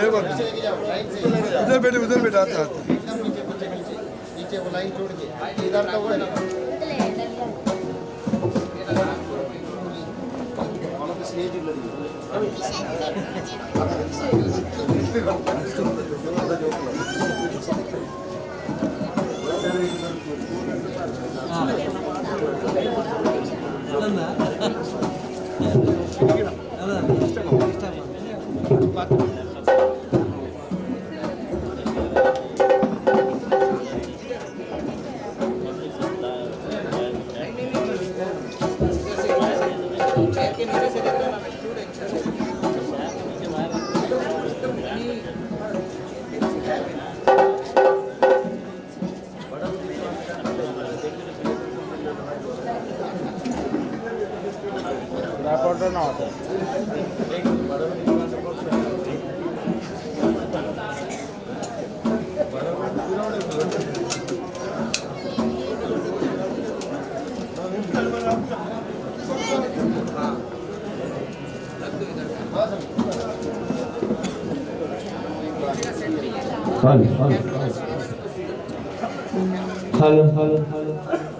उधर बैठे, उधर बैठे, आता आता। नीचे वो लाइन छोड़ के इधर का वो Hello, hello, hello, hello.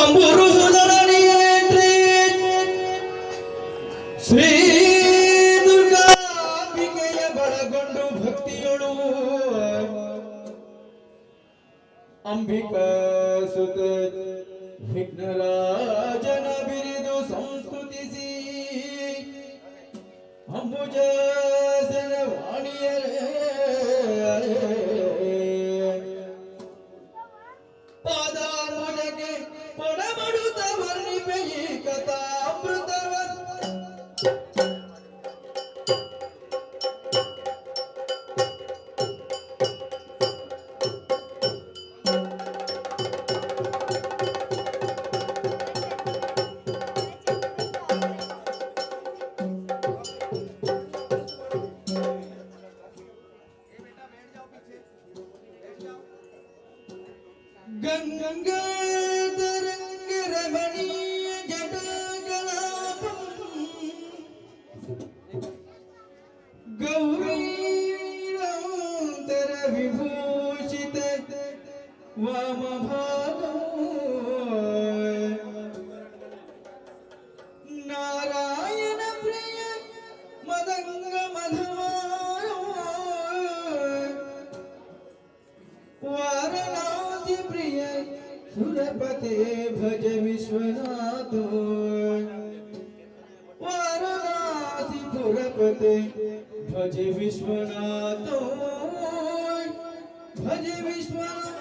ತಂಬುರುಹುದನಿಯೇತ್ರಿ Shri ದುರ್ಗಾಂಬಿಕೆಯ ಬಳಗೊಂಡು ಭಕ್ತಿಯೊಳು Ambika ಸುತ ವಿಘ್ನರಾಜನ ಬಿರಿದು ಸಂಸ್ತುತಿಸಿ ಅಂಬುಜಾಸನ ವಾಣಿಯರೇ ಪಾದಾಂಬುಜಕ್ಕೆ ಪೊಡಮಡುತ್ತ ವರ್ಣಿಪೆ ಈ ಕಥಾಮೃತವನ್. ಗಂಗಾಧರಂಗ ರಮಣೀಯ ಜಟಾಕಲಾಪಂ ಗೌರೀರಾಂತರ ವಿಭೂಷಿತ ವಾಮಭಾಗಂ ನಾರಾಯಣ ಪ್ರಿಯ ಮದಂಗ ಮಧುಮಾರೋ ವಾರಣಾಸಿ ಪ್ರಿಯ ಸುರಪತೆ ಭಜ ವಿಶ್ವನಾಥ, ವಾರಣಾಸಿ ಪುರಪತೆ ಭಜ ವಿಶ್ವನಾಥ, ಭಜ ವಿಶ್ವನಾಥ.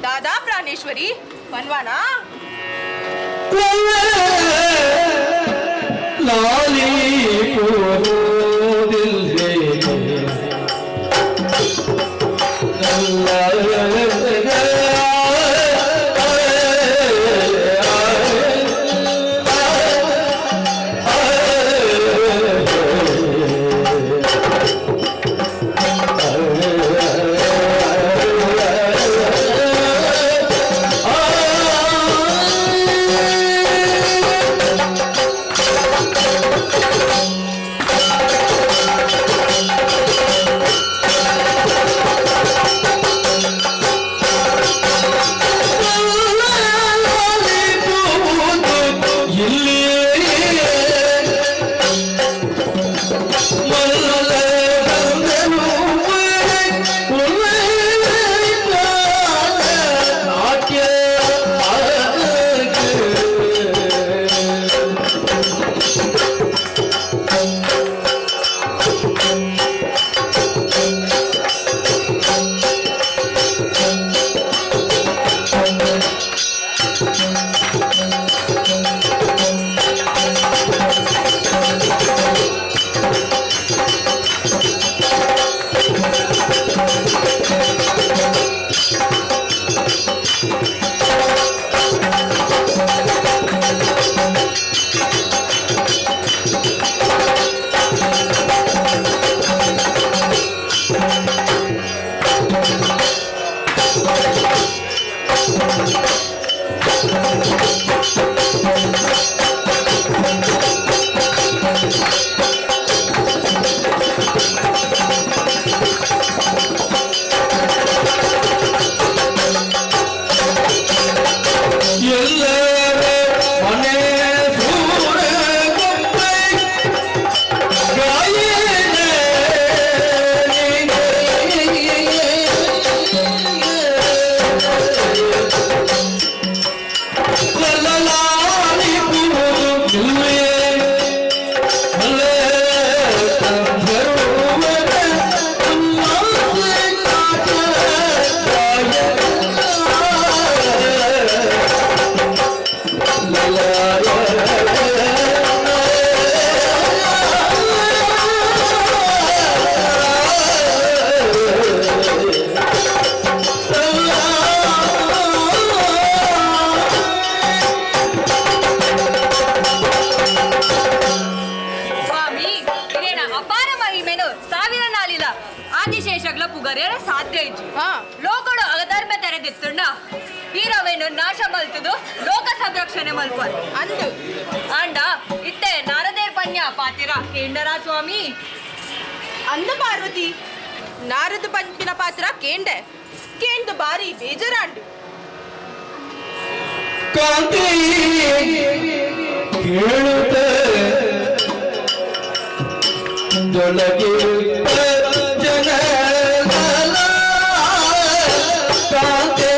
ದಾದಾ ಪ್ರಾಣೇಶ್ವರಿ ಪನ್ವಾನಾ ಲಾಲಿ ಸ್ವಾಮಿ ಅಂದ ಪಾರ್ವತಿ ನಾರದ ಪಂಪಿನ ಪಾತ್ರ ಕೇಂಡೆ ಕೇಂದು ಬಾರಿ ಬೇಜಾರಾಂಡು. ಕಾಂತಿ ಕೇಳುತ್ತ ದೊಳಗೆ ಜನ ಕಾಂತಿ.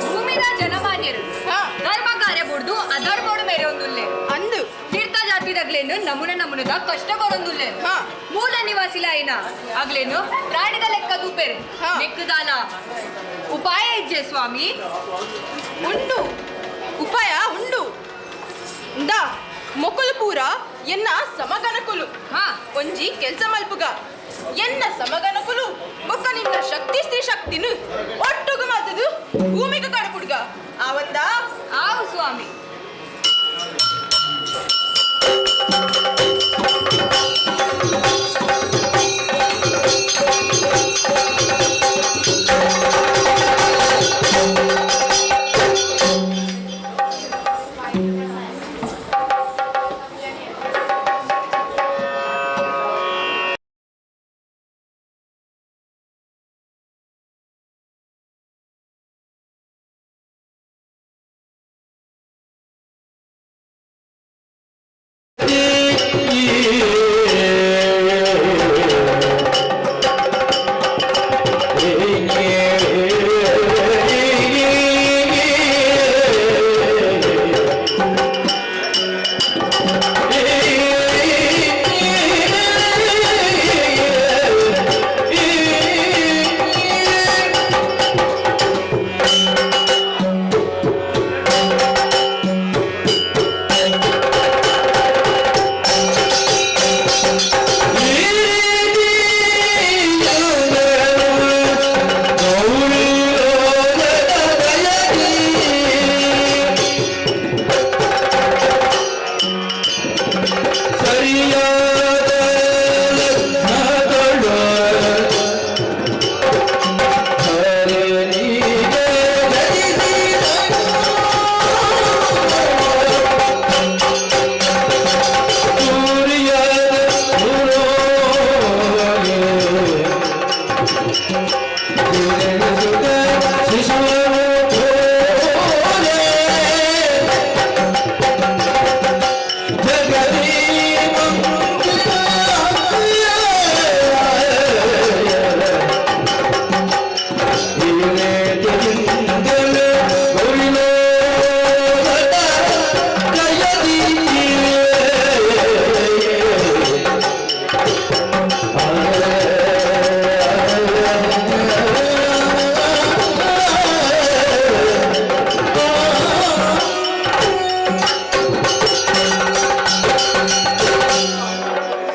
ಭೂಮಿದ ಜನಮಾನ್ಯರು ಧರ್ಮ ಕಾರ್ಯ ಬುಡ್ದು ಅಧರ್ಮೋಡು ಮೇರೆ ಒಂದುಲ್ಲೆ. ಅಂದು. ತೀರ್ಥ ಜಾತಿದಗ್ಲೇನು ನಮೂನೆ ನಮೂನೆದ ಕಷ್ಟ ಕೊರೊಂದುಲ್ಲೆ. ಮೂಲ ನಿವಾಸಿಲ ಆಯ್ನ ಅಗ್ಲೇನು ಪ್ರಾಣಿದ ಲೆಕ್ಕ ತೂಪೆರು. ನೆಕ್ಕುದಾಲ ಉಪಾಯ ಇಜ್ಜೆ ಸ್ವಾಮಿ? ಉಂಡು, ಉಪಾಯ ಉಂಡು. ಇಂದಾ, ಮೊಕಲು ಪೂರ ಎನ್ನ ಸಮಗನಕುಲು. ಒಂಜಿ ಕೆಲ್ಸ ಮಲ್ಪುಗ. ಎನ್ನ ಸಮಗನಕುಲು ಬೊಕ್ಕ ನಿನ್ನ ಶಕ್ತಿ ಸ್ತ್ರೀ ಶಕ್ತಿನು ಒಟ್ಟುಗು ಮಲ್ತದು ಭೂಮಿಗೆ ಕಡಪುಡ್ಗ ಆವಂದ? ಆವು ಸ್ವಾಮಿ.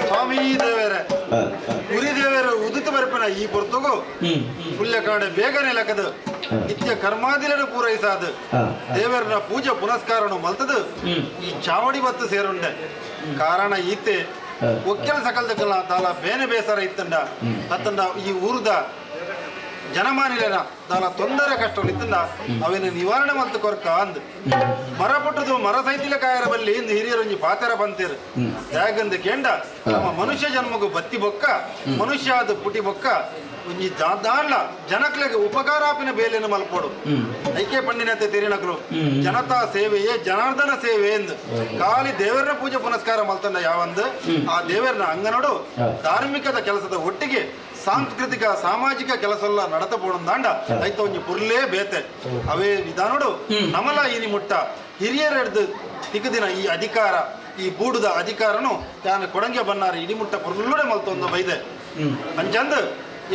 ಸ್ವಾಮಿ ದೇವರೇ, ಉರಿ ದೇವರ ಉದಿತ ಬರ್ಪನ ಈ ಪೊರ್ತುಗು ಪುಲ್ಯಕಾಡೆ ಬೇಗನೆ ಲಕದ ನಿತ್ಯ ಕರ್ಮಾದಿಲನು ಪೂರೈಸಾದ ದೇವರನ ಪೂಜೆ ಪುನಸ್ಕಾರನು ಮಲ್ತದು ಈ ಚಾವಡಿ ಬತ್ತು ಸೇರುಂಡೆ. ಕಾರಣ ಈತೆ ಒಕ್ಕೆಲ ಸಕಲ್ದಕಲ ದಾಲ ಬೇನೆ ಬೇಸರ ಇತ್ತಂಡ ಅತ್ತಂಡ ಈ ಊರುದ ಜನಮಾನಿಲನ ದಾಲ ತೊಂದರೆ ಕಷ್ಟ ಇತ್ತಂದ ಅವೇನು ನಿವಾರಣೆ ಮಲ್ತು ಕೊರ್ಕ ಅಂದ್ ಮರ ಪುಟ್ಟದು ಮರ ಸೈತಿಲ ಕಾಯರ ಬಲ್ಲಿ ಇಂದು ಹಿರಿಯರೊಂಜಿ ಪಾತೆರ ಬಂತೇರು ತ್ಯಾಗಂದು ಕೇಂಡ ನಮ್ಮ ಮನುಷ್ಯ ಜನ್ಮಗು ಬತ್ತಿ ಬೊಕ್ಕ ಮನುಷ್ಯ ಅದು ಪುಟಿ ಬೊಕ್ಕ ಒಂಜಿ ದಾದಾನ್ಲ ಜನಕ್ಲೆಗ್ ಉಪಕಾರಾಪಿನ ಬೇಲೆನು ಮಲ್ಪೋಡು. ಐಕೆ ಪಂಡಿನತೆ ತೆರಿನಕಲು ಜನತಾ ಸೇವೆಯೇ ಜನಾರ್ದನ ಸೇವೆ ಎಂದು ಖಾಲಿ ದೇವರನ ಪೂಜೆ ಪುನಸ್ಕಾರ ಮಲ್ತಂದ ಯಾವಂದು ಆ ದೇವರನ ಅಂಗನೋಡು ಧಾರ್ಮಿಕದ ಕೆಲಸದ ಒಟ್ಟಿಗೆ ಸಾಂಸ್ಕೃತಿಕ ಸಾಮಾಜಿಕ ಕೆಲಸ ಎಲ್ಲ ನಡತ ಪೋಣಂದಾಂಡ ಐತ ಒಂಜಿ ಪುರ್ಲೇ ಬೇತೆ ಅವೇ ವಿಧಾನೋಡು ನಮಲ ಇನಿ ಮುಟ್ಟ ಹಿರಿಯರೆಡ್ದು ತಿಕ್ಕದಿನ ಈ ಅಧಿಕಾರ ಈ ಬೂಡುದ ಅಧಿಕಾರನು ತಾನು ಕೊಡಂಗೆ ಬನ್ನಾರ ಇಡಿ ಮುಟ್ಟ ಪುರ್ಲುಡೆ ಮಲ್ತೊಂದು ಬೈದೆ. ಅಂಚಂದು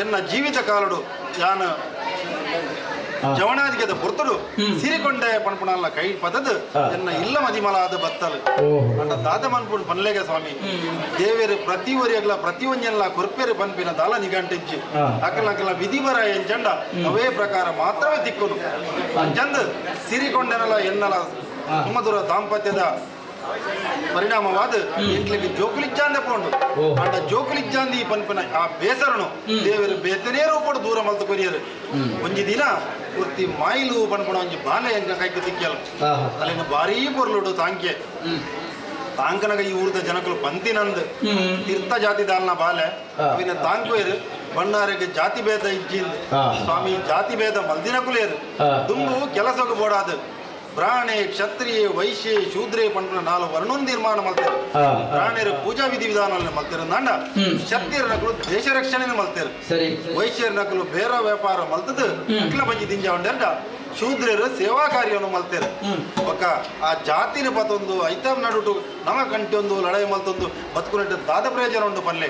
ಎನ್ನ ಜೀವಿತ ಕಾಲಡು ಯಾನ ಜವಣಾದಿಗದ ಪೊರ್ತುಡು ಸಿರಿಕೊಂಡೆ ಪಣಪುಣಲ್ಲ ಕೈ ಪದದು ಎನ್ನ ಇಲ್ಲ ಮದಿಮಲಾದ ಬತ್ತಲು ಅಂಡ ದಾದ ಮನ್ಪುಣ್ ಪನ್ಲೇಗ ಸ್ವಾಮಿ ದೇವೇರು ಪ್ರತಿ ಒರಿಯಗ್ಲ ಪ್ರತಿ ಒಂಜೆಲ್ಲ ಕೊರ್ಪೇರು ಪನ್ಪಿನ ದಾಲ ನಿಗಂಟಿಂಚಿ ಅಕಲ ಅಕಲ ವಿಧಿ ಬರ ಎಂಚಂಡ ಅವೇ ಪ್ರಕಾರ ಮಾತ್ರವೇ ತಿಕ್ಕುನು. ಅಂಚಂದು ಸಿರಿಕೊಂಡೆನಲ ಎನ್ನಲ ಸುಮಧುರ ದಾಂಪತ್ಯದ ಪರಿಣಾಮವಾದ ಎಂಕ್ಲೆಗ್ ಜೋಕುಲಿಜ್ಜಾಂದೆ ಪೋಂಡು. ಅಂಡ ಜೋಕುಲಿಜ್ಜಾಂದಿ ಪನ್ಪಿನ ಆ ಬೇಸರನು ದೇವರು ಬೇತನೇ ರೂಪಡು ದೂರ ಮಲ್ತು ಕೊರಿಯರು. ಒಂಜಿ ದಿನ ಪೂರ್ತಿ ಮಾಯಿಲು ಪನ್ಪುಣ ಒಂಜಿ ಬಾಲೆ ಎಂಕ ಕೈಕ್ ತಿಕ್ಕಿಯಲು ಅಲ್ಲಿನ ಭಾರೀ ಪೊರ್ಲುಡು ತಾಂಕೆ ತಾಂಕನಗ ಈ ಊರ್ದ ಜನಕುಲು ಪಂತಿನಂದ್ ತೀರ್ಥ ಜಾತಿ ದಾಲ್ನ ಬಾಲೆ ಅವಿನ ತಾಂಕುವೇರು ಬಣ್ಣಾರಿಗೆ ಜಾತಿ ಭೇದ ಇಜ್ಜಿಂದ್ ಸ್ವಾಮಿ ಜಾತಿ ಭೇದ ಮಲ್ದಿನಕುಲೇರು ದುಂಬು ಕೆಲಸಕ್ಕೆ ಬೋಡಾದು ಬ್ರಾಣೆ ಕ್ಷತ್ರಿಯ ವೈಶ್ಯ ಶೂದ್ರೆ ಪಂಪುನ ನಾಲ್ ವರ್ಣನ್ ತೀರ್ಮಾನ ಮಲ್ತೇರು. ಬ್ರಾಣೆಯರು ಪೂಜಾ ವಿಧಿ ವಿಧಾನ ಮಲ್ತೇರು ನಾಂಡ ಕ್ಷತ್ರಿಯರ ನಕಲು ದೇಶ ರಕ್ಷಣೆ ಮಲ್ತೇರು. ವೈಶ್ಯರ ನಕಲು ಬೇರ ವ್ಯಾಪಾರ ಮಲ್ತದು ಅಕ್ಲ ಬಂಜಿ ದಿಂಜ ಉಂಡೆಂಡ ಶೂದ್ರರು ಸೇವಾ ಕಾರ್ಯವನ್ನು ಮಲ್ತೇರು. ಬೊಕ್ಕ ಆ ಜಾತಿನ ಪತೊಂದು ಐತಂ ನಡುಟು ನಮ ಕಂಟೊಂದು ಲಡಾಯಿ ಮಲ್ತೊಂದು ಬದುಕುನಟ್ಟು ದಾದ ಪ್ರಯೋಜನ ಉಂಡು ಪಲ್ಲೆ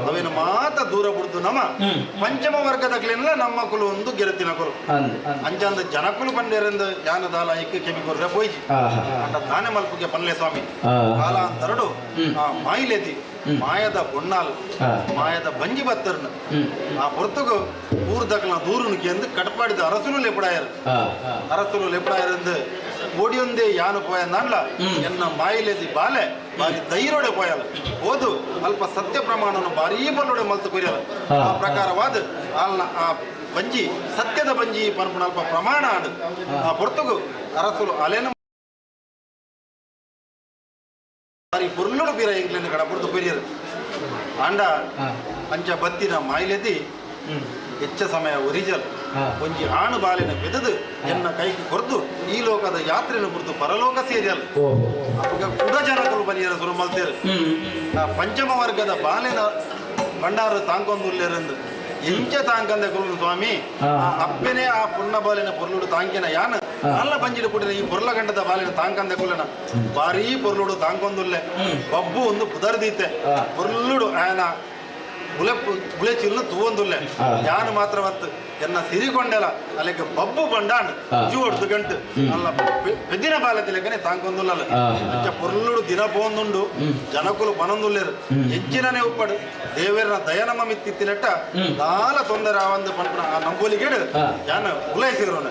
ಅವೇನು ಮಾತ ದೂರ ಬಿಡ್ದು ನಮ ಪಂಚಮ ವರ್ಗದಕ್ಲೆಲ್ಲ ನಮ್ಮ ಕುಲು ಒಂದು ಗೆರತಿನ ಕುಲು ಅಂಚಂದ ಜನಕುಲು ಪಂಡೇರೆಂದು ಯಾನ ದಾಲ ಐಕ್ ಕೆಮಿ ಕೊರ್ರೆ ಪೋಯ್ಜಿ ಅಂಡ ದಾನೆ ಮಲ್ಪುಗೆ ಪಲ್ಲೆ ಸ್ವಾಮಿ ಕಾಲ ಅಂತರಡು ಆ ಮಾಯಿಲೆತಿ ಮಾಯದ ಬೊಣ್ಣಾಲು ಮಾಯದ ಬಂಜಿ ಬತ್ತರ್ನ ಆ ಪೊರ್ತುಗು ಊರ್ದಕ್ಲ ದೂರುನು ಎಂದು ಕಟ್ಪಾಡಿದ ಅರಸುಲು ಲೆಪಡಾಯರು ಅರಸುಲು ಲೆಪಡಾಯರೆಂದು ಓಡಿಯೊಂದೇ ಯಾನು ಪೋಯಂದಾಂಡ್ಲ ಎನ್ನ ಮಾಯಿಲೆದಿ ಬಾಲೆ ಬಾರಿ ಧೈರ್ಯೋಡೆ ಪೋಯಲ್ಲ ಓದು ಅಲ್ಪ ಸತ್ಯ ಪ್ರಮಾಣವನ್ನು ಭಾರೀ ಬಲ್ಲೊಡೆ ಮಲ್ತು ಕೊರಿಯಲ್ಲ ಆ ಪ್ರಕಾರವಾದ ಆಲ್ನ ಆ ಬಂಜಿ ಸತ್ಯದ ಬಂಜಿ ಪನ್ಪುಣ ಅಲ್ಪ ಪ್ರಮಾಣ ಆಡು ಆ ಪೊರ್ತುಗು ಅರಸುಲು ಅಲೆನ ಬಾರಿ ಪೊರ್ಲುಡು ಬೀರ ಎಂಕ್ಲೆನ್ ಕಡ ಪೊರ್ತು ಕೊರಿಯರು. ಆಂಡ ಅಂಚ ಬತ್ತಿನ ಮಾಯಿಲೆದಿ ಹೆಚ್ಚ ಸಮಯ ಒರಿಜಲ್ ಒಂಜಿ ಆಣು ಬಾಲಿನ ಬೆದದು ಎನ್ನ ಕೈಗೆ ಕೊರ್ದು ಈ ಲೋಕದ ಯಾತ್ರೆಯನ್ನು ಕುರಿತು ಪರಲೋಕ ಸೇರಿಯಲ್ ಅಪಗ ಕುಡ ಜನಕುಲು ಬನಿಯರ ಸುರು ಮಲ್ತೇರು. ಆ ಪಂಚಮ ವರ್ಗದ ಬಾಲಿನ ಭಂಡಾರ ತಾಂಕೊಂದುಲ್ಲೇರೆಂದು ಎಂಚ ತಾಂಕಂದೆ ಕುರುಡು ಸ್ವಾಮಿ ಅಪ್ಪನೇ ಆ ಪುಣ್ಣ ಬಾಲಿನ ಪೊರ್ಲುಡು ತಾಂಕಿನ ಯಾನ ಅಲ್ಲ ಬಂಜಿಡು ಪುಟ್ಟಿನ ಈ ಪೊರ್ಲ ಗಂಟದ ಬಾಲಿನ ತಾಂಕಂದೆ ಕುಲ್ಲನ ಭಾರೀ ಪೊರ್ಲುಡು ತಾಂಕೊಂದುಲ್ಲೆ ಬಬ್ಬು ಒಂದು ಪುದರ್ದೀತೆ ಪೊರ್ಲುಡು ಆಯನ ಬುಲೆಚಿಲ್ಲು ತೂವೊಂದುಲ್ಲೆ ಯಾನು ಮಾತ್ರವತ್ತು ಎನ್ನ ಸಿರಿಕೊಂಡೆಲ ಅಲ್ಲಿಗೆ ಬಬ್ಬು ಬಂಡಾಂಡ್ ಜೂವಡ್ದು ಗಂಟು ಅಲ್ಲ ಪೆದ್ದಿನ ಬಾಲತಿ ಲೆಕ್ಕನೆ ತಾಂಕೊಂದುಲ್ಲ ಅಂಚ ಪೊರ್ಲುಡು ದಿನ ಪೋಂದುಂಡು ಜನಕುಲು ಪನೊಂದುಲ್ಲೇರು ಹೆಚ್ಚಿನನೆ ಉಪ್ಪಡು ದೇವೇರ್ನ ದಯನಮ ಮಿತ್ತಿತ್ತಿನಟ್ಟ ದಾಲ ತೊಂದರೆ ಆವಂದು ಪನ್ಪುನ ಆ ನಂಬೋಲಿಗೇಡು ಯಾನ ಉಲೈಸಿರೋನ.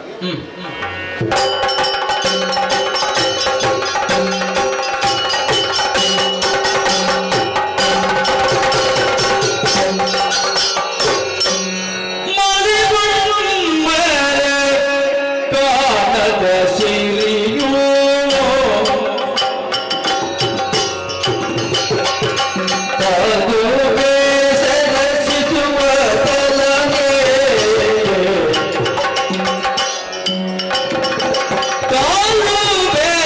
Thank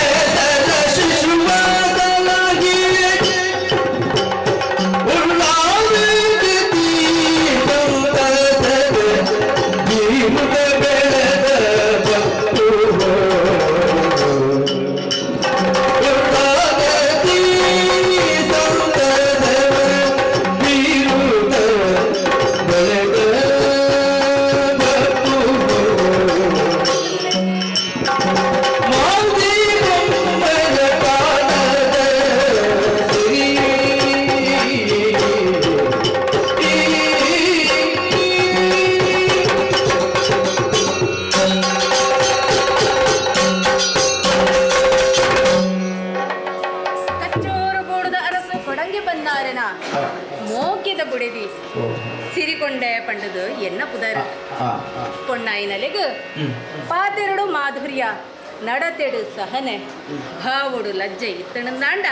ಮೋಕ್ಯದ ಬುಡೆದಿ. ಸಿರಿಕೊಂಡೆ ಪಂಡದು ಎನ್ನ ಪುದರ್. ಪೊಣ್ಣಾಯಿನಲೆಗ್ ಪಾತೆರಡು ಮಾಧುರ್ಯ, ನಡತೆಡು ಸಹನೆ, ಭಾವೋಡು ಲಜ್ಜೆ ಇತ್ತಣಂದಾಂಡ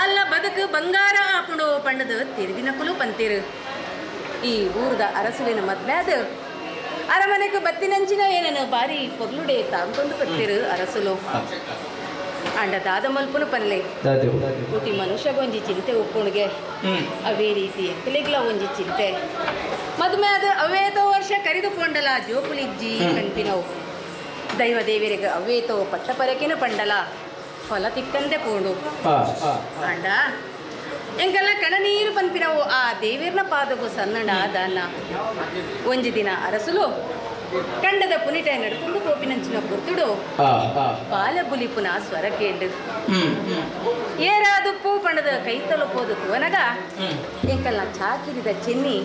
ಅಲ್ಲ ಬದುಕು ಬಂಗಾರ ಆಪುಂಡು ಪಂಡದು ತಿರುಗಿನಕುಲು ಪಂತಿರು. ಈ ಊರದ ಅರಸುಲಿನ ಮದ್ಮ್ಯಾದ ಅರಮನೆಗೆ ಬತ್ತಿನಂಚಿನ ಏನನು ಬಾರಿ ಪೊರ್ಲುಡೆ ತಾಂಕೊಂಡು ಬತ್ತಿರು ಅರಸುಲು. ಅಂಡ ದಾದ ಮಲ್ಪುನು ಪನ್ಲೆ, ಕೂಟಿ ಮನುಷ್ಯಗೊಂಜಿ ಚಿಂತೆ ಉಪ್ಪುಣಿಗೆ, ಅವೇ ರೀತಿ ಎಂಕಲೆಗ್ಲ ಒಂಜಿ ಚಿಂತೆ. ಮದುವೆ ಅದು ಅವೇತೋ ವರ್ಷ ಕರಿದುಕೊಂಡಲ ಜೋಕುಲಿಜ್ಜಿ ಕಣ್ಪಿನವು. ದೈವ ದೇವರಿಗೆ ಅವೇತೋ ಪಟ್ಟ ಪರಕಿನ ಪಂಡಲ ಫಲ ತಿಕ್ಕಂದೆ ಪೋಂಡು. ಅಂಡ ಎಂಕೆಲ್ಲ ಕಣನೀರು ಪನ್ಪಿನವು ಆ ದೇವಿರ್ನ ಪಾದಗು ಸನ್ನಡ ದಾನ. ಒಂಜಿ ದಿನ ಅರಸುಲು ಕಂಡದ ಪುನಿಟ ನಡ್ಕೊಂಡು ಪೋಪಿನಂಚಿನ ಪೊತ್ತುಡು ಬಾಲ ಬುಲಿಪುನ ಸ್ವರ ಕೇಂಡು. ಏರಾದುಪ್ಪು ಪಂಡದ ಕೈತಲು ಪೋದು ತುವನಗ ಎಂಕಲ್ನ ಚಾಕಿರಿದ ಚೆನ್ನಿ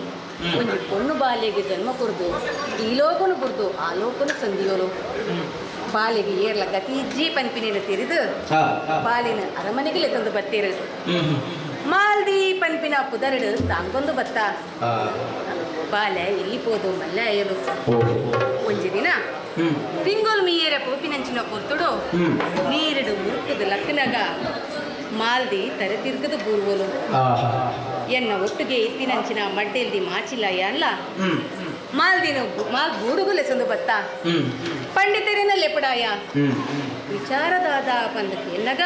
ಒಂಜಿ ಪೊಣ್ಣು ಬಾಲೆಗೆ ಜನ್ಮ ಕೊರ್ದು ಈ ಲೋಕನು ಬುರ್ದು ಆ ಲೋಕನು ಸಂದಿಯೋಲು. ಬಾಲೆಗೆ ಏರ್ಲ ಗತಿ ಇಜ್ಜಿ ಪನ್ಪಿನೇನು ತಿರಿದು ಬಾಲಿನ ಅರಮನೆಗೆ ತಂದು ಬತ್ತೀರು. ಮಾಲ್ದಿ ಪನ್ಪಿನ ಪುದರಡು ತಾಂಗೊಂದು ಬತ್ತ. ಬಾಲೆ ಎಲ್ಲಿ ಪೋದು ಮಲ್ಲೆ ಅಯ್ಯಲು. ಒಂಜಿ ದಿನ ತಿಂಗೊಲ್ ಮೀಯರ ಪೋಪಿನಂಚಿನ ಪೊರ್ತುಡು ನೀರಿಡು ಮುರುಕುದು ಲಕ್ಕನಗ ಮಾಲ್ದಿ ತರೆ ತಿರ್ಗದು ಬೂರ್ವೋಲು. ಎನ್ನ ಒಟ್ಟಿಗೆ ಇತ್ತಿನಂಚಿನ ಮಡ್ಡೆಲ್ದಿ ಮಾಚಿಲ್ಲ ಯಾನ್ಲ ಮಾಲ್ದಿನ ಮಾಲ್ ಗೂಡುಗುಲೆ ಸಂದು ಬತ್ತ. ಪಂಡಿತರಿನ ಲೆಪಡಾಯ ವಿಚಾರದಾದ ಪಂದಕ್ಕೆ ಎನ್ನಗ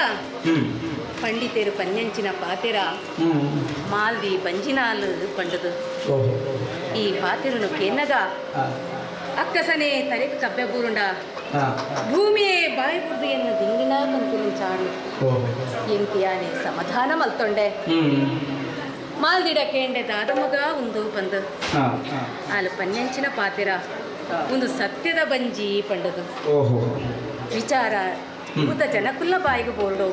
ಪಂಡಿತರು ಪನ್ಯಂಚಿನ ಪಾತೆರ ಮಾಲ್ದಿ ಬಂಜಿನಾಲು ಪಂಡದು. ಈ ಪಾತೆರನು ಕೇನ್ನಗ ಅಕ್ಕಸನೆ ತರೆಗೆ ಕಬ್ಬೆ ಬೂರುಂಡ ಭೂಮಿಯೇ ಬಾಯಿ ಬುರ್ದು ಎನ್ನ ದಿಂಗಿನ ಕಂತಿನ ಚಾಡು ಎಂತಿಯಾನೆ ಸಮಾಧಾನ ಮಲ್ತೊಂಡೆ. ಮಾಲ್ದಿಡ ಕೇಂಡೆ ದಾದ ಮಗ ಉಂದು ಬಂದು ಆಲು ಪನ್ಯಂಚಿನ ಪಾತೆರ ಒಂದು ಸತ್ಯದ ಬಂಜಿ ಪಂಡದು. ವಿಚಾರ ಊತ ಜನಕುಲ್ಲ ಬಾಯಿಗೆ ಬೋರ್ಡು.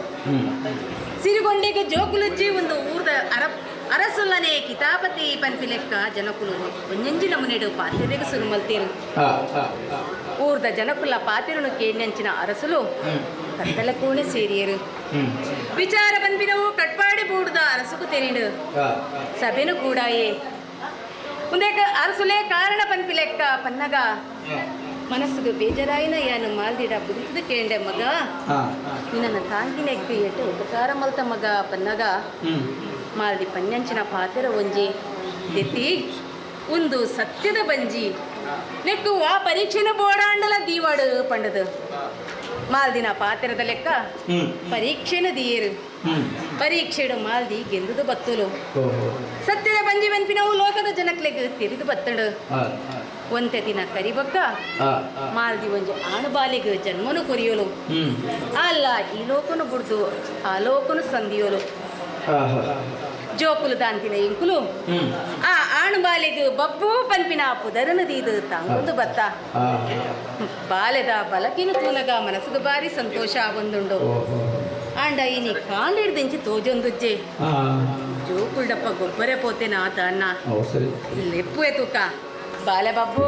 ಸಿರಿಗೊಂಡೆಗೆ ಜೋಕುಲುಜ್ಜಿ ಒಂದು ಊರ್ದ ಅರಸುಲ್ಲನೆ ಕಿತಾಪತಿ ಪನ್ಪಿ ಲೆಕ್ಕ ಜನಕುಲು ಒಂಜೊಂಜಿ ನಮೂನೆಡು ಪಾತೆರೆಗ್ ಸುರು ಮಲ್ತೇರು. ಊರ್ದ ಜನಕುಲ ಪಾತೆರನು ಕೇಂಜಂಚಿನ ಅರಸುಲು ಕತ್ತಲ ಕೋಣೆ ಸೇರಿಯರು. ವಿಚಾರ ಪನ್ಪಿನವು ಕಟ್ಪಾಡಿ ಬೂಡ್ದ ಅರಸುಕು ತೆರಿಡು ಸಭೆನು ಕೂಡಾಯೇ ಉಂದೇಕ ಅರಸುಲೇ ಕಾರಣ ಪನ್ಪಿ ಲೆಕ್ಕ ಪನ್ನಗ ಮನಸ್ಸುಗು ಬೇಜಾರಾಯಿನ ಯಾನು ಮಾಲ್ದಿಡ ಬುದ್ಧ ಕೇಂಡೆ ಮಗ ನಿನ್ನ ತಾಂಗಿನೆಕ್ಕು ಎಟ್ಟು ಉಪಕಾರ ಮಲ್ತ ಮಗ ಪನ್ನಗ ಮಾಲ್ದಿ ಪನ್ಯಂಚಿನ ಪಾತೆರ ಒಂಜಿ ದೆತ್ತಿ ಒಂದು ಸತ್ಯದ ಬಂಜಿ ನೆಕ್ಕು ವಾ ಪರೀಕ್ಷೆನ ಬೋಡಾಂಡಲ ದೀವಾಡು ಪಂಡದು. ಮಾಲ್ದಿನ ಪಾತೆರದ ಲೆಕ್ಕ ಪರೀಕ್ಷೆನ ದಿಯೇರು. ಪರೀಕ್ಷೆಡು ಮಾಲ್ದಿ ಗೆಂದುದು ಬತ್ತುಲು. ಸತ್ಯದ ಬಂಜಿ ಬನ್ಪಿನವು ಲೋಕದ ಜನಕ್ಲೆಗ್ ತಿರಿದು ಬತ್ತಡು. ಒಂತೆ ದಿನ ಕರಿಬೊಕ್ಕ ಮಾಲ್ದಿ ಒಂಜಿ ಆಣು ಬಾಲಿಗ್ ಜನ್ಮನು ಕೊರಿಯೋಲು. ಅಲ್ಲ ಈ ಲೋಕನು ಬುಡ್ದು ಆ ಲೋಕನು ಸಂದಿಯೋಲು. ಜೋಕುಲು ದಾಂತಿನ ಇಂಕುಲು ಆ ಆಣು ಬಾಲಿಗ್ ಬಬ್ಬು ಪನ್ಪಿನ ಪುದರನು ದೀದು ತಂಗೊಂದು ಬತ್ತ. ಬಾಲೆದ ಬಲಕಿನ ತೂನಗ ಮನಸ್ಸುಗ ಬಾರಿ ಸಂತೋಷ ಆವೊಂದುಂಡು. ಆಂಡ ಇನಿ ಕಾಂಡಿಡ್ದಿಂಚಿ ತೋಜೊಂದುಜ್ಜೆ ಜೋಕುಲ್ಡಪ್ಪ ಗೊಬ್ಬರ ಪೋತೆನ ಆತ ಅಣ್ಣ ಲೆಪ್ಪು ಎತುಕ ಬಾಲೆ ಬಬ್ಬು.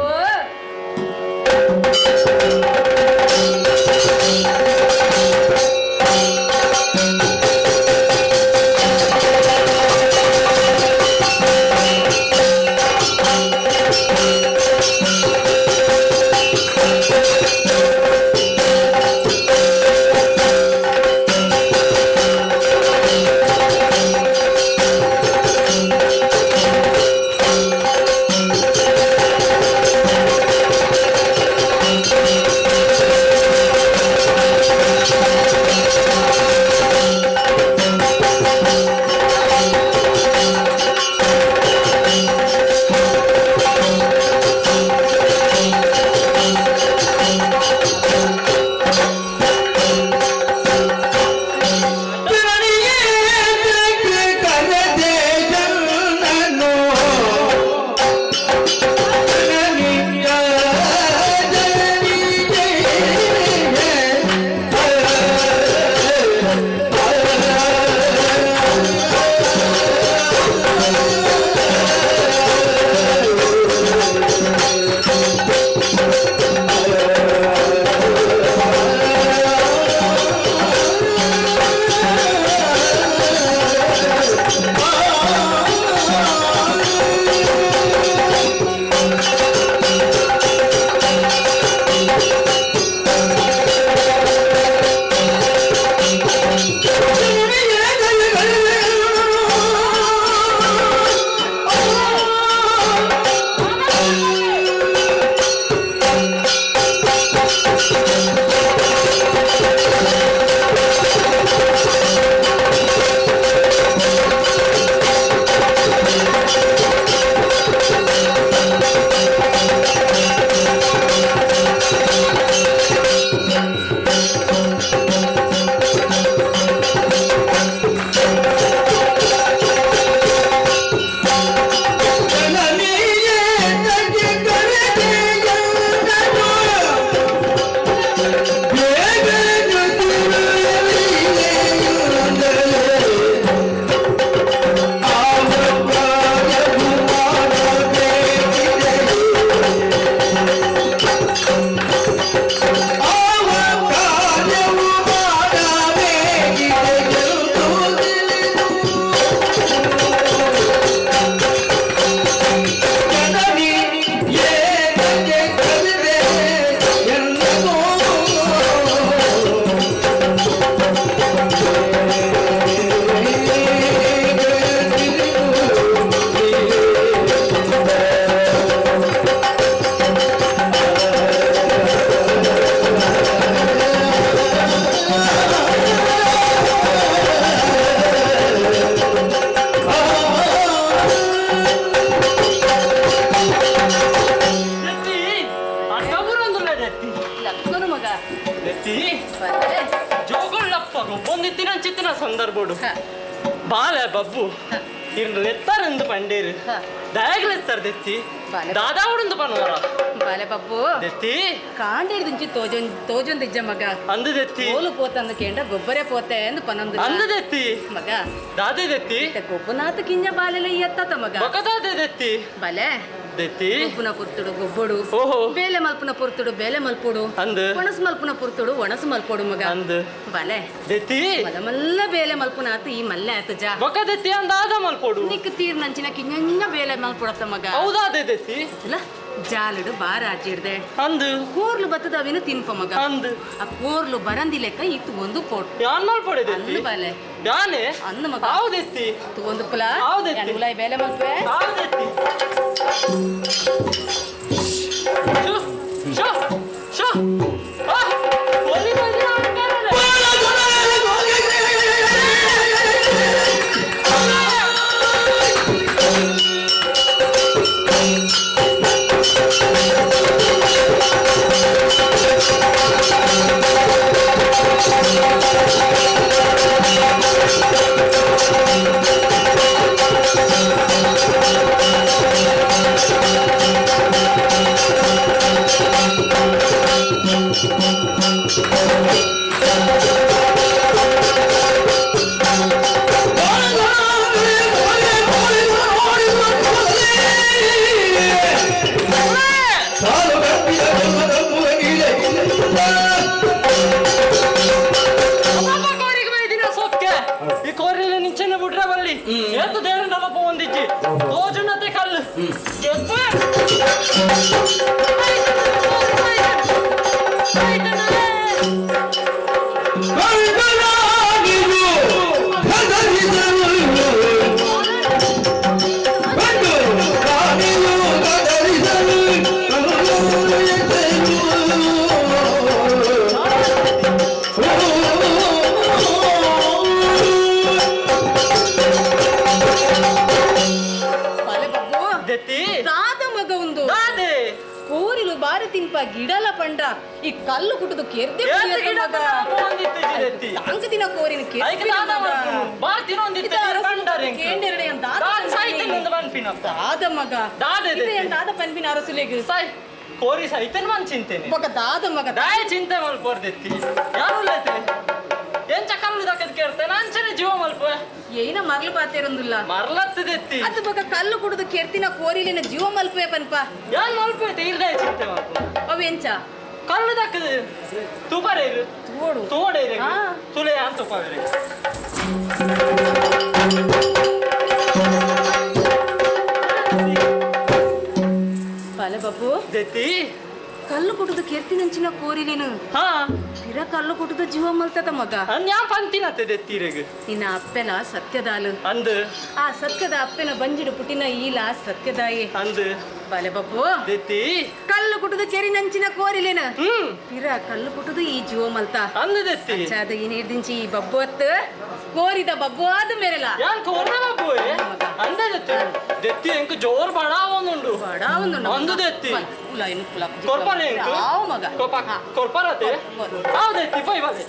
ಸಂದರ್ಭಡು ಬಾಲೆ ಬಬ್ಬು ಇರ್ನ ಲೆತ್ತಾರಂದು ಪಂಡೇರು ದಯಗ್ಲೆತ್ತಾರ ದೆತ್ತಿ ದಾದಾವುಡುಂದು ಪನ್ವರ ಬಾಲೆ ಬಬ್ಬು ದೆತ್ತಿ ಕಾಂಡೇರ್ದಿಂಚಿ ತೋಜೊನ್ ತೋಜೊಂದಿಜ್ಜ ಮಗ ಅಂದು ದೆತ್ತಿ ಓಲು ಪೋತಂದು ಕೇಂಡ ಗೊಬ್ಬರೇ ಪೋತೆ ಅಂದು ಪನೊಂದು ಅಂದು ದೆತ್ತಿ ಮಗ ದಾದೆ ದೆತ್ತಿ ಗೊಬ್ಬನಾಥ ಕಿಂಜ ಬಾಲೆಲ ಎತ್ತತ ಮಗ ಬೊಕದಾದೆ ದೆತ್ತಿ ಬಲೆ ದೆತ್ತಿ ಗೊಬ್ಬುನ ಪೊರ್ತುಡು ಗೊಬ್ಬಡು ಓಹೋ ಬೇಲೆ ಮಲ್ಪುನ ಪೊರ್ತುಡು ಬೇಲೆ ಮಲ್ಪೊಡು ಅಂದು ಒಣಸು ಮಲ್ಪುನ ಪೊರ್ತುಡು ಒಣಸು ಮಲ್ಪೊಡು ಮಗ ಅಂದು ಬಲೆ ದೆತ್ತಿ ಮಲ್ಲ ಮಲ್ಲ ಬೇಲೆ ಮಲ್ಪುನ ಆತು ಈ ಮಲ್ಲೆ ಆತು ಜಾ ಬೊಕ ದೆತ್ತಿ ಅಂದಾದ ಮಲ್ಪೊಡು ನಿಕ್ ತೀರ್ನಂಚಿನ ಕಿಂಜ ಬೇಲೆ ಮಲ್ಪೊಡತ್ತ ಮಗ ಹೌದಾದೆ ದೆತ್ತಿ ಇಲ್ಲ ಜಾಲುಡು ಬಾರಾಜಿ ಇಡ್ದೆ ಅಂದು ಕೋರ್ಲು ಬತ್ತದ ಅವಿನ ತಿನ್ಪ ಮಗ ಅಂದು ಆ ಕೋರ್ಲು ಬರಂದಿ ಲೆಕ್ಕ ಇತ್ತು ಒಂದು ಪೋಟ್ ಯಾನ್ ಮಲ್ಪೊಡೆ ದೆತ್ತಿ ಅಂದು ಬಾಲೆ ಯಾನೆ ಅಂದು ಮಗ ಹೌದೆತ್ತಿ ಒಂದು ಪುಲ ಹೌದೆತ್ತಿ. ಉಲಾಯಿ ಬೇಲೆ ಮಲ್ಪೆ ಹೌದೆತ್ತಿ ಶೋ ಶೋ ಶೋ ಆ ಒಲಿ ಒಲಿ ಆಡ್ತಾರಲ್ಲ. ಅಪ್ಪ ಕೋರಿಗೆ ಬೈದಿನ ಸೊಕ್ಕೆ ಈ ಕೋರಿಲಿ ನಿಂಚೆನೆ ಬಿಟ್ರೆ ಬಲ್ಲಿ ಏತು ದೇರಂಡಲ್ಲ ಪೋಂದಿಜ್ಜಿ ತೋಜುನತೆ ಕಲ್ಲು ಗೆದ್ದು ಬಾಲೆ ಬಬ್ಬು ದೆತ್ತಿ ದಾದ ಮಗ ಒಂದು ದಾದೆ ಕೋರಿಲು ಬಾರಿ ತಿನ್ಪ ಗಿಡಲ ಪಂಡ ಈ ಕಲ್ಲು ಕುಟುದು ಕೆರ್ದೆ ಏತು ಗಿಡ ಪೋಂದಿತ್ತು ದೆತ್ತಿ ಅಂಕ ದಿನ ಕೋರಿನ ಐಕ್ ದಾದ ಮಲ್ಪುನು ಬಾರ್ ತಿನ್ನೊಂದಿತ್ತು ಬಂಡಾರೆ ಕೇಂಡೆರಡೆ ಅಂತ ದಾದ ಸಾಯ್ತೇನೆ ಒಂದು ಪನ್ಪಿನಪ್ಪ ದಾದ ಮಗ ದಾದೆ ಇದು ದೆತ್ತಿ. ಏನ್ ದಾದ ಪನ್ಪಿನ ಅರಸುಲೆಗ್ ಸಾಯ್ ಕೋರಿ ಸೈತನ್ ಮನ್ ಚಿಂತೇನೆ ಬೊಕ ದಾದ ಮಗ ದಾಯ ಚಿಂತೆ ಮಲ್ಪೋರ್ದೆತ್ತಿ ಯಾರು ಉಳ್ಳೈತೆ ಎಂಚ ಕಲ್ಲು ದಕ್ಕದ್ ಕೇಳ್ತೇನೆ ಅಂಚನೆ ಜೀವ ಮಲ್ಪ ಏನ ಮರ್ಲು ಪಾತೇರೊಂದುಲ್ಲ ಮರ್ಲತ್ತದೆತ್ತಿ ಅದು ಬೊಕ ಕಲ್ಲು ಕುಟುದು ಕೆರ್ತಿನ ಕೋರಿಲಿನ ಜೀವ ಮಲ್ಪೆ ಪನ್ಪ ಯಾನ್ ಮಲ್ಪೈತೆ ಇರ್ದಾಯ ಚಿಂತೆ ಮಲ್ಪ ಅವು ಎಂಚ ಕಲ್ಲು ದಕ್ಕದ ತೂಪಾರೆ ತೋಡು ತೋಡೆ ಹಾ. ತುಲೆ ಅಂತ ತುಪಾರೆ ಬಾಲೆ ಬಾಬು ದೆತ್ತಿ ಕಲ್ಲು ಕುಟುದು ಕೆರ್ತಿನಂಚಿನ ಕೋರಿಲೇನು ಹಾ ಪಿರ ಕಲ್ಲು ಕುಟುದು ಜೀವ ಮಲ್ತದ ಮಗ ಅನ್ಯಾ ಪಂತಿನತ್ತೆ ದೆತ್ತೀರೆಗ್ ನಿನ್ನ ಅಪ್ಪೆನ ಸತ್ಯದಾಲು ಅಂದ್ ಆ ಸತ್ಯದ ಅಪ್ಪೆನ ಬಂಜಿಡು ಪುಟಿನ ಈಲ ಸತ್ಯದಾಯೆ ಅಂದ್ ಬಾಲೆ ಬಾಬು ದೆತ್ತಿ ಕಲ್ಲು ಕುಟುದು ಕೆರಿನಂಚಿನ ಕೋರಿಲೇನ ಹ್ಮ್ ಪಿರ ಕಲ್ಲು ಕುಟುದು ಈ ಜೀವ ಮಲ್ತ ಅಂದ್ ದೆತ್ತಿ ಅಚ್ಚಾದ ಈ ನೀರ್ದಿಂಚಿ ಈ ಬಬ್ಬು ಅತ್ತು ಕೋರಿದ ಬಬ್ಬು ಆದ ಮೇರೆಲ ಯಾನ್ ಕೋರ್ನ ಬಾಬು ಅಂದ ದೆತ್ತಿ ದೆತ್ತಿ ಎಂಕ್ ಜೋರ್ ಬಡ ಒಂದುಂಡು ಬಡ ಒಂದು ಅಂದು ದೆತ್ತಿ ಕೊರ್ಪಾನೆ ಎಂಕ್ ಆವ್ ಮಗ ಕೊರ್ಪ ಕೊರ್ಪಾರತೆ ಆವ್ ದೆತ್ತಿ ಪೈ ಬಾದೆ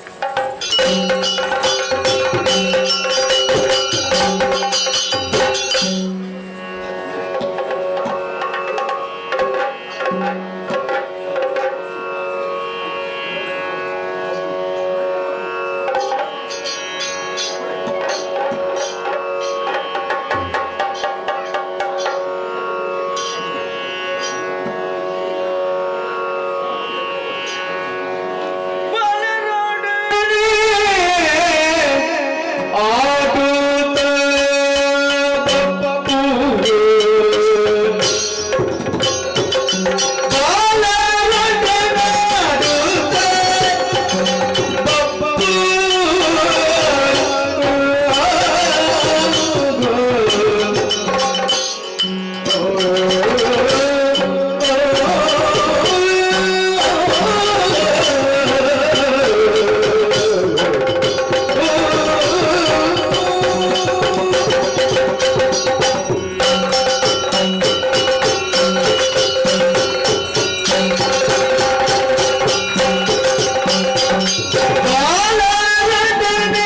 ಬಾಲರಡನೆ.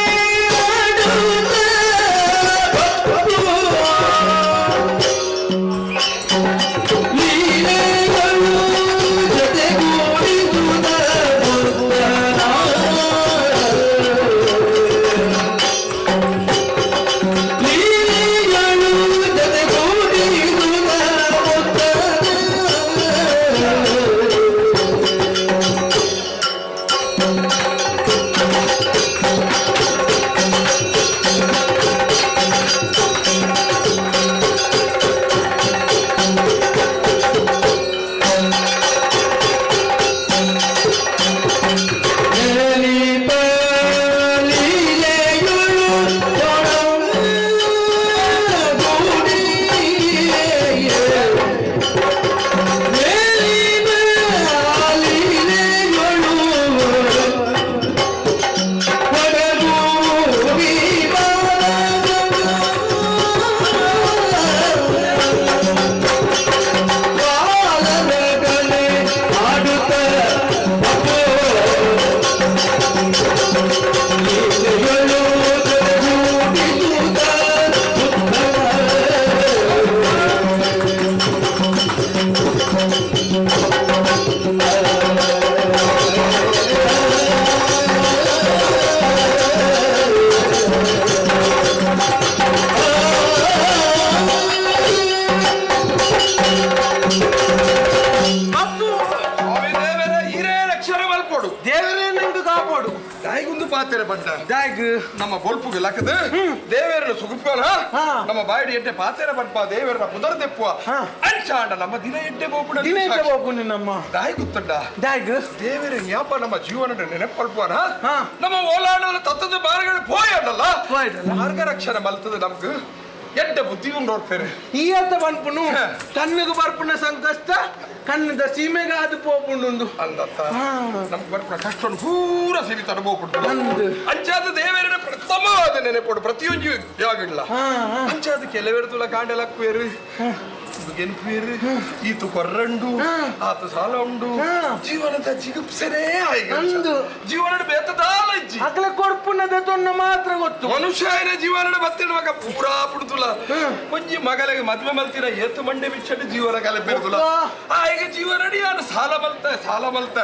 ದಾಯಿಗುಂದು ಪಾತೆರೆ ಬಂಟ ದಾಯಿಗ್ ನಮ್ಮ ಬೊಲ್ಪುಗೆ ಲಕ್ಕದು ದೇವೇರನ ಸುಗುಪ್ಪನ ಹಾ. ನಮ್ಮ ಬಾಯಿಡ್ ಎಡ್ಡೆ ಪಾತೆರ ಪನ್ಪ ದೇವೇರನ ಪುದರ್ ದೆಪ್ಪುವ ಹಾ. ಅಂಚಾಂಡ ನಮ್ಮ ದಿನ ಎಡ್ಡೆ ಬೋಪುಣ ದಿನ ಎಡ್ಡೆ ಬೋಪುಂಡು ನಮ್ಮ ದಾಯಿ ಗೊತ್ತುಂಡ ದಾಯಿಗ್ ದೇವರ ಜ್ಞಾಪ ನಮ್ಮ ಜೀವನದ ನೆನಪಲ್ಪುವನ ಹಾ. ನಮ್ಮ ಓಲಾಡಲ ತತ್ತದ ಮಾರ್ಗಗಳು ಪೋಯಡಲ್ಲ ಪೋಯಡಲ್ಲ. ಮಾರ್ಗ ರಕ್ಷಣೆ ಮಲ್ತದ ನಮ್ಗೆ ಎಡ್ಡೆ ಬುದ್ಧಿ ಉಂಡು ನೋಡ್ತೇನೆ ಈ ಅರ್ಥ ಪನ್ಪುನು ಹಾ. ಕಣ್ಣಿಗೆ ಬರ್ಪುನ ಸಂಕಷ್ಟ ಕಣ್ಣದ ಸೀಮೆಗೆ ಅದು ಪೋಪುಂಡು ಅಂದತ್ತ ಹಾ. ನಮ್ಗೆ ಬರ್ಪುನ ಕಷ್ಟವನ್ನು ಪೂರ ಸೀಮಿತ ಅನುಭವ ಕೊಡ್ತು ಅಂದ್. ಅಂಚಾದ ದೇವರನ ಪ್ರಥಮವಾದ ನೆನಪೋಡು ಪ್ರತಿಯೊಂದು ಯಾಗಿಲ್ಲ ಹಾ, ಹಾ. ಅಂಚಾದ ಕೆಲವೇರು ತುಲ ಕಾಂಡಲಕ್ಕುವೇರು ಗೆನ್ಪುವೇರು ಈತು ಕೊರ್ರಂಡು ಆತ ಸಾಲ ಉಂಡು ಹಾ. ಜೀವನದ ಜಿಗುಪ್ಸೆನೇ ಆಯ್ತು ಅಂದು. ಜೀವನದ ಬೇತದಾಲ ಇಜ್ಜಿ ಅಗಲ ಕೊಡ್ಪುನದ ತೊನ್ನ ಮಾತ್ರ ಗೊತ್ತು ಮನುಷ್ಯನ ಜೀವನದ ಬತ್ತಿಡುವಾಗ ಪೂರಾ ಪುಡ್ತುಲ ಒಂಜಿ ಮಗಲಿಗೆ ಮದ್ವೆ ಮಲ್ತಿನ ಏತು ಮಂಡೆ ಬಿಚ್ಚಂಡು ಜೀವನ ಕಲೆ ಪೆರ್ತುಲ ಒಬ್ಬ. ಆ ಈಗ ಜೀವನ ಯಾನು ಸಾಲ ಮಲ್ತ ಸಾಲ ಮಲ್ತ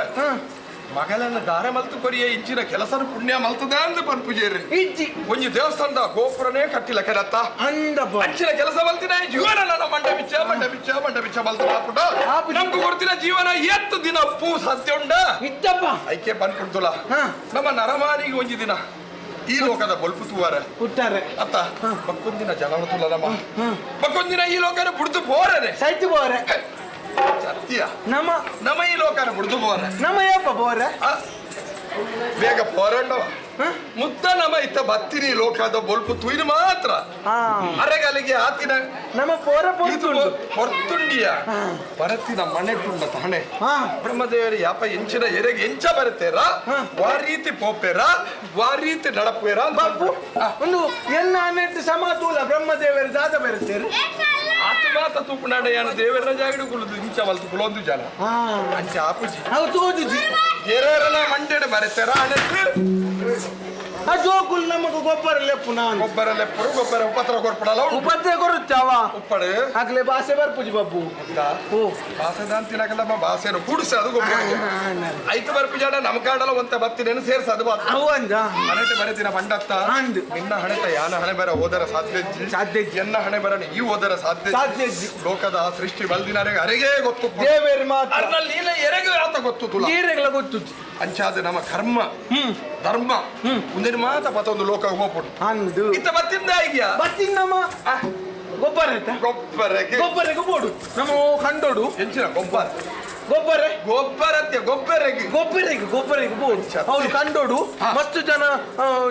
ಮಗಲನ್ನ ದಾರ ಮಲ್ತು ಕೊರಿಯ ಇಂಚಿನ ಕೆಲಸನ ಪುಣ್ಯ ಮಲ್ತದ ಅಂದ್ ಪನ್ಪುಜೇರಿ ಇಜ್ಜಿ ಒಂಜಿ ದೇವಸ್ಥಾನದ ಗೋಪುರನೇ ಕಟ್ಟಿಲ್ಲ ಕೆಡತ್ತ ಅಂದಪ್ಪ ಅಂಚಿನ ಕೆಲಸ ಮಲ್ತಿನ ಜೀವನ ನನ್ನ ಮಂಡೆ ಬಿಚ್ಚ ಮಂಡೆ ಬಿಚ್ಚ ಮಂಡೆ ಬಿಚ್ಚ ಮಲ್ತ ಆಪುಟ ಆಪುಜಿ. ನಮ್ಗೆ ಕೊಡ್ತಿನ ಜೀವನ ಎತ್ತು ದಿನ ಅಪ್ಪು ಸಾಧ್ಯ ಉಂಡ ಇತ್ತಪ್ಪ ಐಕೆ ಬಂದ್ಕೊಡ್ತುಲ ಹಾ. ನಮ್ಮ ನರಮಾನಿಗೆ ಒಂಜಿ ದಿನ ಈ ಲೋಕದ ಬೊಲ್ಪು ತೂವಾರ ಹುಟ್ಟಾರೆ ಅತ್ತ ಮಕ್ಕೊಂದಿನ ಜನರ ತುಲ ನಮ್ಮ ಮಕ್ಕೊಂದಿನ ಈ ಲೋಕನ ಬುಡ್ದು ಪೋರನೆ ಸೈತು ಬೋರೆ ಸತ್ಯ ನಮ್ಮ ನಮ್ಮ ಈ ಲೋಕನ ಬುಡ್ದು ಪೋರೆ ನಮ್ಮ ಏಪ ಬೋರೆ ಆ? ಬೇಗ ಪೋರಂಡವ ಹ? ಮುದ್ದ ನಮ್ಮ ಇತ್ತ ಬತ್ತಿನಿ ಲೋಕದ ಬೊಲ್ಪು ತುಯಿನ ಮಾತ್ರ ಹಾ ಅರೆಗಲಿಗೆ ಆತಿನ ನಮ್ಮ ಪೋರ ಇದು ಪೊರ್ತುಂಡು ಹೊರ್ತುಂಡಿಯ ಬರತ್ತಿನ ಮನೆ ತುಂಡ ತಾಣೆ ಹಾ. ಬ್ರಹ್ಮದೇವರು ಯಾಪ ಎಂಚಿನ ಎರೆಗೆ ಎಂಚ ಬರತ್ತೇರ ವಾ ರೀತಿ ಪೋಪೇರ ವಾ ರೀತಿ ನಡಪೇರ ಅಂತ ಬಾಪು ಒಂದು ಎನ್ನ ಅನ್ನೆಟ್ಟು ಸಮತೂಲ ಬ್ರಹ್ಮದೇವರು ದಾದ ಬರುತ್ತೇರು ಆತ್ಮಾತ ತೂಪುನಾಡ ಯಾನ ದೇವರ ಜಾಗಡು ಕುಲದು ಇಂಚ ವಲ್ತು ಕುಲೊಂದು ಜನ ಹಾ ಅಂಚ ಆಪುಜಿ ಅವು ತೋಜುಜಿ ಏರೇರಲ ಮಂಡೆಡ್ ಬರತ್ತೇರ ಅಣೆತ್ತು ಆ ಜೋಕುಲ್ ನಮಗ ಗೊಬ್ಬರ ಲೆಪ್ಪು ನಾನು ಗೊಬ್ಬರ ಲೆಪ್ಪರು ಗೊಬ್ಬರ ಉಪದ್ರ ಕೊರ್ಪಡಲ ಉಂಟು. ಉಪದ್ರ ಕೊರುತ್ತಾವ ಉಪ್ಪಡು ಆಗ್ಲೇ ಭಾಷೆ ಬರ್ಪುಜಿ ಬಾಪು ಓ ಬಾಸೆದಾಂತಿನಕಲ್ಲ ಬಾಸೆನು ಕೂಡಿಸ ಅದು ಗೊಬ್ಬರ ಐತು ಬರ್ಪು ಜಾಡ ನಮ್ಮ ಕಾಡಲ ಒಂತ ಬತ್ತಿನೇನು ಸೇರ್ಸ ಅದು ಬಾತು ಅವು ಅಂದ ಹಣೆಟೆ ಬರೆದಿನ ಬಂಡತ್ತ ಅಂದ್. ನಿನ್ನ ಹಣೆತ ಯಾನ ಹಣೆ ಬರ ಓದರ ಸಾಧ್ಯ ಇಜ್ಜಿ. ಸಾಧ್ಯ ಇಜ್ಜಿ. ಎನ್ನ ಹಣೆ ಬರ ಈ ಓದರ ಸಾಧ್ಯ ಇಜ್ಜಿ. ಸಾಧ್ಯ ಇಜ್ಜಿ. ಲೋಕದ ಸೃಷ್ಟಿ ಬಲ್ದಿನಾರೆಗೆ ಅರೆಗೆ ಗೊತ್ತು ದೇವೇರು ಮಾತ್ರ ಅರ್ನಲ್ಲಿ ನೀಲ ಎರೆಗೆ ಆತ ಗೊತ್ತು ತುಲ ನೀರೆಗಳ ಗೊತ್ತು ಅಂಚಾದ ನಮ್ಮ ಕರ್ಮ ಧರ್ಮ ಮುಂದಿನ ಮಾತ ಪತೊಂದು ಲೋಕ ಹೋಗ್ಬಿಡು ಅಂದು ಇತ್ತ ಬತ್ತಿಂದ ಆಗ್ಯಾ ಬತ್ತಿನ ನಮ್ಮ ಗೊಬ್ಬರ ಆಯ್ತಾ ಗೊಬ್ಬರಕ್ಕೆ ಗೊಬ್ಬರಕ್ಕೆ ಬೋಡು ನಮ್ಮ ಕಂಡೋಡು ಎಂಚಿನ ಗೊಬ್ಬರ ಗೊಬ್ಬರ ಗೊಬ್ಬರತ್ಯ ಗೊಬ್ಬರಕ್ಕೆ ಗೊಬ್ಬರಿಗೆ ಗೊಬ್ಬರಿಗೆ ಬೋಡು ಅವ್ರು ಕಂಡೋಡು ಮಸ್ತ್ ಜನ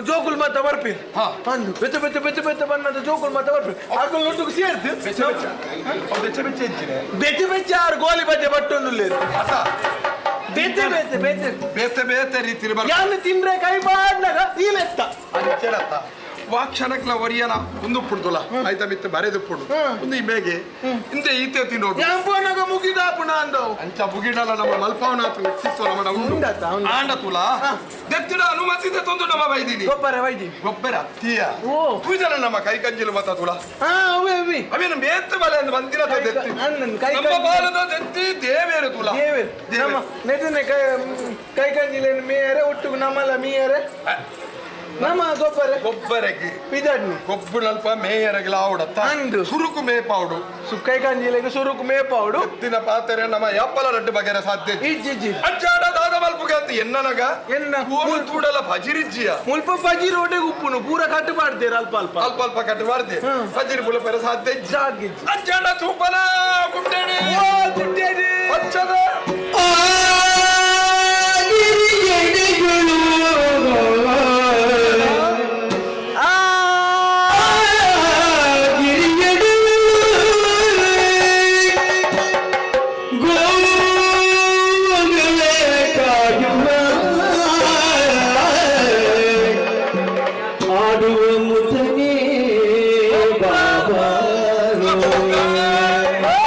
ಜೋಕುಲ್ ಮಾತ ಬರ್ಪಿ ಹಾ. ಅಂದು ಬೆಚ್ಚ ಬೆಚ್ಚ ಬೆಚ್ಚ ಬೆಚ್ಚ ಬಣ್ಣದ ಜೋಕುಲ್ ಮಾತ ಬರ್ಪಿ ಅಕುಲ್ ಒಟ್ಟಿಗೆ ಸೇರ್ದು ಬೆಚ್ಚ ಬೆಚ್ಚ ಅವು ಬೆಚ್ಚ ಬೆಚ್ಚ ಎಂಚಿನ ಬೆಚ್ಚ ಬೆಚ್ಚ ಆರು ಗೋಲಿ ಬಜ್ಜೆ ಬಟ್ಟೊಂದು ಅತ್ತ ಬೆಚ್ಚ ಬೆಚ್ಚ ಬೆಚ್ಚ ಬೇತೆ ಬೇತೆ ರೀತಿಲಿ ಬರ್ಪ ಯಾನು ತಿಂದ್ರೆ ಕೈ ಬಾಡ್ನಾಗ ಈಲೆತ್ತ ಅಂಚೆಡತ್ತ ವಾಕ್ಷಣಕ್ಲ ಒರಿಯನ ಒಂದು ಪುಡ್ದುಲ ಆಯ್ತಾ ಮಿತ್ತ ಬರೆದು ಪುಡು ಒಂದು ಇಮೇಗೆ ಇಂದೆ ಈತೆ ತಿನ್ನೋಡು ಯಾಂಪೋನಾಗ ಮುಗಿದಾಪುಣ ಅಂದವು ಅಂಚ ಬುಗಿಡಲ ನಮ್ಮ ಮಲ್ಪಾವನ ವ್ಯಕ್ತಿತ್ವ ನಮ್ಮ ಉಂಡು ಉಂಡತ್ತ, ಉಂಡು. ಆಂಡ ತುಲ ದೆತ್ತಿಡ ಅನುಮತಿ ತಂದು ನಮ್ಮ ಬೈದೀನಿ ಗೊಬ್ಬರ ವೈದಿ ಗೊಬ್ಬರ ಅತ್ತಿಯ ಓ. ಪೂಜನ ನಮ್ಮ ಕೈ ಕಂಜಿಲು ಮತ್ತ ತುಲ ಹಾ ಅವೇ ಅವೇ ಅವೇನು ಬೇತ್ ಬಲೆ ಅಂದ್ ಬಂದಿನ ಕೈ ದೆತ್ತಿ ಅಣ್ಣನ್ ಕೈ ನಮ್ಮ ಕಂಜಿಲು. ಬಾಲದ ದೆತ್ತಿ ದೇವೇರು ತುಲ ದೇವೇರು ನಮ್ಮ ನೆಟನೆ ಕೈ ಕೈ ಕಂಜಿಲೇನು ಮೇಯರೆ ಒಟ್ಟುಗು ನಮ್ಮಲ್ಲ ಮೀಯರೆ ನಮ್ಮ ಗೊಬ್ಬರ ಗೊಬ್ಬರಕ್ಕೆ ಪಿದಡ್ನಿ ಗೊಬ್ಬರಲ್ಪ ಮೇಯರಗಿಲ ಆವಡತ್ತ ಅಂದು. ಸುರುಕು ಮೇಪಾವಡು ಸು ಕೈ ಕಂಜಿಲೆಗೆ ಸುರುಕು ಮೇಪಾವಡು ಎತ್ತಿನ ಪಾತ್ರೆ ನಮ್ಮ ಯಪ್ಪಲ ರಡ್ಡು ಬಗೆರ ಸಾಧ್ಯ ಇಜ್ಜಿ ಇಜ್ಜಿ ಅಜ್ಜಾಡ ದಾದ ಮಲ್ಪುಗೆ ಅಂತ ಎನ್ನನಗ ಎನ್ನ? ಊರು ತೂಡಲ ಭಜಿರಿಜ್ಜಿಯ ಮುಲ್ಪ ಬಜಿ ರೋಡೆ ಉಪ್ಪುನು ಪೂರ ಕಟ್ಟು ಮಾಡ್ತೀರ ಅಲ್ಪ ಅಲ್ಪ ಅಲ್ಪ ಅಲ್ಪ ಕಟ್ಟು ಮಾಡ್ದೆ ಭಜಿರಿ ಬುಲಪೆರ ಸಾಧ್ಯ ಇಜ್ಜಿ. ಸಾಗಿಜ್ಜಿ ಅಜ್ಜಾಡ ತೂಪನ ಗುಡ್ಡೇಡಿ ಓ ಗುಡ್ಡೇಡಿ ಪಚ್ಚದ ಗಿರಿಯಡಿಗಳು ಆ ಗಿರಿಯಡಿಗಳು ಗೋವುಗಳೇ ಕಾಯುವ ಆಡುವ ಮುತನೇ ಬಾಬಾ ಆ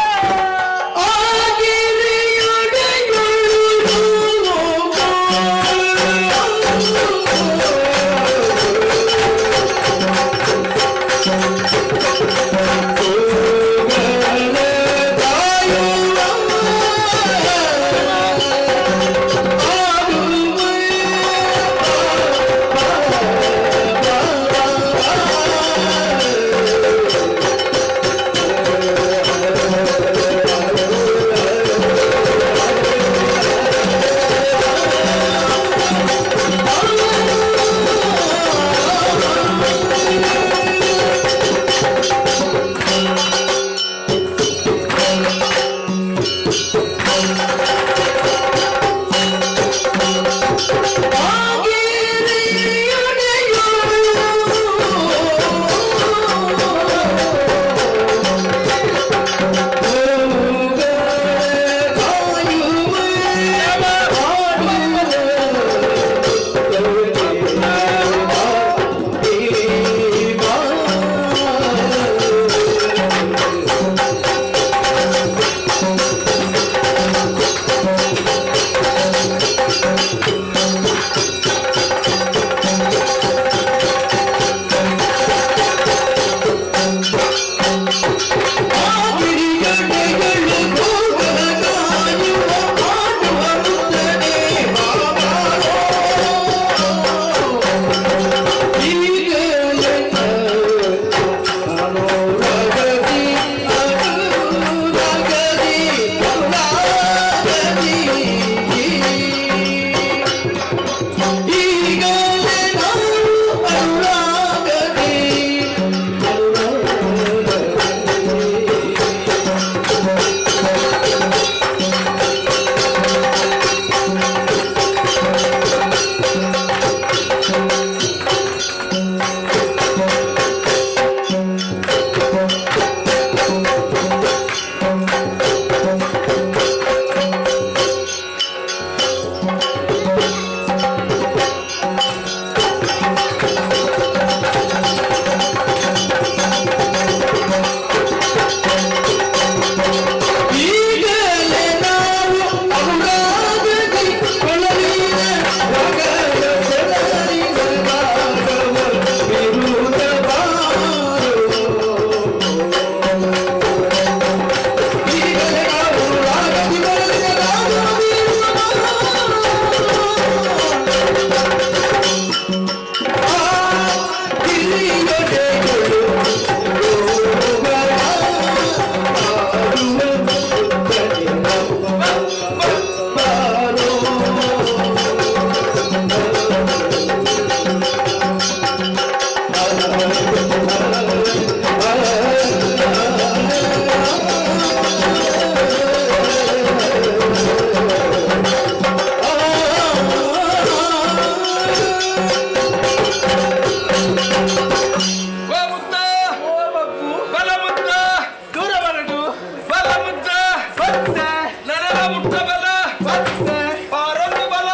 ಬತ್ತೆ. ನನನ ಮುಟ್ಟ ಬಲ. ಬತ್ತೆ. ಪಾರೊಂದು ಬಲ.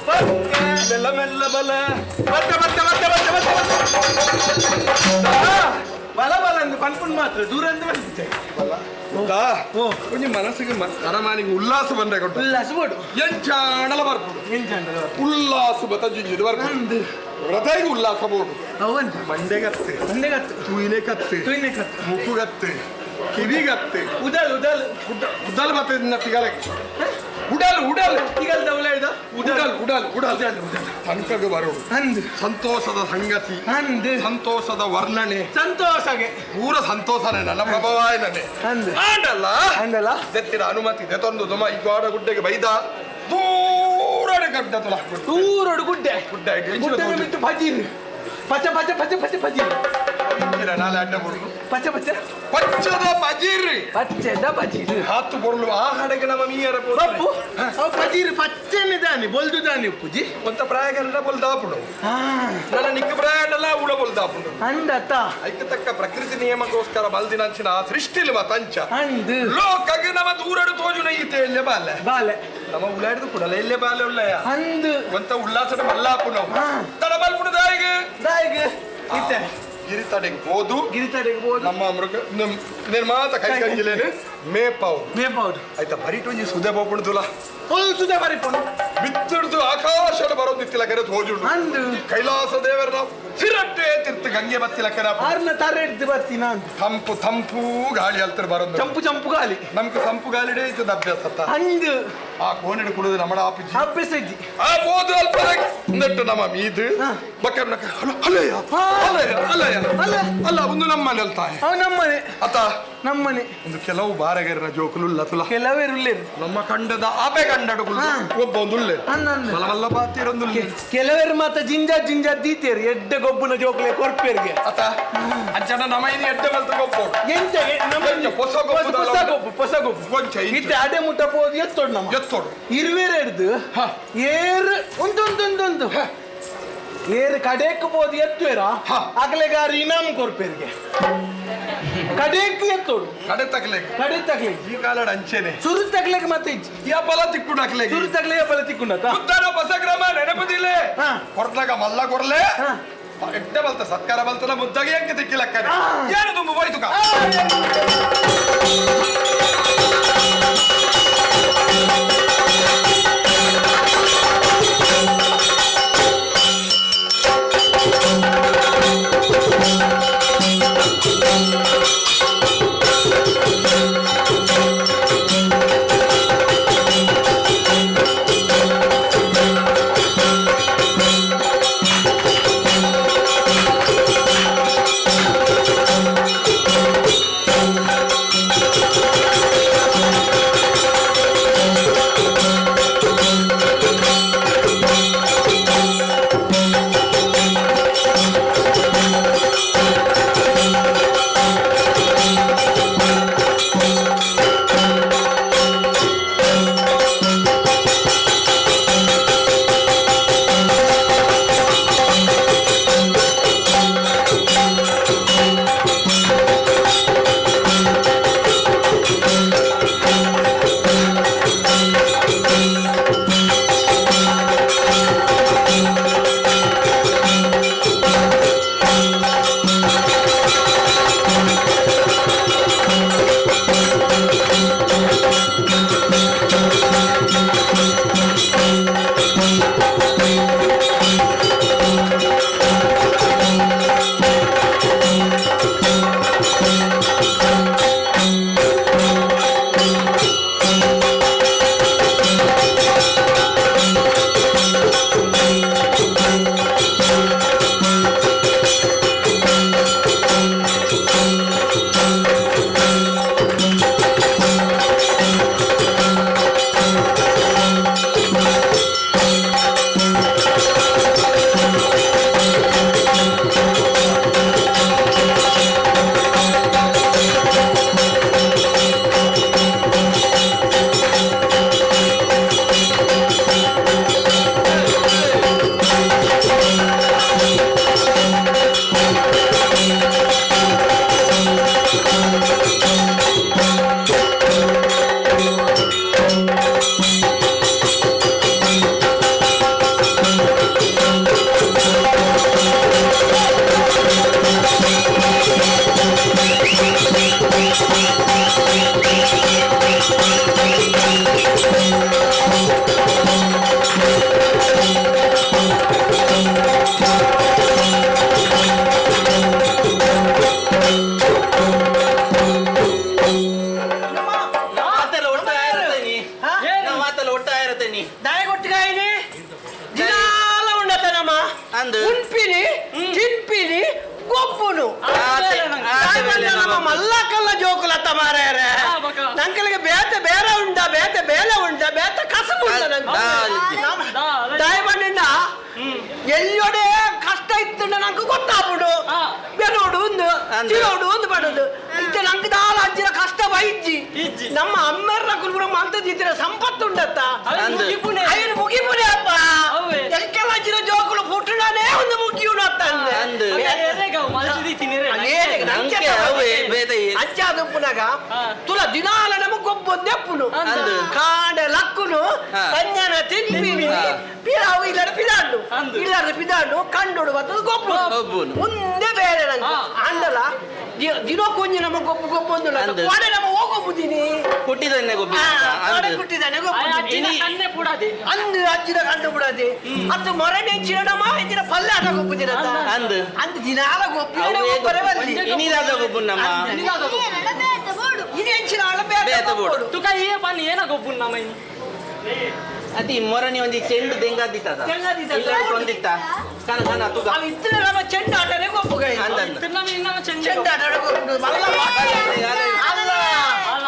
ಬತ್ತೆ. ಮೆಲ್ಲ ಮೆಲ್ಲ ಬಲ. ಬತ್ತೆ ಬತ್ತೆ ಬತ್ತೆ ಬತ್ತೆ ಬತ್ತೆ ಬತ್ತೆ. ಆ, ಬಲ ಬಲ ಅಂದ್ ಪನ್ಪುಂಡ್ ಮಾತ್ರ ದೂರ ಅಂದ್ ಬಂದಿತ್ತೆ. ದಾ, ಒಂಜಿ ಮನಸ್ಸಿಗೆ ಅರಮಾನಿಗೆ ಉಲ್ಲಾಸ ಬಂದ್ರೆ ಕೊಟ್ಟು ಉಲ್ಲಾಸ ಬೋಡು. ಎಂಚಾಣಲ ಬರ್ಪುಡು. ಎಂಚಾಂಡಲ ಉಲ್ಲಾಸ ಬತ್ತ ಜಿಂಜಿದು ಬರ್ಪುಡು. ವ್ರತೈಗೆ ಉಲ್ಲಾಸ ಬೋಡು. ಅವನ್ ಮಂಡೆಗತ್ತೆ. ಮಂಡೆಗತ್ತೆ. ತೂಯಿನೆ ಕತ್ತೆ. ತೂಯಿನೆ ಕತ್ತೆ. ಮುಕ್ಕುಗತ್ತೆ. ಕಿವಿಗತ್ತೆ. ಉದಲ್ ಉದಲ್. ಉದಲ್ ಬತ್ತ ತಿಗಲಕ್ಕೆ. ಉಡಲ್ ಉಡಲ್. ತಿಗಲ್ ದೌಲ ಇದ. ಉಡಲ್ ಉಡಲ್ ಉಡಲ್. ಸಂಕಗ ಬರೋಡು. ಅಂದ್. ಸಂತೋಷದ ಸಂಗತಿ. ಅಂದ್. ಸಂತೋಷದ ವರ್ಣನೆ. ಸಂತೋಷಗೆ. ಪೂರ ಸಂತೋಷನೇ ನನ್ನ ಪ್ರಭಾವನೇ. ಅಂದ್. ಆಂಡಲ್ಲ. ಆಂಡಲ್ಲ. ದೆತ್ತಿನ ಅನುಮತಿ ದೆತೊಂದು ದುಮ ಈ ಗೋಡ ಗುಡ್ಡೆಗೆ ಬೈದ ದೂರ ಗಡ್ಡ ತುಲ. ದೂರೋಡು ಗುಡ್ಡೆ. ಗುಡ್ಡೆ ಐತೆ. ಗುಡ್ಡೆ ಬಿಟ್ಟು ಭಜೀರ್. ಪಚ ಪಚ ಪಚ ಪಚ ಭಜೀರ್. ನಾಳೆ ಅಡ್ಡ ಬರುದು. ಪಚ ಪಚ. ಪಚ್ಚದ ಪಜೀರ್. ಪಚ್ಚದ ಪಜೀರ್. ಹಾತು ಬೊರ್ಲು ಆ ಹಡಗೆ ನಮ್ಮ ಮೀಯರ ಬಪ್ಪು ಅವು ಪಜೀರ್ ಪಚ್ಚನೆ ದಾನಿ ಬೊಲ್ದು ದಾನಿ ಉಪ್ಪುಜಿ. ಒಂತ ಪ್ರಾಯಗಲ್ಲ ಬೊಲ್ದಾಪುಡು. ನನ್ನ ನಿಕ್ಕ ಪ್ರಾಯಡಲ್ಲ ಉಳ ಬೊಲ್ದಾಪುಡು. ಅಂದತ್ತ. ಐಕ ತಕ್ಕ ಪ್ರಕೃತಿ ನಿಯಮಕ್ಕೋಸ್ಕರ ಬಲ್ದಿನಂಚಿನ ಆ ಸೃಷ್ಟಿಲಿ ಮತಂಚ. ಅಂದ್. ಲೋಕಗೆ ನಮ್ಮ ದೂರಡು ತೋಜುನ ಈತೆ ಎಲ್ಲೆ ಬಾಲೆ. ಬಾಲೆ. ನಮ್ಮ ಉಳ್ಳಾಡಿದು ಕೂಡಲ ಎಲ್ಲೆ ಬಾಲೆ ಉಳ್ಳಯ. ಅಂದ್. ಒಂತ ಉಲ್ಲಾಸದ ಮಲ್ಲಾಪುನು. ತಡ ಮಲ್ಪುಡು ದಾಯಿಗೆ. ದಾಯಿಗೆ. ಇತ್ತೆ. ಗಿರಿತಡೆಗೆ ಹೋದು. ಗಿರಿತಡೆಗೆ ಹೋದು. ನಮ್ಮ ಮೃಗ ನಿರ್ಮಾತ ಕೈ ಕಂಜಿಲೇನು ಮೇಪಾವು. ಮೇಪಾವು. ಆಯ್ತಾ ಬರಿಟೊಂಜಿ ಸುದೆ ಬೋಪುಂಡುಲ. ಓ ಸುದೆ ಬರಿಪುಂಡು. ಬಿತ್ತುಡ್ದು ಆಕಾಶದ ಬರೋದಿತ್ತಿಲ್ಲ ಕೆರೆ ತೋಜುಂಡು. ಅಂದು. ಕೈಲಾಸ ದೇವರ ಸಿರಟ್ಟೆ ತಿರ್ತು ಗಂಗೆ ಬತ್ತಿಲ ಕೆರೆ. ಆರ್ನ ತರ ಹಿಡ್ದು ಬರ್ತೀನಿ ನಾನು. ತಂಪು ತಂಪು ಗಾಳಿ ಅಲ್ತರ ಬರೋದು. ಚಂಪು ಚಂಪು ಗಾಳಿ. ನಮ್ಗೆ ತಂಪು ಗಾಳಿಡೇ ಇದ್ದದ ಅಭ್ಯಾಸ ಅತ್ತ. ಅಂದು. ಆ ಕೋನೆಡು ಕುಡಿದು ನಮ್ಮಡ ಆಪಿಜಿ. ಅಭ್ಯಾಸ ಇದ್ದಿ. ಆ ಬೋದು ಅಲ್ಪ ನೆಟ್ಟು ನಮ್ಮ ಮೀದು. ಬಕ್ಕರ್ನ ಅಲ್ಲಯ್ಯ ಅಲ್ಲಯ್ಯ ಅಲ್ಲಯ್ಯ ಅಲ್ಲ. ಅಲ್ಲ ಒಂದು ನಮ್ಮನೆ ಅಲ್ತಾಯ. ಅವ್ ನಮ್ಮನೆ. ಅತ್ತ ನಮ್ಮನೆ. ಒಂದು ಕೆಲವು ಬಾರಗೇರಿನ ಜೋಕುಲು ತುಲ. ಕೆಲವೇರು ನಮ್ಮ ಕಂಡದ ಆಪೆ ಕಂಡಡುಗಳು ಒಬ್ಬ ಒಂದು ಉಳ್ಳೆ. ಅನ್ನಂದು. ಮಲ್ಲ ಮಲ್ಲ ಬಾತಿರೊಂದು ಉಳ್ಳೆ. ಕೆಲವರು ಮಾತ್ರ ಜಿಂಜ ಜಿಂಜ ದೀತೇರು ಎಡ್ಡೆ ಗೊಬ್ಬುನ ಜೋಕುಲೆ ಕೊರ್ಪೇರಿಗೆ. ಅತ್ತ ಅಂಚನ ನಮ್ಮ ಇನಿ ಎಡ್ಡೆ ಮಲ್ತ ಗೊಬ್ಬು. ಎಂತ ನಮ್ಮ ಎಂಚ ಹೊಸ ಗೊಬ್ಬು ಹೊಸ ಗೊಬ್ಬು ಹೊಸ ಗೊಬ್ಬು. ಕೊಂಚ ಇಂಚು. ಇತ್ತೆ ಅಡೆ ಮುಟ್ಟ ಪೋದು ಎತ್ತೋಡು ನಮ್ಮ. ಎತ್ತೋಡು. ಇರುವೇರು ಹಿಡ್ದು ಏರು ಒಂದೊಂದೊಂದೊಂದು ಏರು ಕಡೇಕ್ ಪೋದು ಎತ್ತುವೇರ ಅಗಲೆಗಾರ ಇನಾಮ್ ಕೊರ್ಪೇರಿಗೆ. ಕಡೇಕ್ ಎತ್ತೋಡು. ಕಡೆ ತಕ್ಲೆ. ಕಡೆ ತಕ್ಲೆ. ಈ ಕಾಲಡ್ ಅಂಚೆನೆ. ಸುರು ತಕ್ಲೆಗೆ ಮತ್ತೆ ಇಜ್ಜಿ. ಯಾ ಬಲ ತಿಕ್ಕುಂಡು ಅಕ್ಲೆಗೆ. ಸುರು ತಕ್ಲೆ ಯಾ ಬಲ ತಿಕ್ಕುಂಡತ. ಉದ್ದಾನ ಹೊಸ ಗ್ರಾಮ ನೆನಪದಿಲ್ಲ. ಕೊರ್ಲಾಗ ಮಲ್ಲ ಕೊರ್ಲೆ. ಎಡ್ಡೆ ಬಲ್ತ ಸತ್ಕಾರ ಬಲ್ತನ ಮುದ್ದಾಗಿ ಅಂಕೆ ತಿಕ್ಕಿಲಕ್ಕನೆ. ಏನು ತುಂಬ ಹೋಯ್ತು ಕಾ. Thank you. ಉನ್ಪಿನಿ ತಿನ್ಪಿನಿ ಗೊಬ್ಬುನು ನಮ್ಮ ಮಲ್ಲಕಲ್ಲ ಜೋಕುಲತ್ತ ಮಾರ್ಯಾರ ನಂಕಲಿಗೆ ಬೇತೆ ಬೇರೆ ಉಂಡ ಬೇತೆ ಬೇಲೆ ಉಂಡ ಬೇತೆ ಕಸಬು ಉಂಡ ನಂಗೆ ದಾಯಮಣ್ಣ ಎಲ್ಲಿಯೊಡೆ ಕಷ್ಟ ಇತ್ತು ನಂಗೆ ಗೊತ್ತಾಗ್ಬಿಡು ಬೆನೋಡು ಒಂದು ತಿರೋಡು ಒಂದು ಪಡೋದು ಇತ್ತೆ ನಂಗೆ ದಾಲ ಅಂಚಿನ ಕಷ್ಟ ಬೈಜ್ಜಿ ನಮ್ಮ ಅಮ್ಮೆರ್ನ ಕುಲ್ಪುರ ಮಂತದಿತ್ತಿನ ಸಂಪತ್ತು ಉಂಡತ್ತ ಅಯ್ಯನ ಮುಗಿಪುನೆ ಅಪ್ಪ ಎಂಕೆಲ್ಲ ಅಂಚಿನ ಜೋಕುಲು ಪುಟ್ಟುಡಾನೇ ಒಂದು ಮುಗಿಯುನು ಅತ್ತ ಅಂಚಾದ ಉಪ್ಪುನಾಗ ತುಲ ದಿನಾಲ ನಮಗ್ ಗೊಬ್ಬೊಂದು ಎಪ್ಪುನು ಕಾಂಡೆ ಲಕ್ಕುನು ಸಂಜನ ತಿನ್ಪಿನಿ ಪಿರಾವು ಇಲ್ಲಡ ಪಿದಾಂಡು ಇಲ್ಲಡ ಪಿದಾಂಡು ಕಂಡೋಡು ಬತ್ತದ ಗೊಬ್ಬು ಮುಂದೆ ಬೇರೆ ನಂಗೆ ಅಂಡಲ ದಿನಕ್ಕೊಂಜಿ ನಮ್ಮ ಗೊಬ್ಬು ಗೊಬ್ಬು ಒಂದು ಕೋಡೆ ನಮ್ಮ ಹೋಗೊಬ್ಬುದೀನಿ ಹುಟ್ಟಿದನ್ನೇ ಗೊಬ್ಬು ಕೋಡೆ ಹುಟ್ಟಿದಾನೆ ಗೊಬ್ಬು ಅಂದು ಅಜ್ಜಿನ ಕಂಡು ಬಿಡದೆ ಅದು ಮೊರನೆ ನಮ್ಮ ಇಂಚಿನ ಪಲ್ಲೆ ಆಟ ಗೊಬ್ಬುದಿನ ಅಂದು ಅಂದು ದಿನಾಲ ಗೊಬ್ಬು ಗೊಬ್ಬರೇ ಬಲ್ಲಿ ಇನಿದಾದ ಗೊಬ್ಬು ನಮ್ಮ ಇದು ಎಂಚಿನ ಆಳ ಬೇತೆ ಬೋಡು ತುಕ ಏ ಬನ್ನಿ ಏನ ಗೊಬ್ಬು ನಮ್ಮ ಇನಿ ಅತಿ ಮೊರನಿ ಒಂಜಿ ಚೆಂಡು ದೆಂಗಾದಿತ್ತ ಇಲ್ಲ ಕೊಂದಿತ್ತ ಕನ ಕನ ತುಗ ಅವ ಇತ್ತಿನ ನಮ್ಮ ಚೆಂಡು ಆಟನೇ ಗೊಬ್ಬು ಗೈ ಚೆಂಡು ಆಟನೇ ಗೊಬ್ಬು ಮಲ್ಲ ಅಲ್ಲ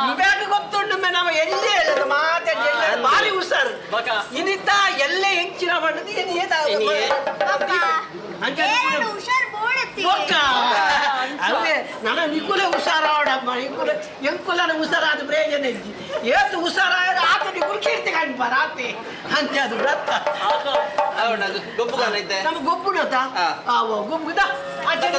ಇವ್ಯಾಕೆ ಗೊತ್ತುಂಟು ಮೆ ನಮ್ಮ ಎಲ್ಲೇ ಹೇಳೋದು ಮಾತಾಡಿ ಭಾರಿ ಹುಷಾರು ಇನಿತ ಎಲ್ಲೇ ಹೆಂಚಿನ ಮಾಡೋದು ಏನು ಅವೇ ನನ್ನ ನಿಕುಲೆ ಹುಷಾರಾವಡಮ್ಮ ನಿಕುಲೆ ಎಂಕುಲನ ಹುಷಾರಾದ ಪ್ರಯೋಜನ ಇಜ್ಜಿ ಏತು ಹುಷಾರಾದ ಆತ ನಿಕುಲು ಕೀರ್ತಿ ಕಾಣ್ಪಾರ ಆತೆ ಅಂತ ಅದು ವ್ರತ ಗೊಬ್ಬು ಕಾಣೈತೆ ನಮ್ಮ ಗೊಬ್ಬುನತ ಆವೋ ಗೊಬ್ಬುದ ಆಚೆ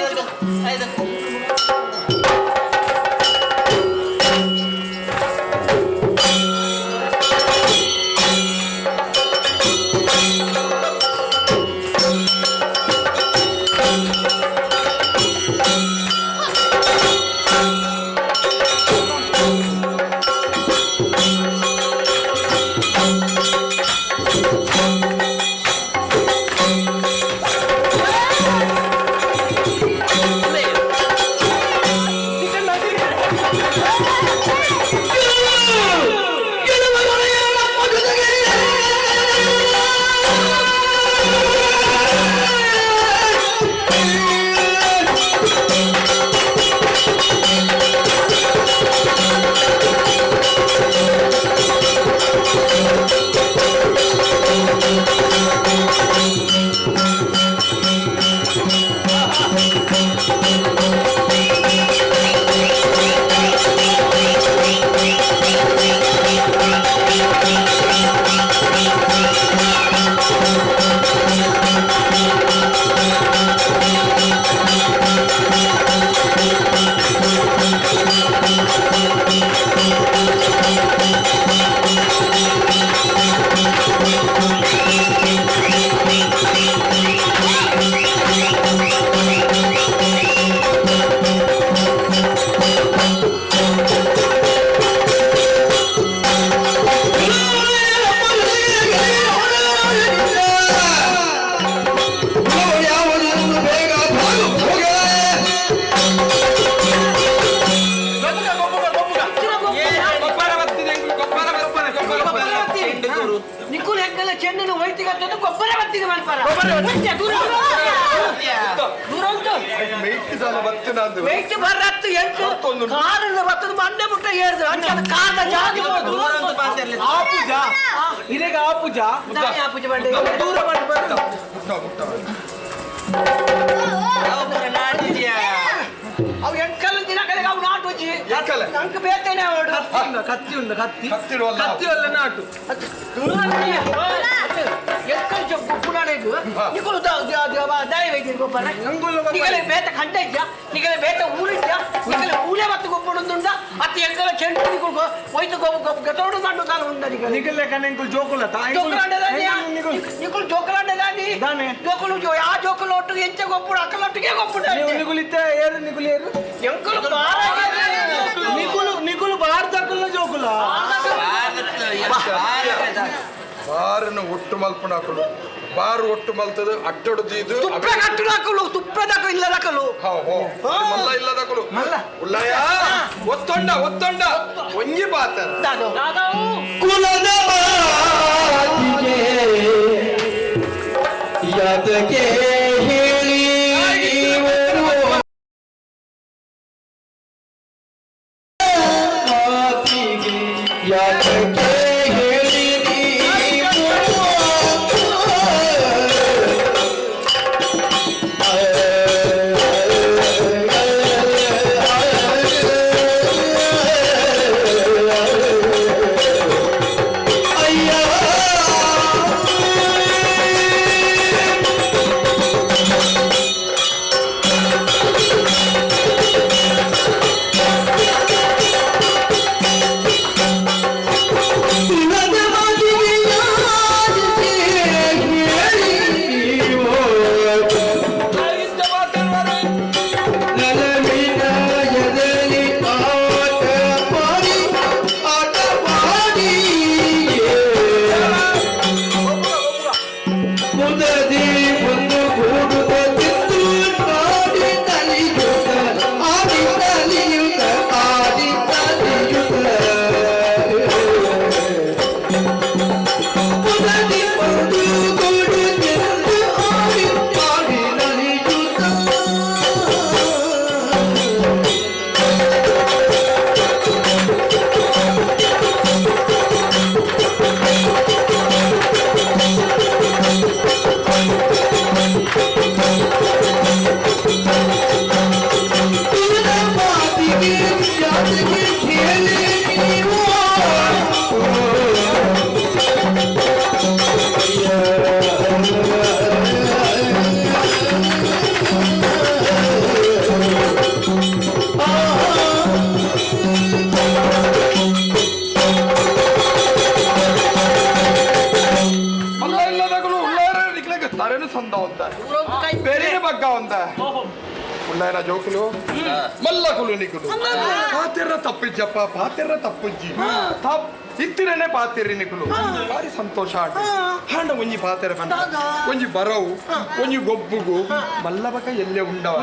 ನಿಕ್ಕುಲು ಹೆಂಗಲ್ಲ ಚೆಂಡನ್ನು ವೈತಿಗತ್ತದ್ದು ಗೊಬ್ಬರ ಬತ್ತಿಗೆ ಮಲ್ಪರ ದೂರ ದೂರ ಉಂಟು ಮೇಯ್ತು ಬರತ್ತು ಎಂಟು ಕಾರನ್ನ ಬತ್ತದ ಮಂಡೆ ಮುಟ್ಟ ಏರ್ದು ಅಂಚೆ ಕಾದ ಜಾತಿ ಆ ಪೂಜಾ ಇರೇಗ ಆ ಪೂಜಾ ಆ ಪೂಜೆ ಮಾಡಿ ದೂರ ಮಾಡಿ ಬಂದು ಅವು ಎಂಕಲ್ ದಿನ ಕಡೆಗೆ ಅವು ನಾಟು ನಂಗೆ ಬೇತೇನೆ ಅವಡು ಕತ್ತಿ ಉಂಡು ಕತ್ತಿ ಕತ್ತಿ ಅಲ್ಲ ನಾಟು ಎಂಕಲ್ ಗೊಪ್ಪುನಾಡೆಗ್ ನಿಕುಲು ದಯವೇಗಿ ಗೊಬ್ಬರ ನಿಗಲೆ ಬೇತ ಕಂಡ ಇದ್ದ ನಿಗಲೆ ಬೇತ ಊರಿದ್ದ ನಿಗಲೆ ಊರೇ ಮತ್ತು ಗೊಬ್ಬುಡುಂದುಂಡ ಅತ್ತ ಎಂಕಲ ಚೆಂಡು ನಿಕುಲು ಒಯ್ತು ಗೊಬ್ಬ ಗತೋಡು ದಂಡು ತಾನು ಉಂಡ ನಿಗಲೆ ನಿಗಲೆ ಕಣ ಎಂಕುಲು ಜೋಕುಲ ಜೋಕುಲಾಂಡ ನಿಕುಲು ಜೋಕುಲಾಂಡ ದಾನಿ ಜೋಕುಲು ಜೋ ಆ ಜೋಕುಲು ಒಟ್ಟು ಎಂಚ ಗೊಬ್ಬುಡು ಅಕ್ಕಲೊಟ್ಟಿಗೆ ಗೊಬ್ಬುಡು ನಿಗುಲಿತ್ತ ಏರು ನಿಗುಲು ಏರು ಎಂಕುಲು ನಿಗುಲು ನಿಗುಲು ಬಾರ್ದಕುಲ ಜೋಕುಲ ಬಾರನ್ನು ಒಟ್ಟು ಮಲ್ಪುನಾಕುಲು ಬಾರು ಒಟ್ಟು ಮಲ್ತದ ಅಡ್ಡೊಡು ದೀದು ತುಪ್ಪೆ ಕಟ್ಟುನಾಕುಲು ತುಪ್ಪೆದಕು ಇಲ್ಲದಕಲು ಮಲ್ಲ ಇಲ್ಲದಕುಲು ಮಲ್ಲ ಉಲ್ಲಯ ಒತ್ತೊಂಡ ಒತ್ತೊಂಡ ಒಂಜಿ ಪಾತ್ರ ಕುಲದ ಮಾತಿಗೆ ಯಾತಕ್ಕೆ ಯಾತಕ್ಕೆ ಹೇಳಿ ನೀವು ಕುಲದ ಮಾತಿಗೆ ಯಾಕೆ ಹೇಳಿ ನೀವು ನಲವಿನ ಎದೆಲಿ ಆಟ ಪಾಡಿ ಆಟ ಪಾಡಿ ಮುದದಿ ಒಂದು ಕೂಡುತ್ತ ತಿಂದು ನಾಡಿ ಕಲಿಯುತ್ತ ಆಡಿ ಕಲಿಯುತ್ತ ಆಡಿ ಕಲಿಯುತ್ತ ಮುದದಿ ಒಂದು ಕೂಡು ತಿಂದು ಆಡಿ ಆಡಿ ನಲಿಯುತ್ತ. ಕುಲದ ಮಾತಿಗೆ ಯಾತಕ್ಕೆ ಕೇಳಿ ನೀವು ಮಲ್ಲ ಇಲ್ಲದಗಳು ಉಳ್ಳಾರ ನಿಕ್ಲೆಗ್ ತರೆನು ಸಂದ ಒಂದ ಬೇರೆ ಬಗ್ಗ ಒಂದ ಉಳ್ಳಾರ ಜೋಕುಲು ಮಲ್ಲ ಕುಲು ನಿಕುಲು ಪಾತಿರ್ರ ತಪ್ಪಿಜ್ಜಪ್ಪ, ಪಾತಿರ್ರ ತಪ್ಪುಜ್ಜಿ ತಪ್ ಇತ್ತಿರನೆ ಪಾತಿರ್ರಿ ನಿಕುಲು ಭಾರಿ ಸಂತೋಷ ಆಟ ಹಾಂಡ ಒಂಜಿ ಪಾತೆರ ಬಂದ ಒಂಜಿ ಬರವು ಒಂಜಿ ಗೊಬ್ಬುಗು ಮಲ್ಲಬಕ ಎಲ್ಲೆ ಉಂಡವ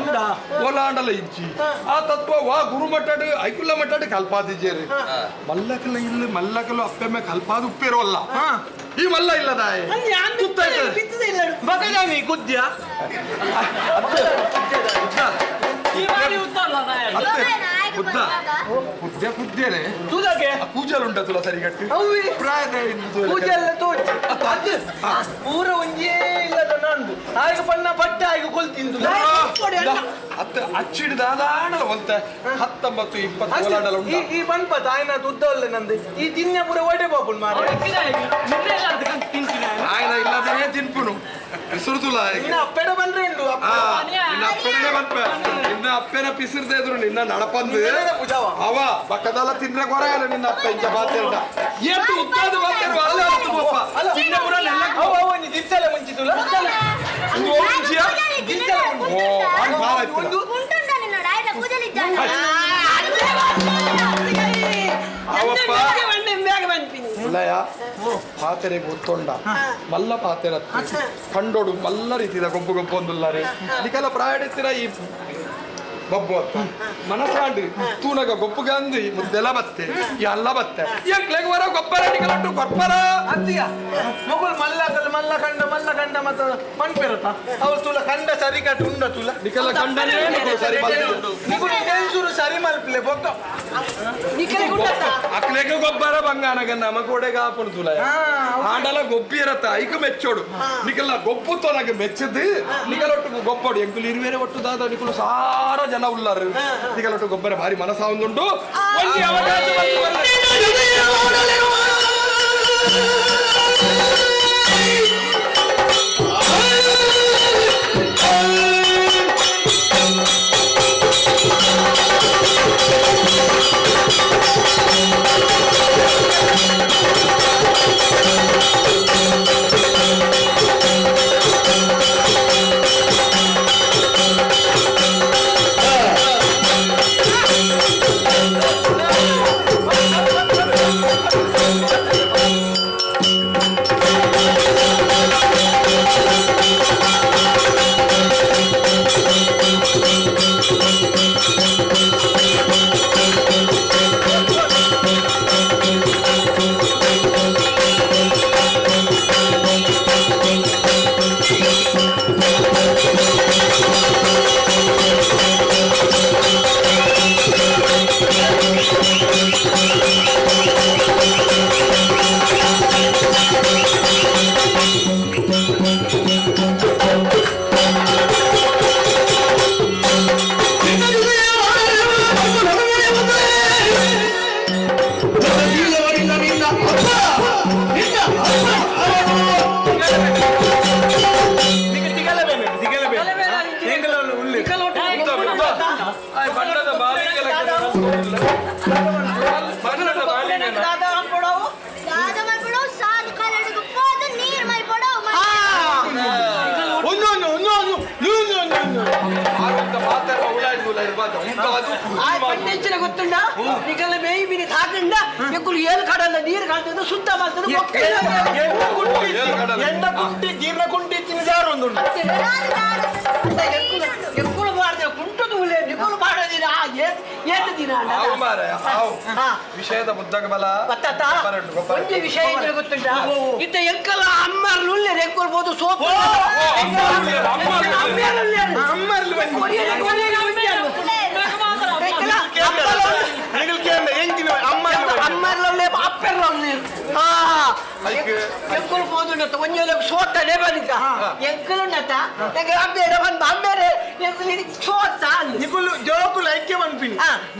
ಓಲಾಂಡಲ ಇಜ್ಜಿ ಆ ತತ್ವ ವಾ ಗುರು ಮಟ್ಟಡು ಐಕುಲ್ಲ ಮಟ್ಟಡು ಕಲ್ಪಾದಿಜೇರು ಮಲ್ಲಕಲ ಇಲ್ಲ ಮಲ್ಲಕಲು ಅಪ್ಪೆಮ್ಮೆ ಕಲ್ಪಾದ ಉಪ್ಪಿರೋಲ್ಲ ಈ ಮಲ್ಲ ಇಲ್ಲದಾಯೆ ಬಗದಾಮಿ ಗುದ್ಯ. ಈ ಬಾರಿ ಉತ್ತಲ್ಲ ಅತ್ತೆ ಬುದ್ಧ ಬುದ್ಧ ಕುದ್ದೇನೆ ತೂದಕ್ಕೆ ಕೂಜಲ್ ಉಂಟ ತುಲ ಸರಿಗಟ್ಟು ಅವ್ವೆ. ಪ್ರಾಯದ ಇಂದು ಪೂಜೆಲ್ಲ ತೋಚಿ ಅದು ಪೂರ ಒಂಜೇ ಇಲ್ಲದ ನಂದು ಆಗ ಬಣ್ಣ ಬಟ್ಟೆ ಆಗ ಕೊಲ್ತಿಂದು. ಅತ್ತ ಅಚ್ಚಿಡ್ದ ಅದಾಣಲ ಒಂತೆ 19 20 ಓಲಾಡಲ ಉಂಟ. ಈ ಬನ್ಪತ ಆಯ್ನ ಉದ್ದವಲ್ಲ ನಂದು ಈ ತಿನ್ನೆ ಪೂರ ಒಡೆ ಬಾಪುನ್ ಮಾರ. ತಿಂತೀನಿ. ಆಯ್ನ ಇಲ್ಲದೇ ತಿನ್ಪುನು ಪಿಸುರುತುಲ. ನಿನ್ನ ಅಪ್ಪೆಡ ಬಂದ್ರೆ ಉಂಟು ಅಪ್ಪ. ನಿನ್ನ ಅಪ್ಪನೇ ಬಂದ್ಪ ನಿನ್ನ ಅಪ್ಪನ ಪಿಸಿರ್ದೆ ಇದ್ರು ನಿನ್ನ ನಡಪಂದು ಪೂಜಾವ. ಅವ ಪಕ್ಕದಲ್ಲ ತಿಂದ್ರೆ ಕೊರ ಅಲ್ಲ ನಿನ್ನ ಅಪ್ಪ ಇಂಚ ಬಾತಿರ್ದ ಏತು ಉದ್ದಾದ ಬಾತಿರು ಅಲ್ಲ ಅತ್ತು ಪಪ್ಪ ತಿನ್ನೆ ಪೂರ ನೆಲ್ಲ. ಅವ ಅವ ಒಂಜಿ ದಿರ್ಸಲ ಮುಂಚಿತುಲ. ಒಂದು ಮುಂಚಿಯ? ಓ ಭಾರಿ ಭಾರ ಆಯ್ತು. ಅವಪ್ಪ ಉಳ್ಳಯ ಪಾತೆರೆ ಗೊತ್ತೊಂಡ ಮಲ್ಲ ಪಾತೆರ ಕಂಡೋಡು ಮಲ್ಲ ರೀತಿದ ಗೊಬ್ಬು ಗೊಬ್ಬು ಒಂದುಲ್ಲಾರೆ ನಿಕಲ ಪ್ರಾಯಡಿತ್ತಿರ ಈ ಬಬ್ಬು ಅತ್ತ ಮನಸಾಂಡು ತೂನಗ ಗೊಬ್ಬು ಗಂದು ಮುದ್ದೆಲ ಬತ್ತೆ ಎಲ್ಲ ಬತ್ತೆ ಎಂಕ್ಲೆಗ್ ವರ ಗೊಬ್ಬರ ನಿಕಲಟ್ಟು ಕೊರ್ಪರ. ಅತ್ತಿಯ ಮೊಗುಲ್ ಮಲ್ಲ ಕಲ್ ಮಲ್ಲ ಕಂಡ ಮಲ್ಲ ಕಂಡ ಮತ್ತ ಮನ್ಪೆರತ ಅವು ತುಲ ಕಂಡ ಸರಿ ಕಟ್ಟು ಉಂಡ ತುಲ. ನಿಕಲ ಕಂಡನೇ ನಿಕಲು ಸರಿ ಮಲ್ತಿದ್ದು. ನಿಗುಲ್ ಕೆಲ್ಸೂರು ಸರಿ ಮಲ್ಪಲೆ ಬೊಕ್ಕ. ಅಕ್ಲೆಗ್ ಗೊಬ್ಬರ ಬಂಗಾನಗ ನಮ ಕೋಡೆಗ ಆಪುಣು ತುಲ ಆಂಡಲ ಗೊಬ್ಬಿ ಇರತ್ತ ಐಕ ಮೆಚ್ಚೋಡು ನಿಕಲ ಗೊಬ್ಬು ತೊನಗ ಮೆಚ್ಚದು ನಿಕಲೊಟ್ಟು ಗೊಪ್ಪಡು ಎಂಕುಲು ಇರುವೇರೆ ಒಟ್ಟು ದಾದ ನಿಕಲು ಸಾರ ಜನ ಉಲ್ಲಾರು ನಿಕಲೊಟ್ಟು ಗೊಬ್ಬರ ಭಾರಿ ಮನಸ ಒಂದುಂಟು ಒಂಜಿ ಅವಕಾಶ ಬಂತು ಬರ್ಲೆ. ಆ ದಾದ ಮಲ್ಪಡವು ದಾದ ಮಲ್ಪಡವು ಸಾದು ಕಲಡುಗು ಪೋದು ನೀರ್ ಮಲ್ಪಡವು. ಒಂದು ಒಂದು ಒಂದು ಒಂದು ಒಂದು ಒಂದು ಆರೋಗ್ಯ ಮಾತಾಡ ಉಳಾಡಿ ಉಳಾಡಿ ಬಾದ ಉಂಟಾದು. ಆ ಪಂಡಿಂಚಿನ ಗೊತ್ತುಂಡ ನಿಕಲ ಮೇಯ್ ಮಿನಿ ತಾಕಂಡ ಎಂಕುಲು ಏಳು ಕಡಲ ನೀರು ಕಾಣ್ತದೆ ಶುದ್ಧ ಮಾಡ್ತದೆ. ಎಣ್ಣ ಕುಂಟಿ ಜೀರ್ಣ ಕುಂಟಿ ತಿಂದಾರು ಒಂದು ಎಂಕುಲು ಮಾಡ್ದೆ ಕುಂಟು ಉಳ್ಳೆ ನಿಕುಲು ಮಾಡೋದಿಲ್ಲ. ಏತ್ ದಿನ ಆವು ಮಾರಾಯ ಆವು ವಿಷಯದ ಮುದ್ದಗ ಬಲ. ಬತ್ತಾತ ಒಂಜಿ ವಿಷಯ ಇದ್ರೆ ಗೊತ್ತುಂಟ ಇತ್ತ ಎಂಕಲ ಅಮ್ಮರ್ಲು ಉಲ್ಲೇರು ಎಂಕುಲು ಬೋದು ಸೋಪು ಎಂಕುಲು ಪೋದುಂಡತ್ತ ಒಂಜಿ ಸೋತನೆ ಬನಿತ ಎಂಕುಲುಂಡತ್ತ ಎಂಕ ಅಮ್ಮೇರೆ ಬಂದ ಅಮ್ಮೇರೆ ಎಂಕುಲು ಸೋತ. ನಿಕುಲು ಜೋಕುಲು ಐಕ್ಯ ಪನ್ಪಿನಿ.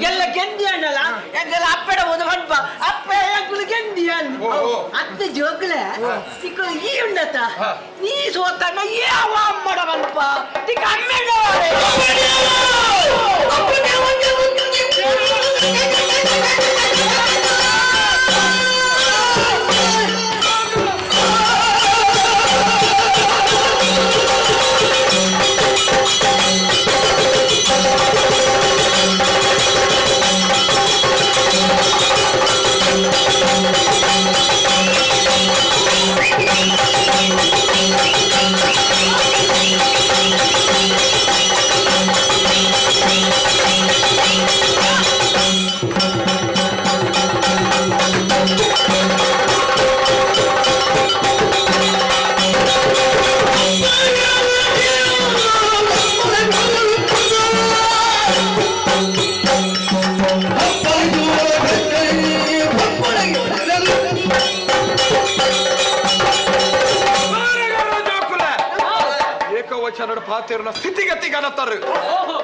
ಎಲ್ಲ ಗೆಂದಿ ಅಣ್ಣಲ್ಲ ಎಂಕೆಲ್ಲ ಅಪ್ಪೆಡ ಹೋದ ಪನ್ಪ ಅಪ್ಪೆ ಎಂಕುಲು ಗೆಂದಿ ಅಣ್ಣ ಅತ್ತ ಜೋಕುಲೆ ನಿಕುಲು ಈ ಉಂಡತ್ತ ನೀ ಸೋತಣ್ಣ ಯಾವ ಅಮ್ಮಡ ಪನ್ಪ ನಿಕ ಅಮ್ಮೆಡ. ಏಕವಚನದ ಪಾತಿರ್ನ ಸ್ಥಿತಿಗತಿ ಗಣತರು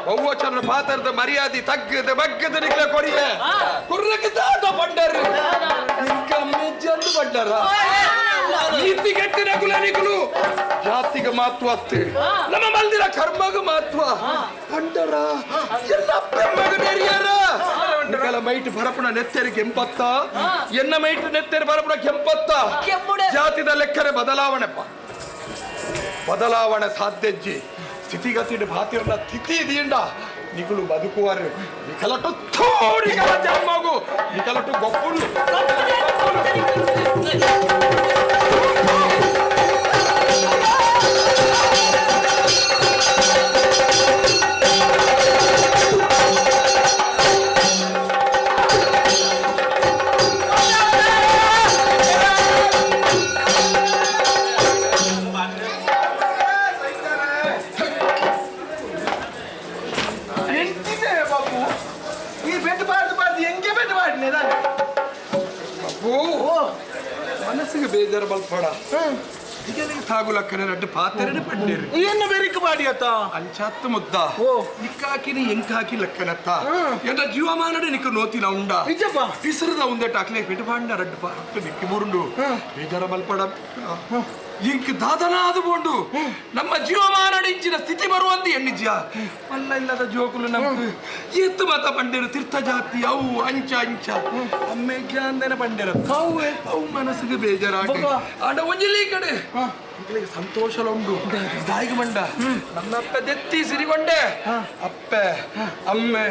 ಬಹುವಚನ ಪಾತ್ರದ ಮರ್ಯಾದೆ ತಗ್ಗದ ಬಗ್ಗದ ನಿಕ್ಲೆ ಕೊರಿಯ ಕುರ್ರಕ್ಕೆ ದಾದ ಪಂಡರು ಇಂಕ ಮೆಜ್ಜಂದು ಪಂಡರ ನೀತಿ ಕೆಟ್ಟಿನ ಕುಲನಿಕುಲು ಜಾತಿಗೆ ಮಹತ್ವ ಅತ್ತು ನಮ್ಮ ಮಲ್ದಿರ ಕರ್ಮಗ ಮಹತ್ವ ಪಂಡರ ಎಲ್ಲ ಬ್ರಹ್ಮಗ ನೆರಿಯರ ನಿಕಲ ಮೈಟ್ ಬರಪುಣ ನೆತ್ತೆರಿ ಕೆಂಪತ್ತ ಎನ್ನ ಮೈಟ್ ನೆತ್ತೆರಿ ಬರಪುಣ ಕೆಂಪತ್ತ ಜಾತಿದ ಲೆಕ್ಕರೆ ಬದಲಾವಣೆಪ್ಪ ಬದಲಾವಣೆ ಸಾಧ್ಯಜ್ಜಿ ಸ್ಥಿತಿಗತಿ ಭಾತಿರ್ನ ತಿಥಿ ದಿಂಡ ನಿಗುಲು ಬದುಕುವರು ನಿಕಲಟು ಥೋಡಿಗಳ ಜನ್ಮಗು ನಿಕಲಟು ಗೊಪ್ಪುಲು. ಎಂಟಿದೆ ಬಾಬು ಈ ಬೆಡ್ ಬಾರ್ದು ಬಾರ್ದು ಎಂಗೆ ಬೆಡ್ ಬಾಡಿನೆ ದಾನೆ. ಬಾಬು ಮನಸ್ಸಿಗೆ ಬೇಜಾರು ಮಲ್ಪಡ ಈಗನಿಗೆ ತಾಗುಲಕ್ಕನೆ ರಡ್ಡು ಪಾತೆರಡು ಪಂಡೇರು ಏನು ಬೆರಿಕ್ ಬಾಡಿ ಅತ್ತ ಅಂಚಾತ್ತು ಮುದ್ದ ನಿಕ್ಕಾಕಿನಿ ಎಂಕಾಕಿ ಲಕ್ಕನತ್ತ ಎನ್ನ ಜೀವಮಾನಡೆ ನಿಕ್ಕ ನೋತಿನ ಉಂಡ ನಿಜಪ್ಪ ಪಿಸರದ ಉಂದೆಟ್ ಅಕ್ಲೆ ಪೆಟ್ಟು ಪಾಂಡ ರಡ್ಡು ಪಾಟ್ಟು ನಿಕ್ಕಿ ಮುರುಂಡು ಬೇಜಾರ ಮಲ್ಪಡ ಇಂಕ್ ದಾದನಾದು ಬೋಂಡು ನಮ್ಮ ಜೀವಮಾನಡೆ ಇಂಚಿನ ಸ್ಥಿತಿ ಬರುವಂದು ಎಣ್ಣಿಜ್ಯ ಮಲ್ಲ ಇಲ್ಲದ ಜೋಕುಲು ನಮ್ಗೆ ಎತ್ತು ಮಾತ ಪಂಡೇರು ತೀರ್ಥ ಜಾತಿ ಅವು ಅಂಚ ಅಂಚ ಅಮ್ಮೆ ಅಂದನೆ ಪಂಡೇರ ಅವು ಮನಸ್ಸಿಗೆ ಬೇಜಾರಾಗ ಆಡ ಒಂಜಿಲಿ ಕಡೆ ಮಕ್ಕಳಿಗೆ ಸಂತೋಷ ಉಂಡು ದಾಯಿಗೆ ಬಂಡ ನನ್ನ ಅಪ್ಪ ದೆತ್ತಿ ಸಿರಿಗೊಂಡೆ ಅಪ್ಪೆ ಅಮ್ಮೆ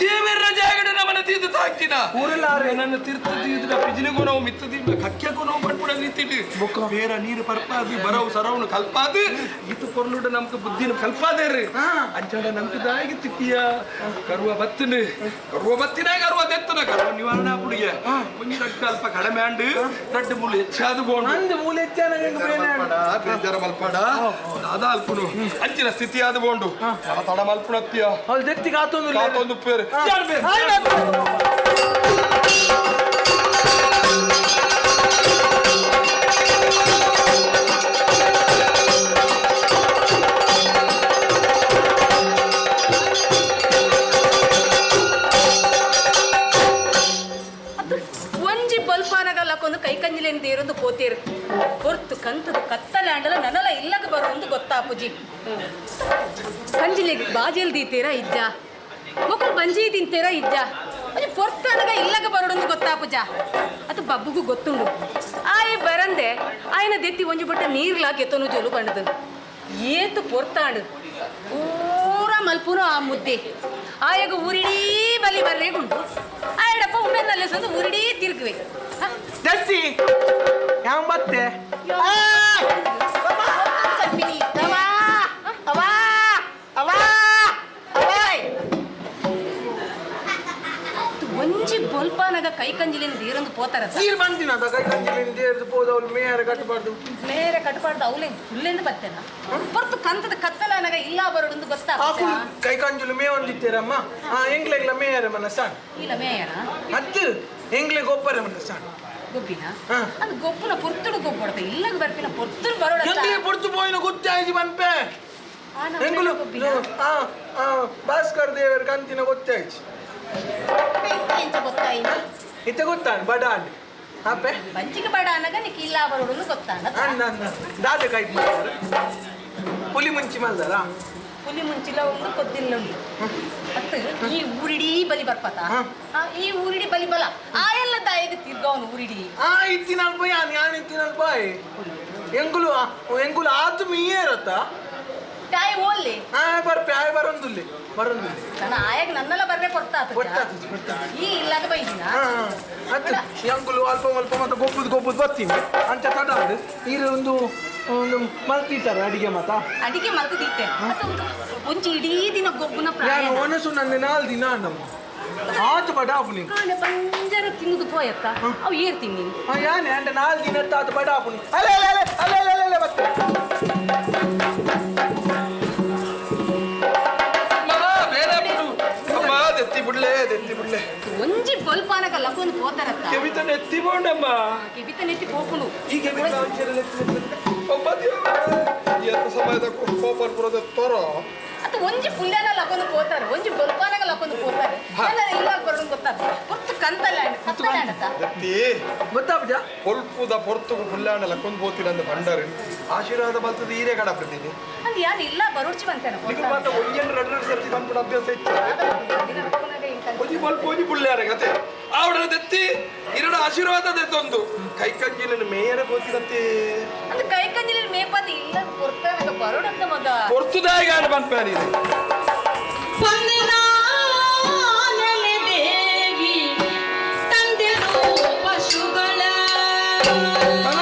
ದೇವರ ಜಾಗಡೆ ನಮ್ಮನ್ನ ತೀರ್ಥ ತಾಕ್ತಿನ ಊರೆಲ್ಲ ನನ್ನ ತೀರ್ಥ ತೀರ್ಥ ಪಿಜಿನಿಗೂ ನಾವು ಮಿತ್ತ ತೀರ್ಥ ಕಕ್ಕೆಗೂ ನಾವು ಪಟ್ಪುಡ ನಿಂತಿಟ್ಟು ಬೇರೆ ನೀರು ಪರ್ಪಾದು ಬರವು ಸರವನು ಕಲ್ಪಾದು ಇತ್ತು ಪೊರ್ಲುಡ ನಮ್ಗೆ ಬುದ್ಧಿನ ಕಲ್ಪಾದೇರಿ ಅಂಚಾಡ ನಮ್ಗೆ ದಾಯಿಗೆ ತಿಕ್ಕಿಯ ಕರುವ ಬತ್ತಿನ ಕರುವ ಬತ್ತಿನ ಕರುವ ದೆತ್ತನ ಕರುವ ನಿವಾರಣೆ ಪುಡಿಗೆ ಒಂಜಿ ರಡ್ಡು ಅಲ್ಪ ಕಡಿಮೆ ಅಂಡು ರಡ್ಡು ಮೂಲು ಹೆಚ್ಚಾದು ಬೋಂಡು ಅಂದು ಮೂಲೆ ಹೆಚ್ಚಾನ ಬೇಜಾರ ಮಲ್ಪಡ ದಾದ ಅಲ್ಪುನು ಅಂಚಿನ ಸ್ಥಿತಿ ಆದ ಬೋಂಡು ತಡ ಮಲ್ಪುಣತ್ತೀಯ ಅವ್ಳು ದೆತ್ತಿ ಕಾತೊಂದು ಕಾತೊಂದು ಪೇರು ಒಂಜಿ ಬಲ್ಪಾನಗಲ್ಲಕ್ಕೊಂದು ಕೈ ಕಂಜಿಲೇನು ದೇರೊಂದು ಪೋತೇರು ಹೊರ್ತು ಕಂತದ ಕತ್ತಲೆ ಅಂಡಲ ನನಲ ಇಲ್ಲಗ ಬರೋಂದು ಗೊತ್ತಾಪುಜಿ ಕಂಜಿಲೆಗ್ ಬಾಜೆಲ್ ದೀತೀರ ಇಜ್ಜ ಮೊಕಲ್ ಬಂಜಿ ತಿಂತೀರ ಇಜ್ಜ. ಒಂಜಿ ಪೊರ್ತನಗ ಇಲ್ಲಗ ಬರೋಡೊಂದು ಗೊತ್ತಾಪುಜ ಅದು ಬಬ್ಬುಗು ಗೊತ್ತುಂಡು. ಆಯೆ ಬರಂದೆ ಆಯನ ದೆತ್ತಿ ಒಂಜಿ ಬೊಟ್ಟ ನೀರ್ಲಾ ಕೆತ್ತನು ಜೋಲು ಪಂಡದು ಏತು ಪೊರ್ತಾಂಡು ಪೂರ ಮಲ್ಪುನು ಆ ಮುದ್ದೆ ಆಯಗ ಊರಿಡೀ ಬಲಿ ಬರ್ರೇಗುಂಡು ಆಯಡಪ್ಪ ಉಮ್ಮೆನಲ್ಲೇ ಸಂದು ಊರಿಡೀ ತಿರುಗುವೆ. ದಸ್ತಿ ಯಾವ ಮತ್ತೆ ಒಂಜಿ ಬೊಲ್ಪಾನಗ ಕೈ ಕಂಜಿಲಿನ ನೀರೊಂದು ಪೋತಾರ. ನೀರು ಬಂದಿನ ಕೈ ಕಂಜಿಲಿನ ದೇರ್ದು ಪೋದವ್ರು ಮೇಯರ ಕಟ್ಟಬಾರ್ದು. ಮೇರೆ ಕಟ್ಟಬಾರ್ದು ಅವಲೇ ಹುಲ್ಲೆಂದು ಬತ್ತೇನ ಹೊರ್ತು ಕಂತದ ಕತ್ತಲನಗ ಇಲ್ಲ ಬರೋಡೊಂದು ಗೊತ್ತಾ. ಕೈ ಕಂಜುಲು ಮೇ ಒಂದಿತ್ತೀರಮ್ಮ ಎಂಗ್ಲೆಗ್ಲ ಮೇಯರ ಮನ ಸಾಣ್ ಇಲ್ಲ ಮೇಯರ ಅತ್ತು ಎಂಗ್ಲೆ ಗೊಬ್ಬರ ಮನ ಸಾಣ್ ಗೊಬ್ಬಿನ ಅದು ಗೊಬ್ಬನ ಪೊರ್ತುಡು ಗೊಬ್ಬಡತ ಇಲ್ಲಗ ಬರ್ಪಿನ ಪೊರ್ತುಡು ಬರೋಡ. ಎಂಗ್ಲೆ ಪೊರ್ತು ಪೋಯಿನ ಗೊತ್ತಾಯ್ತು ಬನ್ಪೆ ಎಂಗುಲು ಭಾಸ್ಕರ್ ದೇವರ ಕಂತಿನ ಗೊತ್ತಾಯ್ತು ಇತ್ತೆ ಗೊತ್ತಾನ್ ಬಡ ಅಂಡ್ ಅಪ್ಪೆ ಬಂಚಿಗೆ ಬಡ ಅನಗ ನಿಕ್ ಇಲ್ಲ ಬರೋಡು ಗೊತ್ತಾನ. ಅಣ್ಣ ಅಣ್ಣ ದಾದ ಕೈಟ್ ಮಾಡ್ತಾರೆ ಪುಲಿ ಮುಂಚಿ ಮಲ್ದಾರ ಪುಲಿ ಮುಂಚಿಲ ಉಂಡು ಕೊದ್ದಿಲ್ಲ ಉಂಡು ಅತ್ತು ಈ ಊರಿಡೀ ಬಲಿ ಬರ್ಪತ ಈ ಊರಿಡಿ ಬಲಿ ಬಲ ಆ ಎಲ್ಲ ದಾಯಿಗೆ ತಿರ್ಗವನು ಊರಿಡಿ. ಆ ಇತ್ತಿನಾಲ್ ಪೋಯ್ ಯಾನ್ ಇತ್ತಿನಾಲ್ ಪೋಯ್ ಎಂಗುಲು ಎಂಗುಲು ಆತು ಮೀಯೇರತ್ತ ತಾಯಿ ಓಲ್ಲಿ ಆ ಬರ್ಪೆ ಆಯ್ ಬರೊಂದುಲ್ಲೆ ಬರೊಂದುಲ್ಲೆ ನನ್ನ ಆಯಾಗ ನನ್ನೆಲ್ಲ ಬರ್ರೆ ಕೊಡ್ತಾ ಈ ಇಲ್ಲಾಗ ಬೈದಿನ ಅತ್ತು ಎಂಗುಲು ಅಲ್ಪ ಅಲ್ಪ ಮತ್ತೆ ಗೊಬ್ಬುದು ಗೊಬ್ಬುದು ಬರ್ತೀನಿ ಅಂಚ ತಡ ಈರು ಒಂದು ಒಂದು ಮಲ್ತೀತಾರೆ ಅಡಿಗೆ ಮಾತಾ ಅಡಿಗೆ ಮಲ್ತದಿತ್ತೆ ಒಂಜಿ ಇಡೀ ದಿನ ಗೊಬ್ಬುನ ಯಾನು ಒಣಸು ನನ್ನ ನಾಲ್ ದಿನ ನಮ್ಮ ಆತು ಬಡ ಆಪುನಿ ಬಂಜರ ತಿನ್ನುದು ಪೋಯತ್ತ ಅವು ಏರ್ ತಿನ್ನಿ ಯಾನೆ ಅಂಡ ನಾಲ್ ದಿನ ಆತು ಬಡ ಆಪುನಿ ಅಲೆ ಅಲೆ ಅಲೆ ಅಲೆ ಅಲೆ ಅಲೆ ಬತ್ತೆ ಒಂಜಿ ಬೊಲ್ಪಾನಗ ಲಕ್ಕೊಂದು ಪೋತಾರತ್ತ ಕೆಬಿತ ನೆತ್ತಿ ಬೋಂಡಮ್ಮ ಕೆಬಿತ ನೆತ್ತಿ ಪೋಪುಂಡು ಈ ಕೆಬಿತ ಎಂತ ಸಮಯದ ಕೋಪನ್ ಪುರದ ತೋರೋ ಅತ್ತ ಒಂಜಿ ಪುಲ್ಯಾನ ಲಕ್ಕೊಂದು ಪೋತಾರೆ ಒಂಜಿ ಬೊಲ್ಪಾನಗ ಲಕ್ಕೊಂದು ಪೋತಾರೆ ಎಲ್ಲ ಇಲ್ಲಾಗ ಬರೋದು ಗೊತ್ತಾಗ ಪೊರ್ತು ಕಂತಲ್ಲ ಕತ್ತಲ ನೆತ್ತಿ ಗೊತ್ತಾಪುಜ ಕೊಲ್ಪುದ ಪೊರ್ತುಗು ಪುಲ್ಯಾಣ ಲಕ್ಕೊಂದು ಪೋತಿನ ಅಂದ ಭಂಡಾರಿ ಆಶೀರ್ವಾದ ಬಲ್ತದ ಈರೇ ಕಡ ಪ್ರತೀನಿ ಅಂದ್ ಯಾರು ಇಲ್ಲ ಬರೋಡ್ಚಿ ಬಂತೇನ ನಿಗು ಮಾತ ಒಂಜೆನ್ ರಡ್ಡು ರಡ್ಡು ಸರ್ತಿ ಬಂದ್ಬಿಡ ಅಭ್ಯಾಸ ಇತ್ತು ಒಂಜಿ ಬಲ್ಪ ಒಂಜಿ ಪುಲ್ಯಾಣ ಕತೆ ಆವಡ ದೆತ್ತಿ ಇರಡ ಆಶೀರ್ವಾದ ದೆತ್ತೊಂದು ಕೈ ಕಂಜಿಲಿನ ಮೇಯರ ಗೋತಿರತ್ತೆ ಅಂದ್ ಕೈ ಕಂಜಿಲಿನ ಮೇಪದ ಇಲ್ಲ ಪೊರ್ತಾನಗ ಬರೋಡಂತ ಮಗ ಪೊರ್ತುದಾಯಿಗಾನ ಬಂದ್ಪ್ಯಾನಿ ದೇವಿ ತಂದೆನು ಪಶುಗಳ ಆ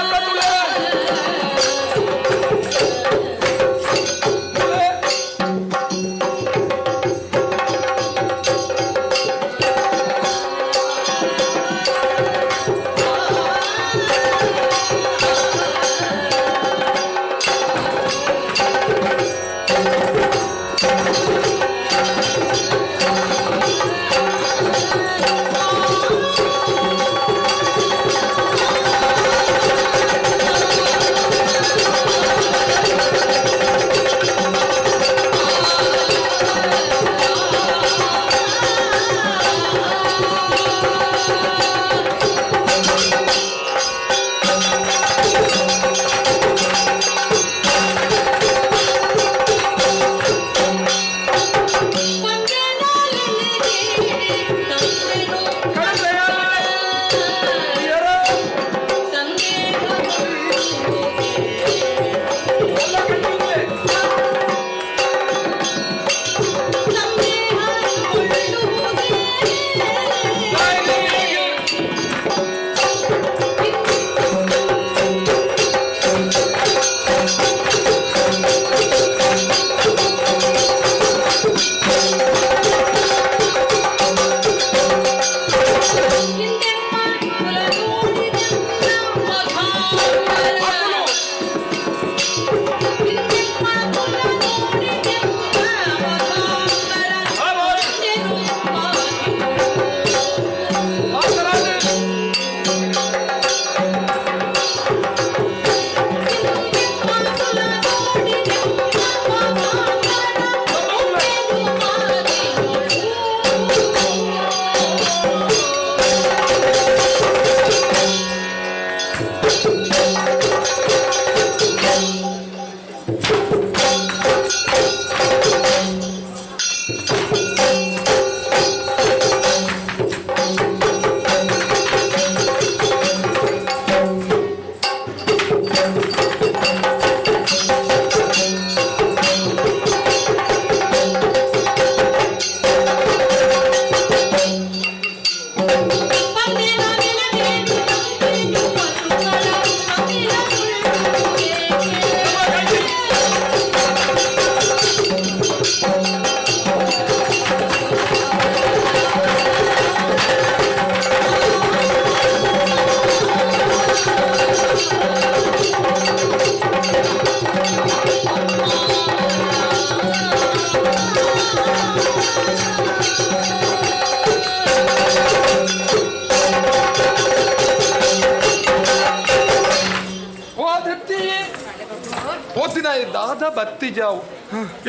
ದೆತ್ತಿನ ದಾದ ಬತ್ತಿ ಜಾವು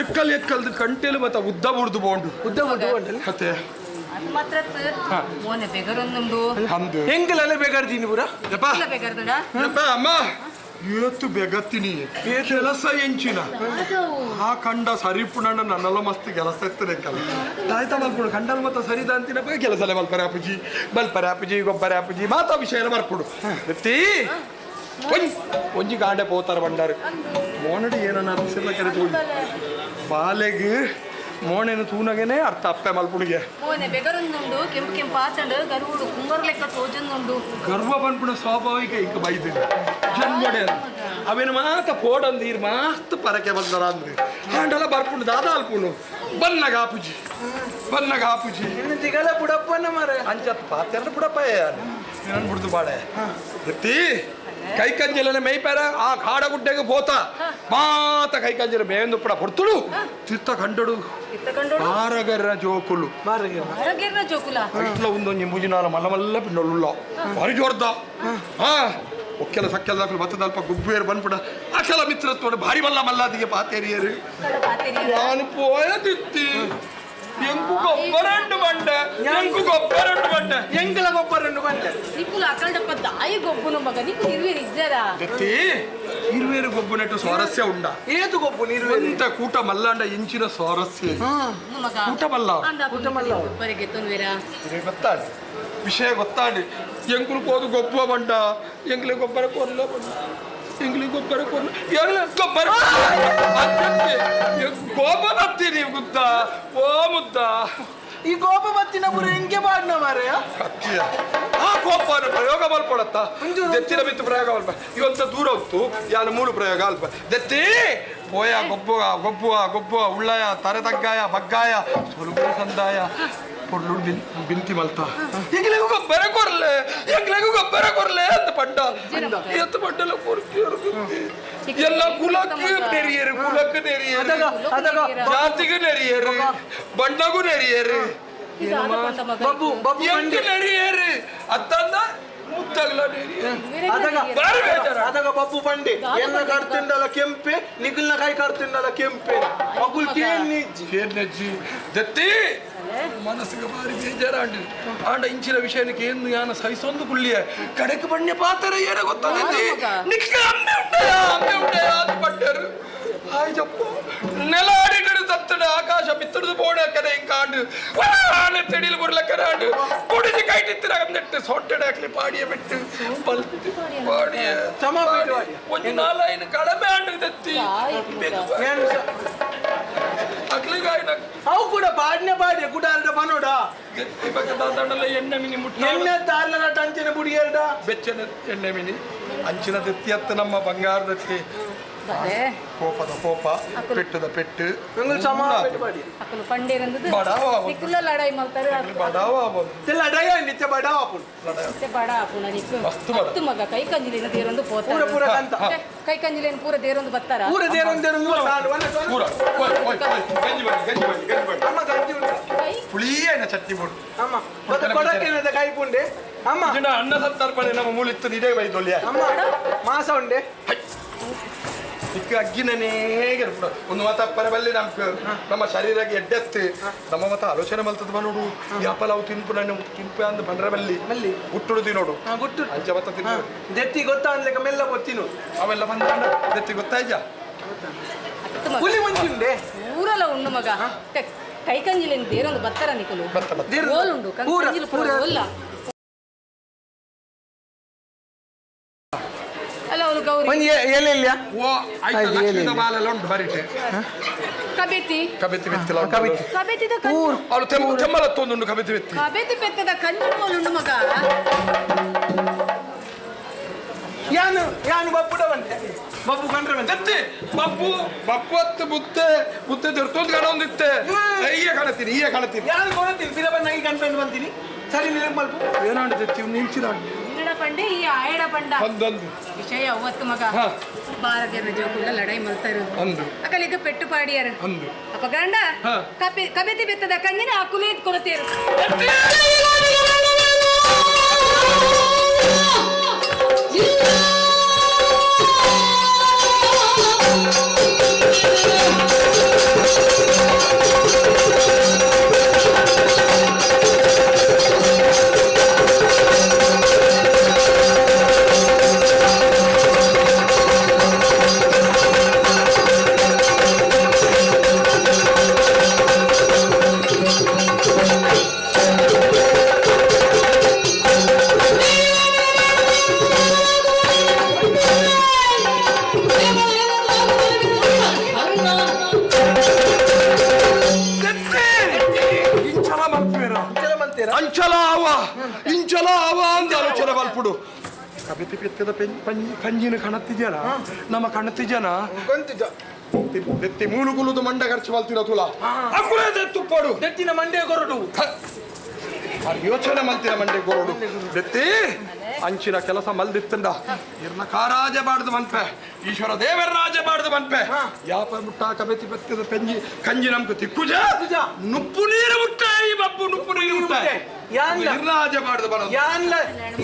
ಎಕ್ಕಲ್ ಎಕ್ಕಲ್ದು ಕಂಟೆಲು ಮತ್ತ ಉದ್ದ ಬುಡ್ದು ಬೋಂಡು ಉದ್ದ ಬುಡ್ದು ಬೋಂಡಲ್ಲ ಮತ್ತೆ ಅದು ಮಾತ್ರ ಮೋನೆ ಬೆಗರೊಂದುಂಡು ಅಂದು ಎಂಕಲೆಲ್ಲ ಬೇಗಾರ್ದೀನಿ ಪೂರ ಯಪ್ಪ ಬೆಗರ್ದುಂಡ ಯಪ್ಪ ಅಮ್ಮ ಇವತ್ತು ಬೆಗತ್ತಿನಿ ಕೆಲಸ ಎಂಚಿನ ಆ ಕಂಡ ಸರಿಪುಣ ನನ್ನೆಲ್ಲ ಮಸ್ತ್ ಕೆಲಸ ಇರ್ತದೆ ಕಲ್ಲ ತಾಯ್ತ ಮಲ್ಪುಡು ಕಂಡಲ್ ಮತ್ತ ಸರಿದ ಅಂತಿನ ಕೆಲಸಲೆ ಮಲ್ಪರೆ ಅಪ್ಪುಜಿ ಬಲ್ಪರೆ ಅಪ್ಪುಜಿ ಗೊಬ್ಬರ ಅಪ್ಪುಜಿ ಮಾತಾ ವಿಷಯ ಬರ್ಪುಡು ಎತ್ತಿ ಒಂಜಿ ಗಾಂಡೆ ಪೋತಾರ ಬಂಡಾರು ಮೋನಡಿ ಏನನ್ನ ಅರ್ಪಿಸಿಲ್ಲ ಕರೆ ಬಾಲೆಗ್ ಮೋಣೆನು ತೂನಗೇನೆ ಅರ್ಥ ಅಪ್ಪೆ ಮಲ್ಪುಡಿಗೆ ಮೋನೆ ಬೆಗರೊಂದುಂಡು ಕೆಂಪು ಕೆಂಪು ಆತಂಡು ಗರುಡು ಕುಂಗರ್ ಲೆಕ್ಕ ತೋಜೊಂದುಂಡು ಗರ್ವ ಪನ್ಪುಣ ಸ್ವಾಭಾವಿಕ ಈಗ ಬೈದು ಜನ್ಮಡೆ ಅವೇನು ಮಾತ ಪೋಡಂದು ಈರ್ ಮಾಸ್ತ್ ಪರಕೆ ಬಂದರ ಅಂದ್ರೆ ಹಾಂಡಲ ಬರ್ಪುಂಡು ದಾದ ಅಲ್ಪುಂಡು ಬನ್ನಗ ಆಪುಜಿ ಬನ್ನಗ ಆಪುಜಿ ಇನ್ನು ತಿಗಲ ಬುಡಪ್ಪನ ಮಾರ ಅಂಚತ್ ಪಾತೆಲ್ಲ ಬುಡಪ್ಪ ನನ್ನ ಬಿಡ್ದು ಬಾಡೆ ಎತ್ತಿ ಕೈ ಕಂಜಲನೆ ಮೇಯ್ಪಾರ ಆ ಕಾಡಗುಡ್ಡೆಗೆ ಪೋತ ಮಾತ ಕೈ ಕಂಜಲ ಮೇಂದು ಪಡ ಹೊರ್ತುಡು ತಿರ್ತ ಕಂಡಡು ಮಾರಗರ ಜೋಕುಲು ಮಾರಗರ ಜೋಕುಲ ಇಟ್ಲ ಒಂದೊಂಜಿ ಮುಜಿನಾಲ ಮಲ್ಲ ಮಲ್ಲ ಪಿನ್ನೊಳ್ಳುಲ್ಲ ಭಾರಿ ಜೋರ್ದ ಹಾ ಒಕ್ಕೆಲ ಸಕ್ಕೆಲ ದಾಖಲು ಬತ್ತದ ಅಲ್ಪ ಗುಬ್ಬೇರು ಬಂದ್ಬಿಡ ಅಖಲ ಮಿತ್ರತ್ವಡು ಭಾರಿ ಮಲ್ಲ ಮಲ್ಲಾದಿಗೆ ಪಾತೇರಿಯರು ನಾನು ಪೋಯದಿತ್ತಿ ಎಂಕು ಗೊಬ್ಬರಂಡು ಬಂಡೆ ಎಂಕು ಗೊಬ್ಬರಂಡು ಬಂಡೆ ಎಂಕಲ ಗೊಬ್ಬರಂಡು ಬಂಡೆ ನಿಕ್ಕುಲ ಅಕಲ್ಡಪ್ಪ ದಾಯಿ ಗೊಬ್ಬುನು ಮಗ ನಿಕ್ಕು ಇರುವೇರು ಇಜ್ಜರ ಎತ್ತಿ ಇರುವೇರು ಗೊಬ್ಬು ನೆಟ್ಟು ಸ್ವಾರಸ್ಯ ಉಂಡ ಏತು ಗೊಬ್ಬು ಇರುವೇರು ಎಂತ ಕೂಟ ಮಲ್ಲಾಂಡ ಇಂಚಿನ ಸ್ವಾರಸ್ಯ ಮಗ ಕೂಟ ಮಲ್ಲ ಕೂಟ ಮಲ್ಲ ಗೊಬ್ಬರಿಗೆ ತೊನ್ವೇರಾ ಗೊತ್ತಾಡಿ ವಿಷಯ ಗೊತ್ತಾಡಿ ಎಂಕುಲು ಕೋದು ಗೊಬ್ಬ ಬಂಡ ಎಂಕ್ಲೆ ಗೊಬ್ಬರ ಕೊರ್ಲ ಬಂಡ ಎಂಗ್ಲಿ ಗೊಬ್ಬರ ಕೊರ್ಲ ಎಂಗ್ಲೆ ಗೊಬ್ಬರ ಕೋಪ ಬರ್ತೀನಿ ಮುದ್ದ ಓ ಮುದ್ದ ಈ ಕೋಪ ಬತ್ತಿನ ಪುರ ಎಂಕೆ ಬಾಡ್ನ ಮಾರಾಯ ಅತ್ತಿಯ ಆ ಕೋಪನ ಪ್ರಯೋಗ ಮಲ್ಪಡತ್ತ ದೆತ್ತಿನ ಬಿತ್ತು ಪ್ರಯೋಗ ಮಲ್ಪ ಇವಂತ ದೂರ ಹೊತ್ತು ಯಾನು ಮೂರು ಪ್ರಯೋಗ ಅಲ್ಪ ದೆತ್ತಿ ಪೋಯ ಗೊಬ್ಬುವ ಗೊಬ್ಬುವ ಗೊಬ್ಬುವ ಉಳ್ಳಾಯ ತರೆ ತಗ್ಗಾಯ ಬಗ್ಗಾಯ ಸ್ವಲ್ಪ ಸಂದಾಯ ಪೊರ್ಲು ಬಿಂತಿ ಮಲ್ತ ಎಂಗ್ಲೆಗೂ ಗೊಬ್ಬರ ಕೊರ್ಲೆ ಎಂಗ್ಲೆಗೂ ಗೊಬ್ಬರ ಕೊರ್ಲೆ ಅಂತ ಪಂಡ ಎತ್ತ ಪಂಡಲ ಕೊರ್ತಿಯರು ಎಲ್ಲ ಕುಲಕ್ಕೆ ನೆರಿಯರು ಕುಲಕ್ಕೆ ನೆರಿಯರು ಜಾತಿಗೆ ನೆರಿಯರು ಬಣ್ಣಗೂ ನೆರಿಯರು ಬಬ್ಬು ಬಬ್ಬು ಎಂಕ್ ನೆರಿಯರು ಅತ್ತಂದ ಮುತ್ತಗ್ಲ ನೆರಿಯರು ಅದಗ ಬಬ್ಬು ಬಂಡೆ ಎನ್ನ ಕಡ್ತಿಂಡಲ ಕೆಂಪೆ ನಿಗುಲ್ನ ಕೈ ಕಡ್ತಿಂಡಲ ಕೆಂಪೆ ಮಗುಲ್ ಕೇನ್ನಿಜ್ಜಿ ಕೇನ್ನಿಜ್ಜಿ ದತ್ತಿ ಮನಸ್ಸಿಗೆ ಭಾರಿ ಬೇಜಾರಾಂಡಿ ಆಂಡ ಇಂಚಿನ ವಿಷಯಕ್ಕೆ ಏನು ಯಾನ ಸಹಿಸೊಂದು ಕುಳ್ಳಿಯ ಕಡೆಗೆ ಬಣ್ಣ ಪಾತ್ರ ಏನ ಗೊತ್ತದತ್ತಿ ನಿಕ್ಕ ಅಮ್ಮೆ ಉಂಟಯ ಅಮ್ಮೆ ಉಂಟಯ ಅಂತ ಪಟ್ಟರು ಆಯ್ತಪ್ಪ ನೆಲ ಆಡಿಟಡು ತತ್ತಡ ಆಕಾಶ ಬಿತ್ತಡದು ಬೋಡ ಕಡೆ ಇಂಕಾಂಡು ಆನೆ ತೆಡಿಲು ಬುರ್ಲ ಕರಾಂಡು ಕುಡಿದು ಕೈಟಿತ್ತಿರ ನೆಟ್ಟು ಸೊಟ್ಟೆಡೆ ಹಾಕ್ಲಿ ಪಾಡಿಯ ಬಿಟ್ಟು ಪಲ್ತಿ ಪಾಡಿಯ ಒಂಜಿ ನಾಲಾಯಿನ ಕಡಮೆ ಆಂಡು ದತ್ತಿ ಅಕ್ಲಿಗಾಯ್ನ ಅವು ಕೂಡ ಪಾಡ್ನೆ ಪಾಡಿಯ ಕೂಡ ಅಲ್ದ ಬನೋಡ ಎಣ್ಣೆ ಮಿನಿ ಮುಟ್ಟ ಎಣ್ಣೆ ತಾರ್ಲನ ಟಂಚಿನ ಬುಡಿಯರ್ಡ ಬೆಚ್ಚನ ಎಣ್ಣೆ ಮಿನಿ ಅಂಚಿನ ದತ್ತಿ ಅತ್ತ ನಮ್ಮ ಬಂಗಾರದತ್ತಿ ಕೋಪದ ಕೋಪ ಪೆಟ್ಟದ ಪೆಟ್ಟು ಅಕುಲು ಪಂಡೇರಂದದು ನಿಕ್ಕುಲ್ಲ ಲಡಾಯಿ ಮಲ್ತಾರೆ ಬಡಾವ ಲಡಾಯಿ ನಿತ್ಯ ಬಡಾವ ಆಪುಂಡು ನಿತ್ಯ ಬಡ ಆಪುಂಡ ನಿಕ್ಕು ಮಸ್ತು ಮಗ ಕೈ ಕಂಜಿಲೇನು ದೇರೊಂದು ಪೋತ ಪೂರ ಪೂರ ಕಂತ ಕೈ ಕಂಜಿಲೇನು ಪೂರ ದೇರೊಂದು ಬತ್ತಾರ ಪೂರ ದೇರೊಂದು ದೇರೊಂದು ಪೂರ ಗಂಜಿ ಬನ್ನಿ ಗಂಜಿ ಬನ್ನಿ ಗಂಜಿ ಬನ್ನಿ ಅಮ್ಮ ಗಂಜಿ ಉಂಟು ಪುಳಿಯೇನ ಚಟ್ನಿ ಬೋಡು ಅಮ್ಮ ಮತ್ತೆ ಕೊಡಕ್ಕೇನದ ಕೈ ಪುಂಡೆ ಅಮ್ಮ ಅನ್ನ ಸಂತರ್ಪಣೆ ನಮ್ಮ ಮೂಲಿತ್ತು ಇದೇ ಬೈದೊಲ್ಯ ಅಮ್ಮ ಮಾಸ ಉಂಡೆ ಇಕ್ಕ ಅಗ್ಗಿನೇ ಒಂದು ಮಾತ ಅಪ್ಪರ ಬಲ್ಲಿ ನಮ್ಗೆ ನಮ್ಮ ಶರೀರಕ್ಕೆ ಎಡ್ಡೆತ್ತು ನಮ್ಮ ಮತ ಆಲೋಚನೆ ಮಲ್ತದ ಬನ್ನೋಡು ಯಾಪಲ ಅವು ತಿನ್ಪು ನನ್ನ ತಿನ್ಪು ಅಂದ್ ಬಂಡ್ರ ಬಲ್ಲಿ ಮಲ್ಲಿ ಹುಟ್ಟುಡು ತಿನ್ನೋಡು ಗುಟ್ಟು ಅಂಚ ಮತ್ತ ತಿನ್ನು ದೆತ್ತಿ ಗೊತ್ತಾ ಅನ್ಲಿಕ್ಕೆ ಮೆಲ್ಲ ಗೊತ್ತಿನು ಅವೆಲ್ಲ ಬಂದ ದೆತ್ತಿ ಗೊತ್ತಾಯ್ಜ ಹುಲಿ ಮುಂಚುಂಡೆ ಊರಲ್ಲ ಉಂಡು ಮಗ ಕೈ ಕಂಜಿಲೇನು ದೇರೊಂದು ಬತ್ತರ ನಿಕುಲು ಓಲುಂಡು ಕಂಜಿಲು ಪೂರ ಓಲ್ಲ ಅಲ್ಲ ಅವನು ಗೌರಿ ಒಂದು ಎಲೆ ಓ ಆಯ್ತು ಲಕ್ಷ್ಮೀದ ಬಾಲೆಲ್ಲ ಉಂಟು ಬರಿಟೆ ಕಬೆತಿ ಕಬೆತಿ ಬೆತ್ತಿಲ ಕಬೆತಿ ಕಬೆತಿದ ಅವಳು ತೆಮ್ಮಲತ್ತೊಂದುಂಡು ಕಬೆತಿ ಬೆತ್ತಿ ಕಬೆತಿ ಪೆತ್ತದ ಕಂಜಿ ಕೋಲುಂಡು ಮಗ ಯಾನು ಯಾನು ಬಪ್ಪುಡ ಬಂತೆ ಬಬ್ಬು ಕಂಡ್ರೆ ಬಂತೆ ಎತ್ತಿ ಬಬ್ಬು ಬಪ್ಪು ಹತ್ತು ಬುತ್ತೆ ಬುತ್ತೆ ದೊರ್ತೊಂದು ಕಣ ಒಂದಿತ್ತೆ ಈಯ ಕಾಣತ್ತೀನಿ ಈಯ ಕಾಣತ್ತೀನಿ ಯಾನು ಕೊಡತ್ತೀನಿ ಬಿರ ಬಂದಾಗಿ ಕಂಡ್ಕೊಂಡು ಬಂತೀನಿ ಸರಿ ನೀರು ಮಲ್ಪು ಏನಾಂಡು ತೆತ್ತಿ ನಿಂಚಿನ ನಿನ್ನಡ ಪಂಡೆ ಈ ಆಯಡ ಪಂಡ ಒಂದೊಂದು ವಿಷಯ ಅವತ್ತು ಮಗ ಭಾರತೀಯರ ಜೋಕುಲ್ಲ ಲಡಾಯಿ ಮಲ್ತಾರು ಅಂದು ಅಕಲಿಗ ಪೆಟ್ಟು ಪಾಡಿಯಾರ ಅಂದು ಅಪ್ಪ ಗಂಡ ಕಬೆತಿ ಬೆತ್ತದ ಕಂಜಿನ ಆ ಕುಲಿ ಕೊರತೇರು Yeah. ಅಂಚಲ ಆವ ಇಂಚಲ ಆವ ಅಂತ ಆಲೋಚನೆ ಮಲ್ಪುಡು ಕಬಿತಿ ಪಿತ್ತದ ಕಂಜಿನ ಕಣತ್ತಿಜನ ನಮ್ಮ ಕಣತ್ತಿಜನ ದೆತ್ತಿ ಮೂಲು ಕುಲುದು ಮಂಡ ಖರ್ಚು ಮಲ್ತಿರ ತುಲ ಅಕುಲೇ ದೆತ್ತುಪ್ಪಡು ದೆತ್ತಿನ ಮಂಡೆ ಕೊರಡು ಯೋಚನೆ ಮಲ್ತಿನ ಮಂಡೆ ಕೊರಡು ದೆತ್ತಿ ಅಂಚಿನ ಕೆಲಸ ಮಲ್ದಿತ್ತಂಡ ಇರ್ನ ಕಾರಾಜ ಬಾಡ್ದು ಮನ್ಪೆ ಈಶ್ವರ ದೇವರ ರಾಜ ಬಾಡ್ದು ಮನ್ಪೆ ಯಾಪ ಮುಟ್ಟ ಕಬೆತಿ ಪತ್ತದ ಪೆಂಜಿ ಕಂಜಿ ನಮ್ಗೆ ತಿಕ್ಕುಜ ನುಪ್ಪು ನೀರು ಮುಟ್ಟಾಯಿ ಬಪ್ಪು ನುಪ್ಪು ನೀರು ಮುಟ್ಟಾಯಿ ಇರ್ನ ಆಜ ಬಾಡ್ದು ಬರ ಯಾನ್ಲ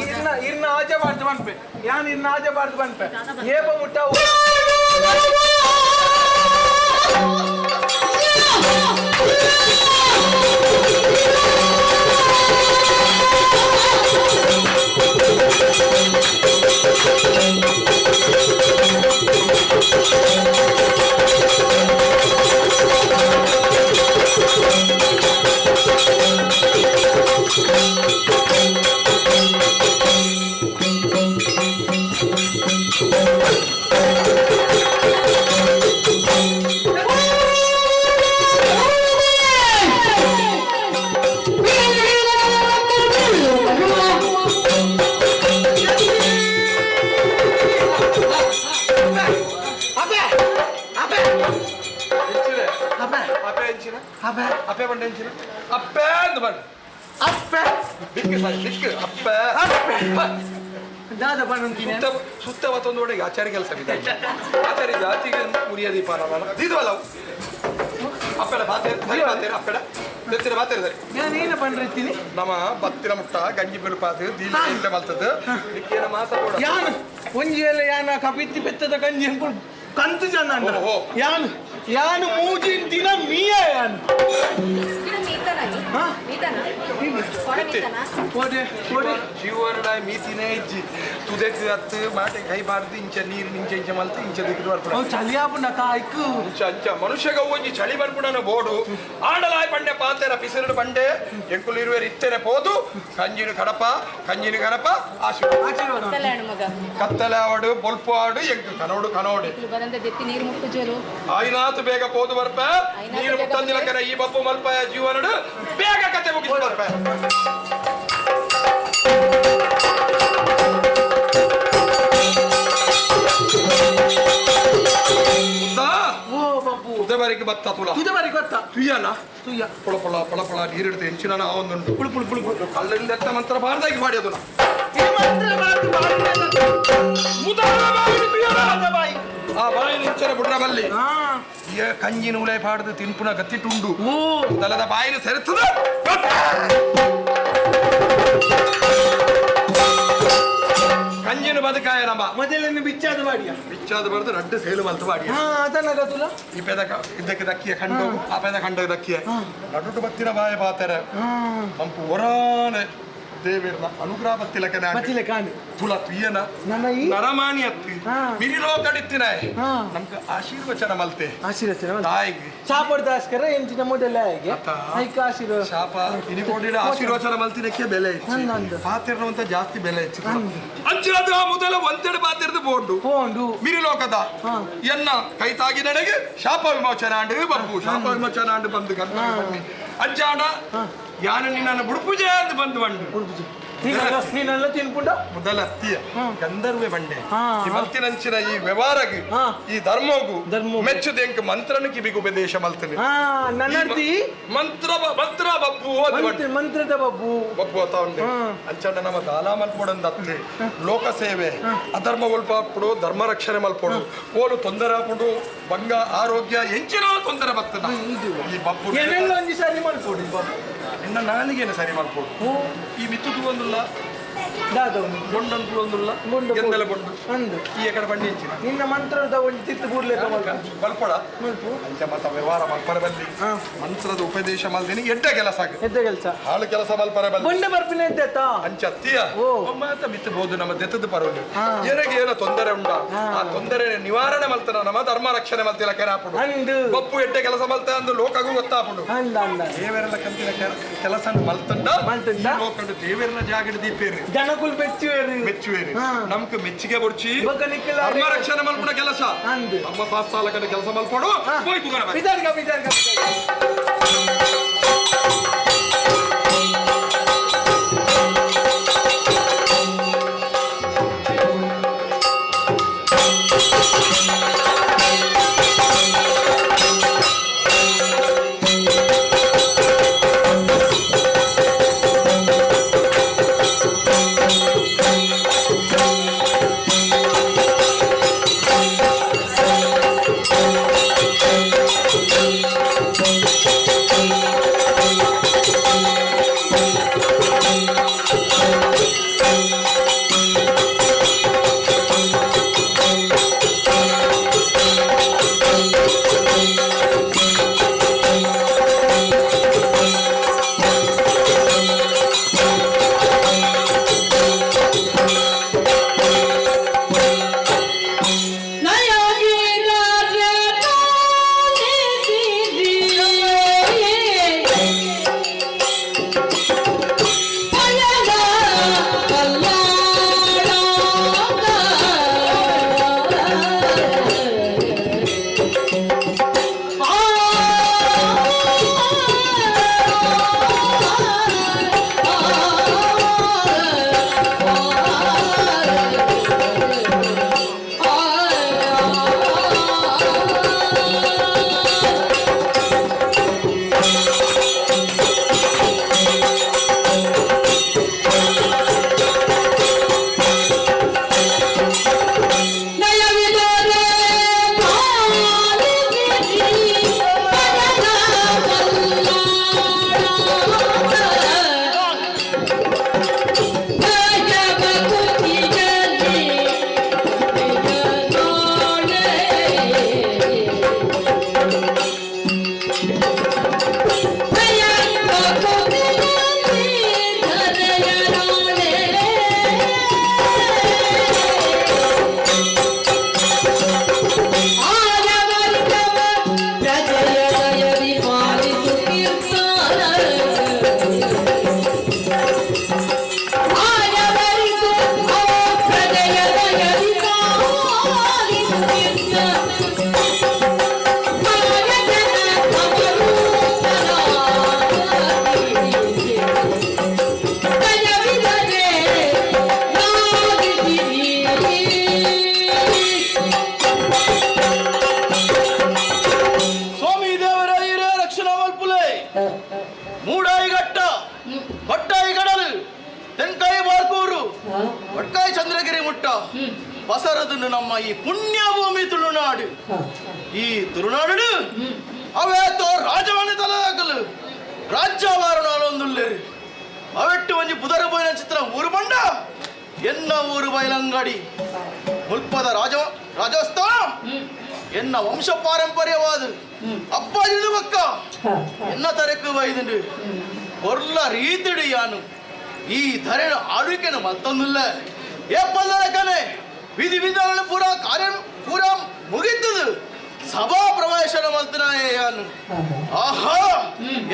ಇರ್ನ ಇರ್ನ ಆಜ ಬಾಡ್ದು ಮನ್ಪೆ ಯಾನ್ ಇರ್ನ ಆಜ ಬಾಡ್ದು ಮನ್ಪೆ ಏಪ ಮುಟ್ಟ ಅಪ್ಪೆ ಬಂಡೆ ಅಪ್ಪೆ ಅಂತ ಬಂಡೆ ಅಪ್ಪೆ ದಿಕ್ಕು ಸಾರಿ ದಿಕ್ಕು ಅಪ್ಪೆ ಅಪ್ಪೆ ದಾದ ಬಂತೀನಿ ಸುತ್ತ ಸುತ್ತ ಮತ್ತೊಂದು ಒಡೆಗೆ ಆಚಾರ್ಯ ಕೆಲಸ ಇದೆ ಆಚಾರ್ಯ ಜಾತಿಗೆ ಮುರಿಯ ದೀಪ ದೀದವಲ್ಲ ಅಪ್ಪೆಡ ಬಾತೇರು ಸರಿ ಬಾತೇರು ಅಪ್ಪೆಡ ದೆತ್ತಿನ ಬಾತೇರು ಸರಿ ನಾನೇನು ಪಂಡಿರ್ತೀನಿ ನಮ್ಮ ಬತ್ತಿನ ಮುಟ್ಟ ಗಂಜಿ ಬಿರುಪಾದು ದೀಲ ಇಂಟ ಮಲ್ತದ್ದು ದಿಕ್ಕೇನ ಮಾಸ ಕೂಡ ಯಾನು ಒಂಜಿ ವೇಳೆ ಯಾನ ಕಪಿತ್ತಿ ಪೆತ್ತದ ಗಂಜಿ ಅಂಕೊಂಡು ಕಂತು ಜನ ಯಾನು ಯಾನು ಮೂಜಿನ ದಿನ ಮೀಯ ಯಾನು ಜೀವನಡ ಮೀತಿನೇ ಇಜ್ಜಿ ತುದೆಕ್ ಅತ್ತು ಮಾಟೆ ಕೈ ಬಾರ್ದು ಇಂಚ ನೀರು ಇಂಚ ಇಂಚ ಮಲ್ತು ಇಂಚ ದಿಕ್ಕು ಬರ್ಪುಣ ಚಳಿ ಆಪುಂಡ ಕಾಯ್ಕು ಇಂಚ ಅಂಚ ಮನುಷ್ಯಗ ಒಂಜಿ ಚಳಿ ಬರ್ಪುಣನ ಬೋಡು ಆಂಡಲಾಯ್ ಪಂಡೆ ಪಾತೆರ ಪಿಸಿರುಡು ಪಂಡೆ ಎಂಕುಲು ಇರುವೆರು ಇತ್ತೆನೆ ಪೋದು ಕಂಜಿನ ಕಡಪ ಕಂಜಿನ ಕಡಪ ಆಶೀರ್ವಾದ ಕತ್ತಲೆ ಆವಡು ಬೊಲ್ಪು ಆಡು ಎಂಕು ಕನೋಡು ಕನೋಡು ನೀರು ಮುಟ್ಟು ಜೋರು ಆಯ್ನಾತು ಬೇಗ ಪೋದು ಬರ್ಪ ನೀರು ಮುಟ್ಟಂದಿಲಕರ ಈ ಬಪ್ಪು ಮಲ್ಪ ಜೀವನಡು ಬೇಗ ಕತೆ ಮುಗಿಸಿ ಬರ್ಪ. ತುದೆ ಬತ್ತ ತುಲ ತುದೆ ಬಾರಿಗೆ ಬತ್ತ ತುಯ್ಯನ ತುಯ್ಯ ಪೊಳ ಪೊಳ ಪೊಳ ಪೊಳ ನೀರಿಡ್ದು ಹೆಂಚಿನ ಒಂದುಂಟು ಪುಳು ಪುಳು ಪುಳು ಪುಳು ಕಲ್ಲಿಂದ ಎತ್ತ ಮಂತ್ರ ಬಾರ್ದಾಗಿ ಮಾಡಿ ಅದನ್ನ ಆ ಬಾಯಿ ನಿಂಚರ ಬುಡ್ರ ಬಲ್ಲಿ ಈ ಕಂಜಿನ ಉಲೆ ಪಾಡ್ದು ತಿನ್ಪುನ ಗತ್ತಿಟ್ಟುಂಡು ತಲದ ಬಾಯಿನ ಸೆರೆತದ ಕಂಜಿನ ಬದುಕಾಯ ನಮ್ಮ ಮೊದಲನ್ನು ಬಿಚ್ಚಾದ ಬಾಡಿಯ ಬಿಚ್ಚಾದ ಬರೆದು ರಡ್ಡು ಸೇಲು ಮಲ್ತು ಬಾಡಿಯ ಅದನ್ನ ಗತುಲ ಈ ಪೇದ ಇದಕ್ಕೆ ದಕ್ಕಿಯ ಖಂಡ ಆ ಪೇದ ಖಂಡ ದಕ್ಕಿಯ ನಡುಟು ಬತ್ತಿನ ಬಾಯ ಬಾತಾರೆ ಮಂಪು ಒರಾನೆ ದೇವಿರ್ನ ಅನುಗ್ರಹ ಬತ್ತಿಲಕನ ಬತ್ತಿಲಕಾನೆ ತುಲ ತುಯ್ಯನ ನರಮಾಣಿ ಅತ್ತಿ ಮಿರಿಲೋ ಕಡಿತ್ತಿನ ನಮ್ಗೆ ಆಶೀರ್ವಚನ ಮಲ್ತೆ ಆಶೀರ್ವಚನ ತಾಯಿಗೆ ಶಾಪಡ್ದಾಸ್ಕರ ಎಂಚಿನ ಮೊದಲ ಹಾಗೆ ಐಕ ಆಶೀರ್ವಾದ ಶಾಪ ಇನಿಕೋಡಿಡ ಆಶೀರ್ವಚನ ಮಲ್ತಿನಕ್ಕೆ ಬೆಲೆ ಹೆಚ್ಚು ಪಾತಿರ್ನವಂತ ಜಾಸ್ತಿ ಬೆಲೆ ಹೆಚ್ಚು ಅಂಚಿನದ ಮೊದಲ ಒಂದೆರಡು ಪಾತಿರ್ದು ಬೋಂಡು ಬೋಂಡು ಮಿರಿಲೋಕದ ಎನ್ನ ಕೈ ತಾಗಿ ನಡೆಗೆ ಶಾಪ ವಿಮೋಚನ ಅಂಡು ಬಪ್ಪು ಶಾಪ ವಿಮೋಚನ ಅಂಡು ಬಂದು ಕರ್ತ ಅಂಚಾಡ ಯಾನ ನಿನ್ನ ಬುಡುಪುಜೆ ಅಂತ ಬಂದು ಬಂಡು ನೀನೆಲ್ಲ ತಿನ್ಪುಂಡ ಮೊದಲ ಅತ್ತಿಯ ಗಂಧರ್ವೆ ಬಂಡೆ ಈ ಮಲ್ತಿನಂಚಿನ ಈ ವ್ಯವಹಾರಗ್ ಈ ಧರ್ಮಗು ಮೆಚ್ಚುದ ಎಂಕ್ ಮಂತ್ರನ ಕಿವಿಗೆ ಉಪದೇಶ ಮಲ್ತನೆ ನನ್ನರ್ತಿ ಮಂತ್ರ ಮಂತ್ರ ಬಬ್ಬು ಮಂತ್ರದ ಬಬ್ಬು ಬಬ್ಬು ಅತ ಉಂಡೆ ಅಂಚಂಡ ನಮ್ಮ ದಾಲ ಮಲ್ಪೊಡಂದ ಅತ್ತೆ ಲೋಕ ಸೇವೆ ಅಧರ್ಮ ಒಲ್ಪಾಪುಡು ಧರ್ಮ ರಕ್ಷಣೆ ಮಲ್ಪೊಡು ಓಲು ತೊಂದರೆ ಆಪುಡು ಬಂಗ ಆರೋಗ್ಯ ಎಂಚಿನ ತೊಂದರೆ ಬರ್ತದ ಈ ಬಬ್ಬು ಏನೆಲ್ಲ ಒಂಜಿ ಸರಿ ಮಲ್ಪೊಡು ಬಬ್ಬು ನಿನ್ನ ನಾಲಿಗೆನೆ ಸರಿ ಮಲ್ಪೊಡು ಈ ಮಿತ್ತು ಒಂದುಲ್ಲ ಬೊಂಡನ್ ಒಂದುಲ್ಲ ಎಂದೆಲ್ಲ ಬೊಂಡು ಅಂದು ಈ ಕಡೆ ಬಂಡಿ ಇಂಚಿನ ನಿನ್ನ ಮಂತ್ರದ ಒಂಜಿ ತಿತ್ತು ಬೂರ್ಲೆ ಮಲ್ಪೊಡ ಅಂಚ ಮತ ವ್ಯವಹಾರ ಮಲ್ಪರ ಬಲ್ಲಿ ಮಂತ್ರದ ಉಪದೇಶ ಮಲ್ದಿನಿ ಎಡ್ಡೆ ಕೆಲಸ ಎಡ್ಡೆ ಕೆಲಸ ಹಾಳು ಕೆಲಸ ಮಲ್ಪರ ಬಲ್ಲಿ ಬೊಂಡ ಬರ್ಪಿನ ಎದ್ದೆತ್ತ ಅಂಚ ಅತ್ತಿಯ ಮಾತ ಮಿತ್ತು ಬೋದು ನಮ್ಮ ದೆತ್ತದ ಪರೋಲಿ ಏನಕ್ಕೆ ಏನೋ ತೊಂದರೆ ಉಂಡ ಆ ತೊಂದರೆ ನಿವಾರಣೆ ಮಲ್ತನ ನಮ್ಮ ಧರ್ಮ ರಕ್ಷಣೆ ಮಲ್ತಿಲ್ಲ ಕೆರಾಪುಡು ಬಪ್ಪು ಎಡ್ಡೆ ಕೆಲಸ ಮಲ್ತ ಅಂದು ಲೋಕಗೂ ಗೊತ್ತಾಪುಡು ದೇವರೆಲ್ಲ ಕಂತಿನ ಕೆಲಸ ಮಲ್ತಂಡ ಲೋಕಂಡು ದೇವರನ್ನ ಜಾಗಡ ದೀಪೇರು ಜನಕುಲ್ ಮೆಚ್ಚುವೇರು ಮೆಚ್ಚುವೇರು ನಮ್ಗೆ ಮೆಚ್ಚಿಗೆ ಬೊಡ್ಚಿ ಧರ್ಮ ರಕ್ಷಣೆ ಮಲ್ಪುನ ಕೆಲಸ ನಮ್ಮ ಶಾಸ್ತಾಲಕನ ಕೆಲಸ ಮಲ್ಪಡು ಹೋಯ್ತು ಗಣ ಬಿದಾರ್ಗ ಬಿದಾರ್ಗ. ಪಸರದನ್ನು ನಮ್ಮ ಈ ಪುಣ್ಯ ಭೂಮಿ ತುಳುನಾಡು. ಈ ತುಳುನಾಡು ಅವೇತೋ ರಾಜವಾಣಿ ತಲದಾಕಲು ರಾಜ್ಯವಾರಣೊಂದುಲ್ಲೇರು ಅವೆಟ್ಟು ಒಂಜಿ ಪುದರ ಪೋಯಿನ ಚಿತ್ರ ಊರು ಬಂಡ ಎನ್ನ ಊರು ಬಯಲಂಗಡಿ ಮುಲ್ಪದ ರಾಜ ರಾಜಸ್ಥಾನ ಎನ್ನ ವಂಶ ಪಾರಂಪರ್ಯವಾದ ಅಪ್ಪಾಜಿದು ಬಕ್ಕ ಎನ್ನ ತರಕು ಬೈದುಂಡು ಕೊರ್ಲ ರೀತಿಡು ಯಾನು ಈ ಧರೆನ ಆಳ್ವಿಕೆನು ಮತ್ತೊಂದಿಲ್ಲ ಏಪಲ್ಲಕನೆ ವಿಧಿ ವಿಧಾನ ಪೂರಾ ಕಾರ್ಯ ಪೂರಾ ಮುಗಿತದು ಸಭಾ ಪ್ರವೇಶನ ಮಲ್ತನಾಯೇ ಯಾನು. ಆಹಾ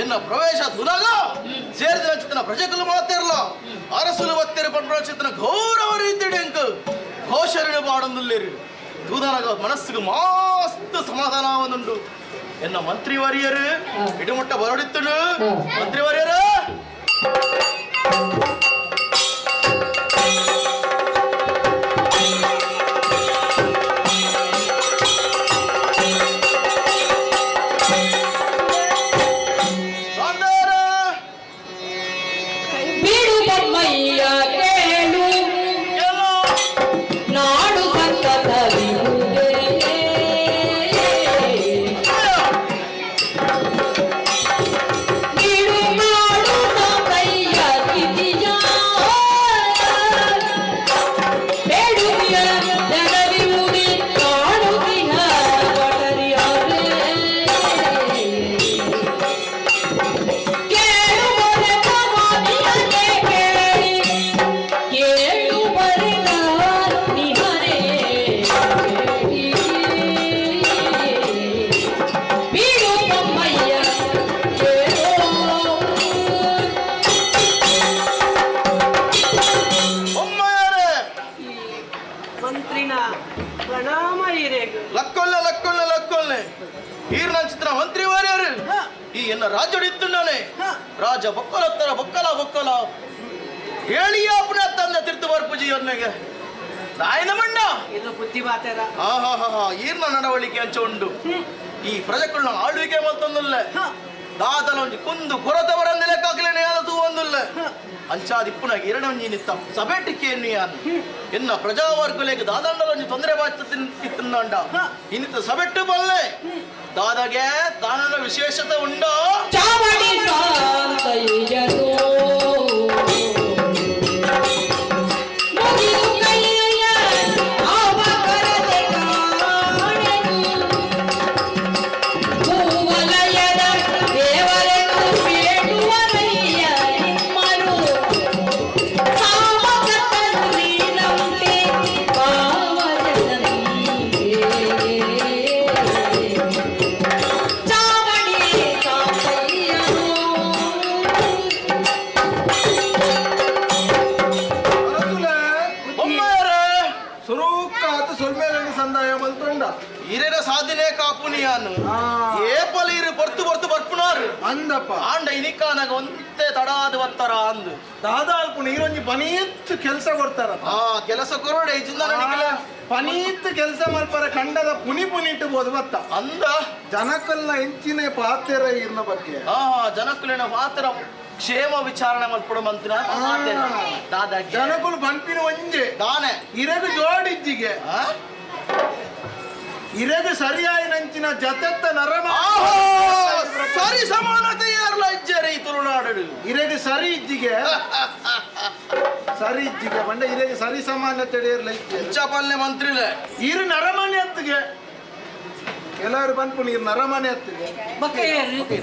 ಎನ್ನ ಪ್ರವೇಶ ತುನಗ ಸೇರಿದ ಚಿತ್ತನ ಪ್ರಜೆಗಳು ಮಾತಿರಲ ಅರಸುಲು ಒತ್ತಿರ ಪಂಡ ಚಿತ್ತನ ಗೌರವ ರೀತಿಡು ಎಂಕು ಘೋಷರಣ ಪಾಡೊಂದುಲ್ಲೇರು ತೂದನಗ ಮನಸ್ಸಿಗೆ ಮಾಸ್ತ್ ಸಮಾಧಾನವನ್ನುಂಡು. ಎನ್ನ ಮಂತ್ರಿವರ್ಯರು ಇಡುಮುಟ್ಟ ಬರಡಿತ್ತನು ಮಂತ್ರಿವರ್ಯರು ರಾಜ ಬೊಕ್ಕಲತ್ತರ ಬೊಕ್ಕಲ ಬೊಕ್ಕಲ ಹೇಳಿಯ ಪುನಃ ತಂದೆ ತಿರ್ತು ಬರ್ಪುಜಿ ಅವನಿಗೆ ನಾಯನ ಮಂಡ ಇದು ಬುದ್ಧಿ ಮಾತಾರ. ಹಾ ಹಾ ಹಾ ಹಾ ಈರ್ನ ನಡವಳಿಕೆ ಅಂಚ ಉಂಡು ಈ ಪ್ರಜೆಗಳನ್ನ ಆಳ್ವಿಕೆ ಮಲ್ತೊಂದುಲ್ಲ ದಾದಲ ಒಂಜಿ ಕುಂದು ಕೊರತವರಂದು ಲೆಕ್ಕಾಕಲೇನೆ ಯಾದ ತೂ ಒಂದುಲ್ಲ ಅಂಚಾದಿ ಪುನಃ ಎರಡೊಂಜಿ ನಿತ್ತ ಸಬೇಟಿಕೆ ಯಾನು ಎನ್ನ ಪ್ರಜಾವರ್ಗುಲೇಗೆ ದಾದಂಡಲ ಒಂಜಿ ತೊಂದರೆ ಬಾಯ್ತಿತ್ತಂಡ ಇನ್ನಿತ್ತ ಸಬೆಟ್ಟು ಬಲ್ಲೆ ದಾದಾಗೆ ದಾನದ ವಿಶೇಷತೆ ಉಂಡೋ ಚಾವಡಿ ಸಾಂತಯ್ಯನೋ ಮುಗಿದು ಕೈಯ ಅವಕರತೆ ಕಾಣೆನು ಭೂವಲಯದ ದೇವರೆಂದು ಬೇಡುವರಯ್ಯ ನಿಮ್ಮರು ಸಾಮಕರ್ತನು ನೀನಂತೆ ಪಾವಜನಂತೆ ಚಾವಡಿ ಸಾಂತಯ್ಯನೋ. ಸುರೂಕಾತು ಸೊಲ್ಮೇಲನ್ನು ಸಂದಾಯ ಮಲ್ತೊಂಡ ಇರೇನ ಸಾಧನೆ ಕಾಪುನಿಯಾನು ಏಪಲ್ ಇರು ಪೊರ್ತು ಪೊರ್ತು ಬರ್ಪುನಾರು ಅಂದಪ್ಪ ಆಂಡ ಇನಿಕಾನಾಗ ಒಂತೆ ತಡಾದ ಒತ್ತರ ಅಂದು ದಾದಾಲ್ಪುಣ ಈರೊಂಜಿ ಪನೀತ್ ಕೆಲಸ ಕೊಡ್ತಾರ. ಆ ಕೆಲಸ ಕೊರೋಡೆ ಇಜಿಂದ ನಿಕಲ ಪನೀತ್ ಕೆಲಸ ಮಲ್ಪರ ಕಂಡದ ಪುನಿ ಪುನಿಟ್ಟು ಬೋದು ಬತ್ತ ಅಂದ ಜನಕಲ್ನ ಹೆಂಚಿನ ಪಾತೆರ ಇರ್ನ ಬಗ್ಗೆ. ಆ ಜನಕುಲಿನ ಪಾತ್ರ ಕ್ಷೇಮ ವಿಚಾರಣೆ ಮಲ್ಪಡು ಮಂತಿನ ದಾದಾ ಜನಕುಲು ಬನ್ಪಿನ ಒಂಜೆ ದಾನೆ ಇರಗು ಜೋಡಿಜ್ಜಿಗೆ ಇರಗು ಸರಿಯಾಯಿ ನಂಚಿನ ಜತೆತ್ತ ನರಮ ಸರಿ ಸಮಾನತೆ ಯಾರಲ್ಲ ಇಜ್ಜರೆ ಈ ತುಳುನಾಡು ಇರಗು ಸರಿ ಇಜ್ಜಿಗೆ ಸರಿ ಇಜ್ಜಿಗೆ ಬಂಡ ಇರಗು ಸರಿ ಸಮಾನತೆ ಇರ್ಲ ಇಜ್ಜೆ ಪಾಲನೆ ಮಂತ್ರಿಲೆ ಇರು ನರಮನೆ ಹತ್ತಿಗೆ ಎಲ್ಲಾರು ಬಂದ್ಪುನಿ ಇರು ನರಮನೆ ಹತ್ತಿಗೆ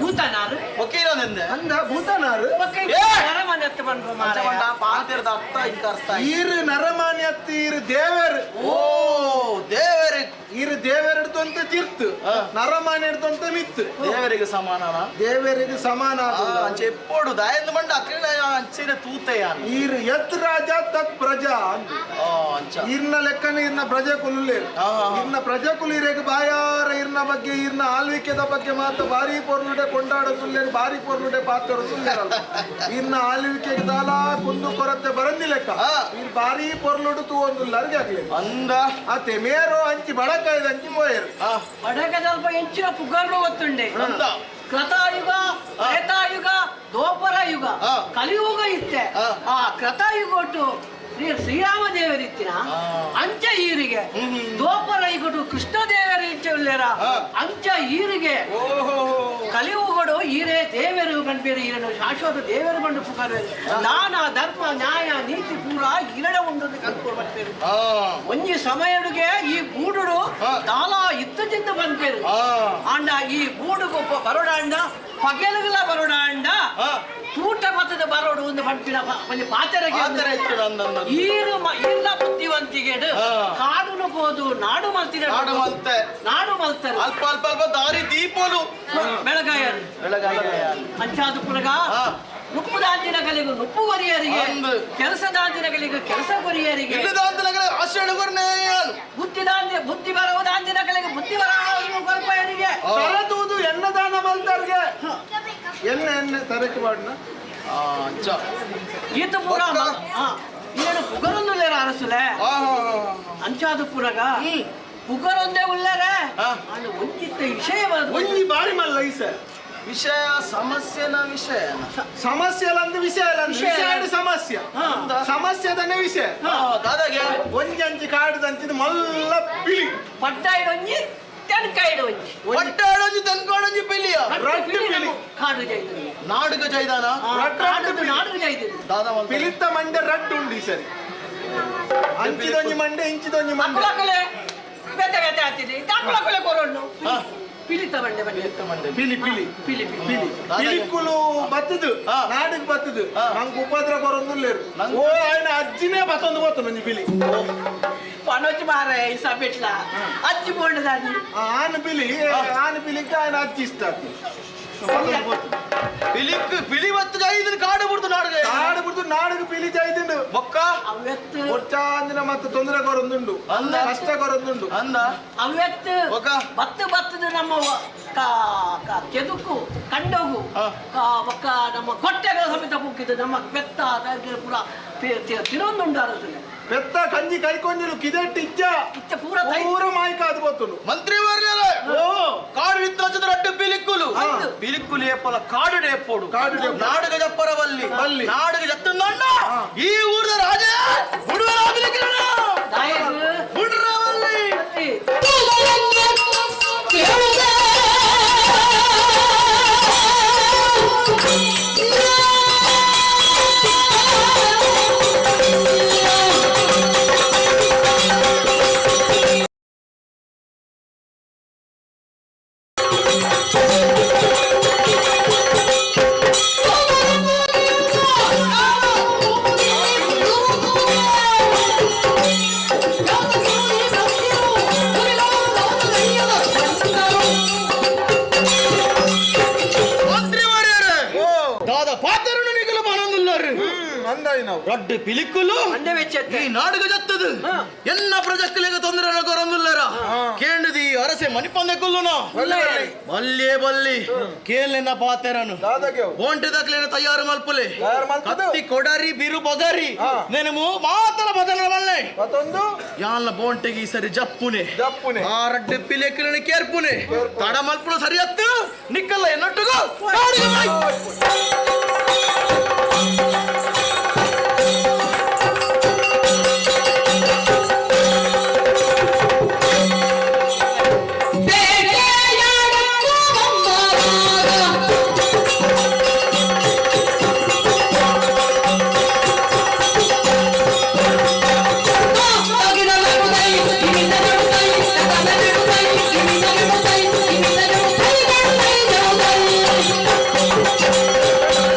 ಭೂತನಾರು ವಕೀಲನೆಂದೆ ಅಂದ ಭೂತನಾರು ನರಮನೆ ಹತ್ತು ಬಂದ್ರು ಮಾರಾಯ. ಪಾತಿರದ ಅರ್ಥ ಇಂಕ ಅರ್ಥ ಇರು ನರಮಾನಿ ಹತ್ತಿ ಇರು ದೇವರು. ಓ ದೇವರೇ ಇರು ದೇವರೆಡ್ದು ತೀರ್ತು ನರಮಾನಿ ಹಿಡ್ದು ಮಿತ್ತು ದೇವರಿಗೆ ಸಮಾನನ ದೇವರಿಗೆ ಸಮಾನ ಚೆಪ್ಪೋಡು ದಾಯಂದು ಮಂಡ ಅಕ್ರಿನ ಅಂಚಿನ ತೂತೆಯ ಈರು ಯತ್ ರಾಜ ತತ್ ಪ್ರಜಾ ಇರ್ನ ಲೆಕ್ಕನ ಇರ್ನ ಪ್ರಜೆ ಕುಲ್ಲೇರು ಇರ್ನ ಪ್ರಜೆ ಕುಲಿರೇಗ ಬಾಯಾರ ಇರ್ನ ಬಗ್ಗೆ ಇರ್ನ ಆಳ್ವಿಕೆದ ಬಗ್ಗೆ ಮಾತ್ರ ಭಾರಿ ಪೊರ್ಲುಡೆ ಕೊಂಡಾಡ ಸುಲ್ಲೇರು ಭಾರಿ ಪೊರ್ಲುಡೆ ಪಾತ್ರ ಸುಲ್ಲೇರಲ್ಲ ಇರ್ನ ಆಳ್ವಿಕೆಗೆ ದಾಲ ಕುಂದು ಕೊರತೆ ಬರಂದಿ ಲೆಕ್ಕ ಇರ್ ಭಾರಿ ಪೊರ್ಲುಡು ತೂ ಒಂದು ಲರ್ಗೆ ಆಗ್ಲಿ ಅಂದ ಅತೆ ಮೇರೋ ಅಂಚಿ ಬಡಕಾಯ್ದ ಅಂಚಿ ಮೋಯರು ಬಡಕ ಸ್ವಲ್ಪ ಹೆಂಚಿನ ಪುಗರ್ಲು ಗೊತ್ತುಂಡೆ. ಕೃತಾಯುಗ ತ್ರೇತಾಯುಗ ದ್ವಾಪರ ಯುಗ ಕಲಿಯುಗ ಇತ್ತೆ. ಆ ಕೃತಾಯುಗ ಒಟ್ಟು ಶ್ರೀರಾಮ ದೇವರಿತ್ತಿನ ಅಂಚ ಈರಿಗೆ ದೋಪರ ಇಗುಡು ಕೃಷ್ಣ ದೇವರ ಇಂಚ ಉಳ್ಳೇರ ಅಂಚ ಈರಿಗೆ ಕಲಿಯುಗಡು ಈರೇ ದೇವರು ಕಣ್ಪೇರು ಈರನು ಶಾಶ್ವತ ದೇವರು ಬಂಡು ಪುಗಾರು ದಾನ ಧರ್ಮ ನ್ಯಾಯ ನೀತಿ ಪೂರ ಈರಡ ಉಂಡು ಕಲ್ಪೂರ್ ಬರ್ಪೇರು ಒಂಜಿ ಸಮಯಡುಗೆ ಈ ಬೂಡುಡು ದಾಲ ಇತ್ತಜಿಂದ ಬಂದ್ಪೇರು ಆಂಡ ಈ ಬೂಡುಗು ಬರೋಡಾಂಡ ಪಗೆಲುಗಲ ಬರೋಡಾಂಡ ತೂಟ ಮತದ ಬರೋಡು ಒಂದು ಪಂಪಿನ ಒಂಜಿ ಪಾತೆರಗೆ ಈರು ಈರ್ನ ಬುದ್ಧಿವಂತಿಗೆಡು ಕಾಡುನು ಹೋದು ನಾಡು ಮಲ್ತಿನ ನಾಡು ಮಲ್ತೆ ನಾಡು ಮಲ್ತರು ಅಲ್ಪ ಅಲ್ಪ ಅಲ್ಪ ದಾರಿ ದೀಪೋಲು ಬೆಳಗಾಯರು ಅಂಚಾದ ಪುರಗ ನುಪ್ಪುದಾಂತಿನ ಕಲಿಗು ನುಪ್ಪು ಕೊರಿಯರಿಗೆ ಕೆಲಸದಾಂತಿನ ಕಲಿಗು ಕೆಲಸ ಕೊರಿಯರಿಗೆ ಬುದ್ಧಿದಾಂತಿ ಬುದ್ಧಿ ಬರುವುದಾಂತಿನ ಕಲಿಗು ಬುದ್ಧಿ ಬರ ಕೊರಪಯರಿಗೆ ತರತೂದು ಎನ್ನದಾನ ಮಲ್ತಾರ್ಗೆ ಎಣ್ಣೆ ಎಣ್ಣೆ ತರಕ್ಕೆ ಬಾಡ್ನ ಈತ ಪೂರ ಏನು ಪುಗರೊಂದುಲ್ಲೇರ ಅರಸುಲೆ ಅಂಚಾದ ಪುರಗ ಪುಗರೊಂದೇ ಉಳ್ಳರೆ ಅಂಡ್ ಒಂಜಿತ್ತ ವಿಷಯ ಒಂಜಿ ಬಾರಿ ಮಲ್ಲ ಈಸ ವಿಷಯ ಸಮಸ್ಯೆನ ವಿಷಯ ಸಮಸ್ಯೆ ಅಲ್ಲ ಅಂದ್ರೆ ವಿಷಯ ಅಲ್ಲ ಅಂದ್ರೆ ವಿಷಯ ಅಂದ್ರೆ ಸಮಸ್ಯೆ ಸಮಸ್ಯೆದನ್ನೇ ವಿಷಯ ದಾದಾಗೆ ಒಂಜಂಚಿ ಕಾಡುದಂಚಿದ ಮಲ್ಲ ಪಿಲಿ ಪಟ್ಟಾಯಿಡೊಂಜಿ ತೆನ್ಕಾಯಿಡೊಂಜಿ ಪಟ್ಟಾಡೊಂಜಿ ತೆನ್ಕಾಡೊಂಜಿ ಪಿಲಿಯ ರಡ್ಡು ಪಿಲಿ ಕಾಡು ಜೈದು ನಾಡುಗ ಜೈದಾನ ರಡ್ಡು ಪಿಲಿ. ನಾಡು ಜೈದು ದಾದಾ ಪಿಲಿತ್ತ ಮಂಡೆ ರಡ್ಡು ಉಂಡು ಈ ಸರಿ ಅಂಚಿದೊಂಜಿ ಮಂಡೆ ಇಂಚಿದೊಂಜಿ ಮಂಡೆ ಅಕ್ಕಲಕ್ಕಲೆ ಬೇತೆ ಬೇತೆ ಆಗ್ತಿದೆ ಅಕ್ಕಲಕ್ಕಲೆ ಕೊರೊಂಡು ಪಿಲಿತ ಬಂಡೆ ಬಂಡೆ ಪಿಲಿ ಪಿಲಿ ಪಿಲಿ ಪಿಲಿ ಪಿಲಿಕ್ಕುಲು ಬತ್ತದು ನಾಡಿಗೆ ಬತ್ತದು ನಂಗೆ ಉಪದ್ರ ಕೊರೊಂದುಲ್ಲೇರು ಓ ఆయన ಅಜ್ಜಿನೇ ಬತ್ತೊಂದು ಗೊತ್ತು ನಂಜಿ ಪಿಲಿ ಪನೋಚ್ ಮಾರೆ ಈ ಸಬೆಟ್ಲ ಅಜ್ಜಿ ಬೋಂಡದಾನಿ ಆನ ಪಿಲಿ ಆನ ಪಿಲಿಕ್ಕೆ ఆయన ಅಜ್ಜಿ ಇಷ್ಟ ಆಗ್ತದೆ ಪಿಲಿಕ್ ಪಿಲಿ ಬತ್ತು ಜೈದಿನ ಕಾಡು ಬಿಡ್ತು ನಾಡುಗ ಕಾಡು ಬಿಡ್ತು ನಾಡಿಗೆ ಪಿಲಿ ಜೈದಿಂಡು ಬೊಕ್ಕ ಅವ್ಯತ್ತು ಒಚ್ಚಾಂದಿನ ಮತ್ತೆ ತೊಂದರೆ ಕೊರೊಂದುಂಡು ಅಂದ. ಕಷ್ಟ ಕೊರೊಂದುಂಡು ಅಂದ ಅವ್ಯತ್ತು ಬೊಕ್ಕ ಬತ್ತು ಬತ್ತದ ನಮ್ಮ ಕೆದುಕು ಕಂಡೋಗು ಬೊಕ್ಕ ನಮ್ಮ ಕೊಟ್ಟೆಗಳ ಸಮೇತ ಬುಕ್ಕಿದ್ದು ನಮ್ಮ ಪೆತ್ತ ಪೂರ ತಿನ್ನೊಂದುಂಡು ಅರಸುಲೆ ಪೆತ್ತ ಕಂಜಿ ಕೈಕೊಂಜಿಲು ಕಿದೆಟ್ಟು ಇಜ್ಜ ಇತ್ತ ಪೂರ ಪೂರ ಮಾಯ್ಕ ಅದು ಗೊತ್ತುಂಡು ಮಂತ್ರಿ ವರ್ಯಲ ಓ ಕಾಡು ಇತ್ತಂಚದ ರಡ್ಡು ಪಿಲಿಕ್ಕುಲು ಪಿಲಿಕ್ಕುಲು ಏಪಲ ಕಾಡು ಏಪೋಡು ಕಾಡು ಏಪೋಡು. ನಾಡುಗ ಜಪ್ಪರ ಬಲ್ಲಿ ಬಲ್ಲಿ. ನಾಡುಗ ಜತ್ತಂದಣ್ಣ ಈ ಊರದ ರಾಜ ಬುಡುವರ ಪಿಲಿಕ್ಕುಲನ ಬುಡ್ರ ಬಲ್ಲಿ ಮಂತ್ರಿ ವರ್ಯರೇ ದಾದ ಪಾತರನ್ನು ನಿಗಲು ಬಾಣಂದುಲ್ಲಾರು ಅಂದಾಯಿ ನಾವು ರಡ್ಡು ಪಿಲಿಕ್ಕುಲು ಈ ನಾಡುಗ ಜತ್ತದು ಎನ್ನ ಪ್ರಜಕ್ಕಲಿಗೆ ತೊಂದರೆ ಕೊರಂದುಲ್ಲರ ಕೇಂದ್ರದಿ ಅರಸೆ ಮಣಿಪಂದೆ ಕುಲ್ಲುನ ಬಲ್ಲೆ ಬಲ್ಲಿ ಕೇಲೆನ ಪಾತೆರನು ಬೋಂಟೆ ದಕ್ಲೇನ ತಯಾರು ಮಲ್ಪುಲೆ ಕತ್ತಿ ಕೊಡರಿ ಬಿರು ಬೊಗರಿ ನೆನಮು ಮಾತಲ ಬದಲ ಮಲ್ಲೆ ಮತ್ತೊಂದು ಯಾಲ್ನ ಬೋಂಟೆಗೆ ಈ ಸರಿ ಜಪ್ಪುನೆ ಜಪ್ಪುನೆ ಆ ರಡ್ಡು ಪಿಲಿಕ್ಕುಲನ ಕೇರ್ಪುನೆ ತಡ ಮಲ್ಪುನ ಸರಿಯತ್ತು ನಿಕ್ಕಲ್ಲ ಎನ್ನೊಟ್ಟುಗು ನಾಡುಗ ಬಾಯ್. Thank you.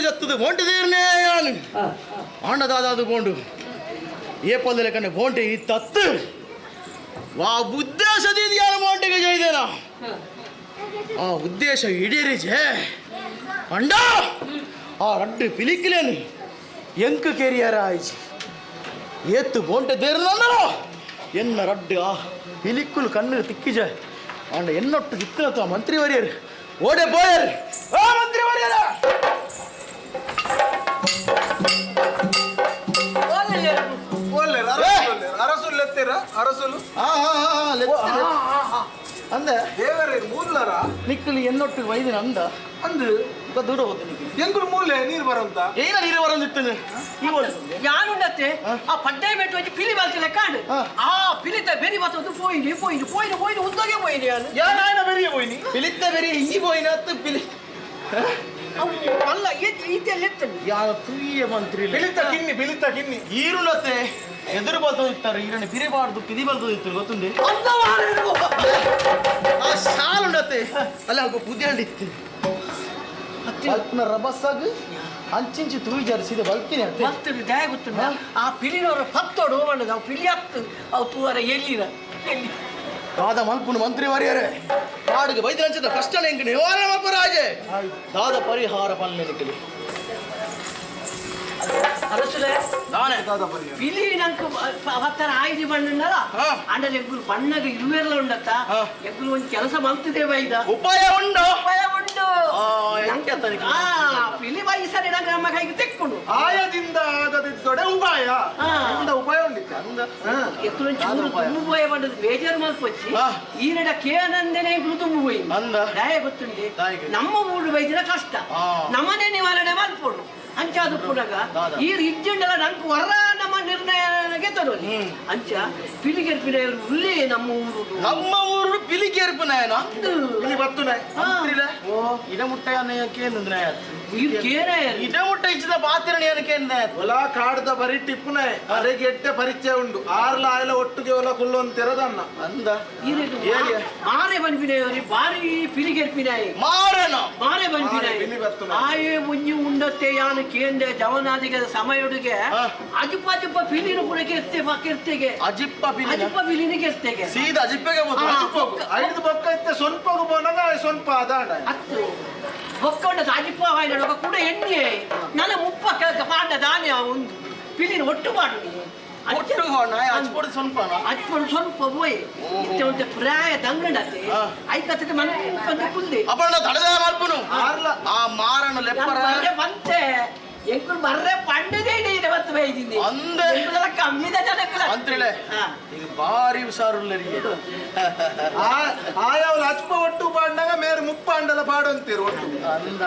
ಜತ್ತದು ಬೋಂಟೆ ದೇರ್ನೇ ಯಾನು ಆಂಡ ದಾದಾದು ಬೋಂಡು ಏಪಲ್ದಲೆ ಕಣ್ಣೆ ಬೋಂಟೆ ಇತ್ತತ್ತು ವಾ ಉದ್ದೇಶ ಯಾರು ಬೋಂಟೆಗೆ ಜೈದೇನ ಆ ಉದ್ದೇಶ ಈಡೇರಿಜೆ ಅಂಡ ಆ ರಡ್ಡು ಪಿಲಿಕ್ಲೇನು ಎಂಕು ಕೆರಿಯರ ಆಯ್ಚಿ ಏತ್ತು ಬೋಂಟೆ ದೇರ್ನಂದರೋ ಎನ್ನ ರಡ್ಡು ಆ ಪಿಲಿಕ್ಕುಲು ಕಣ್ಣು ತಿಕ್ಕಿಜ ಆಂಡ ಎನ್ನೊಟ್ಟು ದಿಕ್ಕನತ್ತು ಆ ಮಂತ್ರಿ ವರಿಯರು ಓಡೆ ಪೋಯರ್ ಆ ಮಂತ್ರಿ ವರಿಯರ ಅರಸುಲ್ ಎತ್ತೀರ ಅರಸುಲು ಅಂದೆ ದೇವರೇ ಮೂರ್ಲರ ನಿಕ್ಕಲು ಎನ್ನೊಟ್ಟು ವೈದ್ಯನ ಅಂದ ಅಂದು ದೂರ ಹೋಗ್ತೀನಿ ಎಂಗುಲು ಮೂಲೆ ನೀರು ಬರಂತ ಏನ ನೀರು ಬರಂದಿತ್ತು ಯಾನುಂಡತ್ತೆ ಆ ಪಡ್ಡೆ ಬೆಟ್ಟು వచ్చి ಪಿಲಿ ಬಲ್ತಿಲ್ಲ ಕಾಡು ಆ ಪಿಲಿತ ಬೆರಿ ಬತ್ತೊಂದು ಪೋಯಿನಿ ಪೋಯಿನಿ ಪೋಯಿನಿ ಪೋಯಿನಿ ಉದ್ದಗೆ ಪೋಯಿನಿ ಯಾನು ಯಾನಾಯನ ಬೆರಿಯ ಪೋಯಿನಿ ಪಿಲಿತ್ತ ಬೆರಿಯ ಈ ಪೋಯಿನ ಅತ್ತು ಪಿಲಿ ಅಲ್ಲ ಈತೆಲ್ಲ ಎತ್ತಂಡು ಯಾರ ತುಯ್ಯ ಮಂತ್ರಿ ಪಿಲಿತ ಕಿನ್ನಿ ಪಿಲಿತ ಕಿನ್ನಿ ಈರುಲತೆ ಎದುರು ಬಲ್ತೋದಿತ್ತಾರೆ ಈರನೆ ಪಿರಿಬಾರ್ದು ಪಿದಿ ಬಲ್ತೋದಿತ್ತು ಗೊತ್ತುಂಡೆ ಆ ಶಾಲುಂಡತೆ ಅಲ್ಲ ಅಲ್ಪ ಬುದ್ಧಿ ಬಲ್ಪ್ನ ರಬಸ್ಸಾಗ ಅಂಚಿಂಚಿ ತೂಯಿ ಸೀದಾ ಬಲ್ಕಿನಿ ಅತ್ತೆ ಬಲ್ತಿಡು ದಯ ಗೊತ್ತುಂಡ ಆ ಪಿಲಿನವರ ಪತ್ತೋಡು ಹೋಗಂಡದು ಅವು ಪಿಲಿ ಹತ್ತು ಅವು ತೂವರ ಎಲ್ಲಿರ ಎಲ್ಲಿ ದಾದ ಮಲ್ಪುನು ಮಂತ್ರಿ ವರಿಯರೆ ಕಾಡಿಗೆ ವೈದ್ಯರಂಚದ ಕಷ್ಟ ಎಂಕ್ ನಿವಾರಣೆ ಮಲ್ಪ ರಾಜೆ ದಾದ ಪರಿಹಾರ ಪಲ್ಲೆನಿಕಲಿ ಅರಸುಲೆ ನಾನೇ ಪಿಲಿ ನಂಗೆ ಪತ್ತರ ಆಯ್ದು ಬಣ್ಣಲ್ಲ ಅಂಡಲ ಎಂಗುಲು ಬಣ್ಣಗ ಇರುವೆಲ್ಲ ಉಂಡತ್ತ ಎಂಗುಲು ಒಂದು ಕೆಲಸ ಮಲ್ತಿದೆ ಬೈದ ಉಪಾಯ ಉಂಡು ಉಪಾಯ ಉಂಡು ಆ ಪಿಲಿ ಬೈಸರೆ ನಂಗೆ ನಮ್ಮ ಕೈಗೆ ತೆಕ್ಕೊಂಡು ಆಯದಿಂದ ಆಗದಿದ್ದೊಡೆ ಉಪಾಯ ಉಂಡ ಉಪಾಯ ಉಂಡಿತ್ತು ಅಂದ ಎತ್ತುಲು ಚೂರು ತುಂಬು ಪೋಯ ಬಂದದ್ದು ಬೇಜಾರು ಮಲ್ಪೊಚ್ಚಿ ಈರಡ ಕೇನಂದನೆ ಎಂಗುಲು ತುಂಬು ಪೋಯಿ ಅಂದ ದಯ ಗೊತ್ತುಂಡಿ ನಮ್ಮ ಊರು ಬೈದಿನ ಕಷ್ಟ ನಮ್ಮನೆ ನಿವಾರಣೆ ಮಲ್ಪೊಡು ಅಂಚಾದು ಪುನಗ ಈ ಇಜ್ಜುಂಡಲ ನಂಗೆ ವರ ನಮ್ಮ ನಿರ್ಣಯಗೆ ತರೋಲಿ ಅಂಚ ಪಿಲಿಗೆರ್ಪಿನ ಉಲ್ಲೇ ನಮ್ಮ ಊರು ನಮ್ಮ ಊರು ಪಿಲಿಗೆರ್ಪಿನ ಪಿಲಿ ಬತ್ತುನೆ ಇಡ ಮುಟ್ಟ ಕೇಂದ್ರ ಇಡ ಮುಟ್ಟ ಇಚ್ಚಿದ ಪಾತ್ರಣ ಕೇಂದ್ರ ಒಲ ಕಾಡ್ದ ಬರಿ ಟಿಪ್ಪುನೆ ಅರೆಗೆ ಎಟ್ಟೆ ಪರಿಚಯ ಉಂಡು ಆರ್ಲ ಆಯ್ಲ ಒಟ್ಟುಗೆ ಒಲ ಕುಲ್ಲೊಂದು ತೆರದನ್ನ ಅಂದ ಮಾರೆ ಬನ್ಪಿನ ಬಾರಿ ಪಿಲಿಗೆರ್ಪಿನ ಮಾರೇನ ಮಾರೆ ಬನ್ಪಿನ ಆಯೇ ಮುಂಜಿ ಉಂಡತ್ತೆ ಯಾನು ಕೇಂದ್ರ ಜವನಾದಿಗ ಸಮಯೊಡುಗೆ ಅಜಿಪ್ಪ ಅಜಿಪ್ಪ ಪಿಲಿನ ಕೂಡ ಕೆರ್ತೆ ಕೆರ್ತೆಗೆ ಅಜಿಪ್ಪ ಪಿಲಿನ ಅಜಿಪ್ಪ ಪಿಲಿನ ಕೆರ್ತೆಗೆ ಸೀದಾ ಅಜಿಪ್ಪಗೆ ಐದು ಬೊಕ್ಕ ಇತ್ತೆ ಸೊನ್ಪಗು ಪೋನಾಗ ಸೊನ್ಪ ಅದಾಂಡ ಅತ್ತು ಬೊಕ್ಕೊಂಡ ಅಜಿಪ್ಪ ವಾಯಿನ ಕೂಡ ಎಣ್ಣೆ ನನ್ನ ಮುಪ್ಪ ಪಾಂಡ ದಾನ್ಯ ಒಂದು ಪಿಲಿನ ಒಟ್ಟು ಪಾಡು ಒಟ್ಟು ಅಜ್ಪೊಡು ಸ್ವಲ್ಪ ಅಜ್ಪೊಡು ಸ್ವಲ್ಪ ಪೋಯ್ ಇತ್ತೆ ಒಂತೆ ಪ್ರಾಯ ದಂಗಡತೆ ಐಕತ್ತೆ ಮನೆ ಕುಲ್ದೆ ಅಪ್ಪಣ್ಣ ತಡೆದ ಮಲ್ಪುನು ಆ ಮಾರನ ಲೆಪ್ಪರ ಬಂತೆ ಎಂಕುಲು ಬರ್ರೆ ಪಂಡದೇ ಇದೆ ಬತ್ತು ಬೈದಿನಿ ಅಂದೆ ಕಮ್ಮಿದ ಜನಕ್ಕಲ ಅಂತ್ರಿಲೆ ಈಗ ಭಾರಿ ಹುಷಾರುಲ್ಲರಿ ಆಯಾವಲ ಅಚ್ಪ ಒಟ್ಟು ಪಾಂಡಾಗ ಮೇರೆ ಮುಪ್ಪಾಂಡಲ ಪಾಡಂತೀರು ಒಟ್ಟು ಅಂದ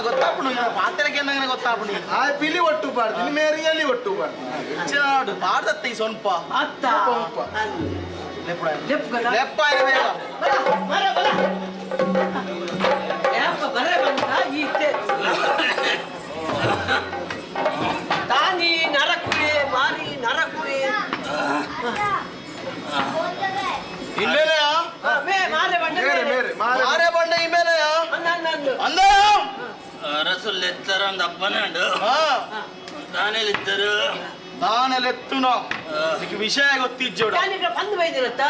ಗೊತ್ತಾಪುಣು ಪಾತ್ರಕ್ಕೆ ಏನಂದ್ರೆ ಗೊತ್ತಾಪುಣು ಆ ಪಿಲಿ ಒಟ್ಟು ಪಾಡ್ತೀನಿ ಮೇರೆ ಎಲಿ ಒಟ್ಟು ಪಾಡ್ತೀನಿ ಹೆಚ್ಚಿನ ಪಾಡ್ದತ್ತ ಈ ಸೊನ್ಪ ಅತ್ತ ಲೆಪ್ಪ ಬರ ಬಂದ ಈತೆ ತಾನಿ ನರಕುವೆ ಮಾರಿ ನರಕುವೆ ಇಲ್ಲೇನೆಯಾ ಮಾರೆ ಬಂಡ ಮಾರೆ ಬಂಡ ಇಮೇನೆಯಾ ಅಂದ ಅರಸುಲೆತ್ತರ ಒಂದು ಅಪ್ಪನಾಡು ತಾನೆಲ್ಲಿದ್ದರು ತಾನೆಲೆತ್ತುನೋ ವಿಷಯ ಗೊತ್ತಿಜ್ಜೋಡ ಬಂದು ಬೈದಿರತ್ತ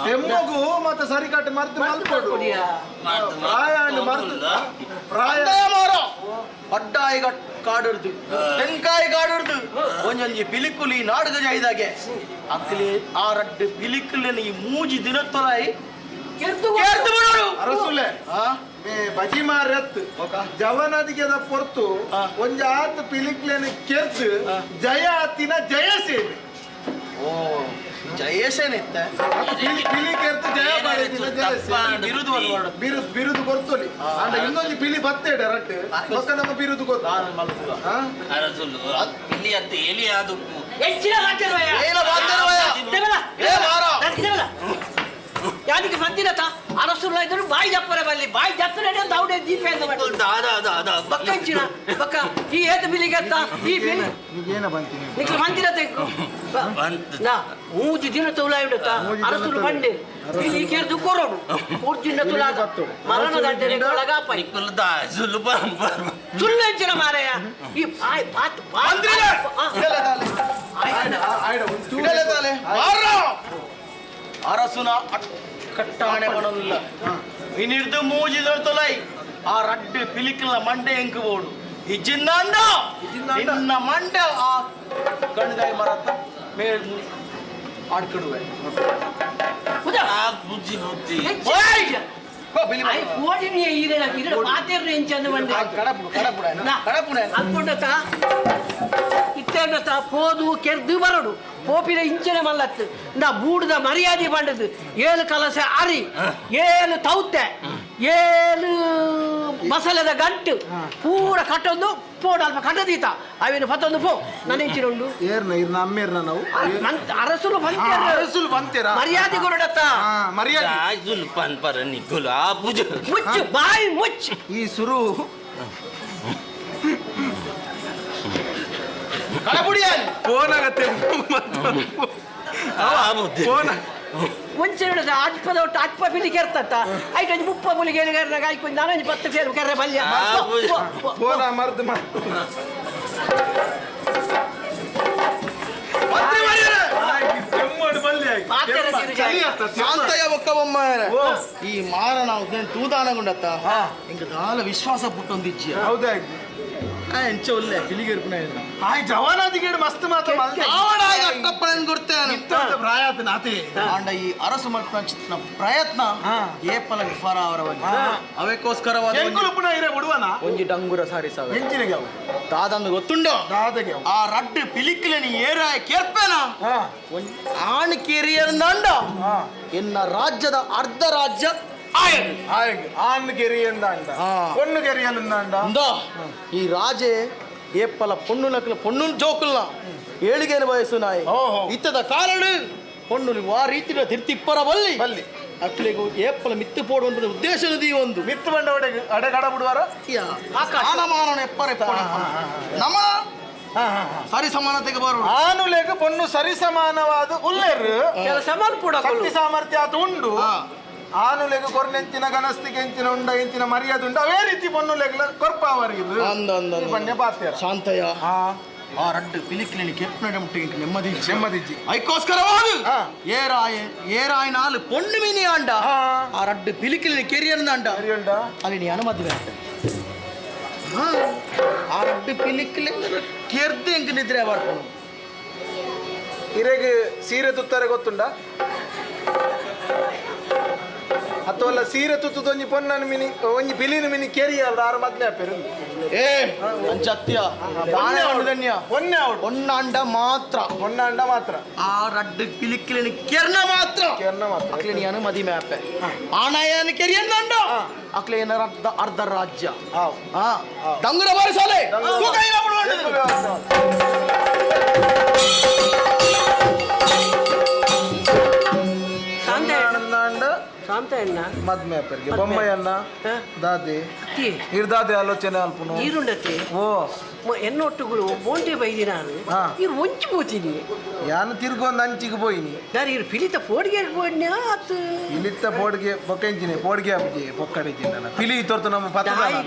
ತೆಮ್ಮಗು ಮತ್ತೆ ಸರಿಕಟ್ಟು ಮರ್ತು ಮಲ್ಕೊಡು ಪ್ರಾಯ ಮರ್ತು ಪ್ರಾಯ ಮಾರೋ ಅಡ್ಡಾಯಿ ಕಾಡಿರ್ದು ತೆಂಕಾಯಿ ಕಾಡಿರ್ದು ಒಂಜೊಂಜಿ ಪಿಲಿಕುಲಿ ನಾಡುಗ ಜಾಯ್ದಾಗೆ ಅಕ್ಲಿ ಆ ರಡ್ಡು ಪಿಲಿಕುಲಿನ ಈ ಮೂಜಿ ದಿನತ್ತೊಲಾಯಿ ಅರಸುಲೆ ಬಜಿ ಮಾರತ್ ಜವನದಿಗೆದ ಪೊರ್ತು ಒಂಜಿ ಆತ್ ಪಿಲಿಕ್ಲೇನ ಕೆರ್ದು ಜಯ ಆತಿನ ಜಯ ಸೇವೆ ಓ ಜಯಸೇನೆ ಇತ್ತ ಪಿಲಿ ಪಿಲಿ ಕೆರ್ತು ಜಯ ಬಾಳೆದಿನ ಜಯ ಸೇನೆ ಬಿರುದು ಬಿರುದು ಬಿರುದು ಕೊರ್ತೊಲಿ ಅಂಡ ಇನ್ನೊಂದು ಪಿಲಿ ಬತ್ತೇಡ ರಟ್ಟು ಬೊಕ್ಕ ನಮ್ಮ ಬಿರುದು ಗೊತ್ತು ಅರಸುಲು ಪಿಲಿ ಅತ್ತು ಎಲಿ ಆದುಪ್ಪು ಹೆಚ್ಚಿನ ಯಾನಿಗೆ ಬಂದಿರತ ಅರಸುಲ್ಲ ಇದ್ರು ಬಾಯಿ ಜಪ್ಪರೆ ಬಲ್ಲಿ ಬಾಯಿ ಜಪ್ಪರೆ ದೌಡಿ ಬಾವುಡೆ ದೀಪ ಬಕ್ಕಂಚಿನ ಬಕ್ಕ ಈ ಏತ ಬಿಲಿಗೆತ್ತ ಈ ಬಿಲಿ ನಿಗೇನ ಬಂತೀನಿ ನಿಕ್ಲು ಮಂದಿರ ತೆಕ್ಕು ನಾ ಮೂಜಿ ದಿನ ತುಲಾಯುಡತ್ತ ಅರಸುಲು ಬಂಡೆ ಇಲ್ಲಿ ಕೇರ್ದು ಕೊರೋಡು ಕೊರ್ಜಿನ ತುಲಾದ ಮರಣ ದಂಡನೆ ಒಳಗಾಪ ಸುಳ್ಳು ಮಾರಾಯ ಈ ಬಾಯ್ ಬಾತ್ ಬಾತ್ ಅರಸುನ ಕಟ್ಟಾಣೆ ಪಡಲ್ಲ ಇನಿರ್ದು ಮೂಜಿ ದೊರ್ತಲೈ ಆ ರಡ್ಡು ಪಿಲಿಕ್ಲ ಮಂಡೆ ಎಂಕು ಬೋಡು ಇಜ್ಜಿಂದಾಂಡ ನಿನ್ನ ಮಂಡೆ ಆ ಕಣ್ಗಾಯಿ ಮರತ್ತ ಮೇಲ್ ಆಡ್ಕಡುವೆ ಬುದ್ಧಿ ಬುದ್ಧಿ ಕೋಡಿನಿ ಈರಣ ಈರಣ ಪಾತೇರ್ನ ಎಂಚಂದು ಬಂಡೆ ಕಡಪುಡು ಕಡಪುಡ ಕಡಪುಡ ಅನ್ಕೊಂಡತ ಇತ್ತೇನತ ಪೋದು ಕೆರ್ದು ಬರಡು ಪೋಪಿನ ಇಂಚನೆ ಮಲ್ಲತ್ತು ನಾ ಬೂಡುದ ಮರ್ಯಾದೆ ಪಂಡದು ಏಳು ಕಲಸ ಅರಿ ಏಳು ತೌತೆ ಏಳು ಮಸಾಲೆದ ಗಂಟು ಪೂರ ಕಟ್ಟೊಂದು ಪೋಡು ಅಲ್ಪ ಕಟ್ಟದೀತ ಅವಿನ ಪತ್ತೊಂದು ಪೋ ನನ್ನ ಇಂಚಿನ ಉಂಡು ಏರ್ನ ಇರ್ನ ಅಮ್ಮೇರ್ನ ನಾವು ಅರಸುಲು ಬಂತೇರ ಅರಸುಲು ಬಂತೇರ ಮರ್ಯಾದೆ ಕೊರಡತ್ತ ಮರ್ಯಾದೆ ಸುಲು ಪನ್ಪರ ನಿಕ್ಕುಲು ಆ ಪೂಜೆ ಮುಚ್ಚು ಬಾಯಿ ಮುಚ್ಚು ಈ ಸುರು ಕಡಪುಡಿಯನ್ ಫೋನ್ ಆಗತ್ತೆ ಫೋನ್ ಮುಂಚೆ ನೋಡಿದ ಅಜ್ಪದ ಒಟ್ಟು ಅಜ್ಪ ಪಿಲಿ ಕೆರ್ತತ್ತ ಐಟು ಒಂಜಿ ಮುಪ್ಪ ಪುಲಿ ಕೇಳಿ ಆಯ್ತು ನಾನೊಂಜಿ ಪತ್ತು ಸೇರು ಕೆರೆ ಬಲ್ಯ ಫೋನ್ ಮರ್ದು ಶಾಂತಯ್ಯ ಬೊಕ್ಕ ಈ ಮಾರನ ತೂದಾನಗುಂಡತ್ತ ಇಂಕ ದಾಲ ವಿಶ್ವಾಸ ಪುಟ್ಟೊಂದಿಜ್ಜಿ ಹೌದಾಗಿ ಎಂಚ ಒಲ್ಲೆ ಪಿಲಿಗೆರ್ಪುನ ಆಯ್ ಜವಾನಾದಿಗೇಡು ಮಸ್ತ್ ಮಾತ್ರ ಆವಡಾಗ ಅಟ್ಟಪ್ಪನನ್ ಗುರ್ತೇನೆ ಪ್ರಾಯತ ನಾತೆ ಆಂಡ ಈ ಅರಸು ಮಲ್ಪನ ಪ್ರಯತ್ನ ಏಪಲ ವಿಫಲ ಅವರವಲ್ಲಿ ಅವೆಕ್ಕೋಸ್ಕರವಾದ ಎಂಕುಲು ಪುನಃ ಇರೆ ಬಿಡುವನ ಒಂಜಿ ಡಂಗುರ ಸಾರಿ ಸಾವೆ ಎಂಚಿನಗೆ ಅವು ದಾದಂದು ಗೊತ್ತುಂಡು ದಾದಗೆ ಅವು ಆ ರಡ್ಡು ಪಿಲಿಕ್ಲೆನಿ ಏರಾಯ ಕೇರ್ಪೇನ ಆಣ್ ಕೇರಿಯಂದಾಂಡ ಎನ್ನ ರಾಜ್ಯದ ಅರ್ಧ ರಾಜ್ಯ ಆಯಗ್ ಆಯಗ್ ಆನ್ ಕೆರಿಯಂದಾಂಡ ಪೊಣ್ಣು ಕೆರಿಯಂದಾಂಡ ಅಂದ ಈ ರಾಜೆ ಏಪಲ ಪೊಣ್ಣು ನಕಲ ಪೊಣ್ಣು ಜೋಕುಲ್ನ ಏಳಿಗೇನು ಬಯಸು ನಾಯಿ ಇತ್ತದ ಕಾಲಡು ಪೊಣ್ಣು ವಾ ರೀತಿಯ ತಿರ್ತಿಪ್ಪರ ಬಲ್ಲಿ ಬಲ್ಲಿ ಅಕ್ಲೆಗು ಏಪಲ ಮಿತ್ತು ಪೋಡುವಂತ ಉದ್ದೇಶದ ಈ ಒಂದು ಮಿತ್ತು ಬಂಡ ಅಡೆ ಅಡೆ ಕಡ ಬಿಡುವಾರ ಸ್ಥಾನಮಾನ ಎಪ್ಪರ ನಮ್ಮ ಸರಿ ಸಮಾನತೆಗೆ ಬರು ಆನುಲೆಗ್ ಪೊಣ್ಣು ಸರಿ ಸಮಾನವಾದ ಉಲ್ಲೆರ್ ಕೆಲಸ ಮಲ್ಪುಡ ಶಕ್ತಿ ಸಾಮರ್ಥ್ಯ ಆತ ಉಂಡು ಆನುಲೆಗ್ ಕೊರ್ನೆಂಚಿನ ಗನಸ್ತಿಗೆ ಎಂಚಿನ ಉಂಡ ಎಂಚಿನ ಮರ್ಯಾದೆ ಉಂಡು ಅವೇ ರೀತಿ ಪೊಣ್ಣುಲೆಗ್ಲ ಕೊರ್ಪಾವರಿಗೆ ಅಂದ ಅಂದ ಪಣ್ಯ ಪಾತ್ಯರ ಶಾಂತಯ್ಯ ಆ ರಡ್ಡು ಪಿಲಿಕ್ಲಿನಿ ಕೆಪ್ಪನಡೆ ಮುಟ್ಟಿಗೆ ನೆಮ್ಮದಿ ನೆಮ್ಮದಿಜ್ಜಿ ಐಕೋಸ್ಕರವಾದ ಏರಾಯ ಏರಾಯ ನಾಲು ಪೊಣ್ಣು ಮೀನಿ ಆಂಡ ಆ ರಡ್ಡು ಪಿಲಿಕ್ಲಿನಿ ಕೆರಿಯಂದಾಂಡ ಅಲ್ಲಿ ನೀ ಅನುಮತಿ ಆ ರಡ್ಡು ಪಿಲಿಕ್ಲಿ ಕೆರ್ದು ಎಂಕ್ ನಿದ್ರೆ ಬರ್ಪುನು ಇರೆಗ್ ಸೀರೆ ತುತ್ತಾರೆ ಗೊತ್ತುಂಡ ಅಥವಾ ಸೀರೆ ತುತ್ತು ಒಂಜಿ ಪೊನ್ನನ ಮಿನಿ ಒಂಜಿ ಪಿಲಿನ ಮಿನಿ ಕೆರಿಯಲ್ಲ ಆರು ಮದ್ಲೆ ಆಪೆರು ಏ ಅಂಚತ್ಯ ಧನ್ಯ ಪೊನ್ನೆ ಅವಳು ಪೊನ್ನಾಂಡ ಮಾತ್ರ ಪೊನ್ನಾಂಡ ಮಾತ್ರ ಆ ರಡ್ಡು ಪಿಲಿಕ್ಲಿನಿ ಕೆರ್ನ ಮಾತ್ರ ಕೆರ್ನ ಮಾತ್ರ ಅಕ್ಲೆ ನೀನು ಮದಿ ಮ್ಯಾಪೆ ಆಣಯನ ಕೆರಿಯಂದಂಡ ಅಕ್ಲೆ ಏನಾರ ಅರ್ಧ ಅರ್ಧ ರಾಜ್ಯ ಹಾ ಡಂಗುರ ಬಾರಿಸಾಲೆ ಶಾಂತಯ್ಯ ಮದ್ಮೆ ಆಪೆರ್ಗೆ ಬೊಮ್ಮಯ್ಯನ್ನ ದಾದೆ ಇರ್ದಾದೆ ಆಲೋಚನೆ ಅಲ್ಪನು ನೀರುಂಡತೆ ಓ ಎನ್ನೊಟ್ಟುಗಳು ಬೋಂಟೆ ಬೈದಿ ನಾನು ಇರು ಒಂಚಿ ಪೋತೀನಿ ಯಾನು ತಿರ್ಗೊಂದು ಅಂಚಿಗೆ ಪೋಯಿನಿ ನಾನು ಇರು ಪಿಲಿತ ಪೋಡಿಗೆ ಪೋಡ್ನ್ಯಾ ಆತು ಇಲಿತ್ತ ಪೋಡ್ಗೆ ಬೊಕ್ಕೆಂಚಿನಿ ಪೋಡ್ಗೆ ಅಬ್ಜಿ ಪೊಕ್ಕಡಿಜಿನ ಪಿಲಿ ತೋರ್ತು ನಮ್ಮ ಪತ್ತ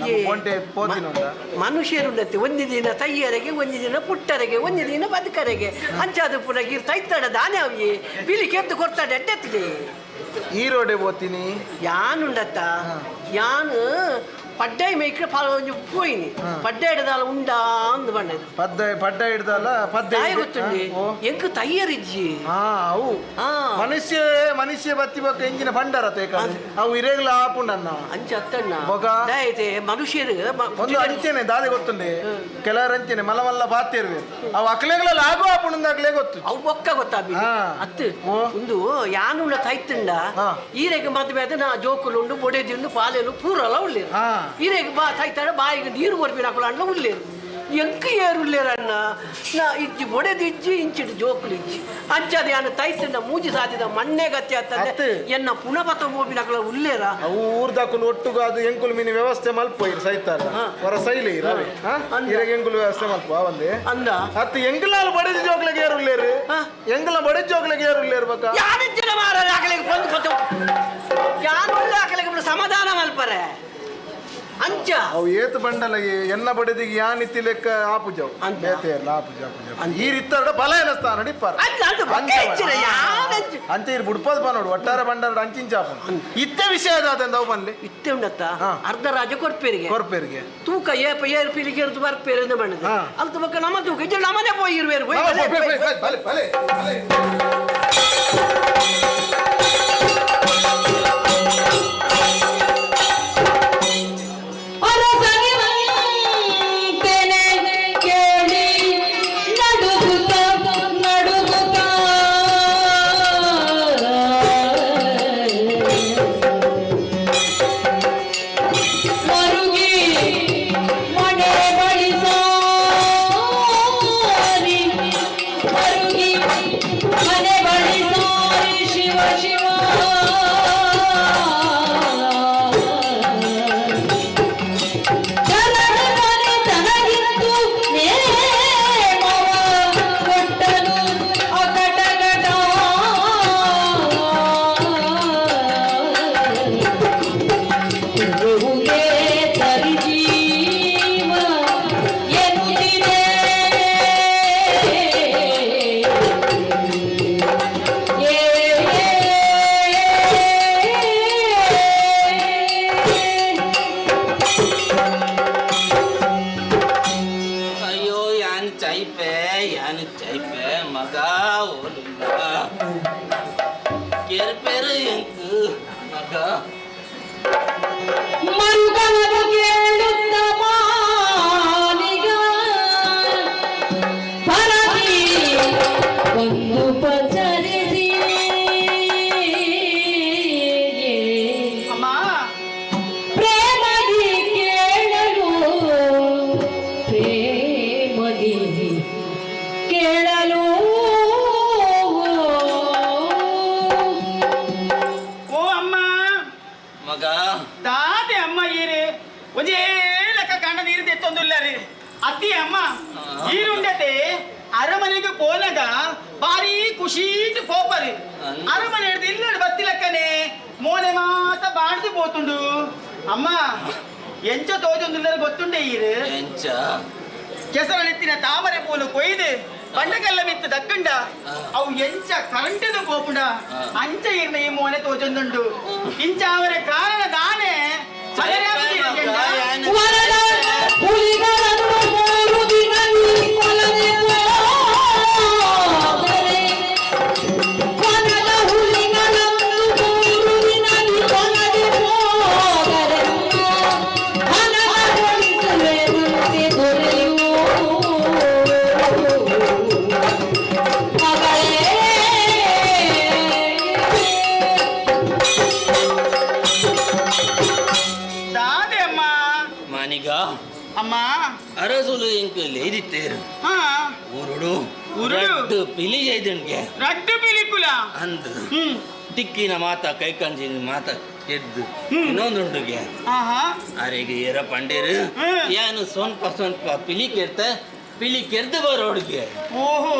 ಬೋಂಟೆ ಪೋತಿನ ಉಂಡ ಮನುಷ್ಯರುಂಡತೆ ಒಂದು ದಿನ ತಯ್ಯರೆಗೆ ಒಂದು ದಿನ ಪುಟ್ಟರೆಗೆ ಒಂದು ದಿನ ಬದುಕರೆಗೆ ಅಂಚಾದ ಪುನಃ ಇರು ತೈತಾಡ ದಾನೆ ಅವಿ ಪಿಲಿ ಕೆದ್ದು ಕೊಡ್ತಾಡೆ ಅಡ್ಡತ್ತಿಗೆ ಈ ರೋಡೆ ಪೋತೀನಿ ಯಾನುಂಡತ್ತ ಯಾನು ಪಡ್ಡಾಯ ಮೇಯ್ಕ ಪಾಲ ಒಂಜಿ ಪೋಯಿನಿ ಪಡ್ಡ ಹಿಡ್ದಾಲ ಉಂಡಾ ಅಂದ್ ಬಣ್ಣದು ಪದ್ದ ಪಡ್ಡ ಹಿಡ್ದಲ್ಲ ಪದ್ದ ದಾಯ ಗೊತ್ತುಂಡಿ ಎಂಕ್ ತಯ್ಯರಿಜ್ಜಿ ಹಾ ಅವು ಮನುಷ್ಯ ಮನುಷ್ಯ ಬತ್ತಿ ಬೊಕ್ಕ ಇಂಜಿನ ಭಂಡಾರ ತೇಕ ಅವು ಇರೇಗ್ಲ ಆಪುಂಡನ್ನ ಅಂಚ ಅತ್ತಣ್ಣ ಬೊಕ ದಾಯತೆ ಮನುಷ್ಯರು ಒಂದು ಅಂಚೆನೆ ದಾದೆ ಗೊತ್ತುಂಡೆ ಕೆಲವರು ಅಂಚೆನೆ ಮಲ್ಲ ಮಲ್ಲ ಬಾತಿರ್ವೆ ಅವು ಅಕ್ಲೆಗ್ಲ ಲಾಗು ಆಪುಂಡ ಅಕ್ಲೆ ಗೊತ್ತು ಅವು ಬೊಕ್ಕ ಗೊತ್ತಾಬಿ ಅತ್ತು ಒಂದು ಯಾನುಂಡ ತೈತುಂಡ ಈರೆಗೆ ಮದುವೆ ಆದ ನಾ ಜೋಕುಲು ಉಂಡು ಬೊಡೆದಿ ಉಂಡು ಪಾಲೆಲು ಪೂರಲ ಉಳ್ಳೇರು ಈರೆಗೆ ಬಾ ತೈತಾಡ ಬಾಯಿಗೆ ನೀರು ಕೊರ್ಪಿನ ಅಕುಲು ಅಂಡ್ಲ ಉಳ್ಳೇರು ಎಂಕ್ ಏರುಲ್ಲೇರಣ್ಣ ನಾ ಇಜ್ಜಿ ಬೊಡೆದಿಜ್ಜಿ ಇಂಚಿಡು ಜೋಕುಲು ಇಜ್ಜಿ ಅಂಚಾದ ಯಾನ ತೈತಂಡ ಮೂಜಿ ಸಾದಿದ ಮಣ್ಣೆ ಗತಿ ಆತಂದೆ ಎನ್ನ ಪುನಪತ ಗೋಪಿನಕಲ ಉಲ್ಲೇರ. ಅವು ಊರ್ದಾಕುಲು ಒಟ್ಟುಗು ಅದು ಎಂಕುಲು ಮೀನು ವ್ಯವಸ್ಥೆ ಮಲ್ಪ ಇರು ಸೈತಾರ ಹೊರ ಸೈಲಿ ಇರವೆ ಇರಗೆ ಎಂಕುಲು ವ್ಯವಸ್ಥೆ ಮಲ್ಪ ಒಂದೇ ಅಂದ. ಅತ್ತು ಎಂಕಲಾಲ್ ಬಡಿದ ಜೋಕ್ಲಿಗೆ ಏರುಲ್ಲೇರು, ಎಂಕಲ ಬಡಿದ ಜೋಕ್ಲಿಗೆ ಏರುಲ್ಲೇರು ಬಕ್ಕ. ಯಾರಿಜ್ಜಿನ ಮಾರ ಆಕಲಿಗೆ ಬಂದು ಕೊತ್ತು ಯಾರುಲ್ಲ ಆಕಲಿಗೆ ಸಮಾಧಾನ ಮಲ್ಪರೆ ಅಂಚ. ಅವು ಏತು ಬಂಡಲ ಎನ್ನ ಬಡಿದಿಗೆ ಯಾನ್ ಇತ್ತಿ ಲೆಕ್ಕ ಆಪುಜವು ಬೇತೆ ಇರ್ಲ ಆಪುಜ ಆಪುಜ ಈರ್ ಇತ್ತಾರ ಬಲ ಎನಸ್ತಾನ ನಡಿಪಾರ. ಅಂಚ ಇರ್ ಬುಡ್ಪದ ಬಾ ನೋಡು ಒಟ್ಟಾರೆ ಬಂಡಾರ ಅಂಚಿಂಚ ಆಪುಂಡು ಇತ್ತೆ ವಿಷಯ ಅದಂದ ಅವು ಬನ್ಲಿ. ಇತ್ತೆ ಉಂಡತ್ತ ಅರ್ಧ ರಾಜ ಕೊರ್ಪೇರಿಗೆ ಕೊರ್ಪೇರಿಗೆ ತೂಕ ಏಪ ಏರ್ ಪಿಲಿಗೆ ಇರ್ದು ಬರ್ಪೇರು ಎಂದು ಬಂಡದ ಅಲ್ತ ಬಕ್ಕ ನಮ್ಮ ತೂಕ ಇಜ್ಜಿ ನಮ್ಮನೆ ಪೋಯಿ ಇರುವೇರು. ಬಲೆ ಬಲೆ ಬಲೆ. ಅರಸನಿವಂತೆನೆ ಕೇಳಿ ನಡುಗುತ್ತ ನಡುಗುತ್ತ ಮರುಗಿ ಮನೆ ಬಳಿ ಸಾರಿ, ಮರುಗಿ ಮನೆ ಬಳಿ ಸಾರಿ ಶಿವ ಶಿವ ಚರಣದರೆ ತನಗಿತ್ತು ನೇಮವ ಕೊಟ್ಟನು ಅಕಟಕಟ. ಇರುವುದೇ ಸರಿ ಜೀವ ಎನ್ನುತ್ತಿದೆ. ಏ ಅಯ್ಯೋ ಯಾನ್ ಚೈಪೆ ಯಾನ್ ಚೈಪೆ ಮಗ ಓಲುಲ್ಲ ಕೆರ್ಪೆರು ಎಂಕು ಮಗ. ಮರುಗನವು ಕೇಳುತ್ತ ಮಾನಿಗ ಪರದಿ ಒಂದು ಪಚರಿಸಿ. ಅಮ್ಮ ಪ್ರೇಮದಿ ಕೇಳಲು, ಪ್ರೇಮದಿ ಕೇಳಲು. ಓ ಅಮ್ಮ ಮಗ ದಾದೆ ಅಮ್ಮ ಈರು ಒಂಜೇ ಲೆಕ್ಕ ಕಂಡ ನೀರು ತೆತ್ತೊಂದುಲ್ಲರಿ ಅತ್ತಿ ಅಮ್ಮ ಈರುಂಡತೆ ಅರಮನೆಗೆ ಪೋನಗ ಬಾರಿ ಖುಷೀಟ್ ಪೋಪರಿ ಅರಮನೆ ಹಿಡ್ದು ಇಲ್ಲಡು ಬತ್ತಿಲಕ್ಕನೆ ಮೋನೆ ಮಾತ ಬಾಡ್ದು ಪೋತುಂಡು ಅಮ್ಮ ಎಂಚ ತೋಜೊಂದುಲ್ಲರಿ ಗೊತ್ತುಂಡೆ ಈರು ಎಂಚ ಕೆಸರನೆತ್ತಿನ ತಾಮರೆ ಪೂಲು ಕೊಯ್ದು ಬಂಡಕಲ್ಲ ಮಿತ್ತು ದಕ್ಕಂಡ ಅವು ಎಂಚ ಕರಂಟದ ಪೋಪುಂಡ ಅಂಚ ಇರ್ನ ಈ ಮೋನೆ ತೋಜೊಂದುಂಡು ಇಂಚ ಅವರ ಕಾರಣ ದಾನೆ. ವರದ ಹುಲಿಗಳನ್ನು ಮೂರು ದಿನ ನೀ ಕೊಲದೆ ಹೋದರೆ, ವನದ ಹುಲಿಗಳನ್ನು ಮೂರು ದಿನ ನೀ ಕೊಲದೆ ಹೋದರೆ ಹನಗೊಳಿಸುವೆ ಮತ್ತೆ ದೊರೆಯು ಮಗಳೇ. ದಾದೆ ಅಮ್ಮ ಮಾನಿಗ ಅಮ್ಮ ಅರಸುಲು ಎಂಕು ಲೇದಿತ್ತೇರು ಹಾ ಊರುಡು ಊರುಡು? ರಡ್ಡು ಪಿಲಿ ಜೈದನ್ಗೆ ರಡ್ಡು ಪಿಲಿಕುಲ ಅಂದು ತಿಕ್ಕಿನ ಮಾತ ಕೈಕಂಜಿನ ಮಾತ ಎದ್ದು ಇನ್ನೊಂದುಂಡುಗೆ ಆಹಾ ಅರೆಗೆ ಏರ ಪಂಡೇರು ಯಾನು ಸ್ವಲ್ಪ ಸ್ವಲ್ಪ ಪಿಲಿ ಕೆರ್ತ ಪಿಲಿ ಕೆರ್ದು ಬರೋಡ್ಗೆ ಓಹೋ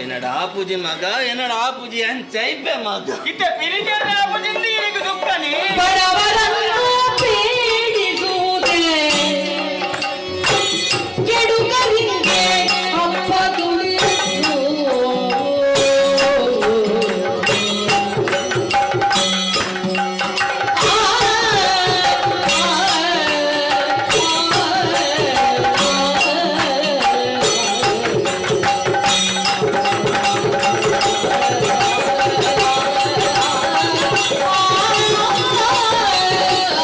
என்னோட ஆப்பூஜி மக என்னோட ஆப்பூஜி என் சைப்பே மக ಇತ್ತ ಪಿಲಿಕೆರ್ದ ಆಪುಜಿಂದ ಇರೆಗ್ ದುಃಖನೇ ಬಡವರನ್ನು ಪೀಡಿಸುವುದೇ ಕೆಡುಕರಿಗೆ ಅಪ್ಪ ದುಡಿದು. ಆ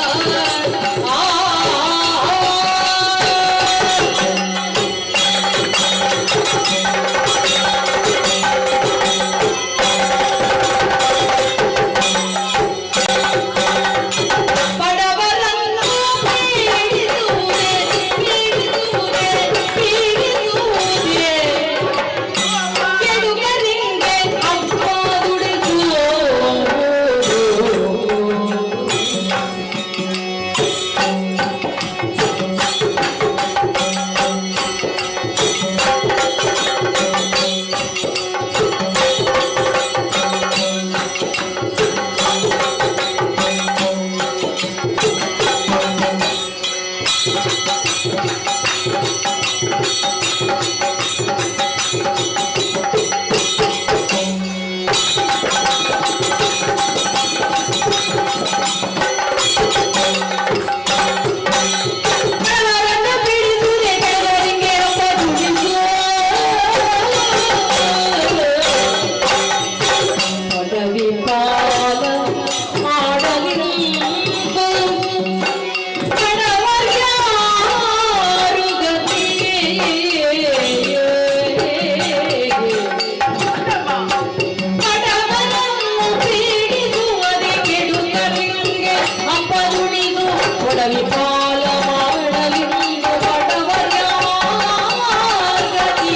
ಬಡವಿ ಪಾಲ ಮಾಡಲಿಂದು ಬಡವರ ಗತಿ.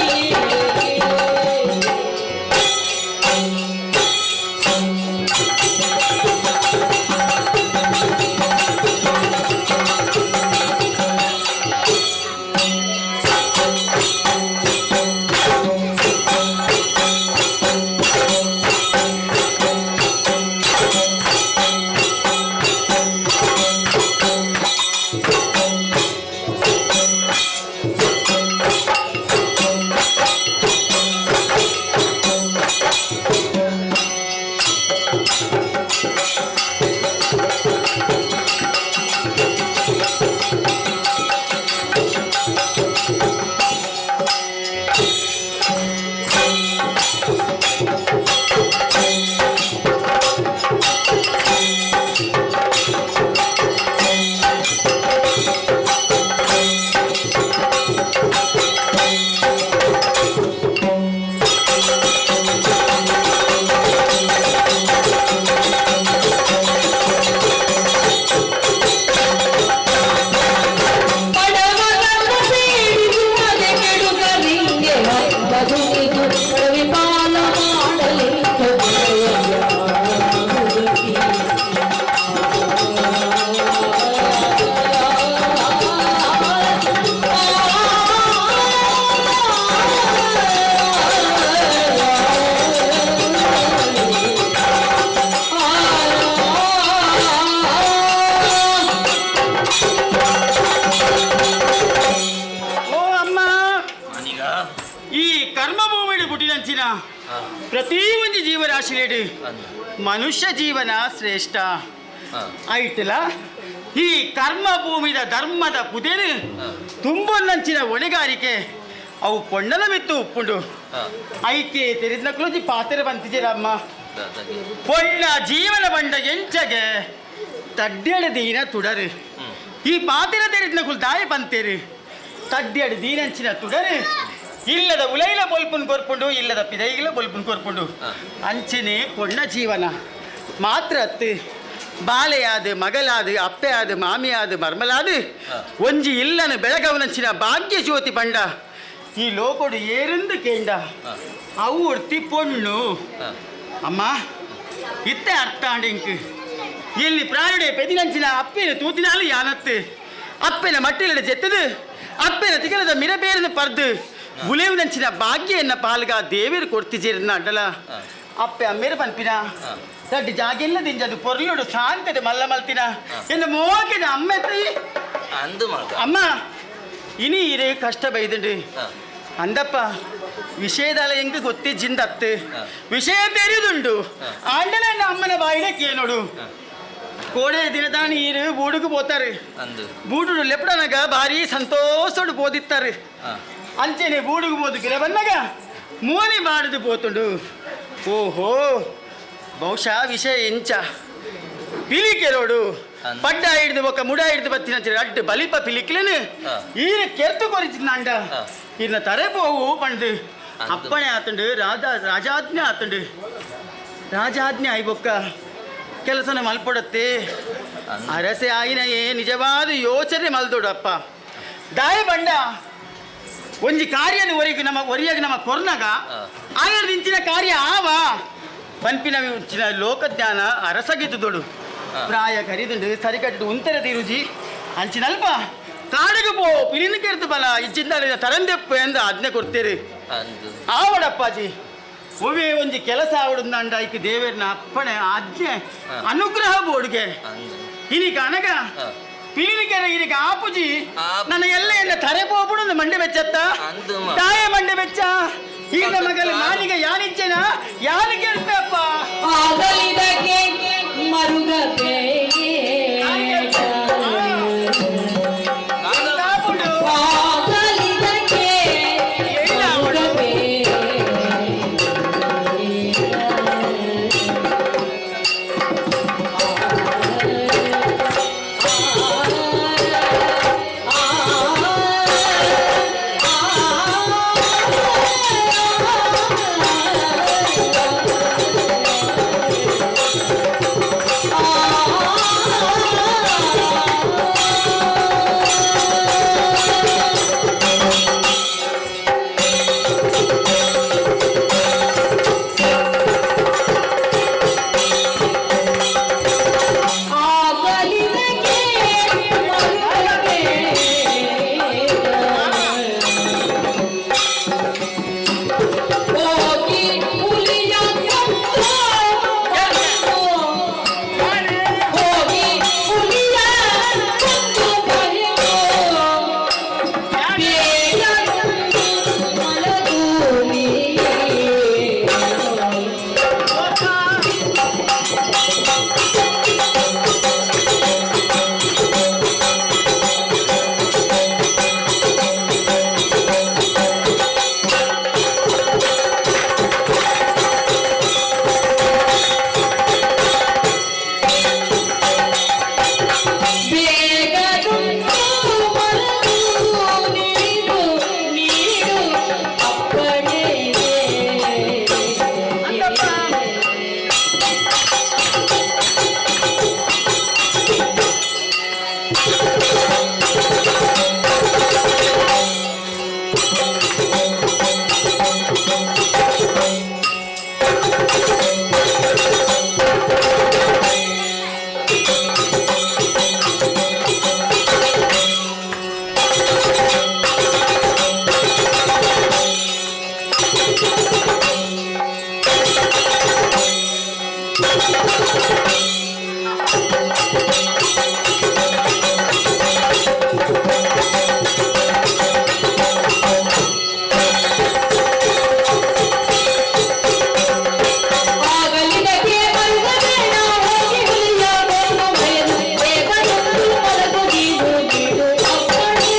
ಬಡವರನ್ನು ಪೀಡಿಸುವುದೇ ಕೆಡುಕರಿಂಗೆ ಬದುಕಿದು ಬಡವಿ ಪಾಲ ಮಾಡಲಿಂದು ಬಡವರ ಓ ಅಮ್ಮ, ಈ ಕರ್ಮಭೂಮಿಡು ಪುಟ್ಟಿನಂಚಿನ ಪ್ರತಿ ಒಂದು ಜೀವರಾಶಿಲೇಡು ಮನುಷ್ಯ ಜೀವನ ಶ್ರೇಷ್ಠ ಆಯ್ತಲ್ಲ. ಈ ಕರ್ಮಭೂಮಿದ ಧರ್ಮದ ಪುದೇನು ತುಂಬೊಂದಂಚಿನ ಒಣಗಾರಿಕೆ ಅವು ಪೊಣ್ಣನ ಮಿತ್ತು ಉಪ್ಪುಂಡು. ಐಕೆ ತೆರೆದ್ನಕ್ಲೊಂಜಿ ಪಾತ್ರೆ ಬಂತಿದ್ದೀರಮ್ಮ. ಪೊಣ್ಣ ಜೀವನ ಬಂಡ ಎಂಚಗೆ ತಡ್ಡೆಡ ದೀನ ತುಡರು. ಈ ಪಾತ್ರೆ ತೆರೆದ್ನಕುಲು ದಾಯ ಬಂತೇರು ತಡ್ಡೆಡು ದೀನಂಚಿನ ತುಡರು ಇಲ್ಲದ ಉಲೈಲ ಬೊಲ್ಪುನ್ ಕೊರ್ಪುಂಡು, ಇಲ್ಲದ ಪಿದೈಗಿಲ ಬೊಲ್ಪುನ್ ಕೊರ್ಪುಂಡು. ಅಂಚನೆ ಪೊಣ್ಣ ಜೀವನ ಮಾತ್ರ ಅತ್ತು ಬಾಲೆಯಾದ ಮಗಲಾದ ಅಪ್ಪೆಯಾದ ಮಾಮಿಯಾದ ಮರ್ಮಲಾದ ಒಂಜಿ ಇಲ್ಲನ ಬೆಳಗವನಂಚಿನ ಭಾಗ್ಯ ಜ್ಯೋತಿ ಬಂಡ ಈ ಲೋಕೊಡು ಏರಿಂದು ಕೇಂಡ ಅವು ಒರ್ತಿ ಪೊಣ್ಣು. ಅಮ್ಮ, ಇತ್ತೆ ಅರ್ಥ ಆಂಡಿಂಕ್ ಇಲ್ಲಿ ಪ್ರಾಣುಡೆ ಪೆದಿನಂಚಿನ ಅಪ್ಪಿನ ತೂತಿನಾಲು ಯಾನತ್ತು ಅಪ್ಪೆನ ಮಟ್ಟಿಲಡ ಜೆತ್ತದು ಅಪ್ಪೆನ ತಿಗಲದ ಮಿರಬೇರಿನ ಪರ್ದು ಬುಲೇವಿನಂಚಿನ ಭಾಗ್ಯ ಎನ್ನ ಪಾಲ್ಗ ದೇವೇರು ಕೊಡ್ತಿಜೇರಿನ ಅಡ್ಡಲ ಅಪ್ಪೆ ಅಮ್ಮೇರು ಪನ್ಪಿನ ದಡ್ಡ ಜಾಗೆಲ್ಲ ದಿಂಜದು ಪೊರ್ಲುಡು ಸಾಂತದೆ ಮಲ್ಲ ಮಲ್ತಿನ ಎನ್ನ ಮೋಕೆದ ಅಮ್ಮೆತ್ತಿ ಅಂದು ಮಗ. ಅಮ್ಮ, ಇನಿ ಇರೇ ಕಷ್ಟ ಬೈದುಂಡು ಅಂದಪ್ಪ. ವಿಷಯದಲ್ಲ ಎಂಗ್ ಗೊತ್ತಿಜ್ಜಿಂದತ್ತು ವಿಷಯ ತೆರೆದುಂಡು ಆಂಡಲ ಎನ್ನ ಅಮ್ಮನ ಬಾಯಿನ ಕೇನೋಡು. ಕೋಡೆ ದಿನದಾನಿ ಈರು ಬೂಡುಗು ಪೋತಾರೆ. ಅಂದು. ಬೂಡುಡು ಲೆಪ್ಪಡನಗ ಭಾರಿ ಸಂತೋಷಡು ಬೋದಿತ್ತಾರೆ. ಅಂಚೆನೆ ಬೂಡುಗು ಬೋದು ಗಿರ ಬಂದಾಗ ಮೋನಿ ಮಾಡಿದು ಪೋತುಂಡು. ಓಹೋ, ಬಹುಶಃ ವಿಷಯ ಎಂಚ ಪಿಲಿಕೆರೋಡು ಪಡ್ಡ ಹಿಡಿದು ಒಕ್ಕ ಮುಡ ಹಿಡಿದು ಬತ್ತಿನ ಅಡ್ಡು ಬಲಿಪ ಪಿಲಿಕ್ಲೇನು ಈರ ಕೆರ್ತು ಕೊರಿಚಿನಾಂಡ ಇನ್ನ ತರೆ ಪೋವು ಪಂಡು ಅಪ್ಪಣೆ ಆತುಂಡು. ರಾಜ ರಾಜಾಜ್ಞೆ ಆತುಂಡು. ರಾಜಾಜ್ಞೆ ಆಯ್ಬೊಕ್ಕ ಕೆಲಸನ ಮಲ್ಪೊಡತ್ತೆ ಅರಸೆ ಆಯಿನ ಏ ನಿಜವಾದ ಯೋಚನೆ ಮಲ್ದೋಡು ಅಪ್ಪ. ದಾಯ ಬಂಡ ಒಂಜಿ ಕಾರ್ಯನ ಒರಿಗೆ ನಮ್ಮ ಒರಿಯಾಗ ನಮ್ಮ ಕೊರ್ನಾಗ ಆಯರ್ ನಿಂಚಿನ ಕಾರ್ಯ ಆವ ಪನ್ಪಿನ ಉಂಚಿನ ಲೋಕಜ್ಞಾನ ಅರಸಗಿದ್ದುದೋಡು. ಪ್ರಾಯ ಕರಿದುಂಡು ಸರಿಕಟ್ಟು ಉಂತರ ತಿರುಜಿ ಅಂಚಿನಲ್ಪ ಕಾಡಿಗೆ ಪೋ ಪಿರಿನ ಕೆರ್ದು ಬಲ ಇಚ್ಚಿಂದ ತರಂದೆಪ್ಪು ಎಂದು ಆಜ್ಞೆ ಕೊಡ್ತೀರಿ. ಅಂದು. ಆವಡಪ್ಪಾಜಿ, ಒವೇ ಒಂಜಿ ಕೆಲಸ ಆವಡುಂದಾಂಡ ಐಕ್ ದೇವೇರ್ನ ಅಪ್ಪಣೆ ಆಜ್ಞೆ ಅನುಗ್ರಹ ಬೋಡುಗೆ. ಇನಿ ಕನಗ ಪಿಲಿನಿಕೆರೆ ಇನಿಕ ಆಪುಜಿ ನನ್ನ ಎಲ್ಲ ಎಲ್ಲ ತರೆ ಪೋಪುಡು ಮಂಡೆ ಬೆಚ್ಚತ್ತ ತಾಯ ಮಂಡೆ ಬೆಚ್ಚ ಈಗ ಮಗಲ ಮಾನಿಗೆ ಯಾನಿಚ್ಚೇನ ಯಾನಿಗೆ ಅಪ್ಪ. ಆಗಲಿದಕ್ಕೆ ಮರುಗಬೇಡ, ಆಗಲಿದಕ್ಕೆ ಮರುಗಬೇಡ. ಆ ಆಗಲಿದಕ್ಕೆ ಮರುಗಬೇಡ ಹೋಗಿ ಹುಲಿಯ ಗೊಂದು ಮಯದು ಬೇಗನೊಂದು ಮಲಗು ನೀನು ಬಿಡು ಅಪ್ಪಣೆ.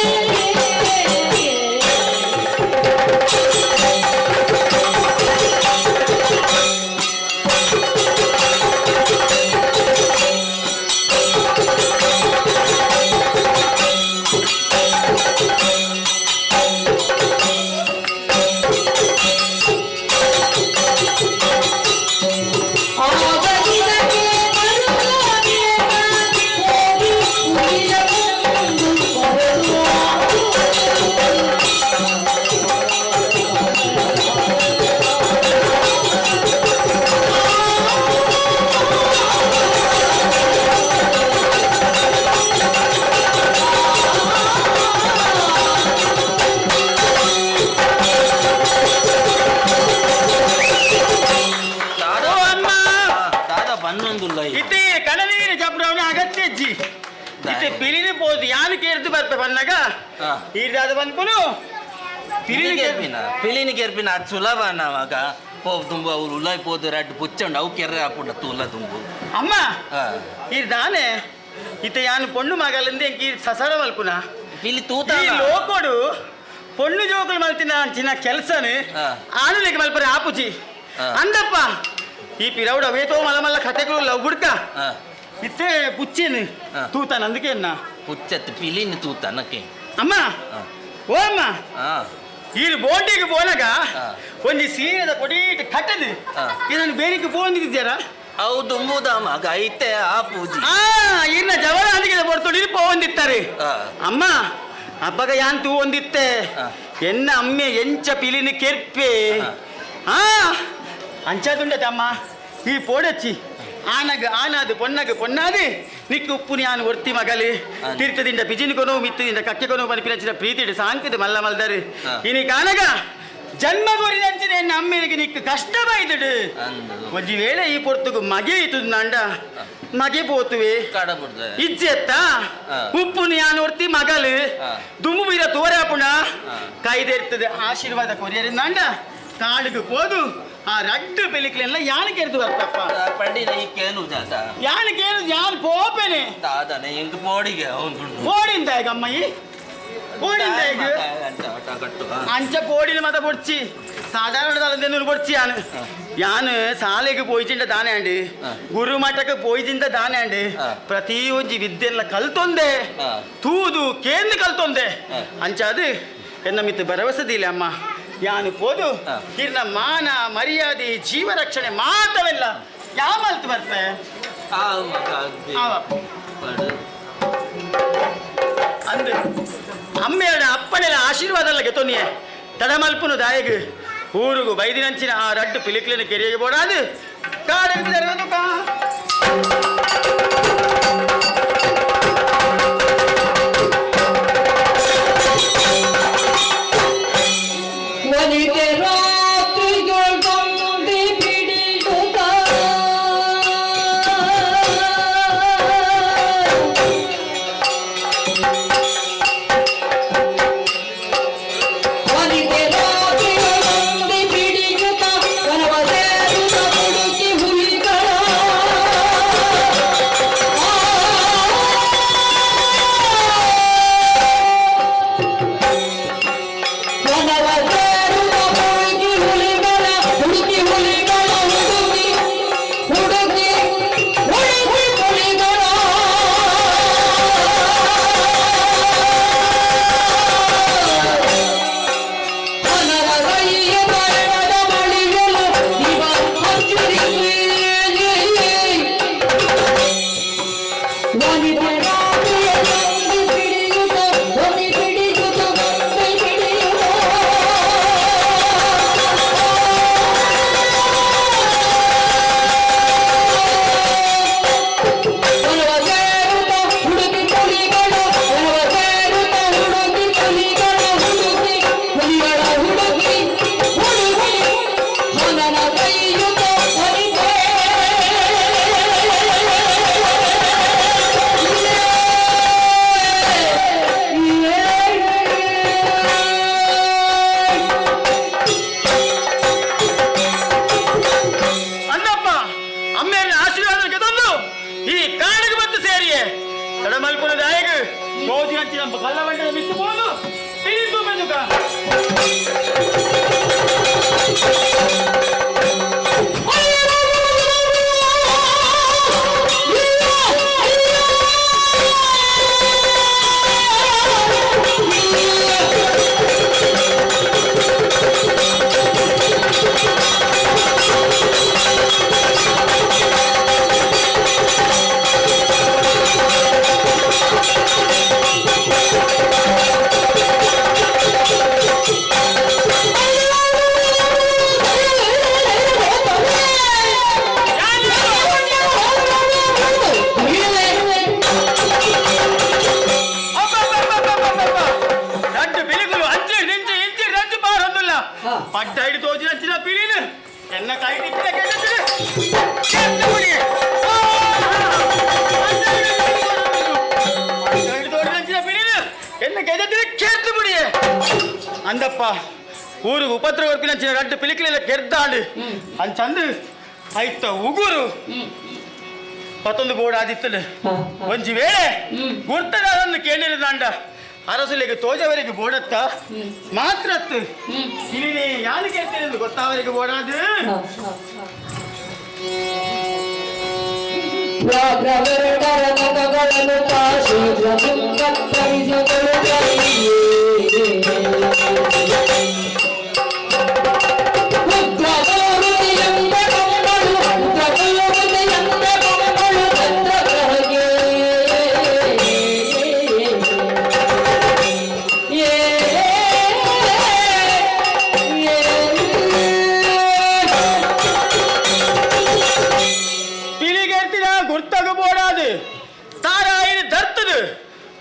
ಆಗಲಿದಕ್ಕೆ ಮರುಗಬೇಡ ಹೋಗಿ ಹುಲಿಯ ಗೊಂದು ಮಯದು. ಓ ಅಮ್ಮ ದಾದಾ ಬನ್ನೊಂದುಲ್ಲ ಇತ್ತೆ ಕಣನೀರು ಜಬ್ರವನ ಅಗತ್ಯ ಅಜ್ಜಿ ಇತ್ತೆ ಪಿಲಿನಿ ಪೋದು ಯಾನು ಕೇರ್ದು ಬರ್ತ ಬನ್ನಗ ಈರ್ದಾದ ಬಂದ್ಪುನು ಪಿಲಿನಿ ಕೇರ್ಪಿನ ಪಿಲಿನಿ ಕೇರ್ಪಿನ ಅದು ಸುಲಭ ನಾವಾಗ ಪೋ ತುಂಬು ಅವ್ರು ಉಲಾಯ್ ಪೋದು ರಡ್ಡ್ ಪುಚ್ಚಂಡು ಅವು ಕೆರ್ರೆ ಆಪುಂಡ ತೂಲ ತುಂಬು ಅಮ್ಮ ಈರ್ದಾನೆ ಇತ್ತೆ ಯಾನು ಪೊಣ್ಣು ಮಗಲಿಂದ ಎಂಕಿ ಸಸರ ಮಲ್ಪುನ ಪಿಲಿ ತೂತ ಈ ಲೋಕೋಡು ಪೊಣ್ಣು ಜೋಕುಲು ಮಲ್ತಿನ ಅಂಚಿನ ಕೆಲಸನೆ ಆನುಲೆಗೆ ಮಲ್ಪರೆ ಆಪುಜಿ ಅಂದಪ್ಪ ಈ ಪಿರೌಡ ವೇತೋ ಮಲ ಮಲ್ಲ ಕತೆಗಳು ಲವ್ ಬುಡ್ಕ ಇತ್ತೆ ಪುಚ್ಚೇನು ತೂತಾನ ಅಂದಕ್ಕೆ ಅನ್ನ ಪುಚ್ಚತ್ತು ಪಿಲಿನಿ ತೂತ ನಕ್ಕೆ ಅಮ್ಮ ಓ ಅಮ್ಮ ಈ ಬೋಟಿಗೆ ಪೋನಾಗ ಒಂಜಿ ಸೀರೆದ ಕೊಡೀಟ್ ಕಟ್ಟದು ಇದನ್ನು ಬೇರೆಗೆ ಪೋಂದಿದ್ದೀರಾ ಅವು ದುಂಬುದ ಮಗ ಐತೆ ಆ ಪೂಜಿ ಆ ಇನ್ನ ಜವರ ಅಂದಿಗೆ ಬರ್ತೊಡಿ ಪೋಂದಿತ್ತಾರೆ ಅಮ್ಮ ಅಬ್ಬಗ ಯಾನ್ ತೂ ಒಂದಿತ್ತೆ ಎನ್ನ ಅಮ್ಮೆ ಎಂಚ ಪಿಲಿನ ಕೆರ್ಪೆ ಆ ಅಂಚಾದುಂಡತಮ್ಮ ಈ ಪೋಡಚ್ಚಿ ಆನಗ ಆನಾದು ಪೊನ್ನಗ ಪೊನ್ನಾದು ನಿಕ್ಕು ಉಪ್ಪು ಯಾನು ಒರ್ತಿ ಮಗಲಿ ತೀರ್ಥದಿಂದ ಬಿಜಿನಿಕೊನು ಮಿತ್ತದಿಂದ ಕಕ್ಕೆಕೊನು ಪನಿಪಿನಂಚಿನ ಪ್ರೀತಿಡು ಸಾಂಕಿದ ಮಲ್ಲ ಮಲ್ದರು ಇನಿ ಕಾನಗ ಜನ್ಮ ಕೊರಿದಂಚಿನ ಎನ್ನ ಅಮ್ಮೆನಿಗೆ ನಿಕ್ಕು ಕಷ್ಟ ಬೈದುಡು ಒಂಜಿ ವೇಳೆ ಈ ಪೊರ್ತುಗು ಮಗೆ ಇತ್ತುದು ನಂಡ ಮಗೆ ಪೋತುವೆ ಕಡಬುಡ್ದೆ ಇಜ್ಜೆತ್ತ ಉಪ್ಪು ಯಾನು ಒರ್ತಿ ಮಗಲು ದುಮ್ಮು ಬೀರ ತೋರಾಪುಣ ಕೈದೆರ್ತದೆ ಆಶೀರ್ವಾದ ಕೊರಿಯರಿ ನಂಡ ಕಾಡುಗೆ ಪೋದು ಆ ರಡ್ಡು ಪೆಲಿಕ್ಲೆಲ್ಲ ಯಾನು ಕೆರೆದು ಬರ್ತಪ್ಪ ಪಂಡಿನ ಈ ಕೇನು ಜಾತ ಯಾನು ಕೇಳು ಯಾನು ಪೋಪೆನೆ ದಾದನೆ ಎಂಕ್ ಪೋಡಿಗೆ ಅವನು ಪೋಡಿಂದ ಈಗ ಅಮ್ಮಯ್ಯ ಪೋಡಿಂದ ಈಗ ಅಂಚ ಪೋಡಿನ ಮತ ಪೊಡ್ಚಿ ಸಾಧಾರಣ ತಲೆದೆನ್ನೂರು ಪೊಡ್ಚಿ ಯಾನು ಯಾನು ಸಾಲೆಗೆ ಪೋಯ್ಚಿಂಡ ದಾನೆ ಅಂಡು ಗುರುಮಠಕ್ಕೆ ಪೋಯ್ಚಿಂದ ದಾನೆ ಅಂಡು ಪ್ರತಿ ಒಂಜಿ ವಿದ್ಯೆಲ್ಲ ಕಲ್ತೊಂದೆ ತೂದು ಕೇಂದ್ರ ಕಲ್ತೊಂದೆ ಅಂಚಾದು ಎನ್ನ ಮಿತ್ತು ಭರವಸೆದಿಲ್ಲ ಅಮ್ಮ ಯಾನು ಪೋದು ಇರ್ನ ಮಾನ ಮರ್ಯಾದೆ ಜೀವ ರಕ್ಷಣೆ ಮಾತವೆಲ್ಲ ಯಾವ ಮಲ್ತು ಬರ್ತೆ ಆವ. ಅಂದು ಅಮ್ಮೆಯಡ ಅಪ್ಪನೆಲ್ಲ ಆಶೀರ್ವಾದ ಅಲ್ಲ ಗೆತೊನಿಯೆ ತಡಮಲ್ಪುನು ದಾಯಗ್ ಊರುಗು ಬೈದಿನಂಚಿನ ಆ ರಡ್ಡು ಪಿಲಿಕ್ಲಿನ ಕೆರೆಗೆ ಬೋಡಾದು ಕಾಡಿಗೆ ತೆರದು ಕಾ. ವನಿತೆ ರಾತ್ರಿಗೊಳ್ಗೊಂಡಿ ಬಿಡಿಯುತ್ತ ವನಿತೆ ರಾತ್ರಿಗೊಳ್ಗೊಂಡಿ ಬಿಡಿಯುತ್ತ ವನವ ಸೇರುತ್ತ ಹುಡುಕಿ ಹುಲಿಗಳ. ತೋಜಿನಂಚಿನ ಕಲ್ಲವಂಡದ ಮಿತ್ತು ಬೋದು ಪಿಲಿ ತೂಪೆದುಕ. ಪಡ್ಡೈಡು ತೋಜಿನಂಚಿನ ಪಿಲಿನು ಎನ್ನ ಕೈ ನಿಪ್ಪಿನ ಕೆಟ್ಟದ್ದು ತೋಜಿನಂಚಿನ ಪಿಲಿನು ಎನ್ನ ಕೆದ್ದದ್ದು ಕೇರ್ತು ಬಿಡಿಯೇ ಅಂದಪ್ಪ ಊರಿಗೆ ಉಪದ್ರ ಕೊರ್ಪಿನಂಚಿನ ರಡ್ಡು ಪಿಲಿಕಲೆಲ್ಲ ಕೆರ್ದಾಂಡು ಅಂಚಂದು ಐತ ಉಗುರು ಪತ್ತೊಂದು ಬೋರ್ಡ್ ಆದಿತ್ತಲು ಒಂಜಿ ವೇಳೆ ಗುರ್ತದಾರನ್ನು ಕೇಳಿರದಾಂಡ ಅರಸುಲಿಗೆ ತೋಜವರಿಗೆ ಬೋಡತ್ತ ಮಾತ್ರತ್ತು ಇಲ್ಲಿ ಯಾರು ಕೇಳ್ತೇನೆ ಎಂದು ಗೊತ್ತಾವರಿಗೆ ಬೋಡಾದು.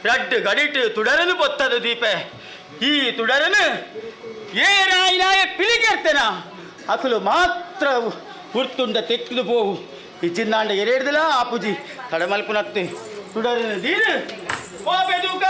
ರಡ್ಡು ಗಡಿಟು ತುಡರನು ಪೊತ್ತದು ದೀಪೆ ಈ ತುಡರನು ಏರಾಯಿನಾಯ ಪಿಲಿಗೆರ್ತೇನ ಅಕಲು ಮಾತ್ರ ಗುರ್ತುಂಡ ತೆಕ್ಕದು ಪೋವು ಈ ಚಿನ್ನಾಂಡ ಎರೇಡ್ದಲ ಆಪುಜಿ ತಡಮಲ್ಪುನತ್ತೆ ತುಡರನು ದೀರು ಪೋಪೆ ದೂಕ.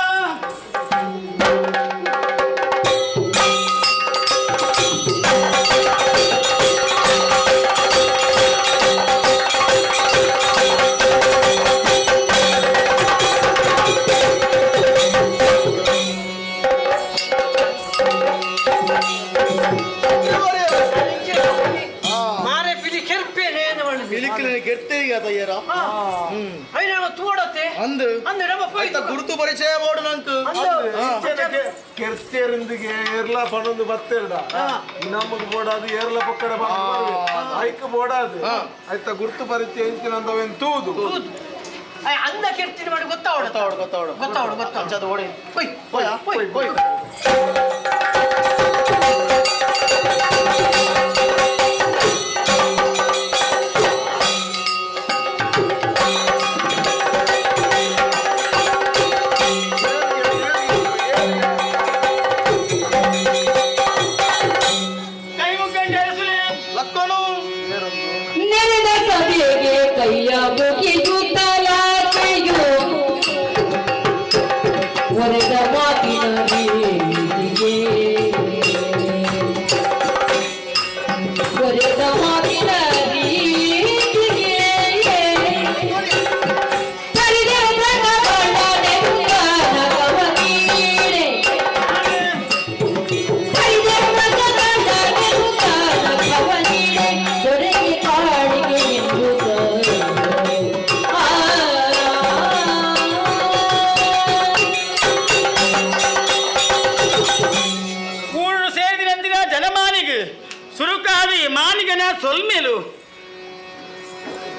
ಗುರುತು ಪರಿಚಯ ಬೋಡು ನಂಕು ಕೆರ್ತೆರಿಂದಿಗೆ ಏರ್ಲ ಪಣೊಂದು ಬತ್ತೆರ್ಡ ನಮಗ್ ಬೋಡಾದು ಏರ್ಲ ಪಕ್ಕಡ ಐಕ್ ಬೋಡಾದು ಆಯ್ತ ಗುರುತು ಪರಿಚಯ ಇಂಚಿನಂದವೇನ್ ತೂದು ಅಂದ ಕೆರ್ತಿನ ಮಾಡಿ ಗೊತ್ತಾವಡು ಗೊತ್ತಾವಡು ಗೊತ್ತಾವಡು ಗೊತ್ತಾವಡು ಗೊತ್ತಾವಡು ಓಡಿ ಕೊಯ್ ಕೊಯ್ ಕೊಯ್ ಕೊಯ್.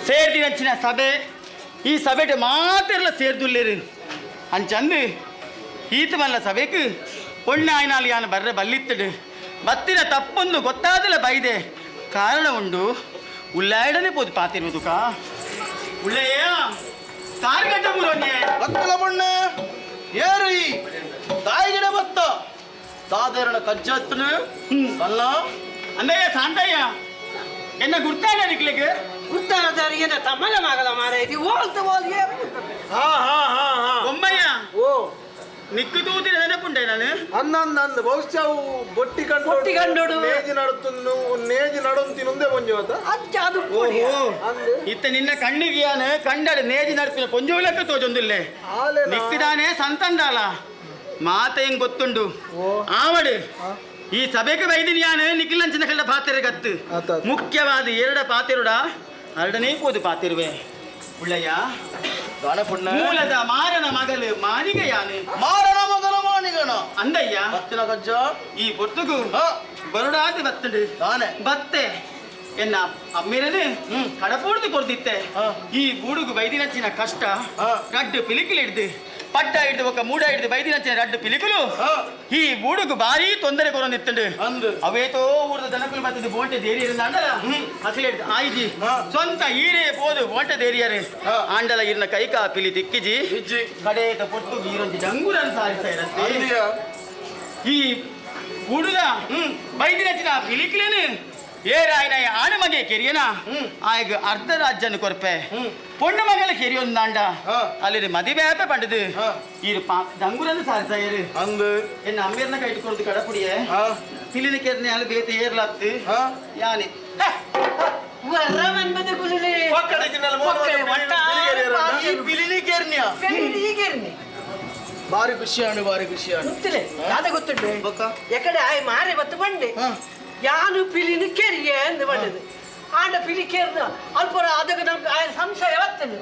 ಸೇರ್ದಿನಂಚಿನ ಸಭೆ ಈ ಸಭೆಟ್ ಮಾತೆರ್ಲ ಸೇರ್ದುಲ್ಲೇರು ಅಂಚಂದು ಈತ ಮಲ್ಲ ಸಭೆಕ್ ಒಣ್ಣಾಯ್ನಾಲ್ ಯಾನ್ ಬರ್ರೆ ಬಲ್ಲಿತ್ತಡು ಬತ್ತಿನ ತಪ್ಪೊಂದು ಗೊತ್ತಾದಲ ಬೈದೆ ಕಾರಣ ಉಂಡು ಉಲ್ಲಾಡನೆ ಪೋದು ಪಾತಿರುವುದುಕ ಉಳ್ಳೆಯ ತಾರ್ಗಡ್ಡ ಮುರೋನ್ಯೆ ಬತ್ತಲ ಬೊಣ್ಣೆ ಏರಿ ತಾಯಿಗಿಡ ಬತ್ತ ದಾದೇರನ ಕಜ್ಜತ್ತನು ಅಲ್ಲ ಅಂದಯ್ಯ ಸಾಂತಯ್ಯ ಎನ್ನ ಗುರ್ತಾಡ ನಿಕ್ಲಿಗೆ ಗುರ್ತಾನದಾರಿಗೆ ತಮ್ಮಲ ಮಗಲ ಮಾರೈತಿ ಓಲ್ತ ಓಲ್ ಹಾ ಹಾ ಹಾ ಹಾ ಬೊಮ್ಮಯ್ಯ ಓ ನಿಕ್ಕು ತೂತಿನ ನೆನಪುಂಡೆ ನಾನು ಅಂದ ಅಂದ ಅಂದ ಬಹುಶಃ ಅವು ಬೊಟ್ಟಿ ಕಂಡು ಬೊಟ್ಟಿ ಕಂಡೋಡು. ನೇಜಿ ನಡುತ್ತುನ್ನು ನೇಜಿ ನಡೊಂತಿನುಂದೆ ಒಂಜಿ ಆತ ಅಜ್ಜ ಅದು ಓಹೋ ಇತ್ತ ನಿನ್ನ ಕಣ್ಣಿಗೆ ಯಾನು ಕಂಡಡ ನೇಜಿ ನಡ್ಪಿನ ಪೊಂಜೋಲಕ್ಕ ತೋಜೊಂದಿಲ್ಲೆ ಆಲೆನಾ? ನಿಕ್ಕಿದಾನೆ ಸಂತಂದಾಲ ಮಾತ ಹೆಂಗ್ ಗೊತ್ತುಂಡು ಆವಡು ಈ ಸಭೆಗೆ ಬೈದಿನ ಯಾನು ನಿಖಿಲಂಚಿನ ಕಳ್ಳ ಪಾತೆರೆ ಗತ್ತು ಮುಖ್ಯವಾದ ಎರಡ ಪಾತೆರುಡ ಅರಡನೇ ಪೋದು ಪಾತಿರುವೆ ಉಳ್ಳಯ್ಯ ಮೂಲದ ಮಾರನ ಮಗಲು ಮಾನಿಗ ಯಾನು ಮಾರನ ಮಗಲ ಮಾನಿಗನ ಅಂದಯ್ಯ ಬತ್ತಿನ ಕಜ್ಜ ಈ ಪೊರ್ತುಗು ಬರುಡಾದಿ ಬತ್ತುಂಡು ತಾನೆ ಬತ್ತೆ ಎನ್ನ ಅಮ್ಮಿರನು ಕಡಪೂರ್ದು ಕೊರ್ದಿತ್ತೆ ಈ ಗೂಡುಗು ಬೈದಿನಚ್ಚಿನ ಕಷ್ಟ ರಡ್ಡು ಪಿಲಿಕುಲು ಹಿಡ್ದು ಪಟ್ಟ ಹಿಡ್ದು ఒక ಮೂಡ ಹಿಡ್ದು ಬೈದಿನಚ್ಚಿನ ರಡ್ಡು ಪಿಲಿಕುಲು ಈ ಬೂಡುಗು ಭಾರಿ ತೊಂದರೆ ಕೊರೊಂದಿತ್ತುಂಡು ಅವೇತೋ ಊರದ ದನಕುಲು ಬತ್ತದು ಬೋಂಟೆ ದೇರಿ ಅಂಡಲ ಅಸಲು ಹಿಡ್ದು ಆಯ್ಜಿ ಸ್ವಂತ ಈರೇ ಪೋದು ಬೋಂಟೆ ದೇರಿಯರು ಆಂಡಲ ಇರ್ನ ಕೈಕಾ ಪಿಲಿ ತಿಕ್ಕಿಜಿ ಕಡೇತ ಪೊಟ್ಟು ಈರೊಂಜಿ ಡಂಗುರನ್ ಸಾರಿಸ ಇರತ್ತೆ ಈ ಹುಡುಗ ಬೈದಿನಚ್ಚಿನ ಪಿಲಿಕುಲೇನು ಏರಾಯನ ಆಣ ಮಗೆ ಕೆರಿಯನ ಆಯಗ ಅರ್ಧ ರಾಜ್ಯನ ಕೊರ್ಪೆ ಪೊಣ್ಣು ಮಗಲ ಕೆರಿಯೊಂದಾಂಡ ಅಲ್ಲಿ ಮದಿವೆ ಆಪೆ ಪಂಡದು ಈರು ಪಾ ಡಂಗುರನ್ನು ಸಾರಿಸಾಯರು ಅಂದು ಎನ್ನ ಅಮ್ಮೇರ್ನ ಕೈಟ್ ಕೊರ್ದು ಕಡಪುಡಿಯೆ ಪಿಲಿನ ಕೆರ್ನೆ ಅಲ್ಲಿ ಬೇತೆ ಏರ್ಲಾತ್ತು ಯಾನೆ ಪಿಲಿನಿ ಕೇರ್ನಿಯ ಬಾರಿ ಖುಷಿ ಆಣು ಬಾರಿ ಖುಷಿ ಆಣು ಗೊತ್ತಿಲ್ಲ ದಾದ ಗೊತ್ತುಂಟು ಎಕಡೆ ಆಯ್ ಮಾರೆ ಬತ್ತು ಬಂಡೆ ಯಾನು ಪಿಲಿನ ಕೆರಿಯೆ ಅಂದು ಬಂಡದು ಆಂಡ ಪಿಲಿ ಕೇರ್ದ ಅಲ್ಪ ಅದಕ್ಕೆ ನಮ್ಗೆ ಆಯ್ ಸಂಶಯ ಬರ್ತದೆ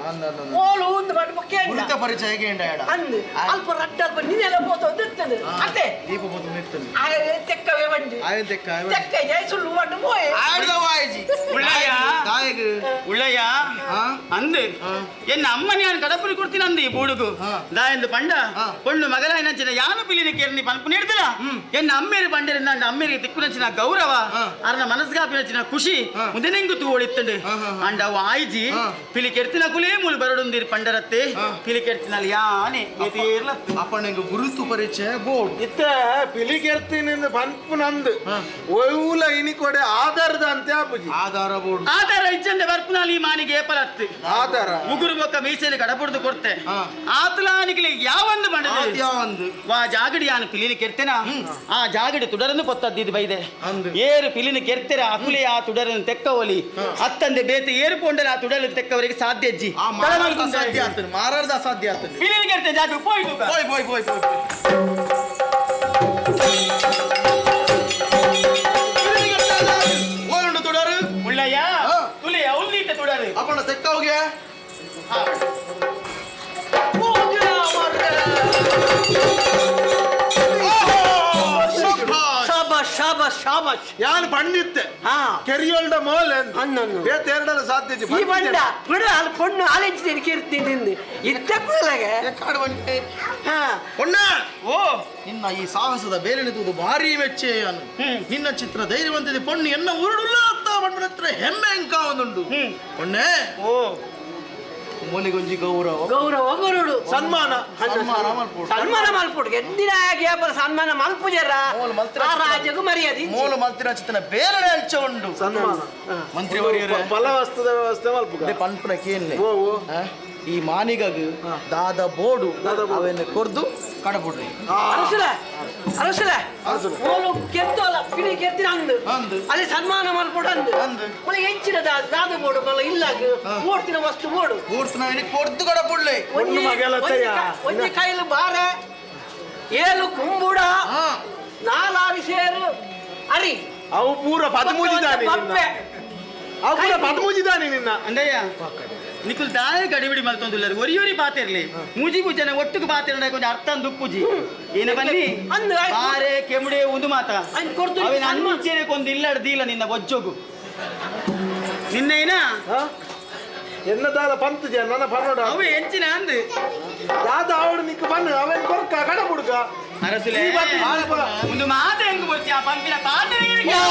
ಓಲು ಒಂದು ಬಂಡು ಮುಖ್ಯ ಉಳಿತ ಪರಿಚಯ ಹೇಗೆ ಅಂದು ಅಲ್ಪ ರಡ್ಡ ಅಲ್ಪ ನೀನೆಲ್ಲ ಪೋತ ಒಂದು ಇರ್ತದೆ ಅತ್ತೆ ದೀಪ ಪೋತು ನಿರ್ತದೆ ಆಯ ತೆಕ್ಕವೇ ಬಂಡಿ ಆಯನ್ ತೆಕ್ಕ ತೆಕ್ಕ ಜಯ ಸುಳ್ಳು ಬಂಡು ಮೋಯೆ ಆಯ್ದವಾಯ್ಜಿ ಉಳ್ಳಯ್ಯ ದಾಯಗ್ ಉಳ್ಳಯ್ಯ ಅಂದು ಎನ್ನ ಅಮ್ಮನ ಯಾನು ಕಡಪುರಿ ಕೊಡ್ತೀನಿ ಅಂದು ಈ ಬೂಡುಗು ದಾಯಂದು ಪಂಡ ಪೊಣ್ಣು ಮಗಲಾಯನಂಚಿನ ಯಾನು ಪಿಲಿನ ಕೇರ್ನಿ ಪನ್ಪು ನೀಡ್ದಿಲ್ಲ ಎನ್ನ ಅಮ್ಮೇರಿ ಪಂಡರಿಂದ ಅಮ್ಮೇರಿಗೆ ತಿಕ್ಕುನಂಚಿನ ಗೌರವ ಅರ್ನ ಮನಸ್ಗಾಪಿನಂಚಿನ ಖುಷಿ ಮುಂದೆ ತೂ ಓಡಿತ್ತಂಡು ಅಂಡ ಅವು ಆಯ್ಜಿ ಪಿಲಿ ಕೆರ್ತಿನ ಕುಲೇ ಮೂಲು ಬರಡುಂದಿರಿ ಪಂಡರತ್ತೆ ಪಿಲಿ ಕೆರ್ತಿನಲ್ಲಿ ಯಾನೆ ಅಪ್ಪ ನಿಂಗೆ ಗುರುತು ಪರಿಚಯ ಬೋರ್ಡ್ ಇತ್ತ ಪಿಲಿ ಕೆರ್ತಿನಿಂದ ಪನ್ಪು ನಂದು ಒಯ್ಯೂಲ ಇನಿ ಕೊಡೆ ಆಧಾರದ ಅಂತೆ ಆಪುಜಿ ಆಧಾರ ಬೋರ್ಡ್ ಆಧಾರ ಇಚ್ಚಂದೆ ಬರ್ಪುನಲ್ಲಿ ಈ ಮಾನಿಗೆ ಏಪಲತ್ತು ಆಧಾರ ಮುಗುರು ಬೊಕ್ಕ ಮೀಸೆನೆ ಕಡಪುಡ್ದು ಕೊಡ್ತೆ ಆತಲಾನಿಗೆ ಯಾವೊಂದು ಬಂಡದು ಯಾವೊಂದು ವಾ ಜಾಗಡಿ ಯಾನು ಪಿಲಿನ ಕೆರ್ತೆನ ಆ ಜಾಗಡಿ ತುಡರನ್ನು ಪೊತ್ತದ್ದಿದ್ದು ಬೈದೆ ಏರು ಪಿಲಿನ ಕೆರ್ತೆರ ಅಕುಲೆ ಆ ತುಡರನ್ನು ತೆಕ್ಕ ಒಲಿ ಅತ್ತಂದೆ ಬೇತೆ ಏರು ಪೋಂಡಲ ಆ ತುಡರನ್ನು ತೆಕ್ಕವರಿಗೆ ಸಾಧ್ಯ ಅಜ್ಜಿ ಆ ಮಾರಾರ್ದ ಅಸಾಧ್ಯ ಆಗ್ತದೆ ಮಾರಾರ್ದ ಅಸಾಧ್ಯ ಆಗ್ತದೆ ಪಿಲಿನ ಕೆರ್ತೆ ಜಾಗ ಪೋಯ್ ಪೋಯ್ ಪೋಯ್ ಪೋಯ್ ಪೋಯ್ ಓಯುಂಡು ತುಡರು ಉಳ್ಳಯ್ಯ ತುಲೆ ಅವಳು ತುಡರು ಅಪ್ಪಣ ತೆಕ್ಕ ಹೋಗ್ಯಾ ಶಾಬಾಷ್ ಶಾಬಾಷ್ ಶಾಬಾಷ್ ಯಾನು ಪಂಡಿತ್ತೆ ಕೆರಿಯೋಲ್ಡ ಮೋಲ್ ಬೇತೆ ಎರಡಲ್ಲ ಸಾಧ್ಯ ಈ ಬಂಡ ಪುಡ ಅಲ್ಲಿ ಪೊಣ್ಣು ಆಲೆಂಚಿನ ಕೆರ್ತೀನಿ ಇತ್ತ ಕೂದಲಾಗೆ ಪೊಣ್ಣ ಓ ನಿನ್ನ ಈ ಸಾಹಸದ ಬೇರೆ ತೂದು ಭಾರಿ ಮೆಚ್ಚೆ ಯಾನು ನಿನ್ನ ಚಿತ್ರ ಧೈರ್ಯವಂತಿದೆ ಪೊಣ್ಣು ಎನ್ನ ಉರುಡುಲ್ಲ ಅತ್ತ ಬಣ್ಣ ಹೆಮ್ಮೆ ಅಂಕ ಒಂದುಂಡು ಪೊಣ್ಣೆ ಓ ಮೋಲಿಗೊಂಜಿ ಗೌರವ ಗೌರವ ಗರುಡು ಸನ್ಮಾನ ಸನ್ಮಾನ ಮಲ್ಪೊಡು. ಸನ್ಮಾನ ಮಲ್ಪುಡು ಎಂದಿನ ಸನ್ಮಾನ ಮಲ್ಪುಜರ ಆ ರಾಜಗೂ ಮರ್ಯಾದೆ ಮೂಲ ಮಲ್ತಿನ ಚಿತ್ರನ ಬೇರೆ ಅಂಚ ಉಂಡು ಸನ್ಮಾನ ಮಂತ್ರಿ ವರಿಯರೇ ಫಲ ವಸ್ತುದ ವ್ಯವಸ್ಥೆ ಮಲ್ಪುಗ ಪನ್ಪುನ ಕೇನ್ಲೆ ಓ ಓ ಈ ಮಾನಿಗಗ್ ದಾದ ಬೋಡು ಅವೆನ್ನ ಕೊರ್ದು ಕಡಬುಡ್ರಿ ಅರಸುಲ ಅರಸುಲ ಓಲು ಕೆತ್ತೋಲ ಪಿಲಿ ಕೆತ್ತಿನ ಅಂದು ಅಲ್ಲಿ ಸನ್ಮಾನ ಮಲ್ಪೊಡು ಅಂದು ಮಲ್ಲ ಎಂಚಿನ ದಾದ ಬೋಡು ಮಲ್ಲ ಇಲ್ಲಾಗ ಓಡ್ತಿನ ವಸ್ತು ಬೋಡು ಓಡ್ತಿನ ಕೊರ್ದು ಕಡಬುಡ್ಲೆ ಒಂಜಿ ಕೈಲು ಬಾರೆ ಏಳು ಕುಂಬುಡ ನಾಲಾರಿ ಸೇರು ಅರಿ ಅವು ಪೂರ ಪದಮೂಜಿದಾನೆ ಬಪ್ಪೆ ಅವು ಪೂರ ಪದಮೂಜಿದಾನೆ ನಿನ್ನ ಅಂದಯ್ಯ ನಿಕುಲ್ ದಾಯ ಗಡಿಬಿಡಿ ಮಲ್ತೊಂದುಲ್ಲರು ಒರಿಯೊರಿ ಬಾತಿರ್ಲಿ ಮೂಜಿ ಪೂಜನ ಒಟ್ಟುಗು ಬಾತಿರ್ಲ ಕೊಂಚ ಅರ್ಥ ದುಪ್ಪುಜಿ ಏನ ಬನ್ನಿ ಅಂದು ಬಾರೆ ಕೆಮುಡೆ ಒಂದು ಮಾತ ಕೊರ್ದು ಅವೇನ ಅಂಚೆನೆ ಕೊಂದು ಇಲ್ಲಡ್ದಿಲ್ಲ ನಿನ್ನ ಬೊಜ್ಜೋಗು ನಿನ್ನೇನ ಎನ್ನ ದಾದ ಪಂತ್ ಜನ ನನ್ನ ಪನ್ನೋಡ ಅವೆ ಎಂಚಿನ ಅಂದು ದಾದ ಅವಳು ನಿಕ್ಕ ಬನ್ನ ಅವನ್ ಕೊರ್ಕ ಕಡ ಬುಡ್ಕ ಅರಸುಲೆ ಒಂದು ಮಾತು ಹೆಂಗ್ ಬೊಚ್ಚಿ ಆ ಪಂಪಿನ ಪಾತ್ರೆ ಆ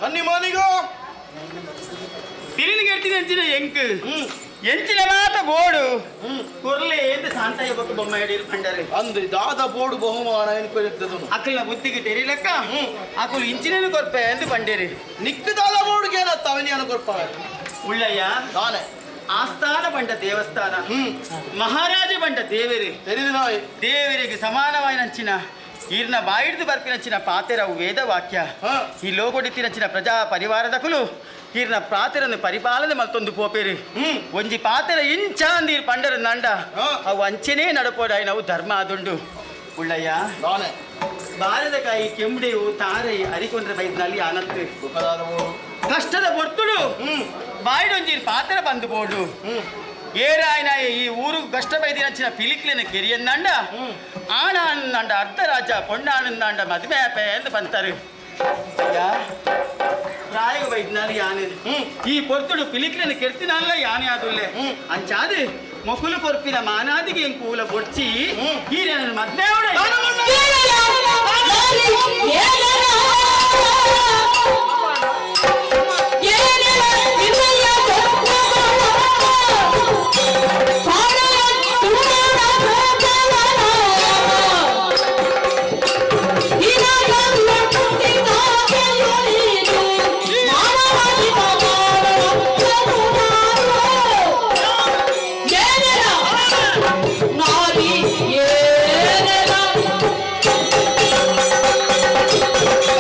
ಅನ್ನಿ ಮಾನಿಗೋ ತಿರಿನ ಗೆಡ್ತಿನ ಎಂಚಿನ ಎಂಕ್ ಎಂಚಿನ ಮಾತ ಬೋಡು ಕೊರ್ಲೆ ಎಂದು ಶಾಂತಯ್ಯ ಬೊಕ್ಕ ಬೊಮ್ಮ ಹಿಡಿಯಲು ಪಂಡರೆ ಅಂದು ದಾದ ಬೋಡು ಬಹುಮಾನ ಎನ್ಕೊಯ್ತದನು ಅಕಲ್ನ ಬುದ್ಧಿಗೆ ತೆರಿಲಕ್ಕ ಅಕುಲು ಇಂಚಿನ ಕೊರ್ಪೆ ಎಂದು ಪಂಡೇರಿ ನಿಕ್ಕು ದಾದ ಬೋಡುಗೆ ತವನಿಯನ ಕೊರ್ಪ ಉಳ್ಳಯ್ಯ ದಾನೆ ಆಸ್ಥಾನ ಬಂಡ ದೇವಸ್ಥಾನ ಮಹಾರಾಜ ಬಂಡ ದೇವರು ತೆರಿದಿನಾಯ್ ದೇವರಿಗೆ ಸಮಾನವಾಯಿನಂಚಿನ ಈರ್ನ ಬಾಯಿಡ್ದು ಬರ್ಪಿನಂಚಿನ ಪಾತೆರವು ವೇದವಾಕ್ಯ ಈ ಲೋಕೊಡಿತ್ತಿನಂಚಿನ ಪ್ರಜಾ ಪರಿವಾರದಕುಲು ಈರ್ನ ಪ್ರಾತೆರನ್ನು ಪರಿಪಾಲನೆ ಮಲ್ತೊಂದು ಪೋಪೇರು ಒಂಜಿ ಪಾತೆರ ಇಂಚ ಅಂದೀರ್ ಪಂಡರ ನಂಡ ಅವು ಅಂಚೆನೇ ನಡಪೋಡಾಯಿ ನಾವು ಧರ್ಮ ಅದುಂಡು ಉಳ್ಳಯ್ಯ ದಾನೆ ಬಾರದ ಕಾಯಿ ಕೆಂಬಡೆಯು ತಾರೈ ಅರಿಕೊಂಡ್ರೆ ಬೈದ್ನಲ್ಲಿ ಆನತ್ತು ಕಷ್ಟದ ಬೊರ್ತುಡು ಬಾಯಿಡೊಂಜಿ ಪಾತ್ರ ಬಂದು ಬೋಡು ಏರಾಯನ ಈ ಊರು ಕಷ್ಟ ಬೈದಿನಂಚಿನ ಪಿಲಿಕ್ಲಿನ ಕಿರಿಯನ್ನಂಡ ಆಣ ಅನ್ನಂಡ ಅರ್ಧರಾಜ ಪೊಣ್ಣಾನಂದಾಂಡ ಮದುವೆ ಆಪೆ ಎಂದು ಬಂತಾರೆ ಅಯ್ಯ ಪ್ರಾಯಗ ಬೈದ್ನಾಲ್ ಯಾನೆ ಈ ಪೊರ್ತುಡು ಪಿಲಿಕ್ಲಿನ ಕೆರ್ತಿನಲ್ಲ ಯಾನೆ ಆದುಲ್ಲೆ ಅಂಚಾದು ಮೊಕುಲು ಕೊರ್ಪಿನ ಮಾನಾದಿಗೆ ಎಂಕೂಲ ಬೊಡ್ಚಿ ಈ ಮದ್ವೆ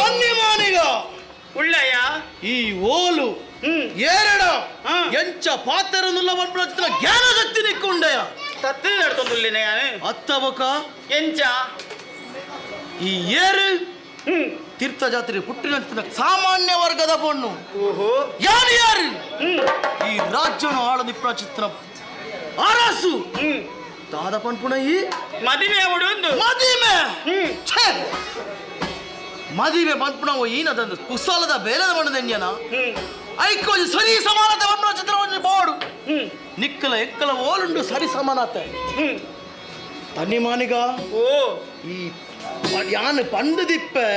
ಅನ್ನಿ ಮಾನಿಗ ಉಳ್ಳಯ್ಯ ಈ ಓಲು ಏರಡ ಎಂಚ ಪಾತೆರನ್ನುಲ್ಲ ಪನ್ಪುನ ಜ್ಞಾನ ಶಕ್ತಿ ನಿಕ್ಕುಂಡಯ ತತ್ತು ನಡ್ತೊಂದುಲ್ಲೇನೆ ಯಾನು ಅತ್ತಬಕ ಎಂಚ ಈ ಏರು ತೀರ್ಥ ಜಾತ್ರೆ ಪುಟ್ಟಿನ ಸಾಮಾನ್ಯ ವರ್ಗದ ಪೊಣ್ಣು. ಓಹೋ ಯಾರು ಯಾರು ಈ ರಾಜ್ಯನ ಆಳದ ಚಿತ್ರ ಅರಸು ದಾದ ಪನ್ಪುಣ ಈ ಮದುವೆ ಅವಡು ಮದಿಮೆ ಛೇ! ಮದಿಮೆ ಪನ್ಪುಣ ಈನದಂದು ಕುಸಲದ ಬೇಲದ ಬಣ್ಣದೆಂಜನ ಐಕೋಜಿ ಸರಿ ಸಮಾನತೆ ಪನ್ಪುಣ ಚಿತ್ರ ಬೋಡು ನಿಕ್ಕಲ ಎಕ್ಕಲ ಓಲುಂಡು ಸರಿ ಸಮಾನತೆ ತನ್ನಿ ಮಾನಿಗ ಓ ಈ ಯಾನು ಪಂಡು ದಿಪ್ಪೆ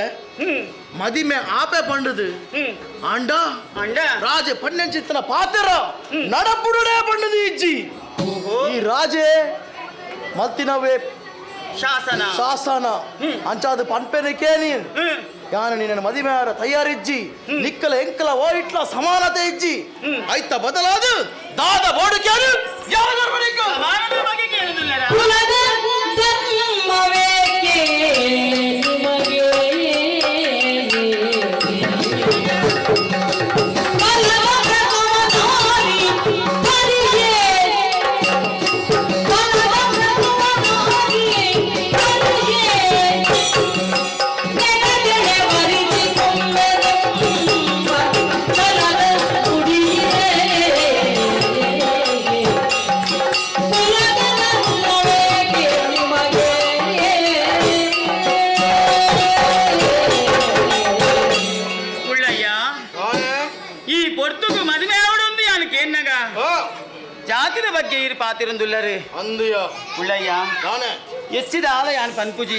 ಮದಿಮೆ ಆಪೆ ಪಂಡುದು ಆಂಡ ಅಂಡ ರಾಜೆ ಪಣ್ಣಂಚಿತ್ತನ ಪಾತೆರ ನಡಪುಡುಡೆ ಪಂಡುದು ಇಜ್ಜಿ ಈ ರಾಜೆ ಮತ್ತಿನವೇ ಶಾಸನ ಶಾಸನ ಅಂಚಾದ ಪನ್ಪೆನೆ ಕೇನಿ ಯಾನು ನಿನ್ನ ಮದಿಮೆ ಆರ ತಯಾರಿಜ್ಜಿ ನಿಕ್ಕಲ ಎಂಕಲ ಓ ಇಟ್ಲ ಸಮಾನತೆ ಇಜ್ಜಿ ಐತ ಬದಲಾದು ದಾದ ಬೋಡು ಕೇಳು ಯಾವ ಧರ್ಮನಿಗೂ? ಸಮಾನದ ಬಗ್ಗೆ ಕೇಳುದಿಲ್ಲರ ಉಳ್ಳಯ್ಯ ಈ ಪೊರ್ತುಗು ಮದುವೆ ಆವಡೊಂದು ಯಾನು ಕೇನ್ನಗ ಜಾತಿದ ಬಗ್ಗೆ ಇರು ಪಾತಿರಂದುಲ್ಲರು ಅಂದುಯ ಉಳ್ಳಯ್ಯ ನಾನೇ ಎಚ್ಚಿದ ಆಲ ಯಾನ್ ಪನ್ಪುಜಿ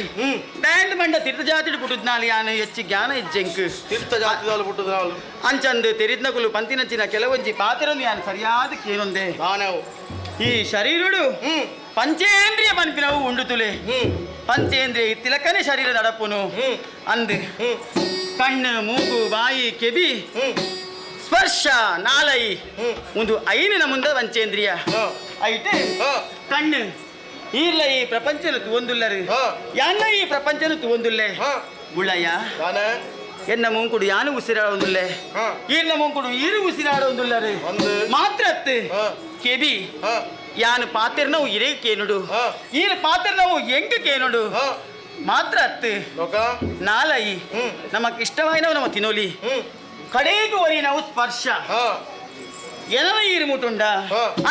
ಬ್ಯಾಂಡ್ ಮಂಡ ತೀರ್ಥ ಜಾತಿಡು ಪುಟ್ಟುದ್ನಾಲ್ ಯಾನು ಹೆಚ್ಚಿ ಜ್ಞಾನ ಇಜ್ಜೆಂಕ್ ತೀರ್ಥ ಜಾತಿದಾಲು ಪುಟ್ಟುದ್ನಾಲು ಅಂಚಂದು ತೆರಿದ್ನಕುಲು ಪಂತಿನಂಚಿನ ಕೆಲವೊಂಜಿ ಪಾತಿರಂದು ಯಾನು ಸರಿಯಾದ ಕೇನೊಂದೆ ನಾನೇ ಈ ಶರೀರುಡು ಪಂಚೇಂದ್ರಿಯ ಪನ್ಪಿನವು ಉಂಡುತುಲೆ ಪಂಚೇಂದ್ರಿಯ ತಿಲಕನೆ ಶರೀರ ನಡಪುನು ಅಂದು ಕಣ್ಣು ಮೂಗು ಬಾಯಿ ಕೆಬಿ ಸ್ಪರ್ಶ ನಾಲೈ ಒಂದು ಐನಿನ ಮುಂದೆ ಪಂಚೇಂದ್ರಿಯ ಐತೆ ಕಣ್ಣು ಈರ್ಲ ಈ ಪ್ರಪಂಚನ ತುವಂದುಲ್ಲರು ಯಾನ್ನ ಈ ಪ್ರಪಂಚನ ತುವಂದುಲ್ಲೆ ಗುಳ್ಳಯ್ಯ ನಾನೇ ಎನ್ನ ಮುಂಕುಡು ಯಾನು ಉಸಿರಾಡೊಂದುಲ್ಲೆ ಈರ್ನ ಮುಂಕುಡು ಈರು ಉಸಿರಾಡೊಂದುಲ್ಲರು ಮಾತ್ರ ಅತ್ತು ಕೆಬಿ ಯಾನು ಪಾತಿರ್ನವು ಇರೇ ಕೇನುಡು ಈರು ಪಾತಿರ್ನವು ಎಂಗ ಕೇನುಡು ಮಾತ್ರ ಅತ್ತು ನಾಲೈ ನಮಕ್ ಇಷ್ಟವಾಯಿನವು ನಮ್ಮ ತಿನೋಲಿ ಕಡೆಗೂ ಒರಿ ನಾವು ಸ್ಪರ್ಶ ಎನನ ಈರು ಮುಟುಂಡ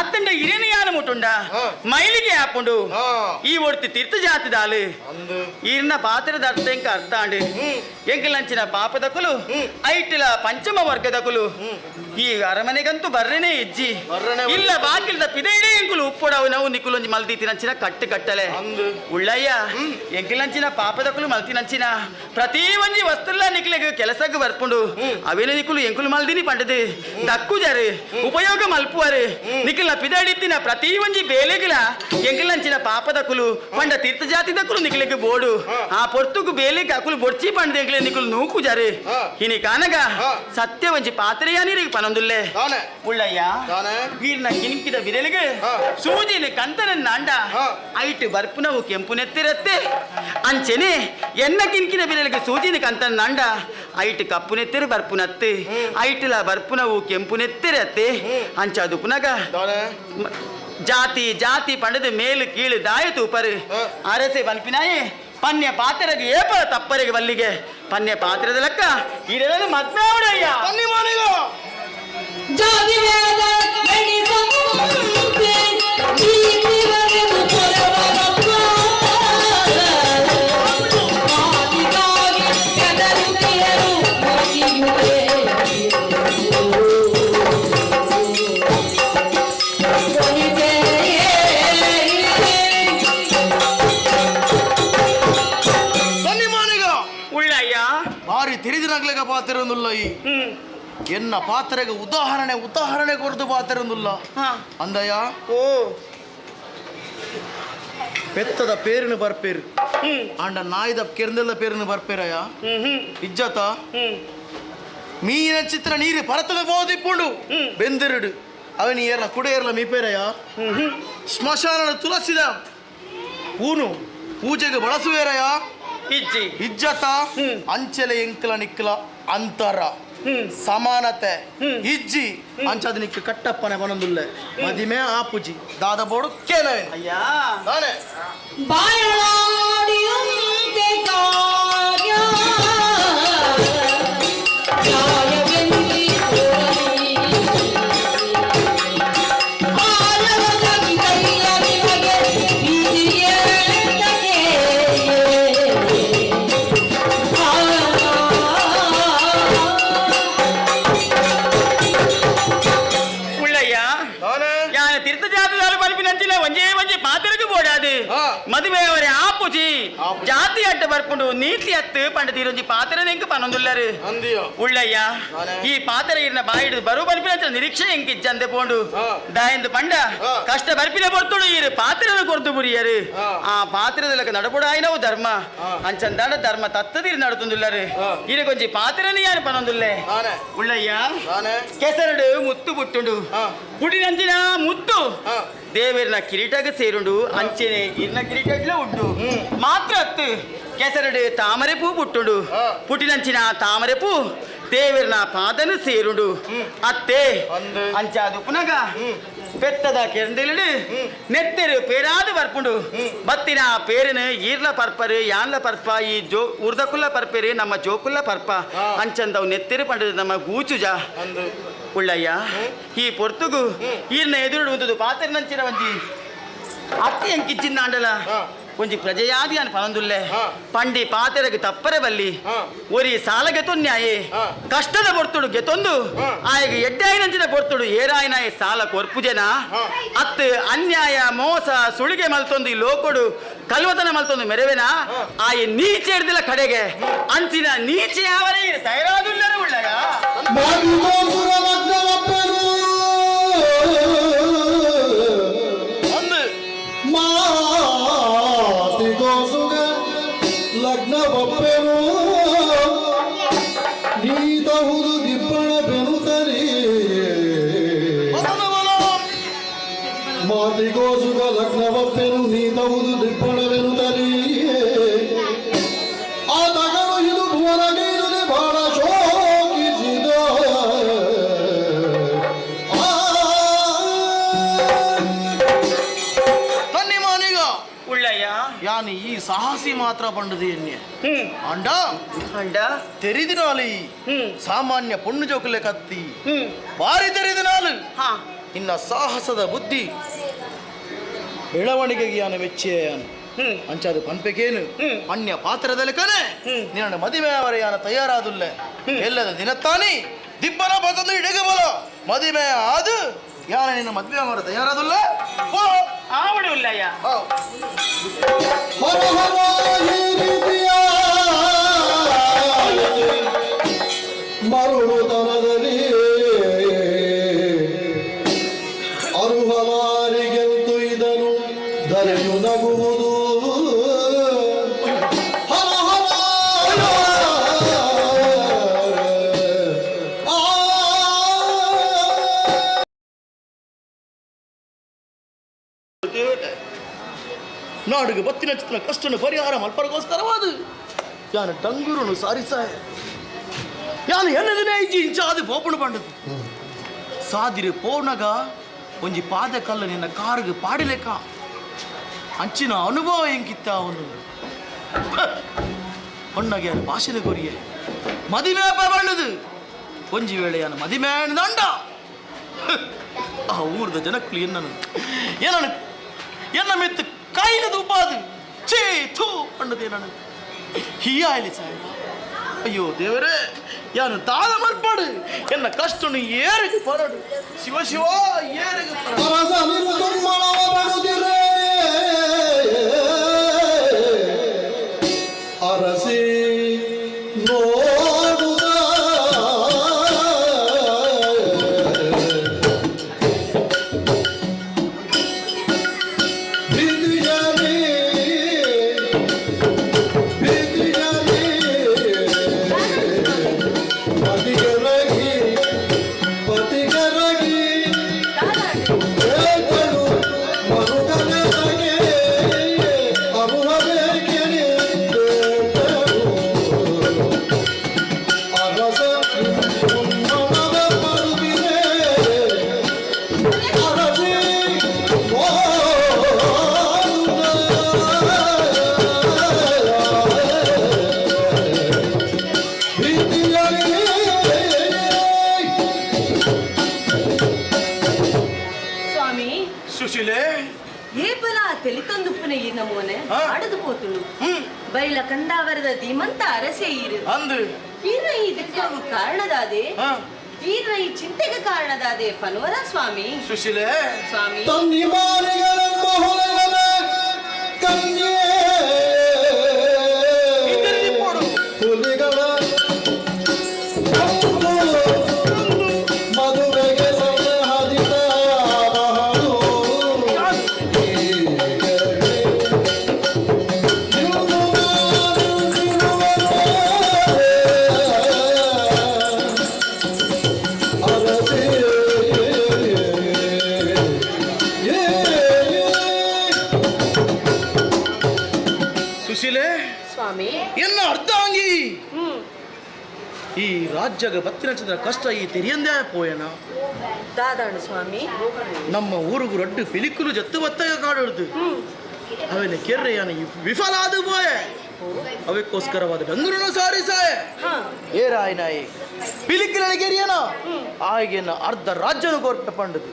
ಅತ್ತಂಡ ಇರೇನ ಯಾನ ಮುಟುಂಡ ಮೈಲಿಗೆ ಆಪುಂಡು ಈ ಒಡ್ತಿ ತೀರ್ಥ ಜಾತಿದಾಲು ಈರ್ನ ಪಾತ್ರದ ಅರ್ಥ ಎಂಕ ಅರ್ಥ ಆಂಡು ಎಂಕಲಂಚಿನ ಪಾಪದಕುಲು ಐಟಿಲ ಪಂಚಮ ವರ್ಗದಕುಲು ಈ ಅರಮನೆಗಂತೂ ಬರ್ರನೇ ಇಜ್ಜಿ ಇಲ್ಲ ಬಾಕಿಲ್ದ ಪಿದೈಡೆ ಎಂಕುಲು ಉಪ್ಪೊಡವು ನಾವು ನಿಕುಲೊಂಜಿ ಮಲ್ದೀತಿನಂಚಿನ ಕಟ್ಟು ಕಟ್ಟಲೆ ಉಳ್ಳಯ್ಯ ಎಂಕಲಂಚಿನ ಪಾಪದಕುಲು ಮಲ್ತಿನಂಚಿನ ಪ್ರತಿ ಒಂಜಿ ವಸ್ತುಲ್ಲ ನಿಕ್ಲೆಗ್ ಕೆಲಸಗ್ ಬರ್ಪುಂಡು ಅವೇನ ನಿಕುಲು ಎಂಕುಲು ಮಲ್ದಿನಿ ಪಂಡದು ದಕ್ಕುಜಾರು ಉಪಯೋಗ ಮಲ್ಪುವಾರು ನಿಖಿಲ ಪಿದಡಿತ್ತಿನ ಪ್ರತಿ ಒಂಜಿ ಬೇಲೆಗಿಲ ಎಂಕಲಂಚಿನ ಪಾಪದಕುಲು ಪಂಡ ತೀರ್ಥ ಜಾತಿದಕುಲು ನಿಕ್ಲೆಗ್ ಬೋಡು ಆ ಪೊರ್ತುಗು ಬೇಲೆಗ್ ಅಕುಲು ಬೊಡ್ಚಿ ಪಂಡ ಎಂಕ್ಲೆ ನಿಕುಲು ನೂಕುಜಾರು ಇನಿ ಕಾನಗ ಸತ್ಯ ಒಂಜಿ ಪಾತ್ರೆಯ ನೀರಿಗೆ ಪನೊಂದುಲ್ಲೆ ಉಳ್ಳಯ್ಯ ವೀರ್ನ ಕಿನ್ಕಿದ ಬಿರೆಲಿಗೆ ಸೂಜಿನ ಕಂತನ ನಾಂಡ ಐಟ್ ಬರ್ಪುನವು ಕೆಂಪು ನೆತ್ತಿರತ್ತೆ ಅಂಚೆನೆ ಎನ್ನ ಕಿನ್ಕಿನ ಬಿರೆಲಿಗೆ ಸೂಜಿನ ಕಂತನ ನಾಂಡ ಐಟ್ ಕಪ್ಪು ನೆತ್ತಿರು ಬರ್ಪುನತ್ತೆ ಐಟ್ಲ ಬರ್ಪುನವು ಕೆಂಪು ನೆತ್ತಿರತ್ತೆ ಅಂಚಾದು ಪುನಗ ಜಾತಿ ಜಾತಿ ಪಂಡದ ಮೇಲು ಕೀಳು ದಾಯ ತೂಪರು ಅರಸೆ ಪನ್ಪಿನಾಯೆ ಪನ್ಯ ಪಾತ್ರೆಗೆ ಏಪ ತಪ್ಪರಿಗೆ ಬಲ್ಲಿಗೆ ಪನ್ಯ ಪಾತ್ರದ ಲೆಕ್ಕ ಈರೆಲ್ಲ ಮದ್ವೆ ಜಾತಿ ವೇದ ಗಣಿತಂತೆ ನೀತಿವರೆದು ಪೊರವರಪ್ಪ. ಆದಿಗಾಗಿ ಕೆದರುತ್ತಿಯರು ಮುಗಿಯುವೆ. ಉಳ್ಳಯ್ಯ ಬಾರಿ ತಿರಿದಿನಗ್ಲೆಗ ಪಾತಿರೊಂದುಲ್ಲ ಈ ಎನ್ನ ಪಾತ್ರೆಗೆ ಉದಾಹರಣೆ ಉದಾಹರಣೆ ಕೊರದು ಪಾತಿರೊಂದುಲ್ಲ ಅಂದಯ್ಯ ಓ ಪೆತ್ತದ ಪೇರಿನ ಬರ್ಪೇರು ಆಂಡ ನಾಯಿದ ಕೆರ್ದೆಲ್ಲ ಪೇರಿನ ಬರ್ಪೇರಯ್ಯ ಇಜ್ಜತ ಮೀನ ಚಿತ್ರ ನೀರು ಪರತದ ಹೋದಿಪ್ಪುಂಡು ಬೆಂದಿರುಡು ಅವನಿ ಏರ್ಲ ಕುಡೆಯರ್ಲ ಮೀಪೇರಯ್ಯ ಸ್ಮಶಾನ ತುಳಸಿದ ಹೂನು ಪೂಜೆಗೆ ಬಳಸುವೇರಯ್ಯ ಇಜ್ಜಿ ಇಜ್ಜತ ಅಂಚೆಲೆ ಎಂಕ್ಲ ನಿಕ್ಲ ಅಂತರ ಸಮಾನತೆ ಇಜ್ಜಿ ಅಂಚದ ನಿಕ್ಕ ಕಟ್ಟಪ್ಪನೆ ಬನೊಂದುಲ್ಲೆ ಮದಿಮೆ ಆಪುಜಿ ದಾದ ಬೋಡು ಕೇನವೇನು ಅಯ್ಯ ತಾನೆ ಬಾಯಳಾಡಿಯುಂತೆ ಕಾರ್ಯ ನ್ಯಾಯವೆಂದಿ ಕೋರಿ. ಆಲವ ಕೈಯ ನಿಮಗೆ ವಿಧಿಯೇತಕ್ಕೆ. ಉಳ್ಳಯ್ಯ ಯಾನ ತೀರ್ಥ ಜಾತದಾರು ಬಲ್ಪಿನಂಚಿನ ಒಂಜೇ ಒಂಜಿ ಪಾತ್ರೆಗೆ ಬೋಡಾದು ಮದುವೆ ಅವರೇ ಆಪುಜಿ ಜಾತಿ ಅಡ್ಡ ಬರ್ಪುಂಡು ನೀತಿ ಅತ್ತು ಪಂಡ ತೀರೊಂಜಿ ಪಾತ್ರೆ ಎಂಕ್ ಪನೊಂದುಲ್ಲರು ಉಳ್ಳಯ್ಯ ಈ ಪಾತ್ರೆ ಇರ್ನ ಬಾಯಿಡು ಬರು ಬಲ್ಪಿನಂಚಿನ ನಿರೀಕ್ಷೆ ಎಂಕ್ ಇಜ್ಜಂದೆ ಪೋಂಡು ದಾಯಂದು ಪಂಡ ಕಷ್ಟ ಬರ್ಪಿನ ಬರ್ತುಡು ಈರು ಪಾತ್ರೆನ ಕೊರ್ದು ಬುರಿಯರು ಆ ಪಾತ್ರೆದಲಕ ನಡಪುಡಾಯಿನವು ಧರ್ಮ ಅಂಚಂದಾಡ ಧರ್ಮ ತತ್ತದಿರು ನಡುತ್ತುಂದುಲ್ಲರು ಈರಕೊಂಜಿ ಪಾತ್ರೆನ ಯಾರು ಪನೊಂದುಲ್ಲೆ ಉಳ್ಳಯ್ಯ ಕೆಸರಡು ಮುತ್ತು ಬುಟ್ಟುಂಡು ಪುಡಿನಂಚಿನ ಮುತ್ತು ದೇವರನ ಕಿರೀಟಕ್ಕೆ ಸೇರುಂಡು ಅಂಚೆನೆ ಇರ್ನ ಕಿರೀಟಗ್ಲ ಉಂಟು ಮಾತ್ರ ಅತ್ತು ಕೆಸರಡು ತಾಮರೆ ಪೂ ಪುಟ್ಟುಂಡು ಪುಟಿನಂಚಿನ ತಾಮರೆ ಪೂ ದೇವರನ ಪಾದನು ಸೇರುಂಡು ಅತ್ತೆ ಅಂಚಾದು ಪುನಗ ಪೆತ್ತದ ಕೆರಂದಿಲಡು ನೆತ್ತೆರು ಪೇರಾದು ಬರ್ಪುಂಡು ಬತ್ತಿನ ಪೇರಿನ ಈರ್ಲ ಪರ್ಪರು ಯಾನ್ಲ ಪರ್ಪ ಈ ಜೋ ಉರ್ದಕುಲ್ಲ ಪರ್ಪೆರು ನಮ್ಮ ಜೋಕುಲ್ಲ ಪರ್ಪ ಅಂಚಂದವು ನೆತ್ತೆರು ಪಂಡದು ನಮ್ಮ ಗೂಚುಜ ಉಳ್ಳಯ್ಯ ಈ ಪೊರ್ತುಗು ಈರ್ನ ಎದುರುಡು ಒಂದು ಪಾತ್ರೆನಂಚಿನ ಒಂಜಿ ಅತ್ತಿ ಎಂಕಿಚ್ಚಿನ ಆಂಡಲ ಒಂಜಿ ಪ್ರಜೆಯಾದಿ ಅನ್ ಪನೊಂದುಲ್ಲೆ ಪಂಡಿ ಪಾತೆರಗ್ ತಪ್ಪರೆ ಬಲ್ಲಿ ಒರಿ ಸಾಲಗೆತೊನ್ಯಾಯೆ ಕಷ್ಟದ ಬೊರ್ತುಡು ಗೆತೊಂದು ಆಯಗ ಎಡ್ಡಾಯಿನಂಚಿನ ಬೊರ್ತುಡು ಏರಾಯಿನಾಯ ಸಾಲ ಕೊರ್ಪುಜನ ಅತ್ತು ಅನ್ಯಾಯ ಮೋಸ ಸುಳಿಗೆ ಮಲ್ತೊಂದು ಈ ಲೋಕೊಡು ಕಲ್ವತನ ಮಲ್ತೊಂದು ಮೆರವೆನ ಆಯ ನೀಚೆ ಹಿಡ್ದಿಲ್ಲ ಕಡೆಗೆ ಅಂಚಿನ ನೀಚೆ ಯಾವರೇ ತಯಾರಾದುಲ್ಲರ ಉಳ್ಳಗ ಮಾತಿಗೋಸುಗ ಲಗ್ನವಪ್ಪೆನು ನೀತಹುದು ದಿಬ್ಬಣ ಬೆನುತರಿ ಮಾತಿಗೋಸುಗ ಲಗ್ನವಪ್ಪೆನು ನೀತಹುದು ದಿಬ್ಬಣ ಬೆನುತರಿ ಆ ತಗಡು ಇದು ಭುವನಗೈದುದೆ ಬಹಳ ಶೋಕಿಸಿದ ತನ್ನಿ ಮಾನಿಗ ಉಳ್ಳಯ್ಯ ಯಾನು ಈ ಸಾಹಸಿ ಮಾತ್ರ ಪಂಡದು ಎನ್ನೆ ಅಂಡ ಅಂಡ ತೆರಿದಿನಾಲಿ ಸಾಮಾನ್ಯ ಪೊಣ್ಣು ಜೋಕುಲೆ ಕತ್ತಿ ಬಾರಿ ತೆರಿದಿನಾಲು ಇನ್ನ ಸಾಹಸದ ಬುದ್ಧಿ ಬೆಳವಣಿಗೆಗೆ ಯಾನು ಮೆಚ್ಚೆ ಅಂಚಾದು ಪನ್ಪೆಕೇನು ಅನ್ಯ ಪಾತ್ರದಲ್ಲಿ ಕನೆ ನಿನ್ನ ಮದಿಮೆ ಅವರ ಯಾನ ತಯಾರಾದುಲ್ಲೆ ಎಲ್ಲದ ದಿನತ್ತಾನಿ ದಿಬ್ಬನ ಬದಲು ಇಡಗಬಲ ಮದಿಮೆ ಆದು ಯಾರ ನಿನ್ನ ಮದುವೆ ಅವರ ತಯಾರಾದುಲ್ಲ ಆವಡಿ ಉಲ್ಲಯ್ಯ ಹರ ಹರ ಈ ರೀತಿಯ ಮರುಳುತನದಲ್ಲಿ ಅರುಹಲಾರಿಗೆಂತು ಇದನು ದರೆಯು ನಗುವುದು. ಹರ ಹರ ಆ ನಾಡಿಗೆ ಬತ್ತಿನ ಚಿತ್ರ ಕಷ್ಟನ ಪರಿಹಾರ ಮಲ್ಪರಗೋಸ್ಕರವಾದ ಯಾನು ಡಂಗುರುನು ಸಾರಿಸಾಯ ಯಾನು ಎನ್ನದಿನೇ ಇಜ್ಜಿ ಇಂಚಾದು ಪೋಪುಣ ಪಂಡದು ಸಾದಿರು ಪೋನಗ ಒಂಜಿ ಪಾದ ಕಲ್ಲು ನಿನ್ನ ಕಾರುಗೆ ಪಾಡಿಲೆಕ್ಕ ಅಂಚಿನ ಅನುಭವ ಎಂಕಿತ್ತ ಅವನು ಹೊಣ್ಣಗೆ ಯಾನು ಭಾಷೆದ ಕೊರಿಯೆ ಮದಿಮೆ ಬಂಡದು ಒಂಜಿ ವೇಳೆ ಯಾನು ಮದಿಮೆ ದಂಡ ಆ ಊರ್ದ ಜನಕ್ಕಳು ಎನ್ನನು ಏನನು ಎನ್ನ ಮೆತ್ತು ಕೈಲದ ಉಪಾದು ಛೇ ಥೂ ಪಂಡದೆ ನಾನು ಹೀಯಾಯಲಿ ಸಾಯ. ಅಯ್ಯೋ ದೇವರೇ, ಯಾನು ತಾಳ ಮಲ್ಪಾಡು ಎನ್ನ ಕಷ್ಟನು ಏರಿಗೆ ಪರಡು ಶಿವ ಶಿವ ಏರಿಗೆ ಪರಡು. ಅರಸ ನಿರುದುಮ್ಮಳವ ಬಡುದಿರೆ ಅರಸಿ ನೋಡುದ ಭೀತಿಯಲಿ ಭೀತಿಯಲಿ ಪತಿಗರಗಿ ಪತಿಗರಗಿ ಏಕಳು ಮರುಗನೆತಗೆ ಅರುಹಬೇಕೆನೆ ಬೇಟರು ಅರಸ ಮನದ ಪಡುತ್ತಿದೆ ಅರಸಿ ಸ್ವಾಮಿ ಸುಶೀಲೆ ಏಪಲ ತೆಲಿತೊಂದುಪ್ಪುನ ಈ ನಮೂನೆ ಆಡದು ಪೋತುಂಡು ಬೈಲ ಕಂದಾವರದ ಧೀಮಂತ ಅರಸೆ ಈರು ಅಂದು ಈರ ಈ ದಿಕ್ಕಾಗು ಕಾರಣದಾದೆ ಈರ ಈ ಚಿಂತೆಗೆ ಕಾರಣದಾದೆ ಪನ್ವರ ಸ್ವಾಮಿ ಸುಶೀಲೆ ಸ್ವಾಮಿ ತನ್ನಿ ಮಾರಿಗಳೆಂಬ ಹೊಲೆಗನ ಕನ್ಯೆ ಹುಲಿಗಳ ಕಂದು ಮದುವೆಗೆ ಸಲಹದಿತ ಬಹಳು ಸುಶೀಲೆ ಸ್ವಾಮಿ ಎನ್ನ ಅರ್ಧಾಂಗಿ ಈ ರಾಜ್ಯಗ ಬತ್ತಿನ ಚಂದ್ರ ಕಷ್ಟ ಈ ತೆರಿಯಂದೇ ಪೋಯನ ದಾದಾಣು ಸ್ವಾಮಿ ನಮ್ಮ ಊರುಗು ರಡ್ಡು ಪಿಲಿಕುಲು ಜತ್ತು ಬತ್ತಗ ಕಾಡುದು ಅವನ ಕೆರ್ರೆಯನ ವಿಫಲ ಆದು ಪೋಯೆ ಅವಕ್ಕೋಸ್ಕರವಾದ ಡಂಗುರನು ಸಾರಿ ಸಾಯೆ ಏ ರಾಯ್ ನಾಯಿ ಪಿಲಿಕಿಲ ಕೆರಿಯನ ಆಗೆನ ಅರ್ಧ ರಾಜ್ಯನು ಕೋರ್ಪೆ ಪಂಡದು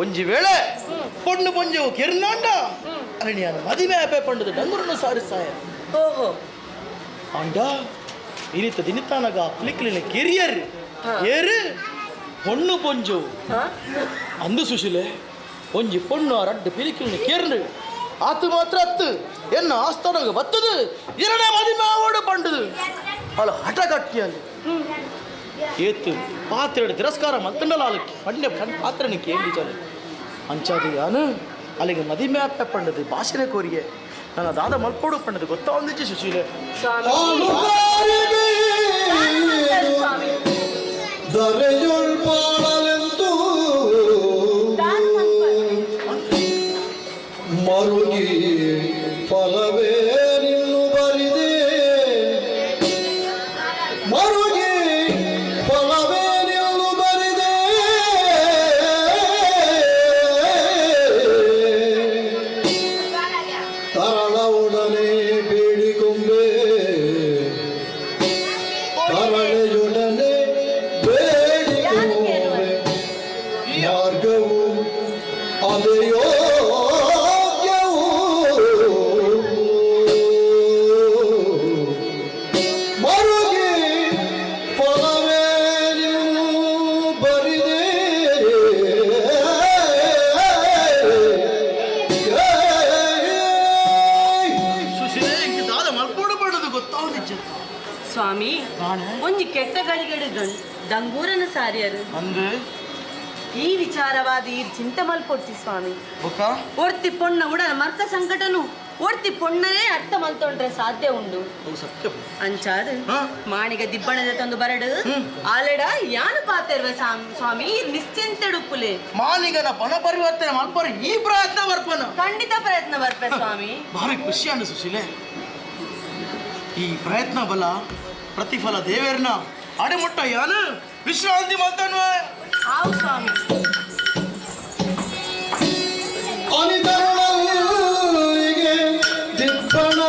ಒಂಜಿ ವೇಳೆ ಪೊಣ್ಣು ಪೊಂಜವು ಕೆರ್ನಾಂಡ ಅರಣ್ಯನ ಮದಿಮೆ ಆಪೆ ಪಂಡದು ಡಂಗುರನು ಸಾರಿ ಸಾಯ ಓಹೋ ಅಂಡ ಇನಿತ ದಿನಿತಾನಗ ಪಿಲಿಕಿಲಿನ ಕೆರಿಯರ್ ಏರು ಪೊಣ್ಣು ಪೊಂಜು ಅಂದು ಸುಶೀಲೆ ಒಂಜಿ ಪೊಣ್ಣು ಆ ರಡ್ಡು ಪಿಲಿಕಿಲಿನ ಕೇರ್ನು ಆತು ಮಾತ್ರ ಅತ್ತು ಎನ್ನ ಆಸ್ಥಾನಗ ಬತ್ತದು ಎರಡೇ ಮದಿಮೆ ಆವೋಡು ಪಂಡದು ಅವಳು ಹಠ ಕಟ್ಟಿಯಲ್ಲಿ ಏತು ಪಾತ್ರೆಡು ತಿರಸ್ಕಾರ ಮಂತಂಡಲ ಆಲಕ್ಕೆ ಪಂಡ್ಯ ಪಾತ್ರೆನ ಕೇಳಿ ಚಾಲು ಅಂಚಾದು ಯಾನು ಅಲ್ಲಿಗೆ ಮದಿಮೆ ಆಪೆ ಪಂಡದು ಭಾಷೆನೆ ಕೋರಿಗೆ ನನ್ನ ದಾದ ಮಲ್ಪೋಡು ಪಂಡದು ಗೊತ್ತಾ ಒಂದಿಚ್ಚಿ ಸುಶೀಲೆ ದರೆಯೊಳ್ ಪಾಡಲೆಂತು ಮರುಗಿ ಫಲವೇ ನಿನ್ನು ಬರಿದೆ ಮರುಗಿ ಫಲವೇ ನಿಲ್ಲು ಬರಿದೆ ತರಳ ಉಡನೆ ಒಂಜಿ ಕೆಟ್ಟ ಗಳಿಗೆಡು ದಂಗೂರನ ಸಾರಿಯರು. ಅಂದು ಈ ವಿಚಾರವಾದ ಈ ಚಿಂತೆ ಮಲ್ಪೊಡ್ತಿ ಸ್ವಾಮಿ. ಬೊಕ್ಕ ಒರ್ತಿ ಪೊಣ್ಣ ಉಡನ ಮರ್ಕ ಸಂಕಟನು ಒರ್ತಿ ಪೊಣ್ಣನೇ ಅರ್ಥ ಮಲ್ತೊಂಡ್ರೆ ಸಾಧ್ಯ ಉಂಡು. ಅವು ಸತ್ಯ. ಅಂಚಾದ ಮಾಣಿಗ ದಿಬ್ಬಣದ ತಂದು ಬರಡು ಆಲೆಡ ಯಾನು ಪಾತೆರ್ವೆ ಸ್ವಾಮಿ, ನಿಶ್ಚಿಂತೆಡುಪ್ಪುಲೆ. ಮಾನಿಗನ ಪಣ ಪರಿವರ್ತನೆ ಮಲ್ಪರು ಈ ಪ್ರಯತ್ನ ಬರ್ಪನ. ಖಂಡಿತ ಪ್ರಯತ್ನ ಬರ್ಪೆ ಸ್ವಾಮಿ. ಭಾರಿ ಖುಷಿ ಅನ್ನು ಸುಶೀಲೆ, ಈ ಪ್ರಯತ್ನ ಬಲ ಪ್ರತಿಫಲ ದೇವೇರ್ನ ಅಡೆಮುಟ್ಟ ಯಾನು ವಿಶ್ರಾಂತಿ ಮಲ್ತನ್ವೆ. ಆವು ಸ್ವಾಮಿ. ಅನಿತರುಳಲ್ಲಿಗೆ ದಿಬ್ಬಣ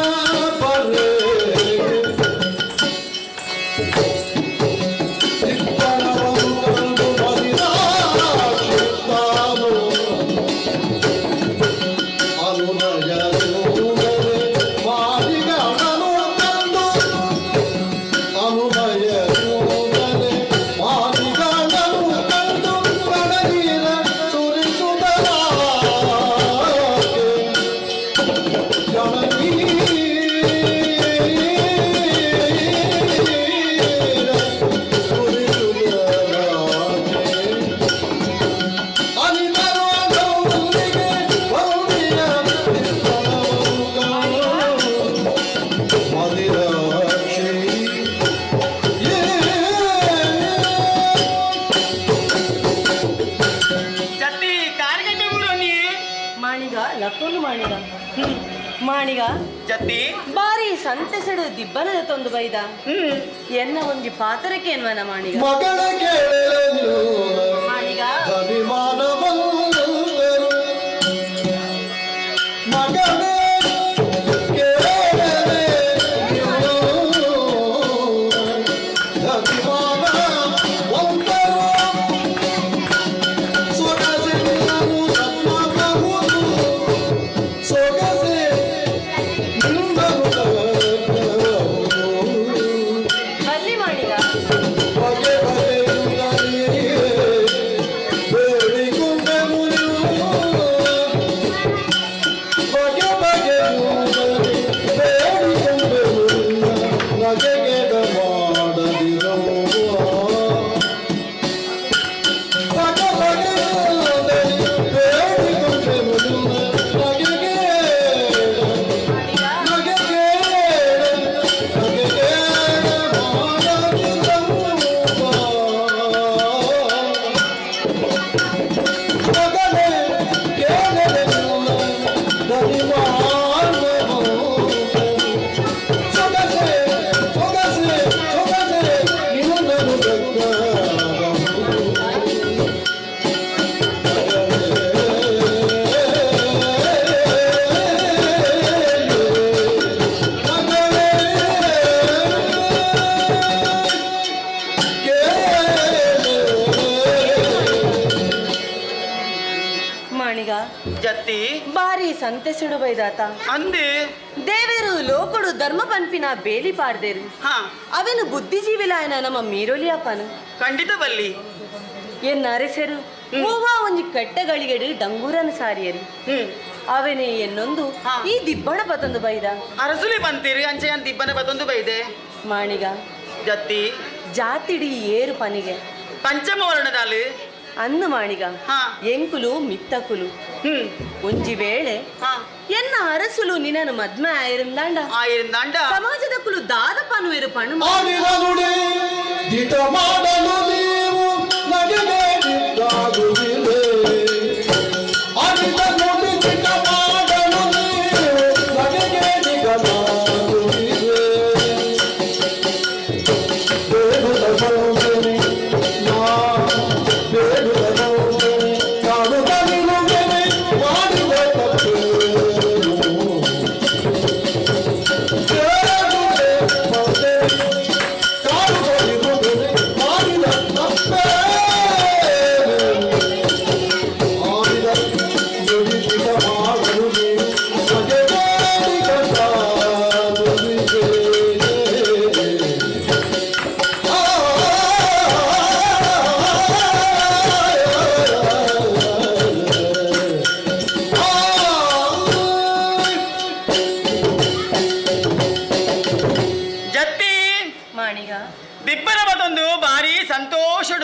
ಬರೆ ದಿಬ್ಬಣವನ್ನು ಕಂಡು ಮದಿರಾಕ್ಷಿತ್ತಾನು ಅನುನಯದೂಗನೆ ಮಾದಿಗನನು ಕಂಡು ಅನುನಯದೂಗನೆ ಮಾದಿಗನನು ಕಂಡು ಕಣನೀರ ಸುರಿಸುವುದರಾಕೆ ಕಣನೀರ ಸುರಿಸುವುದರಾಕೆ ಅನಿತರುಳಲ್ಲಿಗೆ ಬಂದಿಯ ದಿಬ್ಬಣವನ್ನು ಕಂಡು ಮದಿರಾಕ್ಷಿ ಜತ್ತಿ ಕಾರ್ಗಡ್ಡೆ ಬಿಡು ನೀ. ಮಾಣಿಗ ಲಕ್ಕೋನು ಮಾಣಿಗ ಮಾಣಿಗ ಜತ್ತಿ ಬಾರಿ ಸಂತೆಸಡು ದಿಬ್ಬನದ ತೊಂದು ಬೈದ ಎನ್ನ ಒಂಜಿ ಪಾತ್ರಕ್ಕೆ ಎನ್ವನ ಮಾಣಿಗ. ಮಗಳ ಕೇಳಲು ಮಾಣಿಗ ಅಭಿಮಾನವಂದರು ಮಗಳೇ ಕೇಳಲೆ ಅಭಿಮಾನವಂತರು ಸೊಗಸೆ ನಿನ್ನನು ಸನ್ಮಾನವುದು ಸೊಗಸೆ ನಿನ್ನನು ತಕ್ಕಬಹುದು. ಬಲ್ಲಿ ಮಾಣಿಗ. ಬಗೆ ಬಗೆಯುತ್ತಲೇ ಬೇಡಿಕೊಂಡೆನು ನೀವು. ಬಗೆ ಬಗೆಯುತ್ತಲೇ ಬೇಡಿಕೊಂಡೆನು ನಿನ್ನ ನಗೆಗೆಡ ಮಾಡದಿರವ್ವ. ಬಗೆ ಬಗೆಯುತ್ತಲೇ ಬೇಡಿಕೊಂಡೆನು ನಿನ್ನ ನಗೆಗೇಡ ನಗೆಗೇಡ ನಗೆಗೇಡ ಮಾಡದಿರವ್ವ. ಮಗನೇ ಕೇಳಲೆ ನಿನ್ನ ದನಿಮಾನವಂತನು. ಸೊಗಸೆ ಸೊಗಸೆ ಸೊಗಸೆ ನಿನ್ನನು ಬೆಕ್ಕಬಹುದು. ಮಗಳೇ ಕೇಳಲೆ ಮಾಣಿಗ ಜತ್ತಿ ಬಾರಿ ಸಂತೆಸಡು ಬೈದಾತ. ಅಂದೆ ದೇವರು ಲೋಕಡು ಧರ್ಮ ಪನ್ಪಿನ ಬೇಲಿ ಪಾಡ್ದೇರು. ಅವೆನು ಬುದ್ಧಿಜೀವಿಲಾಯನ ನಮ್ಮ ಮೀರೋಲಿಯಪ್ಪನು. ಖಂಡಿತ ಬಲ್ಲಿ. ಎನ್ನ ಅರೆಸರು ಮೂವ ಒಂಜಿ ಕಟ್ಟಗಳಿಗೆಡು ಡಂಗೂರನ ಸಾರಿಯರು. ಅವೆನೆ ಎನ್ನೊಂದು ಈ ದಿಬ್ಬಣ ಪತೊಂದು ಬೈದ. ಅರಸುಲಿ ಬಂತೀರಿ ಅಂಚೆ ಅಂತ ದಿಬ್ಬನ ಬತ್ತೊಂದು ಬೈದೆ. ಮಾಣಿಗ ಜತ್ತಿ ಜಾತಿಡಿ ಏರು ಪನಿಗೆ ಪಂಚಮ ವರ್ಣದಲ್ಲಿ ಅಂದು ಮಾಣಿಗ ಎಂಕುಲು ಮಿತ್ತಕುಲು ಒಂಜಿ ವೇಳೆ ಎನ್ನ ಅರಸುಲು ನಿನನು ಮದ್ಮೆ ಆಯಿರಂದಾಂಡ ಆಯಿರಂದಾಂಡ ಸಮಾಜದ ಕುಲು ದಾದ ಪನುವೆರು ಪಣು. ಆಡಿದ ನುಡಿ ದಿಟ ಮಾಡಲು ನೀವು ನಗೆಗೇಡಿದ್ದಾಗುವಿರೆ. ಆಡಿದ ನುಡಿ ದಿಟ ಮಾಡಲು ನೀವು ನಗೆಗೇಡಿಗಳಾಗುವಿರೆ. ಬೇಡುತ್ತ ಬಂದೆನೆ ನಾ ಬೇಡುತ್ತ ಬಂದೆನೆ ಕಾಡುತ್ತ ನಿಲುವೆನೆ ಮಾಡಿದ ತಪ್ಪೇನು. ಬೇಡುತ್ತೆ ಬಂದೆ ಕಾಡುತ್ತ ನಿಲುವೆನೆ ಮಾಡಿದ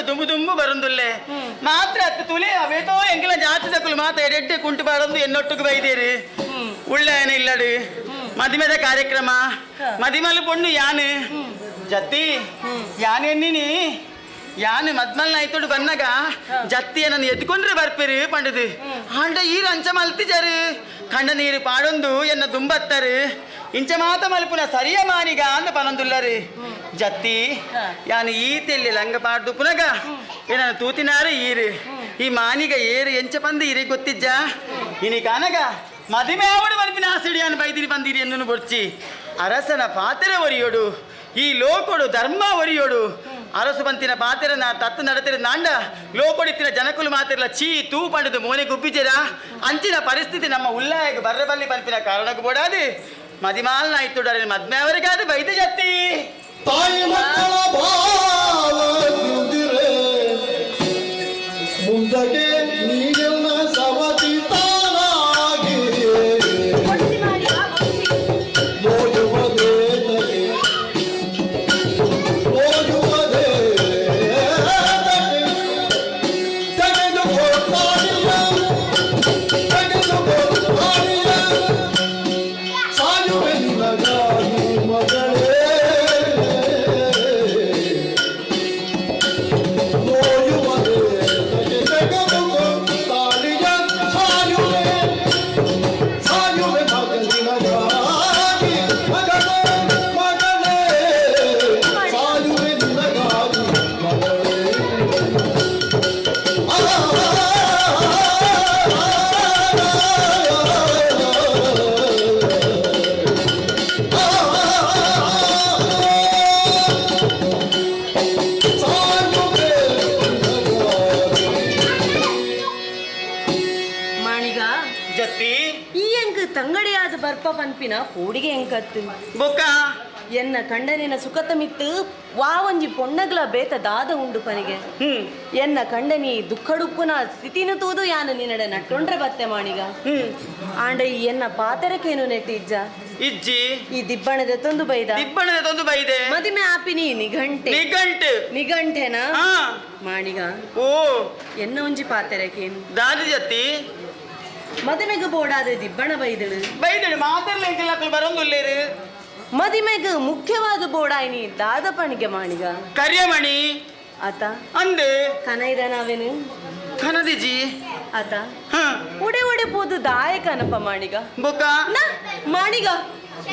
ದುಂಬು ದುಂಬು ಬರಂದುಲ್ಲೆ ಮಾತ್ರ ಅತ್ತು ತುಲೆ ಅವೇತೋ ಎಂಕಲ ಜಾತಿ ತಕುಲು ಮಾತ್ರ ಎಡೆಡ್ಡೆ ಕುಂಟು ಬಾರಂದು ಎನ್ನೊಟ್ಟುಗು ಬೈದೇರು ಉಳ್ಳಾಯನ ಇಲ್ಲಡು ಮದಿಮೆದ ಕಾರ್ಯಕ್ರಮ ಮದಿಮಲು ಪೊಣ್ಣು ಯಾನು ಜತ್ತಿ ಯಾನೆನ್ನಿನಿ ಯಾನು ಮದ್ಮಲ್ ನಾಯ್ತೋಡು ಬನ್ನಗ ಜತ್ತಿಯ ನನ್ನ ಎದ್ಕೊಂಡ್ರೆ ಬರ್ಪಿರು ಪಂಡದು ಆಂಡ ಈರು ಅಂಚ ಮಲ್ತಿಜರು ಕಂಡ ನೀರು ಪಾಡೊಂದು ಎನ್ನ ದುಂಬತ್ತರು ಇಂಚ ಮಾತ ಮಲ್ಪುನ ಸರಿಯ ಮಾನಿಗ ಅಂದ ಪನಂದುಲ್ಲರು ಜತ್ತಿ ಯಾನು ಈ ತೆಲ್ಲಿ ಲಂಗ ಪಾಡ್ದು ಪುನಗ ಏನನ್ನು ತೂತಿನಾರು ಈರು ಈ ಮಾನಿಗ ಏರು ಎಂಚ ಪಂದು ಇರಿ ಗೊತ್ತಿಜ್ಜ ಇನಿ ಕಾನಗ ಮದಿಮೆ ಆವಡು ಮಲ್ಪಿನ ಆಸಿಡಿ ಯಾನು ಬೈದಿರಿ ಬಂದಿರಿ ಎನ್ನು ಬೊಡ್ಚಿ ಅರಸನ ಪಾತ್ರೆ ಒರಿಯೋಡು ಈ ಲೋಕೊಡು ಧರ್ಮ ಒರಿಯೋಡು ಅರಸು ಬಂತಿನ ಪಾತೆರ ನಾ ತತ್ತು ನಡತಿರ ನಾಂಡ ಲೋಕೊಡಿತ್ತಿನ ಜನಕುಲು ಮಾತಿರಲ ಚೀ ತೂ ಪಂಡದು ಮೋನೆ ಗುಬ್ಬಿಜರ ಅಂಚಿನ ಪರಿಸ್ಥಿತಿ ನಮ್ಮ ಉಲ್ಲಾಯಗ ಬರ್ರಬಲ್ಲಿ ಪನ್ಪಿನ ಕಾರಣಕ್ಕೂ ಬೋಡಾದು ಮದಿಮಾಲ್ ನಾಯ್ತುಡರೆ ಮದ್ಮೆಯವರಿಗಾದ ಬೈದ ಜತ್ತಿ ತಾಯಿ ಮಕ್ಕಳ ಭಾವದಿರೆ ಮುಂದಕ್ಕೆ ನೀಗೆಲ್ಲ ಸವತಿ ತಾನಾಗಿ ನೋಯುವುದೇ ನೋಯುವುದೇ ತೆಗೆದುಕೊಳ್ತಾನಿಲ್ಲ ತೆಗೆದುಕೊಳ್ತಾನಿಲ್ಲ ಸಾಯುವೆ ನಿನಗಾಗಿ ಮಗಳೇ ನೋಯುವುದೇ ತೆಗೆದುಕೊಳ್ತಾನಿಯ ಸಾಯುವೆ ಸಾಯುವೆ ಮಗನಿನಗಾಗಿ ಮಗಳೇ ಮಗಳೇ ಸಾಯುವೆ ನಿನಗಾಗಿ ಮಗಳೇ ಮಾಣಿಗ ಜತ್ತಿ ಈ ಎಂಕ್ ತಂಗಡಿಯಾದ ಬರ್ಪ ಪನ್ಪಿನ ಪೋಡಿಗೆ ಎಂಕತ್ತು ಬೊಕ್ಕ ಎನ್ನ ಕಂಡನಿನ ಸುಖತ ಮಿತ್ತು ವಾ ಒಂಜಿ ಪೊಣ್ಣಗ್ಲ ಬೇತ ದಾದ ಉಂಡು ಪನಿಗೆ ಎನ್ನ ಕಂಡನಿ ದುಃಖಡುಪ್ಪುನ ಸ್ಥಿತಿನ ತೂದು ಯಾನು ನಿನ್ನಡೆ ನಟ್ಟೊಂಡ್ರೆ ಬತ್ತೆ ಮಾಣಿಗ ಆಂಡ ಈ ಎನ್ನ ಪಾತರಕೇನು ನೆಟ್ಟಿಜ್ಜ ಇಜ್ಜಿ ಈ ದಿಬ್ಬಣದ ತೊಂದು ಬೈದ ದಿಬ್ಬಣದ ತೊಂದು ಬೈದೆ ಮದಿಮೆ ಆಪಿನಿ ನಿಘಂಟೆ ನಿಘಂಟು ನಿಘಂಟೆನಾ ಹಾ ಮಾಣಿಗ ಓ ಎನ್ನ ಒಂಜಿ ಪಾತೆರಕೇನು ದಾದಿ ಜತ್ತಿ ಮದಿಮೆಗ್ ಬೋಡಾದ ದಿಬ್ಬಣ ಬೈದಳು ಬೈದಳು ಮಾತರ್ಲ ಎಂಕಲ್ ಬರೋಂದುಲ್ಲೇರು ಮದಿಮೆಗ್ ಮುಖ್ಯವಾದ ಬೋಡಾಯಿನಿ ದಾದ ಪಣಿಗೆ ಮಾಣಿಗ ಕರಿಯಮಣಿ ಆತ ಅಂದು ಕನೈದ ನಾವೇನು ಕನದಿಜಿ ಆತ ಒಡೆ ಒಡೆ ಪೋದು ದಾಯ ಕನಪ ಮಾಣಿಗ ಬೊಕ್ಕ ನ ಮಾಣಿಗ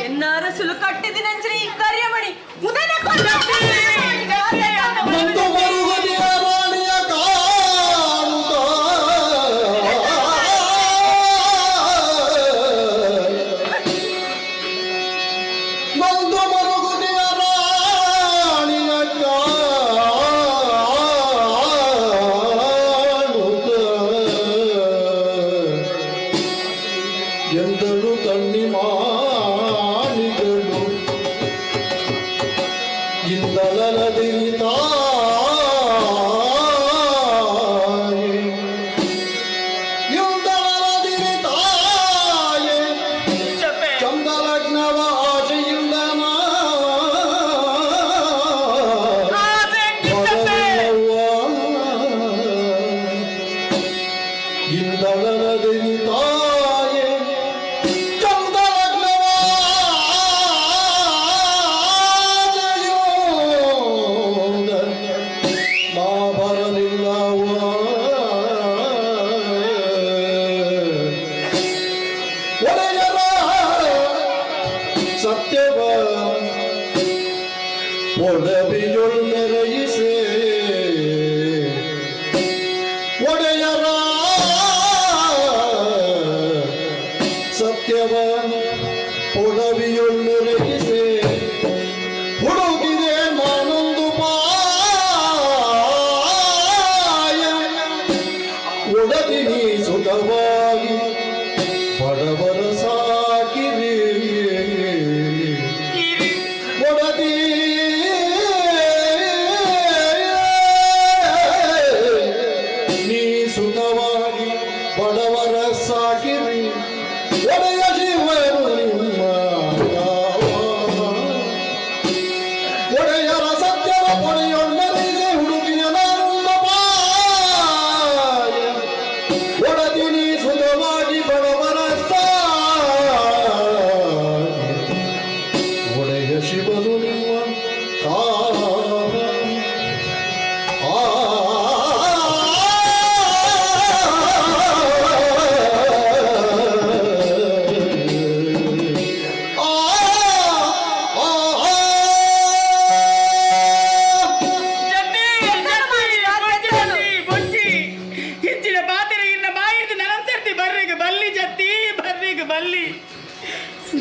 ಎನ್ನಾರ ಸುಲು ಕಟ್ಟಿದಿನಂಚನೆ ಈ ಕರಿಯಮಣಿ ಉದನ ನಂದು ಮರುಗದಿಯ ರಾಣಿಯ ಕಾಣುತ್ತ ನಂದು ಮರುಗುದಿಯ ರಾಣಿಯ ಕಾಣುತ್ತ ಎಂದಳು ತಣ್ಣಿ ಮಾಣಿಗಳು ಇಂದಲದಿರಿ ತಾಯೆ ಇಂದಲದಿರಿ ತಾಯೆ ಚಂದಲಗ್ನವ ಆಶೆಯಿಂದ ಇಂದಲದಿರಿ ತಾಯೆ ಚಂದಲಗ್ನವ ಆಶೆಯೋದ ನಾ ಬರಲಿಲ್ಲವ ಒಡೆಯರ ಸತ್ಯವ ಒಡವಿಯೊಳ್ ಮೆರೆಯಿಸೆ ಒಡೆಯರ ಸತ್ಯವ ಒಡವಿಯೊಳ್ ಮೆರೆಯಿಸೆ ಹುಡುಕಿದೆ ನಾನೊಂದು ಪಾಯ ಒಡದಿನಿ ಸುಖವಾಗಿ ಬಡವರ ಸಾಕಿರಿ ಒಡದಿ ನೀ ಸುಖವಾಗಿ ಬಡವರ ಸಾಕಿರಿ ಒಡೆಯ ಜೀವನು ನಿಮ್ಮ ಒಡೆಯರ ಸತ್ಯವ ಪೊಡೆಯೊಂದರಿದೆ ಹುಡುಗಿಯ ನಾನೊಂದು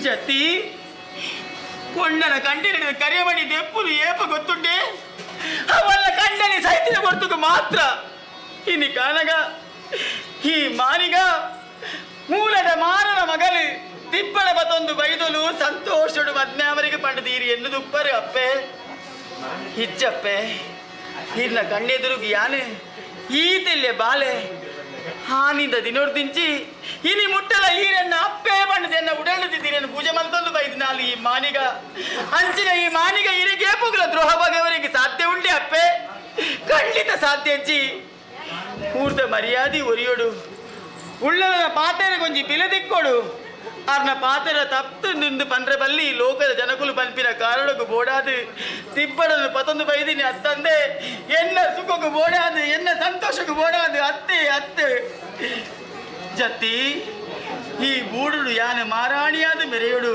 ಜತಿ ಕೊಂಡನ ಕಂಡಿನ ಕರಿಯಮಣಿ ದೆಪ್ಪುಲು ಏಪ ಗೊತ್ತುಂಡೆ ಅವಲ್ಲ ಕಂಡನಿ ಸೈತಿನ ಕೊರ್ತುಕು ಮಾತ್ರ ಇನಿ ಕಾನಗ ಈ ಮಾನಿಗ ಮೂಲದ ಮಾರನ ಮಗಲು ತಿಪ್ಪಳ ಬತೊಂದು ಬೈದೊಲು ಸಂತೋಷಡು ಮದ್ಮ್ಯಾವರಿಗೆ ಪಂಡದೀರಿ ಎನ್ನುದುಪ್ಪರು ಅಪ್ಪೆ ಇಜ್ಜಪ್ಪೆ ಇರ್ನ ಕಣ್ಣೆದುರುಗು ಯಾನು ಈ ತೆಲ್ಲೆ ಬಾಲೆ ಹಾನಿಂದ ದಿನೋರ್ದಿಂಚಿ ಇನಿ ಮುಟ್ಟಲ ಈರನ್ನ ಅಪ್ಪೆ ಬಣ್ಣದೆನ್ನ ಉಡಲುತ್ತಿದ್ದೀರನ್ನು ಪೂಜೆ ಮಲ್ತೊಂದು ಬೈದಿನಾಲು ಈ ಮಾನಿಗ ಅಂಚಿನ ಈ ಮಾನಿಗ ಇರಿಗೆ ಪುಗ್ಲ ದ್ರೋಹ ಬಗೆಯವರಿಗೆ ಸಾಧ್ಯ ಉಂಡೆ ಅಪ್ಪೆ ಖಂಡಿತ ಸಾಧ್ಯ ಅಜ್ಜಿ ಪೂರ್ತ ಮರ್ಯಾದೆ ಒರಿಯೋಡು ಉಳ್ಳನ ಪಾತೆರ ಕೊಂಜಿ ಬಿಲೆ ದಿಕ್ಕೋಡು ಅರ್ನ ಪಾತೆರ ತಪ್ತು ನಿಂದು ಪಂಡ್ರೆ ಬಲ್ಲಿ ಲೋಕದ ಜನಕುಲು ಪನ್ಪಿನ ಕಾರಣಕ್ಕೂ ಬೋಡಾದು ತಿಪ್ಪಡನು ಪತೊಂದು ಬೈದಿನಿ ಅತ್ತಂದೆ ಎನ್ನ ಸುಖಕ್ಕೂ ಬೋಡಾದು ಎನ್ನ ಸಂತೋಷಕ್ಕೂ ಬೋಡಾದು ಅತ್ತೆ ಅತ್ತೆ ಜತ್ತಿ ಈ ಬೂಡುಡು ಯಾನ ಮಾರಾಣಿಯಾದ ಮೆರೆಯೋಡು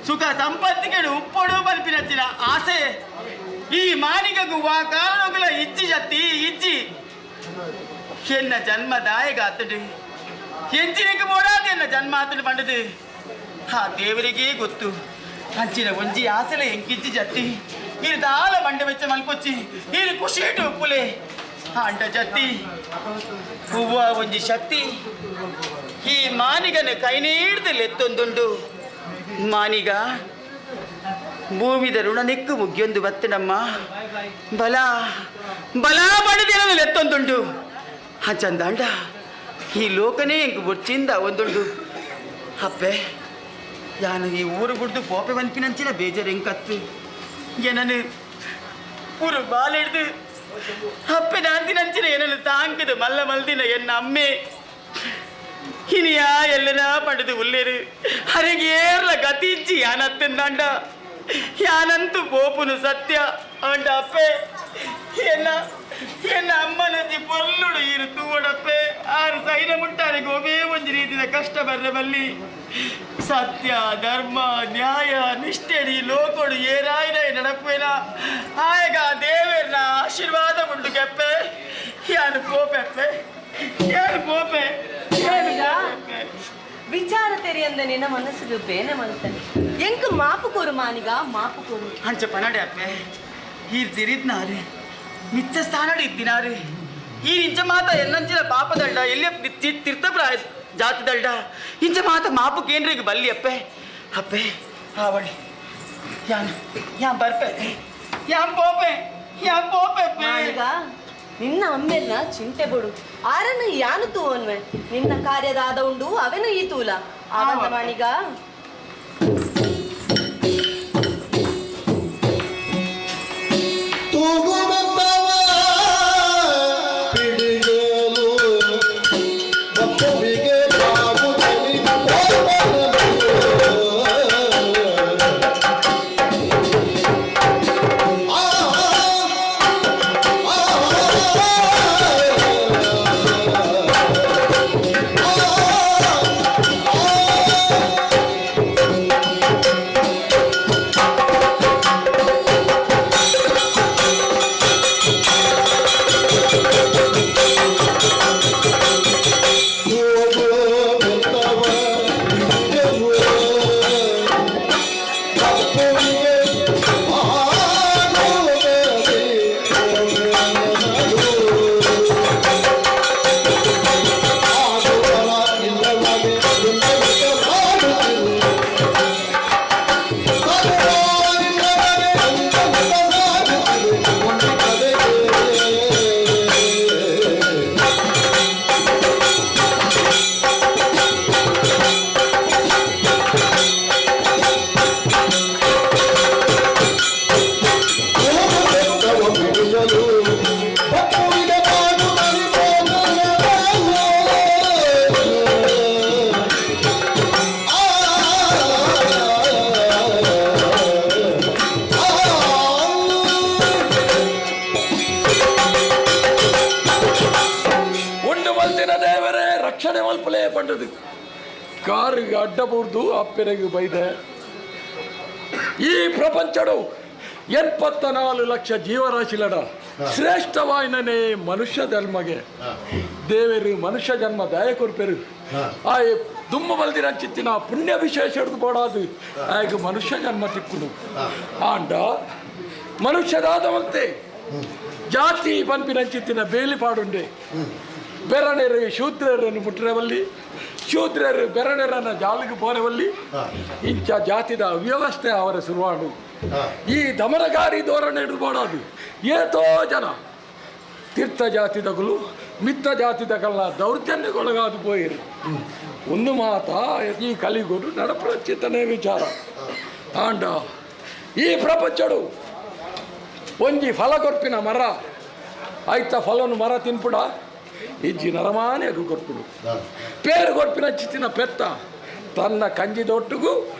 ಸುಖ ಸಂಪತ್ತಿಗೆಡು ಉಪ್ಪೊಡು ಪನ್ಪಿನಚ್ಚಿನ ಆಸೆ ಈ ಮಾನಿಗಗೂ ವಾ ಕಾರಣಗುಲ ಇಜ್ಜಿ ಜತ್ತಿ ಇಜ್ಜಿ ಎನ್ನ ಜನ್ಮದಾಯಕ ಆತಡು ಎಂಚಿನಕ್ಕೆ ಬೋಡಾದ ಎನ್ನ ಜನ್ಮ ಆತಡು ಪಂಡದು ಆ ದೇವರಿಗೇ ಗೊತ್ತು ಅಂಚಿನ ಒಂಜಿ ಆಸೆಲೆ ಎಂಕಿಜ್ಜಿ ಜತ್ತಿ ಈರು ದಾಲ ಮಂಡೆ ವೆಚ್ಚ ಮಲ್ಕೊಚ್ಚಿ ಈರು ಖುಷಿಟು ಉಪ್ಪುಲೆ ಅಂಡ ಜತ್ತಿ ಹೂವ ಒಂಜಿ ಶಕ್ತಿ ಈ ಮಾನಿಗನ ಕೈ ನೀಡ್ದು ಲೆತ್ತೊಂದುಂಡು ಮಾನಿಗ ಭೂಮಿದ ಋಣನೆಕ್ಕು ಮುಗ್ಯೊಂದು ಬತ್ತನಮ್ಮ ಬಲ ಬಲ ಪಡೆದೇನದು ಲೆತ್ತೊಂದುಂಡು ಆ ಚಂದಾಂಡ ಈ ಲೋಕನೇ ಎಂಕು ಬೊಚ್ಚಿಂದ ಒಂದುಂಡು ಅಪ್ಪೆ ಯಾನು ಈ ಊರು ಗುಡ್ದು ಪೋಪೆ ಬಂಪಿನಂಚಿನ ಬೇಜಾರು ಎಂಕತ್ತು ಏನನು ಊರು ಬಾಲಿಡ್ದು ಅಪ್ಪೆ ನಾಂತಿನಂಚಿನ ಏನನು ತಾಂಕದು ಮಲ್ಲ ಮಲ್ದಿನ ಎನ್ನ ಅಮ್ಮೆ ಇನಿಯಾ ಎಲ್ಲನ ಪಡೆದು ಉಲ್ಲೇರು ಹರಿಗೆ ಏರ್ಲ ಗತಿಂಚಿ ಯಾನತ್ತಿಂದಾಂಡ ಯಾನಂತೂ ಪೋಪುನು ಸತ್ಯ ಅಂಡ ಅಪ್ಪೆ ಎನ್ನ ಎನ್ನ ಅಮ್ಮನಜ್ಜಿ ಪೊರ್ಲುಡು ಈರು ತೂವಡಪ್ಪೆ ಆರು ಸೈನ ಮುಟ್ಟಾರೆ ಗೋವೇ ಒಂಜಿ ರೀತಿಯ ಕಷ್ಟ ಬರ್ರೆ ಬಲ್ಲಿ ಸತ್ಯ ಧರ್ಮ ನ್ಯಾಯ ನಿಷ್ಠೆಡಿ ಲೋಕೊಡು ಏರಾಯಿನ ನಡಪೇನ ಆಯಗ ದೇವೇರ್ನ ಆಶೀರ್ವಾದ ಉಂಟು ಕೆಪ್ಪೆ ಯಾನು ಪೋಪೆಪ್ಪೆ ಯಾನು ಪೋಪೆ ಯಾನು ವಿಚಾರ ತೆರೆಯಂದ ನಿನ್ನ ಮನಸ್ಸಿಗೆ ಬೇನೆ ಮಲ್ತಾನೆ ಎಂಕ್ ಮಾಪು ಕೋರು ಮಾನಿಗ ಮಾಪು ಕೋರು ಅಂಚ ಪನಡೆ ಅಪ್ಪೆ ಈ ತಿರಿದ್ನಾರೆ ಮಿತ್ತ ಸ್ಥಾನಡು ಇದ್ದಿನಾರೆ ಈ ಇಂಚ ಮಾತ ಎನ್ನಂಚಿನ ಪಾಪದಲ್ಡ ಎಲ್ಲಿ ತೀರ್ಥಪ್ರಾಯ ಜಾತಿದಲ್ಡ ಇಂಚ ಮಾತ ಮಾಪು ಕೇಂದ್ರಿಗೆ ಬಲ್ಲಿ ಅಪ್ಪೆ ಅಪ್ಪೆ ಆವಳಿ ಯಾನ್ ಯಾನ್ ಬರ್ಪೆ ಯಾನ್ ಪೋಪೆ ಯಾನ್ ಪೋಪೆ ಮಾನಿಗ ನಿನ್ನ ಅಮ್ಮೆಲ್ನ ಚಿಂತೆ ಬಿಡು ಆರನ್ನು ಯಾನು ತೂವನ್ವೆ ನಿನ್ನ ಕಾರ್ಯದಾದ ಉಂಡು ಅವೆನು ಈ ತೂಲ ಆವಂತ ಮಾಣಿಗ ತೂಗುಮೆತ್ತವ ಪಿಡಿಗೇಲು ಬಪ್ಪುವಿಗೆ ಬಾಗುತ್ತಲಿ ಕೋಪನಲು. ಆ, ಆ, ಆ, ತೂಗುಮೆತ್ತವ ಪಿಡಿಗೇಲು ಬಪ್ಪುವಿಗೆ ಬಾಗುತ್ತಲಿ ಕೋಪನಲು. ಆಗುವರ ಇಲ್ಲವೇ ಇಲ್ಲವೇ ಬಾಳುತ್ತಿರು. ಆಗುವರಿಲ್ಲವೇ ಇಲ್ಲವೇ ಸಾಗುತ್ತಿರು. ಒಂದು ಕಡೆಗೆ. ತೂಗುಮೆತ್ತವ ಪಿಡಿಯಲು ಬಪ್ಪುವಿಗೆ ಬಾಗುತ್ತಲಿ ಕೋಪನಲು. ಆ ಉಂಡು ಮಲ್ತಿನ ದೇವರೇ ರಕ್ಷಣೆ ಮಲ್ಪಲೇ ಪಂಡದು ಕಾರಿಗೆ ಅಡ್ಡ ಬೂರ್ದು ಅಪ್ಪೆರೆಗೆ ಬೈದೆ ಈ ಪ್ರಪಂಚಡು 84 ಲಕ್ಷ ಜೀವರಾಶಿಲಡ ಶ್ರೇಷ್ಠವಾಯಿನನೇ ಮನುಷ್ಯ ಜನ್ಮಗೆ ದೇವರು ಮನುಷ್ಯ ಜನ್ಮ ದಯ ಕೊರ್ಪೆರು ಆ ದುಮ್ಮ ಬಲ್ದಿನ ಚಿತ್ತಿನ ಪುಣ್ಯ ವಿಶೇಷ ಹಿಡಿದು ಬೋಡಾದು ಆಗ ಮನುಷ್ಯ ಜನ್ಮ ತಿಕ್ಕುಡು ಆಂಡ ಮನುಷ್ಯದಾದ ಮತ್ತೆ ಜಾತಿ ಪನ್ಪಿನ ಚಿತ್ತಿನ ಬೇಲಿ ಪಾಡುಂಡೆ ಬೆರಣೆರು ಶೂದ್ರರನ್ನು ಮುಟ್ರವಲ್ಲಿ ಶೂದ್ರರು ಬೆರಣೆರನ್ನ ಜಾಲಿಗೆ ಪೋರವಲ್ಲಿ ಇಂಚ ಜಾತಿದ ಅವ್ಯವಸ್ಥೆ ಅವರ ಶುರುವಾಡು ಈ ದಮನಕಾರಿ ಧೋರಣೆ ಹಿಡಿದು ಏತೋ ಜನ ತೀರ್ಥ ಜಾತಿದಗಳು ಮಿತ್ತ ಜಾತಿದಗಲ್ಲ ದೌರ್ಜನ್ಯಗೊಳಗಾದು ಪೋಯಿರು ಒಂದು ಮಾತ ಈ ಕಲಿಗುರು ನಡಪ್ರಚಿತನೇ ವಿಚಾರ ಆಂಡ ಈ ಪ್ರಪಂಚಡು ಒಂಜಿ ಫಲ ಕೊರ್ಪಿನ ಮರ ಆಯ್ತ ಫಲನು ಮರ ತಿನ್ಪುಡ ಇಜ್ಜಿ ನರಮಾನೆ ಅದು ಕೊರ್ಪುಡು ಪೇರು ಕೊರ್ಪಿನ ಚಿತ್ತಿನ ಪೆತ್ತ ತನ್ನ ಕಂಜಿದೊಟ್ಟಿಗೂ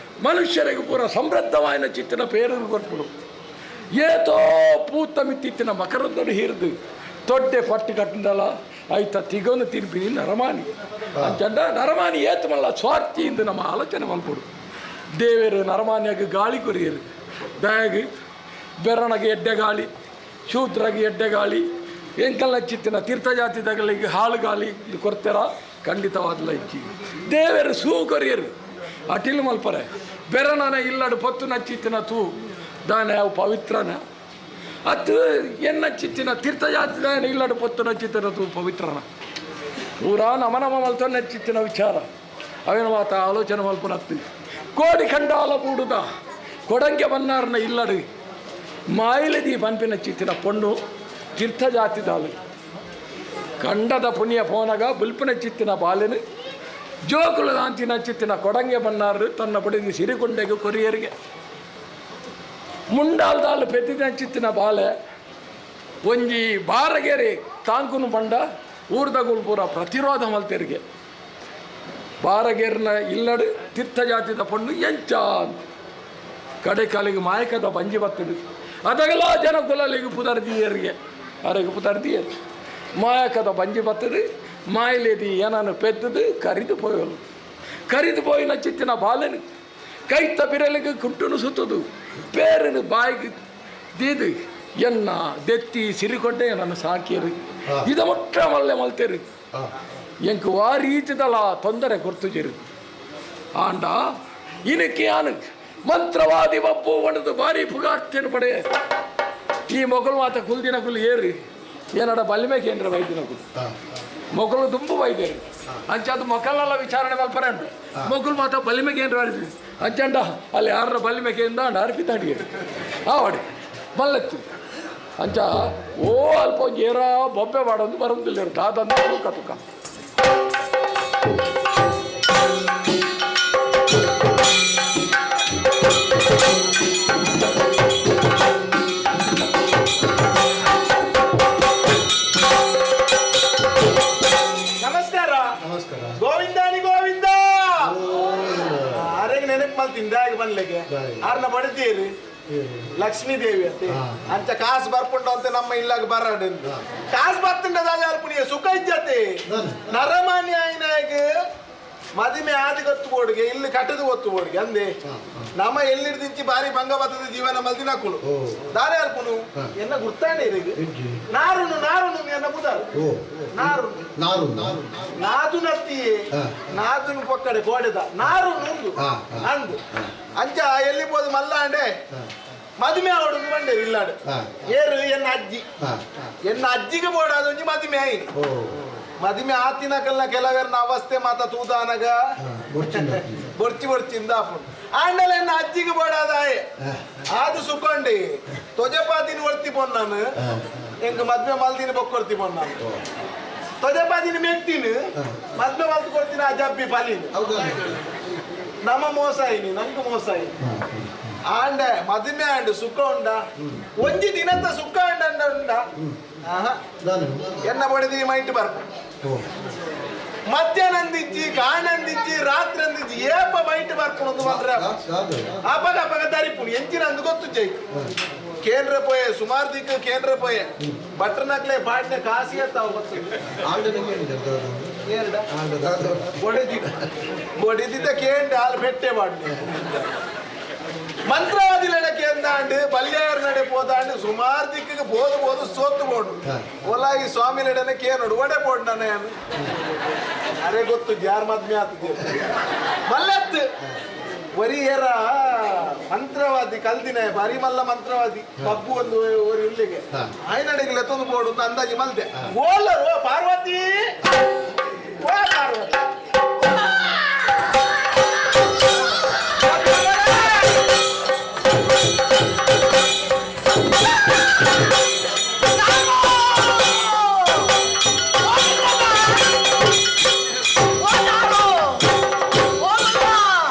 ಮನುಷ್ಯರಿಗೆ ಪೂರ ಸಮೃದ್ಧವಾಯಿನ ಚಿತ್ತಿನ ಪೇರು ಕೊರ್ಪುಡು ಏತೋ ಪೂತ ಮಿತ್ತಿತ್ತಿನ ಮಕರಂದನು ಹೀರಿದು ತೊಡ್ಡೆ ಪಟ್ಟು ಕಟ್ಟದಲ್ಲ ಆಯ್ತ ತಿಗೋನು ತಿನ್ಪಿನಿ ನರಮಾನಿ ಅಂಚಂಡ ನರಮಾನಿ ಏತು ಮಲ್ಲ ಸ್ವಾರ್ಥಿ ಎಂದು ನಮ್ಮ ಆಲೋಚನೆ ಮಲ್ಪಡು ದೇವರು ನರಮಾನಿಯಾಗಿ ಗಾಳಿ ಕೊರಿಯರು ದಯಾಗಿ ಬೆರಣಗೆ ಎಡ್ಡೆ ಗಾಳಿ ಶೂದ್ರಗೆ ಎಡ್ಡೆ ಗಾಳಿ ಎಂಕಲ್ಲ ಚಿತ್ತಿನ ತೀರ್ಥಜಾತಿ ತಗಲಿಗೆ ಹಾಳು ಗಾಳಿ ಇದು ಕೊಡ್ತೀರ ಖಂಡಿತವಾದಲ್ಲ ಇಚ್ಚಿ ದೇವರು ಸೂ ಕೊರಿಯರು ಅಟಿಲು ಮಲ್ಪರೆ ಬೆರಣನ ಇಲ್ಲಡು ಪತ್ತು ನಚ್ಚಿತ್ತಿನ ತೂ ದಾನೆ ಅವು ಪವಿತ್ರನ ಅತ್ತು ಎನ್ನ ಚಿತ್ತಿನ ತೀರ್ಥಜಾತಿ ದಾನೆ ಇಲ್ಲಡು ಪತ್ತು ನಚ್ಚಿತ್ತಿನ ತೂ ಪವಿತ್ರನ ಊರಾ ನಮ ನಮ ಮಲ್ತ ನಚ್ಚಿತ್ತಿನ ವಿಚಾರ ಅವೇನು ಮಾತ ಆಲೋಚನೆ ಮಲ್ಪನತ್ತು ಕೋಡಿ ಖಂಡಾಲ ಬೂಡುದ ಕೊಡಂಗೆ ಬನ್ನಾರನ ಇಲ್ಲಡು ಮಾಯಿಲದಿ ಪನ್ಪಿನ ಚಿತ್ತಿನ ಪೊಣ್ಣು ತೀರ್ಥಜಾತಿದಾಲು ಕಂಡದ ಪುಣ್ಯ ಪೋನಗ ಬುಲ್ಪಿನ ಚಿತ್ತಿನ ಬಾಲೆನು ಜೋಕುಲು ದಾಂತಿನ ಚಿತ್ತಿನ ಕೊಡಂಗೆ ಬನ್ನಾರು ತನ್ನ ಬಡಿದು ಸಿರಿಕೊಂಡೆಗೆ ಕೊರಿಯರಿಗೆ ಮುಂಡಾಲ್ದಾಲು ಪೆದ್ದಿನ ಚಿತ್ತಿನ ಬಾಲೆ ಒಂಜಿ ಬಾರಗೆರೆ ತಾಂಕುನು ಬಂಡ ಊರ್ದಗುಲ್ ಪೂರ ಪ್ರತಿರೋಧ ಮಲ್ತೆರಿಗೆ ಬಾರಗೇರಿನ ಇಲ್ಲಡು ತೀರ್ಥಜಾತಿದ ಪೊಣ್ಣು ಎಂಚ ಕಡೆ ಕಾಲಿಗೆ ಮಾಯಕದ ಬಂಜಿ ಬತ್ತಡು ಅದಗೆಲ್ಲ ಜನ ಕುಲಲಿಗೆ ಪುದರ್ದಿಯರಿಗೆ ಅರೆಗೆ ಪುದರ್ದಿಯರು ಮಾಯಕದ ಬಂಜಿ ಬತ್ತದು ಮಾಯಲೇದಿ ಏನನ್ನು ಪೆದ್ದದು ಕರಿದು ಪೋಯಲು ಕರಿದು ಪೋಯಿನ ಚಿತ್ತಿನ ಬಾಲನು ಕೈತ ಬಿರಲಿಗೆ ಕುಂಟುನು ಸುತ್ತದು ಪೇರನು ಬಾಯಿಗೆ ದೀದು ಎನ್ನ ದೆತ್ತಿ ಸಿರಿಕೊಂಡೆ ನನ್ನ ಸಾಕಿಯರು ಇದ ಮುಟ್ಟ ಮಲ್ಲೆ ಮಲ್ತೇರು ಎಂಕ್ ವಾ ರೀತಿದಲ ತೊಂದರೆ ಕೊರ್ತುಜಿರು ಆಂಡ ಇನಕ್ಕೆ ಯಾನು ಮಂತ್ರವಾದಿ ಬಪ್ಪು ಒಣದು ಭಾರಿ ಪುಗಾರ್ತೇನು ಪಡೆ ಈ ಮೊಗಲು ಮಾತ ಕುಲ್ದಿನ ಕುಲ್ ಏರಿ ಏನಡ ಬಲಿಮೆ ಕೇಂದ್ರ ವೈದ್ಯನ ಕುಲ್ ಮೊಗಲು ದುಂಬು ವೈದ್ಯರು ಅಂಚಾದ ಮೊಕಲೆಲ್ಲ ವಿಚಾರಣೆ ಮಲ್ಪರೆ ಉಂಟು ಮೊಗಲು ಮಾತ ಬಲಿಮೆ ಕೇಂದ್ರ ಅಂಚಂಡ ಅಲ್ಲಿ ಯಾರ ಬಲಿಮೆ ಕೇಂದ್ರ ಅಂಡ ಅರ್ಪಿತಾಡಿಗೆ ಆವಡಿ ಮಲ್ಲತ್ತು ಅಂಚ ಓ ಅಲ್ಪ ಏರ ಬೊಬ್ಬೆ ಮಾಡೋದು ಬರೋದಿಲ್ಲ ದಾದಂದ ತುಕ ತುಕ ನಮಸ್ಕಾರ ನಮಸ್ಕಾರ ಗೋವಿಂದಾನಿ ಗೋವಿಂದ ಅರೆಗೆ ನೆನಪು ಮಲ್ತಿಂದ ಆಗ ಬನ್ಲಿಕ್ಕೆ ಆರ್ನ ಬಡಿತೀರಿ ಲಕ್ಷ್ಮೀ ದೇವಿ ಅಂತ ಅಂಚ ಕಾಸು ಬರ್ಪುಂಡು ಅಂತ ನಮ್ಮ ಇಲ್ಲಾಗ ಬರಾಡು ಕಾಸು ಬರ್ತುಂಡದಾಗ ಅಲ್ಪುಣಿಯ ಸುಖ ಇಜ್ಜತೆ ನರಮಾನ್ಯ ಆಯ್ನಾಗ ಮದಿಮೆ ಆದಿ ಗೊತ್ತು ಬೋಡಿಗೆ ಇಲ್ಲಿ ಕಟ್ಟದು ಗೊತ್ತು ಬೋಡಿಗೆ ಅಂದೆ ನಮ್ಮ ಎಲ್ಲಿಡ್ದಿಂಚಿ ಬಾರಿ ಭಂಗ ಬರ್ತದೆ ಜೀವನ ಮಲ್ದಿನ ಕುಳು ದಾರೆ ಅಲ್ಪುನು ಎನ್ನ ಗುರ್ತಾನೆ ಇರಿಗೆ ನಾರುನು ನಾರುನು ಎನ್ನ ಬುದಾರು ನಾರುನು ನಾರು ನಾದು ನತ್ತಿಯೇ ನಾದುನು ಪಕ್ಕಡೆ ಗೋಡೆದ ನಾರು ನುಂದು ಅಂದು ಅಂಚ ಎಲ್ಲಿ ಪೋದು ಮಲ್ಲಾಂಡೆ ಮದುವೆ ಅವಡು ಬಂಡೇರು ಇಲ್ಲಾಡು ಏರು ಎನ್ನ ಅಜ್ಜಿ ಎನ್ನ ಅಜ್ಜಿಗೆ ಬೋಡಾದ ಒಂಜಿ ಮದುವೆ ಆಯ್ತು ಮದುವೆ ಆತಿನಕಲ್ನ ಕೆಲವೆರ್ನ ಅವಸ್ಥೆ ಮಾತ ತೂದಾನಗ ಬೊರ್ಚಿ ಬೊರ್ಚಿಂದ ಆಪುಂಡು ಆಂಡಲ ಎನ್ನ ಅಜ್ಜಿಗೆ ಬೋಡಾದಾಯೆ ಆದು ಸುಕೊಂಡಿ ತೊಜಪಾತಿನ ಒರ್ತಿ ಪೊನ್ನಾನು ಎಂಕ್ ಮದ್ವೆ ಮಲ್ದಿನ ಬೊಕ್ಕೊರ್ತಿ ಪೊನ್ನಾನು ತೊಜಪಾತಿನ ಮೆಕ್ತಿನ ಮದ್ವೆ ಮಲ್ತು ಕೊಡ್ತೀನಿ ಆ ಜಬ್ಬಿ ಪಲಿನ ನಮ್ಮ ಮೋಸ ಆಯ್ನಿ ನಂಗೆ ಮೋಸ ಆಯ್ನಿ ಆಂಡೆ ಮದುವೆ ಆಂಡು ಸುಖ ಉಂಡ ಒಂಜಿ ದಿನದ ಸುಖ ಉಂಡ ಅಂಡ ಉಂಡ ಆಹಾ ಎನ್ನ ಬಡಿದಿ ಮೈಟ್ ಬರ್ಪು ಮಧ್ಯಾಹ್ನ ಅಂದಿಜ್ಜಿ ಕಾಣಂದಿಜ್ಜಿ ರಾತ್ರಿ ಅಂದಿಜ್ಜಿ ಏಪ ಮೈಟ್ ಬರ್ಪುಣದು ಮಾತ್ರ ಅಪಗ ಅಪಗ ತರಿಪುಣು ಎಂಚಿನ ಅಂದು ಗೊತ್ತು ಜೈ ಕೇಂದ್ರ ಪೋಯೆ ಸುಮಾರು ದಿಕ್ಕು ಕೇಂದ್ರ ಪೋಯೆ ಬಟ್ರನಕ್ಲೆ ಪಾಟ್ನೆ ಕಾಸಿ ಎತ್ತಾವ ಗೊತ್ತು ಏರ್ಡ ಬೊಡಿದಿ ಬೊಡಿದಿದ್ದ ಕೇಂದ್ರ ಹಾಲು ಬೆಟ್ಟೆ ಪಾಡ್ನೆ ಮಂತ್ರವಾದಿ ಲಡಕೆ ಅಂದಾಂಡು ಬಲ್ಯಾರ್ ನಡೆ ಪೋದಾಂಡು ಸುಮಾರು ದಿಕ್ಕಿಗೆ ಬೋದು ಬೋದು ಸೋತು ಬೋಡು ಒಲ ಈ ಸ್ವಾಮಿ ನಡನೆ ಕೇನೋಡು ಒಡೆ ಬೋಡು ನಾನು ಅರೆ ಗೊತ್ತು ಜಾರ್ ಮದ್ಮೆ ಆತದೆ ಮಲ್ಲತ್ತು ಒರಿಯರ ಮಂತ್ರವಾದಿ ಕಲ್ದಿನ ಬಾರಿ ಮಲ್ಲ ಮಂತ್ರವಾದಿ ಪಬ್ಬು ಒಂದು ಒರಿ ಇಲ್ಲಿಗೆ ಆಯ್ನಡೆಗೆ ಲೆತ್ತೊಂದು ಬೋಡು ಅಂತ ಅಂದಾಜಿ ಮಲ್ದೆ ಓಲರು ಪಾರ್ವತಿ ಓ ಪಾರ್ವತಿ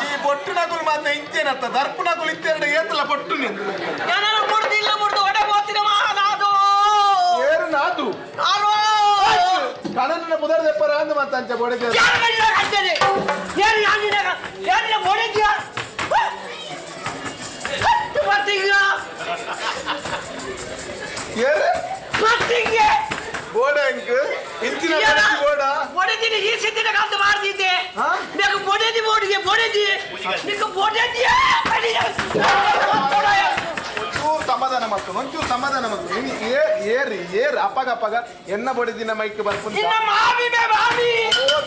ಈ ಬೊಟ್ಟು ನಗುಲು ಮಾತ್ರ ಇಂಚೇನತ್ತ ದರ್ಪು ನಗುಲು ಇತ್ತೆರಡು ಏತಲ ಪೊಟ್ಟು ನಿಂದು ಮುರ್ದಿಲ್ಲ ಮುರ್ದು ಒಡೆ ಹೋಗ್ತೀನಿ ನಾದು ಏರು ನಾದು ಆರೋ ಕಣನ ಪುದರ್ ದೆಪ್ಪರ ಅಂದ ಮಾತ ಅಂಚ ಬೊಡೆಗೆ ಏನು ಯಾನಿನ ಯಾನಿನ ಬೊಡೆದ್ಯಾ ಬರ್ತೀಗ ಏರು ಬರ್ತೀಗೆ ಬೋಡ ಅಂಕ್ ಇಂಚಿನ ಬೋಡ ಬೊಡೆದಿನಿ ಈ ಸಿದ್ಧಿನ ಕಾಂತ ಮಾಡ್ತಿದ್ದೆ నీకు బొడేది బోడిಗೆ బొడేది నీకు బొడేది ಒಂಚೂರು ಸಮಾಧಾನ ಮತ್ತು ಒಂಚೂರು ಸಮಾಧಾನ ಮತ್ತು ನೀನು ಏರಿ ಏರ್ ಅಪ್ಪಗ ಅಪ್ಪಗ ಎನ್ನ ಬೊಡೆದಿನ ಮೈಕ್ ಬರ್ಪುಂಟ ನಿನ್ನ ಮಾಮಿ ಮೇ ಮಾಮಿ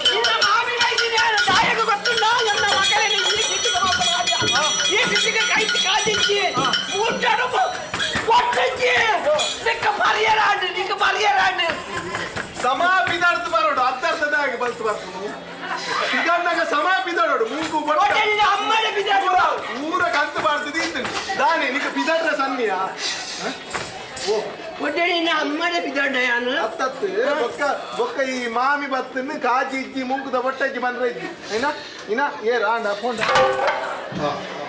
ನಿನ್ನ ಮಾಮಿ ಮೈದಿನ ದಾಯಕ ಗೊತ್ತುಂಡ ಎನ್ನ ಮಗನೇ ಈ ಸಿದ್ಧಿಗೆ ಮಾತ್ರ ಈ ಸಿದ್ಧಿಗೆ ಕೈ ಕಾದಿಜ್ಜಿ ಮೂಟಡು ಕೊಟ್ಟಿಜ್ಜಿ ನಿಕ್ಕ ಪರಿಯರಾಂಡು ನಿಕ್ಕ ಪರಿಯರಾಂಡು ಸಮ ಬಿದಾಡ್ತು ಬರೋಡು ಅರ್ಧ ಆಗಿ ಬಲ್ತು ಬರ್ಪುನು ಸಿಗಣ್ಣಗ ಸಮ ಬಿದಾಡೋಡು ಮೂಗು ಬೊಟ್ಟ ಅಮ್ಮನೆ ಬಿದಾಡು ಊರ ಕಂತು ಬಾರ್ತಿದ್ದು ಇಂತು ದಾನೆ ನಿಕ್ಕ ಬಿದಾಡ್ರ ಸನ್ನಿಯ ಓ ಒಡ್ಡೆ ಅಮ್ಮನೆ ಬಿದಾಡ ಯಾನು ಅತ್ತತ್ತು ಬೊಕ್ಕ ಬೊಕ್ಕ ಈ ಮಾಮಿ ಬತ್ತನ್ನು ಕಾಜಿ ಇಜ್ಜಿ ಮೂಕುದ ಬೊಟ್ಟಜ್ಜಿ ಬಂದ್ರೆ ಇಜ್ಜಿ ಏನ ಇನ್ನ ಏ ರಾಂಡ ಪೋಂಡ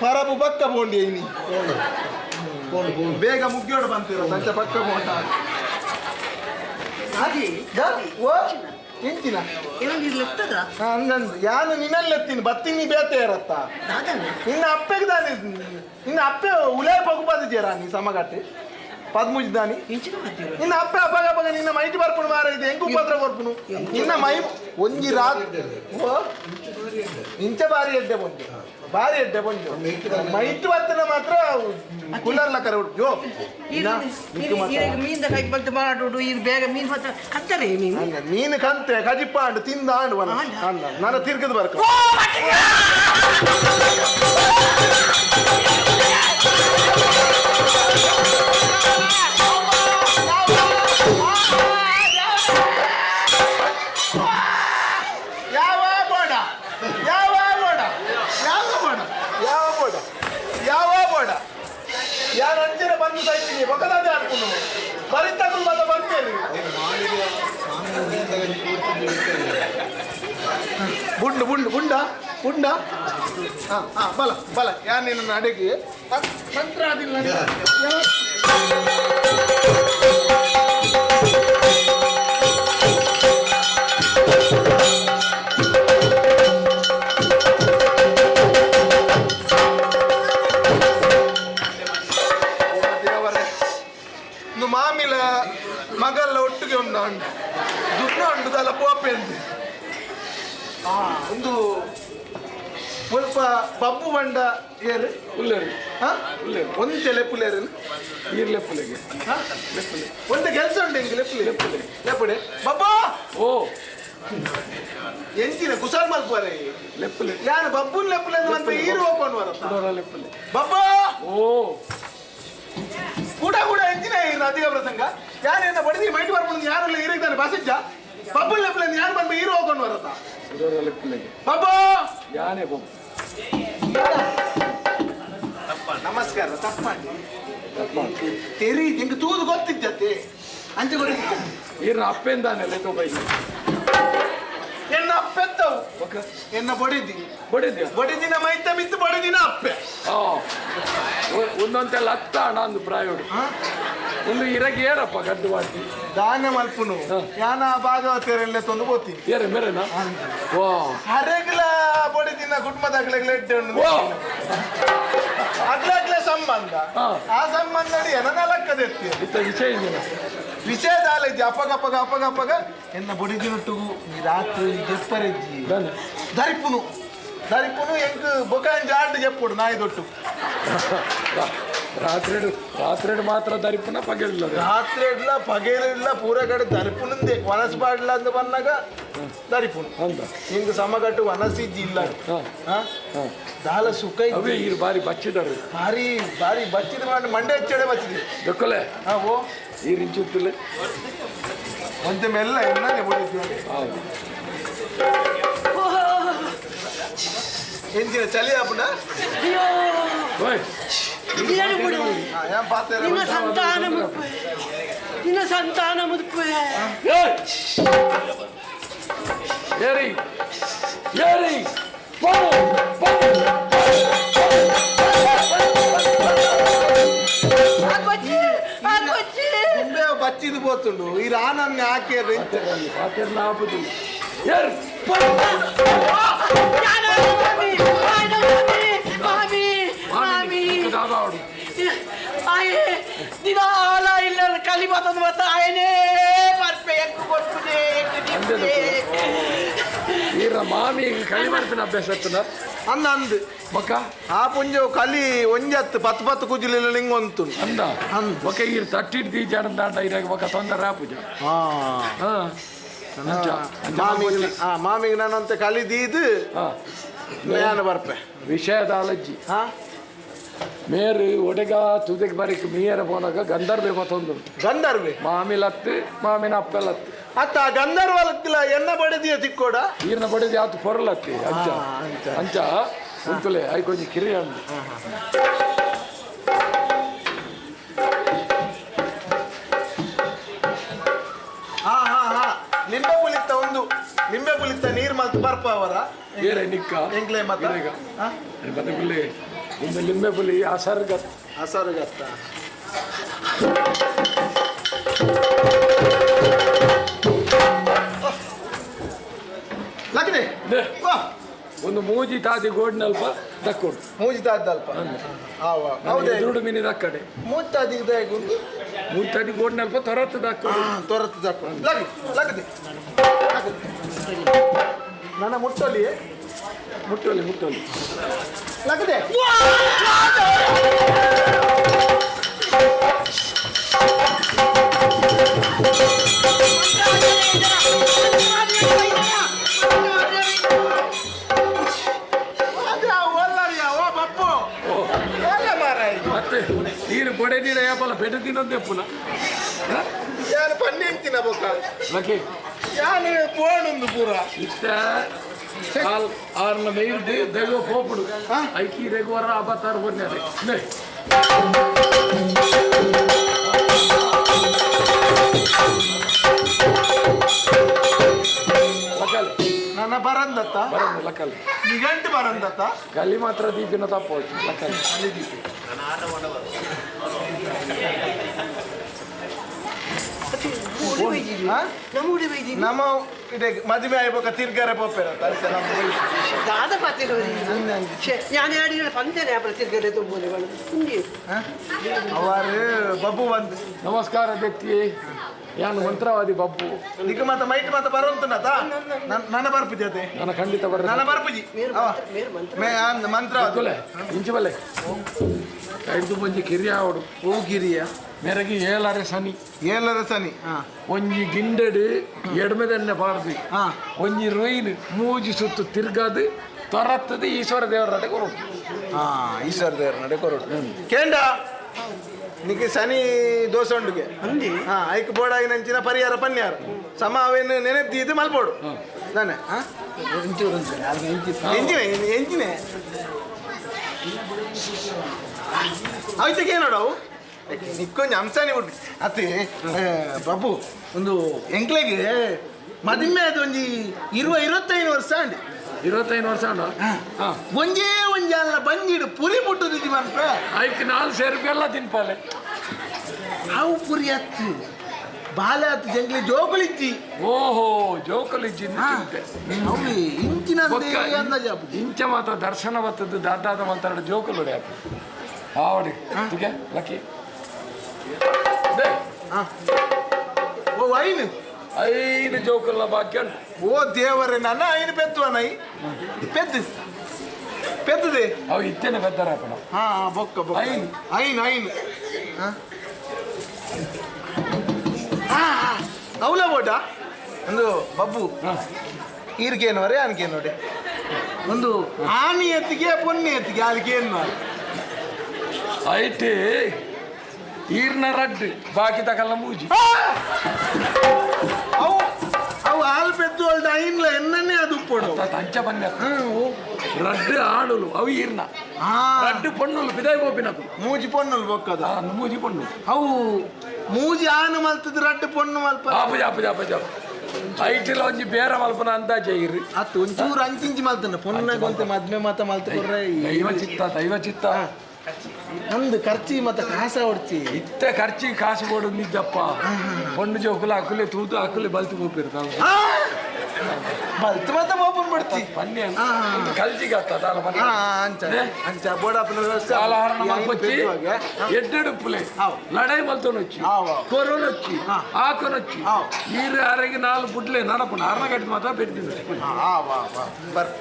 ಪರಬು ಬಕ್ಕ ಪೋಂಡಿ ಇನಿ ಬೇಗ ಮುಗ್ಯೋಡು ಬಂತಿರೋ ಸಂಚ ಪಕ್ಕ ಪೋಂಡ ಓ ಎಂಚಿನ ಹಂಗಂದು ಯಾನು ನಿನ್ನೆತ್ತೀನಿ ಬತ್ತೀನಿ ಬೇತೆ ಇರತ್ತ ನಿನ್ನ ಅಪ್ಪೆಗೆ ದಾನಿ ನಿನ್ನ ಅಪ್ಪೆ ಉಲೇ ಪಗುಪಾದ ಜೇರಾ ನೀ ಸಮಗಟ್ಟೆ ಪದ್ಮುಜ್ ದಾನಿ ನಿನ್ನ ಅಪ್ಪೆ ಅಪ್ಪಗ ಅಪ್ಪಗ ನಿನ್ನ ಮೈಟಿ ಬರ್ಪುನು ಮಾರ ಇದೆ ಹೆಂಗು ಉಪದ್ರ ಕೊರ್ಪುನು ನಿನ್ನ ಮೈ ಒಂಜಿ ರಾತ್ ಓ ಇಂಚ ಬಾರಿ ಎಡ್ಡೆ ಪೊಂಜು ಬಾರಿ ಎಡ್ಡೆ ಪೊಂಜು ಮೈಟ್ ಬತ್ತನ ಮಾತ್ರ ಕುಲರ್ಲ ಕರೆ ಉಡ್ಜೋ ಮೀನ್ ಕೈ ಬಂತು ಮಾಡೋಡು ಇದು ಬೇಗ ಮೀನ್ ಬತ್ತ ಕತ್ತರೆ ಮೀನು ಮೀನು ಕಂತೆ ಕಜಿಪ್ಪ ಅಂಡು ತಿಂದ ಆಂಡು ಅನ್ನ ನಾನು ತಿರ್ಗದ ಬರ್ಕ ಯಾವ ಬೋಡ ಯಾವ ಬೋಡ ಯಾವ ಬೋಡ ಯಾವ ಬೋಡ ಯಾವ ಬೋಡ ಯಾರು ಅಂಚಿನ ಬಂದು ಸೈತೀನಿ ಬೊಕ್ಕದಾದೆ ಅನ್ಕೊಂಡು ಬರಿತಕ್ಕೂ ಮತ್ತೆ ಬಂತೇನೆ ಬುಂಡು ಬುಂಡು ಬುಂಡ ಬುಂಡ ಹಾಂ ಹಾಂ ಬಲ ಬಲ ಯಾರು ನಿನ್ನ ಅಡಿಗೆ ಮಂತ್ರ ಅದಿಲ್ಲ ದೇವರೇ ಇನ್ನು ಮಾಮಿಲ ಮಗಲ್ಲ ಒಟ್ಟಿಗೆ ಉಂಡು ಉಂಡು ದುಡ್ಡು ಉಂಡುದಲ್ಲ ಪೋಪೆ ಅಂತ ಒಂದು ಸ್ವಲ್ಪ ಬಬ್ಬು ಬಂಡ ಏರು ಉಲ್ಲೇರು ಹಾ ಒಂಚೆ ಲೆಪ್ಪುಲೇರು ಈರ್ ಲೆಪ್ಪುಲೆಗೆ ಹಾ ಒಂದು ಕೆಲಸ ಉಂಟು ಹಿಂಗೆ ಲೆಪ್ಪುಲೆ ಲೆಪ್ಪುಲೆ ಲೆಪ್ಪುಡೆ ಬಬ್ಬಾ ಓ ಎಂಚಿನ ಕುಸಾಲ್ ಮಲ್ಪುವರೆ ಲೆಪ್ಪುಲೆ ಯಾನು ಬಬ್ಬುನ್ ಲೆಪ್ಪುಲೆ ಅಂತ ಮತ್ತೆ ಈರು ಓಪನ್ ಬರತ್ತ ಲೆಪ್ಪುಲೆ ಬಬ್ಬಾ ಓ ಕೂಡ ಕೂಡ ಎಂಚಿನ ಈ ಅಧಿಕ ಪ್ರಸಂಗ ಯಾರೇನ ಬಡಿದಿ ಮೈಟ್ ಬರ್ಕೊಂಡು ಯಾರೆಲ್ಲ ಇರಿದ್ದಾನೆ ಬಸಿಜ್ಜ ಬಬ್ಬುನ್ ಲೆಪ್ಪುಲೆ ಯಾರು ಬಂದು ಈರು ಹೋಗ್ಕೊಂಡು ಬರತ್ತ ಲೆಪ್ಪುಲೆಗೆ ಬಬ್ಬಾ ಯಾನೇ ಬೊಬ್ಬು ನಮಸ್ಕಾರ ತಪ್ಪಾಂಡಿ ತೆರಿ ನಿಂಗೆ ತೂದು ಗೊತ್ತಿದ್ದತ್ತೆ ಅಂಚೆ ಗೊತ್ತಿದ್ದ ಈರ್ನ ಅಪ್ಪೆಂದಾನೆ ಲೆತ್ತೋ ಬೈ ಎನ್ನ ಅಪ್ಪೆತ್ತವು ಎನ್ನ ಬಡಿದಿ ಬಡಿದ್ಯಾ ಬಡಿದಿನ ಮೈತ ಮಿತ್ತು ಬಡಿದಿನ ಅಪ್ಪೆ ಆ ಒಂದೊಂದೆಲ್ಲ ಹತ್ತ ಹಣ ಅಂದು ಪ್ರಾಯೋಡು ಒಂದು ಇರಗೆ ಏರಪ್ಪ ಗಡ್ಡು ವಾಟಿ ದಾನ ಮಲ್ಪುನು ಯಾನ ಭಾಗವತರೆಲ್ಲ ತಂದು పోತೀನಿ ಏರೆ ಮೇರೆನಾ ವಾ ಹರೆಗ್ಲ ಬಡಿದಿನ ಕುಟುಂಬದಾಗ್ಲೆಗ್ಲ ಎಡ್ಡೆ ಉಂಡು ವಾ ಅಗ್ಲಾಗ್ಲೆ ಸಂಬಂಧ ಆ ಸಂಬಂಧ ಎನ ಲಕ್ಕದೆತ್ತಿ ಇತ್ತ ವಿಷಯ ಇಂದಿನ ವಿಷಯ ದಾಲೈತಿ ಅಪ್ಪಗ ಅಪ್ಪಗ ಅಪ್ಪಗ ಅಪ್ಪಗ ಎನ್ನ ಬಡಿದಿನೊಟ್ಟುಗು ಈ ರಾತ್ರಿ ಜೆಪ್ಪರೆಜ್ಜಿ ಧರಿಪುನು ದರಿಪುನು ಎಂಕ್ ಬೊಕಾನ್ ಜಾಲ್ಡ್ ಜಪ್ಪುಡು ನಾಯಿ ದೊಟ್ಟು. ರಾತ್ರಿ ಮಾತ್ರ ದರಿಪುನ ಪಗೆಲಿಲ್ಲ. ರಾತ್ರಿ ಇಡ್ಲ ಪಗೆಲಿಲ್ಲ ಪೂರ ಕಡೆ ದರಿಪುನಂದೆ ವನಸ್ ಪಾಡ್ಲ ಅಂತ ಬಂದಾಗ ದರಿಪುನು. ನಿಂಗೆ ಸಮಗಟ್ಟು ವನಸಿಜ್ಜಿ ಇಲ್ಲ. ದಾಲ ಸುಖ. ಅವೇ ಈ ಬಾರಿ ಬಚ್ಚಿದರು. ಭಾರಿ ಭಾರಿ ಬಚ್ಚಿದ ಮಾಡಿ ಮಂಡೆ ಹೆಚ್ಚಡೆ ಬಚ್ಚಿದೆ. ದೊಕ್ಕಲೆ. ಓ ಈ ರಿಂಚುತ್ತಿಲ್ಲ. ಒಂತೆ ಮೆಲ್ಲ ಎಣ್ಣೆ ಬಿಡಿದ್ದೀವಿ. ಎಂಚಿನ ಚಳಿ ಆಪುನ? ನಿನ್ನ ಸಂತಾನ ಮುದುಪೆ, ನಿನ್ನ ಸಂತಾನ ಮುದುಪೆ. ಏರಿ ಏರಿ ಬಚ್ಚಿದು ಪೋತುಂಡು ಈ ರಾನನ್ನ ಹಾಕಿ ನಿಧಾನ ಇಲ್ಲ ಕಲಿ ಬರ್ತದ ಮತ್ತ ಆಯನೇ ಬರ್ಪೆ ಎಂಕು ಕೊಡ್ಪುದೆ. ಈರ ಮಾಮಿ ಕಲಿ ಮಾಡ್ತೀನಿ ಅಭ್ಯಾಸ ಆಯ್ತದ ಅಂದ ಅಂದ್ ಬೊಕ್ಕ ಆ ಪುಂಜ ಕಲಿ ಒಂಜತ್ತು ಪತ್ತು ಪತ್ತು ಕುಜಿಲಿಲ್ಲ ನಿಂಗೆ ಒಂತು ಅಂದ ಬೊಕ್ಕ ಈರ್ ತಟ್ಟಿಡ್ದಿ ಜನ ಇರಾಗ ಬೊಕ್ಕ ತೊಂದರೆ ಆಪುಜ. ಮಾಮಿಗೆ ಮಾಮಿಗೆ ನಾನಂತೆ ಕಲಿ ದೀದು ನಾನು ಬರ್ಪೆ. ವಿಷಯದ ಅಲಜ್ಜಿ ಮೇರು ಒಡೆಗ ತುದೆಗೆ ಬರೀಕ್ ಮೀಯರ ಪೋನಾಗ ಗಂಧರ್ವೆ ಬತ್ತೊಂದು. ಗಂಧರ್ವೆ ಮಾಮಿಲತ್ತು ಮಾಮಿನ ಅಪ್ಪಲತ್ತು ಅತ್ತ ಗಂಧರ್ವ ಲತ್ತಿಲ್ಲ ಎನ್ನ ಬಡದಿಯ ತಿಕ್ಕೋಡ ಈರ್ನ ಬಡದಿ ಆತು ಪೊರಲತ್ತಿ ಅಂಚ ಅಂಚ ಉಂತುಲೆ I ಕೊಂಚ ಕಿರಿಯ ಅಂದು. ಹಾ ಹಾ ಹಾ ಲಿಂಬೆ ಪುಲಿತ್ತ ಒಂದು ಲಿಂಬೆ ಪುಲಿತ್ತ ನೀರು ಮಲ್ತು ಬರ್ಪ ಅವರ ಏರೆ ನಿಕ್ಕ ಎಂಗ್ಲೆ ಮತ್ತ ಮತ್ತೆ ಪುಲಿ ಒಂದು ಲಿಂಬೆ ಪುಲಿ ಅಸರ್ಗತ್ ಅಸರ್ಗತ್ತ ಲಕ್ನೆ ಒಂದು ಮೂಜಿ ತಾದಿ ಗೋಡಿನಲ್ಪ ದಕ್ಕೊಡು. ಮೂಜಿ ತಾದಲ್ಪ ಹೌದೇ ದುರುಡು ಮೀನಿ ದಕ್ಕಡೆ ಮೂಜಿ ತಾದಿ ಮೂಜಿ ತಾದಿ ಗೋಡಿನಲ್ಪ ತೊರತ್ತು ದಕ್ಕೊಡು. ತೊರತ್ತು ದಕ್ಕೊಡು. ಲಗ್ ಲಗದೆ ನನ್ನ ಮುಟ್ಟೊಲಿ ಮುಟ್ಟೊಲಿ ಮುಟ್ಟೊಲಿ ಲಗದೆ ಮತ್ತೆ ನೀರು ಬಡೆ ನೀರು ಯಾಪಲ್ಲ ಬೆಟ್ಟ ತಿನ್ನೋದೇ ಪುನಃ ಯಾರು ಪನ್ನಿ ಬೊಕ್ಕ ಲಕ್ಕಿ ಯಾನು ಪೋಣುಂದು ಪೂರ ಇತ್ತ ಆರ್ನ ಮೇಯ್ದು ದೆಗೋ ಪೋಪುಡು ಐಕಿ ರೆಗುವರ ಅಬತಾರ ಬನ್ನಿ ನನ್ನ ಬರಂದತ್ತ ಬರಂದ ಲಕ್ಕಲ್ ನಿಗಂಟು ಬರಂದತ್ತ ಕಲಿ ಮಾತ್ರ ದೀಪಿನ ತಪ್ಪು ಲಕ್ಕಲ್ ಕಲಿ ದೀಪಿ ನಮ್ಮ ಮದುವೆ ಆಯ್ಬೋಕ ತಿರ್ಗಾರೆ ಪೋಪೆರ ದಾದ ഞാൻ ಪಂಚನೆ ತಿರ್ಗರೆ ತುಂಬುನೆ ಅವರು ಬಬ್ಬು ಬಂದು ನಮಸ್ಕಾರ ವ್ಯಕ್ತಿ ಯಾನು ಮಂತ್ರವಾದಿ ಬಬ್ಬು ನಿಕ್ಕ ಮಾತ ಮೈಟ್ ಮಾತ ಬರುವಂತನತ ನನ್ನ ಬರ್ಪುಜಿ ಅದೇ ನನ್ನ ಖಂಡಿತ ಬರ ನನ್ನ ಬರ್ಪುಜಿ ಮಂತ್ರ ಇಂಚು ಬಲ್ಲೆ ಐದು ಮಂಜಿ ಕಿರಿಯ ಅವಡು ಓ ಕಿರಿಯ ಮೇರೆಗೆ ಏಳರೆ ಸನಿ ಏಳರೆ ಸನಿ ಒಂಜಿ ಗಿಂಡೆಡು ಎಡ್ಮೆದನ್ನೆ ಪಾಡ್ದು ಒಂಜಿ ರೊಯ್ನ್ ಮೂಜಿ ಸುತ್ತು ತಿರ್ಗಾದು ತೊರತ್ತದು ಈಶ್ವರ ದೇವರ ನಡೆ ಕೊರಡು. ಈಶ್ವರ ದೇವರ ನಡೆ ಕೊರಡು. ಕೇಂಡ ನಿಕ್ಕೆ ಸನಿ ದೋಸೆ ಉಂಡುಗೆ ಹಾ ಐಕ್ ಬೋಡಾಗಿ ನಂಚಿನ ಪರಿಹಾರ ಪನ್ಯಾರ ಸಮ ಅವೇನು ನೆನೆಪ್ತಿ ಮಲ್ಪೋಡು ನಾನೆ ಎಂಚಿನೆ ಎಂಚಿನೆ ಅವಿತಕ್ಕೆ ನೋಡವು ನಿಕ್ಕೊಂಜಿ ಅಂಶನೇ ಬಿಟ್ಟು ಅತ್ತೆ ಬಾಬು ಒಂದು ಎಂಕ್ಲೆಗೆ ಮದಿಮೆ ಅದು ಒಂಜಿ 25 ವರ್ಷ ಅಂడి. 25 ವರ್ಷ ಅಲ್ಲ ಒಂಜೇ ಒಂಜಿ ಅಲ್ಲ ಬಂಜಿಡು ಪುರಿ ಮುಟ್ಟುದು ಮನ್ಪೆ ಐಕ್ 4 ಸೇರು ಬೆಲ್ಲ ತಿನ್ಪಾಲೆ ಅವು ಪುರಿ ಅತ್ತು ಬಾಲೆ ಆತು ಜಂಗ್ಲಿ ಜೋಕುಲಿಜ್ಜಿ. ಓಹೋ ಜೋಕುಲಿಜ್ಜಿ ಅವು ಇಂಚಿನ ಇಂಚ ಮಾತ್ರ ದರ್ಶನ ಬತ್ತದ್ದು ದಾದಾದ ಮಾತಾಡ ಜೋಕುಲು ಆವಡಿ ತುಗೆ ಲಕ್ಕಿ ಓ ಐನು ಐನು ಜೋಕುಲ್ಲ ಭಾಗ್ಯ ಓ ದೇವರೇ ನನ್ನ ಐನು ಪೆತ್ತುವ ನೈ ಪೆದ್ದು ಪೆತ್ತದೆ ಅವು ಇತ್ತೇನೆ ಪೆದ್ದಾರ ಅಪ್ಪಣ. ಹಾ ಬೊಕ್ಕ ಬೊಕ್ಕ. ಐನ್. ಐನ್ ಐನ್. ಅವಲ ಬೋಟ ಒಂದು ಬಬ್ಬು ಈರ್ಗೇನವರೇ ಅನ್ಕೆ ನೋಡಿ ಒಂದು ಆನಿ ಎತ್ತಿಗೆ ಪೊನ್ನಿ ಎತ್ತಿಗೆ ಅದಕ್ಕೆ ಏನು. ಐಟಿ ಈರ್ನ ರಡ್ಡು ಬಾಕಿ ತಕಲ್ಲ ಮೂಜಿ. ಅವು ಅವು ಹಾಲು ಪೆದ್ದು ಅಲ್ದ ಐನ್ಲ ಎನ್ನನ್ನೇ ಅದು ಉಪ್ಪೋಡು. ಅಂಚ ಬನ್ನಿ ರಡ್ಡು ಆಣುಲು ಅವು ಈರ್ನ ರಡ್ಡು ಪೊಣ್ಣುಲು ಬಿದಾಯಿ ಬೋಪಿನಕು. ಮೂಜಿ ಪೊಣ್ಣುಲು ಬೊಕ್ಕದ. ಮೂಜಿ ಪೊಣ್ಣು. ಅವು ಮೂಜಿ ಆನು ಮಲ್ತದ ರಡ್ಡು ಪೊಣ್ಣು ಮಲ್ಪ. ಆಪಜ ಆಪಜ ಆಪಜ ಐಟಿಲ ಒಂಜಿ ಬೇರೆ ಮಲ್ಪನ ಅಂದಾಜೆ ಇರು. ಅತ್ತು ಒಂಚೂರು ಅಂಚಿಂಚಿ ಮಲ್ತನ ಪೊಣ್ಣಗೆ ಒಂತೆ ಮದ್ಮೆ ಮಾತ ಮಲ್ತ ಕೊರ್ರೆ. ದೈವ ಚಿತ್ತ ದೈವ ಚಿತ್ತ. ನಂದು ಖರ್ಚಿ ಮತ್ತೆ ಕಾಸ ಹೊಡ್ಚಿ. ಇತ್ತೆ ಖರ್ಚಿ ಕಾಸು ಕೊಡು ನಿಜಪ್ಪ. ಪೊಣ್ಣು ಜೋಕುಲ ಅಕುಲೆ ತೂತು ಅಕುಲೆ ಬಲ್ತು ಬೋಪಿರ್ತಾವ. ಬಲ್ತು ಮತ್ತೆ ಬೋಪನ್ ಬಿಡ್ತಿ. ಪನ್ನೆ ಕಲ್ಜಿಗೆ ಆತ ದಾಲ ಪನ್ನೆ. ಅಂಚ ಅಂಚ ಬೋಡಪ್ಪನ ವ್ಯವಸ್ಥೆ. ಕಾಲಹರಣ ಮಲ್ಪೊಚ್ಚಿ ಎಡ್ಡೆಡುಪ್ಪುಲೆ ಲಡಾಯಿ ಮಲ್ತೊನೊಚ್ಚಿ ಕೊರೋನೊಚ್ಚಿ ಆಕೊನೊಚ್ಚಿ ನೀರು ಅರೆಗೆ ನಾಲ್ ಬುಡ್ಲೆ ನಡಪುನ ಅರ್ಣ ಕಟ್ಟಿದ ಮಾತ್ರ ಪೆಡ್ತಿದ್ದೆ. ಬರ್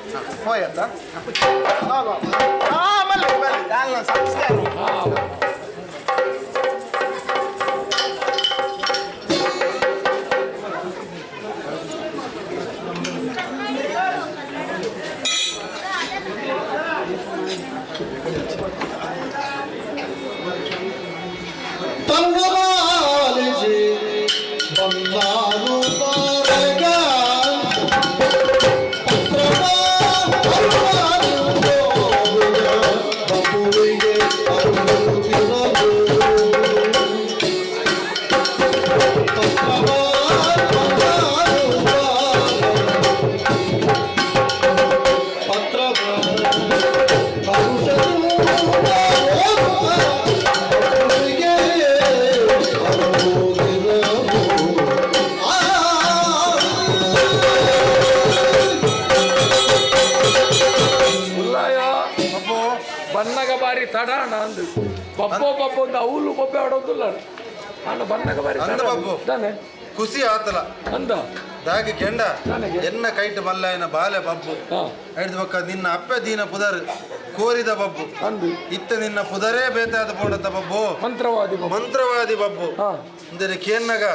ಹೋಯತ್ತ ಮಲ್ಲಿ ಮಲ್ಲಿ ದಾಲ್ನ ಸಂಸ್ಕಾರ. ತನ್ನವಾಲಿಸಿ ಬಂದಾನು ಪಾರಗ ಬಬ್ಬುವಿಗೆ ಅರುಳುತ್ತಿರಲು ಪತ್ರ ಉಲ್ಲಾಯ ಬನ್ನಗ ಬಾರಿ ತಡಾಣ ಅಂದು ಬಬ್ಬೋ ಬಬ್ಬೋ ಒಂದು ಅವಲು ಬೊಬ್ಬೆ ಆಡೋದಿಲ್ಲ ಅಣ್ಣ ಬನ್ನಗ ಬಾರಿ ಅಂದ ಬಬ್ಬು. ತಾನೆ ಖುಷಿ ಆತಲ ಅಂದ ದಾಗಿ ಕೆಂಡ ಎನ್ನ ಕೈಟ್ ಮಲ್ಲಾಯನ ಬಾಲೆ ಬಬ್ಬು ಹಿಡ್ದು ಬಕ್ಕ ನಿನ್ನ ಅಪ್ಪೆ ದೀನ ಪುದರ್ ಕೋರಿದ ಬಬ್ಬು ಅಂದು ಇತ್ತ ನಿನ್ನ ಪುದರೇ ಬೇತಾದ ಪೋಡತ್ತ ಬಬ್ಬು ಮಂತ್ರವಾದಿ ಬಬ್ಬು. ಮಂತ್ರವಾದಿ ಬಬ್ಬು ಅಂದರೆ ಕೇನ್ನಗ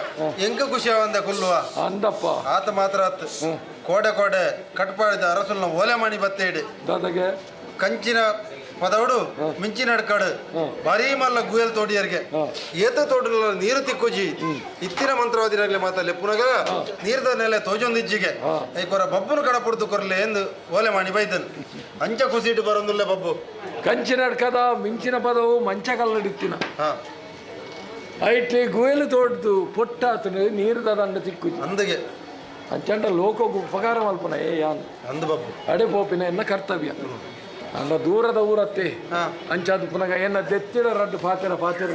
ಎಂಕ ಖುಷಿ ಆವಂದ ಕುಲ್ಲುವ ಅಂದಪ್ಪ ಆತ ಮಾತ್ರ ಆತ್ ಕೋಡೆ ಕೋಡೆ ಕಟ್ಪಾಡಿದ ಅರಸುಲ್ನ ಓಲೆ ಮಣಿ ಬತ್ತೇಡು ದಾದಾಗೆ ಕಂಚಿನ ಪದವಡು ಮಿಂಚಿನ ಅಡ್ಕಾಡು ಭಾರೀ ಮಲ್ಲ ಗುಯಲ್ ತೋಡಿಯರ್ಗೆ ಏತ ತೋಟಲ ನೀರು ತಿಕ್ಕುಜಿ ಇತ್ತಿನ ಮಂತ್ರವಾದಿನಾಗ್ಲೆ ಮಾತಲ್ಲಿ ಪುನಗ ನೀರ್ದ ನೆಲೆ ತೋಜೊಂದಿಜ್ಜಿಗೆ ಐಕೊರ ಬಬ್ಬುನು ಕಡಪುಡ್ದು ಕೊರ್ಲೆ ಎಂದು ಓಲೆ ಮಾಡಿ ಬೈದನ್ ಅಂಚ ಕುಸಿಟ್ಟು ಬರೊಂದುಲ್ಲೆ ಬಬ್ಬು. ಕಂಚಿನ ಅಡ್ಕದ ಮಿಂಚಿನ ಪದವು ಮಂಚ ಕಲ್ಲಡಿತ್ತಿನ ಐಟ್ಲಿ ಗುಯಲು ತೋಡ್ದು ಪೊಟ್ಟಾತನು ನೀರ್ದ ದಂಡ ತಿಕ್ಕುಜಿ ಅಂದಗೆ ಅಂಚಂಡ ಲೋಕಕ್ಕೆ ಉಪಕಾರ ಮಲ್ಪನ ಏ ಯಾನ್ ಅಂದು ಬಬ್ಬು ಅಡೆ ಪೋಪಿನ ಎನ್ನ ಕರ್ತವ್ಯ ಅಂಡ ದೂರದ ಊರತ್ತೆ ಅಂಚಾದ ಪುನಗ ಎನ್ನ ದೆತ್ತಿಡ ರಡ್ಡು ಪಾತೆರ ಪಾತೆರ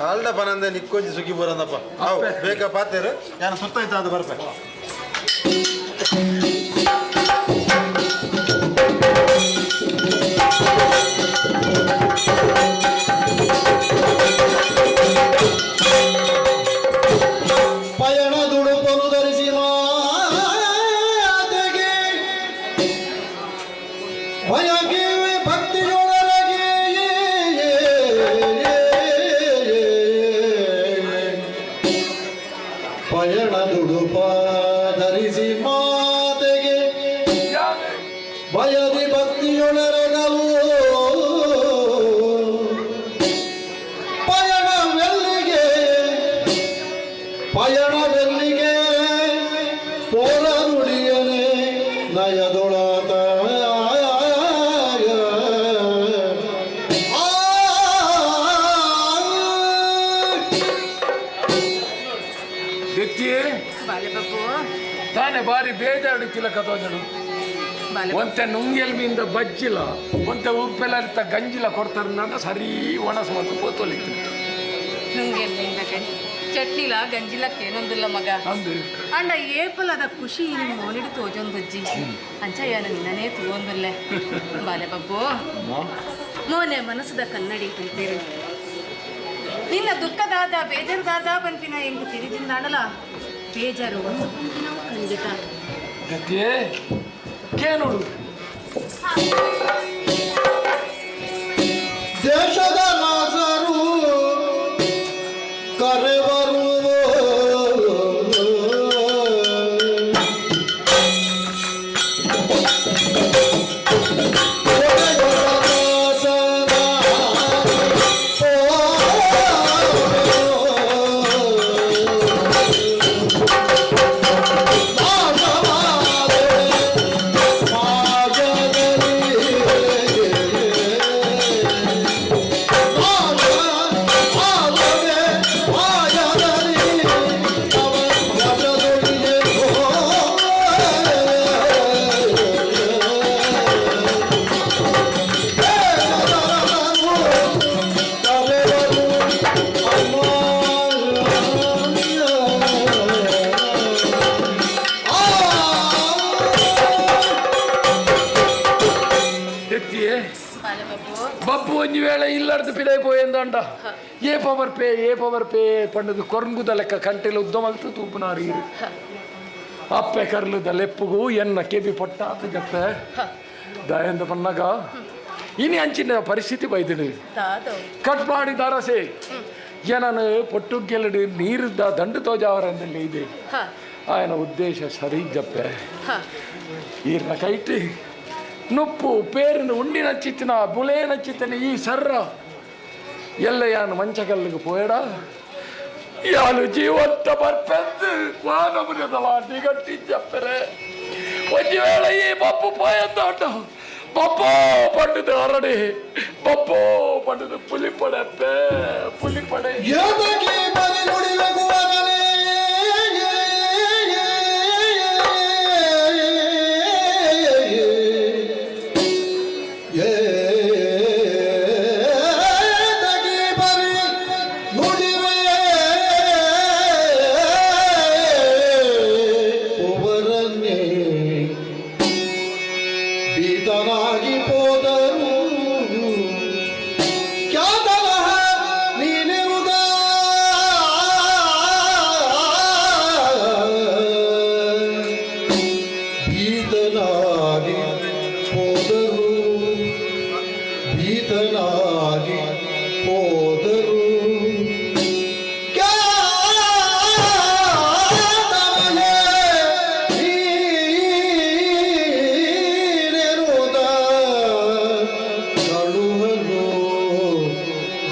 ಆಲ್ಡ ಪನಂದೆ ನಿಕ್ಕೊಂಜಿ ಸುಖಿ ಬರಂದಪ್ಪ ಅವು ಬೇಕ ಪಾತೆರು ಯಾನ ಸುತ್ತಾಯ್ತು ಅದು ಬರ್ಪೆ. ಪಯಣ ದುಡುಪನು ಧರಿಸಿ ಮಾತೆಗೆ ಭಯಕ್ಕೆ ಭಕ್ತಿಯೊಳಗೆ ಪಯಣ ದುಡುಪ ಧರಿಸಿ ಮಾತೆಗೆ ಭಯದಿ ಭಕ್ತಿಯೊಳರಗವು ಪಯಣವೆಲ್ಲಿಗೆ ಪಯಣವೆಲ್ಲಿಗೆ ಪೋರನುಡಿಯನೆ ನಯದೊಳತ ದೆತ್ತಿಯೇ ಬಾಲೆ ಬಬ್ಬು ತಾನೆ ಬಾರಿ ಬೇಜಾರು ತಿಲಕ ತೋಜನು ಬಾಲೆ ಒಂತೆ ನುಂಗೆಲ್ಮಿಂದ ಬಜ್ಜಿಲ ಒಂತೆ ಉಪ್ಪೆಲರಿತ ಗಂಜಿಲ ಕೊಡ್ತಾರೆ ನನ್ನ ಸರಿ ಒಣಸು ಮತ್ತು ಪೋತೊಲಿತ್ತು ನುಂಗೆಲ್ಮಿಂದ ಗಂಜಿ ಚಟ್ನಿಲ ಗಂಜಿಲಕ್ಕೆ ಏನೊಂದಿಲ್ಲ ಮಗ ಅಂದು ಅಂಡ ಏಪಲದ ಖುಷಿ ನಿನ್ನ ಮೋನಿಡು ತೋಜೊಂದಜ್ಜಿ ಅಂಚ ಯಾನ ನಿನ್ನನೇ ತೂವೊಂದುಲ್ಲೆ ಬಾಲೆ ಬಬ್ಬು ಮೋನೆ ಮನಸ್ಸದ ಕನ್ನಡಿ ಪಂಪೇರು ನಿನ್ನ ದುಃಖದಾದ ಬೇಜಾರದಾದ ಪಂಪಿನ ಎಂಗ್ ತಿರಿಜಿಂದಾಣಲ ಬೇಜಾರು ಒಂದು ಪಂಪಿನವು ಖಂಡಿತ ದೆತ್ತಿಯೇ ಕೇನೋಡು ದೇಶದ ರಾಜರು ಕರೆವರು. ಬಪ್ಪು ಒಂಜಿ ವೇಳೆ ಇಲ್ಲರ್ದು ಪಿದೈ ಪೋಯೆಂದಂಡ ಏ ಪವರ್ ಪೇ ಏ ಪವರ್ ಪೇ ಪಂಡದು ಕೊರಂಗುದ ಲೆಕ್ಕ ಕಂಟೆಲ ಉದ್ದಮಲ್ತು ತೂಪುನಾರು ಇರು ಅಪ್ಪೆ ಕರ್ಲುದ ಲೆಪ್ಪುಗು ಎನ್ನ ಕೆಬಿ ಪೊಟ್ಟಾತು ಜಪ್ಪೆ ದಯಂದ ಪನ್ನಗ ಇನಿ ಅಂಚಿನ ಪರಿಸ್ಥಿತಿ ಬೈದಿಡು ಕಟ್ ಮಾಡಿದಾರಸೆ ಜನನು ಪೊಟ್ಟುಗ್ಗೆಲಡು ನೀರು ದಂಡು ತೋಜಾವರಂದಲ್ಲಿ ಇದೆ ಆಯನ ಉದ್ದೇಶ ಸರಿ ಜಪ್ಪೆ ಈರ್ನ ಕೈಟಿ ನುಪ್ಪು ಪೇರಿನ ಉಂಡಿನ ಚಿತ್ತಿನ ಬುಲೇನ ಚಿತ್ತನ ಈ ಸರ್ರ ಎಲ್ಲ ಯಾನು ಮಂಚಕಲ್ಲಿಗೆ ಪೋಯಡ ಯಾನು ಜೀವಂತ ಬರ್ಪೆಂದು ವಾನಮುರದ ನಿಗಟ್ಟಿ ಜಪ್ಪರೆ. ಒಂಜಿ ವೇಳೆ ಈ ಬಪ್ಪು ಪೋಯಂದಾಟ ಬಪ್ಪೋ ಪಂಡದು ಅರಡಿ ಬಪ್ಪೋ ಪಂಡದು ಪುಲಿಪಡೆ ಪುಲಿಪಡೆ. ಎದಗಿ ಬಲಿ ನುಡಿವೆಗುವನಲೇ ಎದಗಿ ಬಲಿ ನುಡಿವೆ ಕುವರನ್ನೇ ಬೀದನಾಗಿ ಪೋದರು ಖ್ಯಾತನಃ ನೀನಿರುದ ಭೀತನಾಗಿ ಹೋದರು ಭೀತನಾಗಿ ಹೋದರು ಖ್ಯಾತನಃ ನೀನಿರುದ ಕಳುಹನು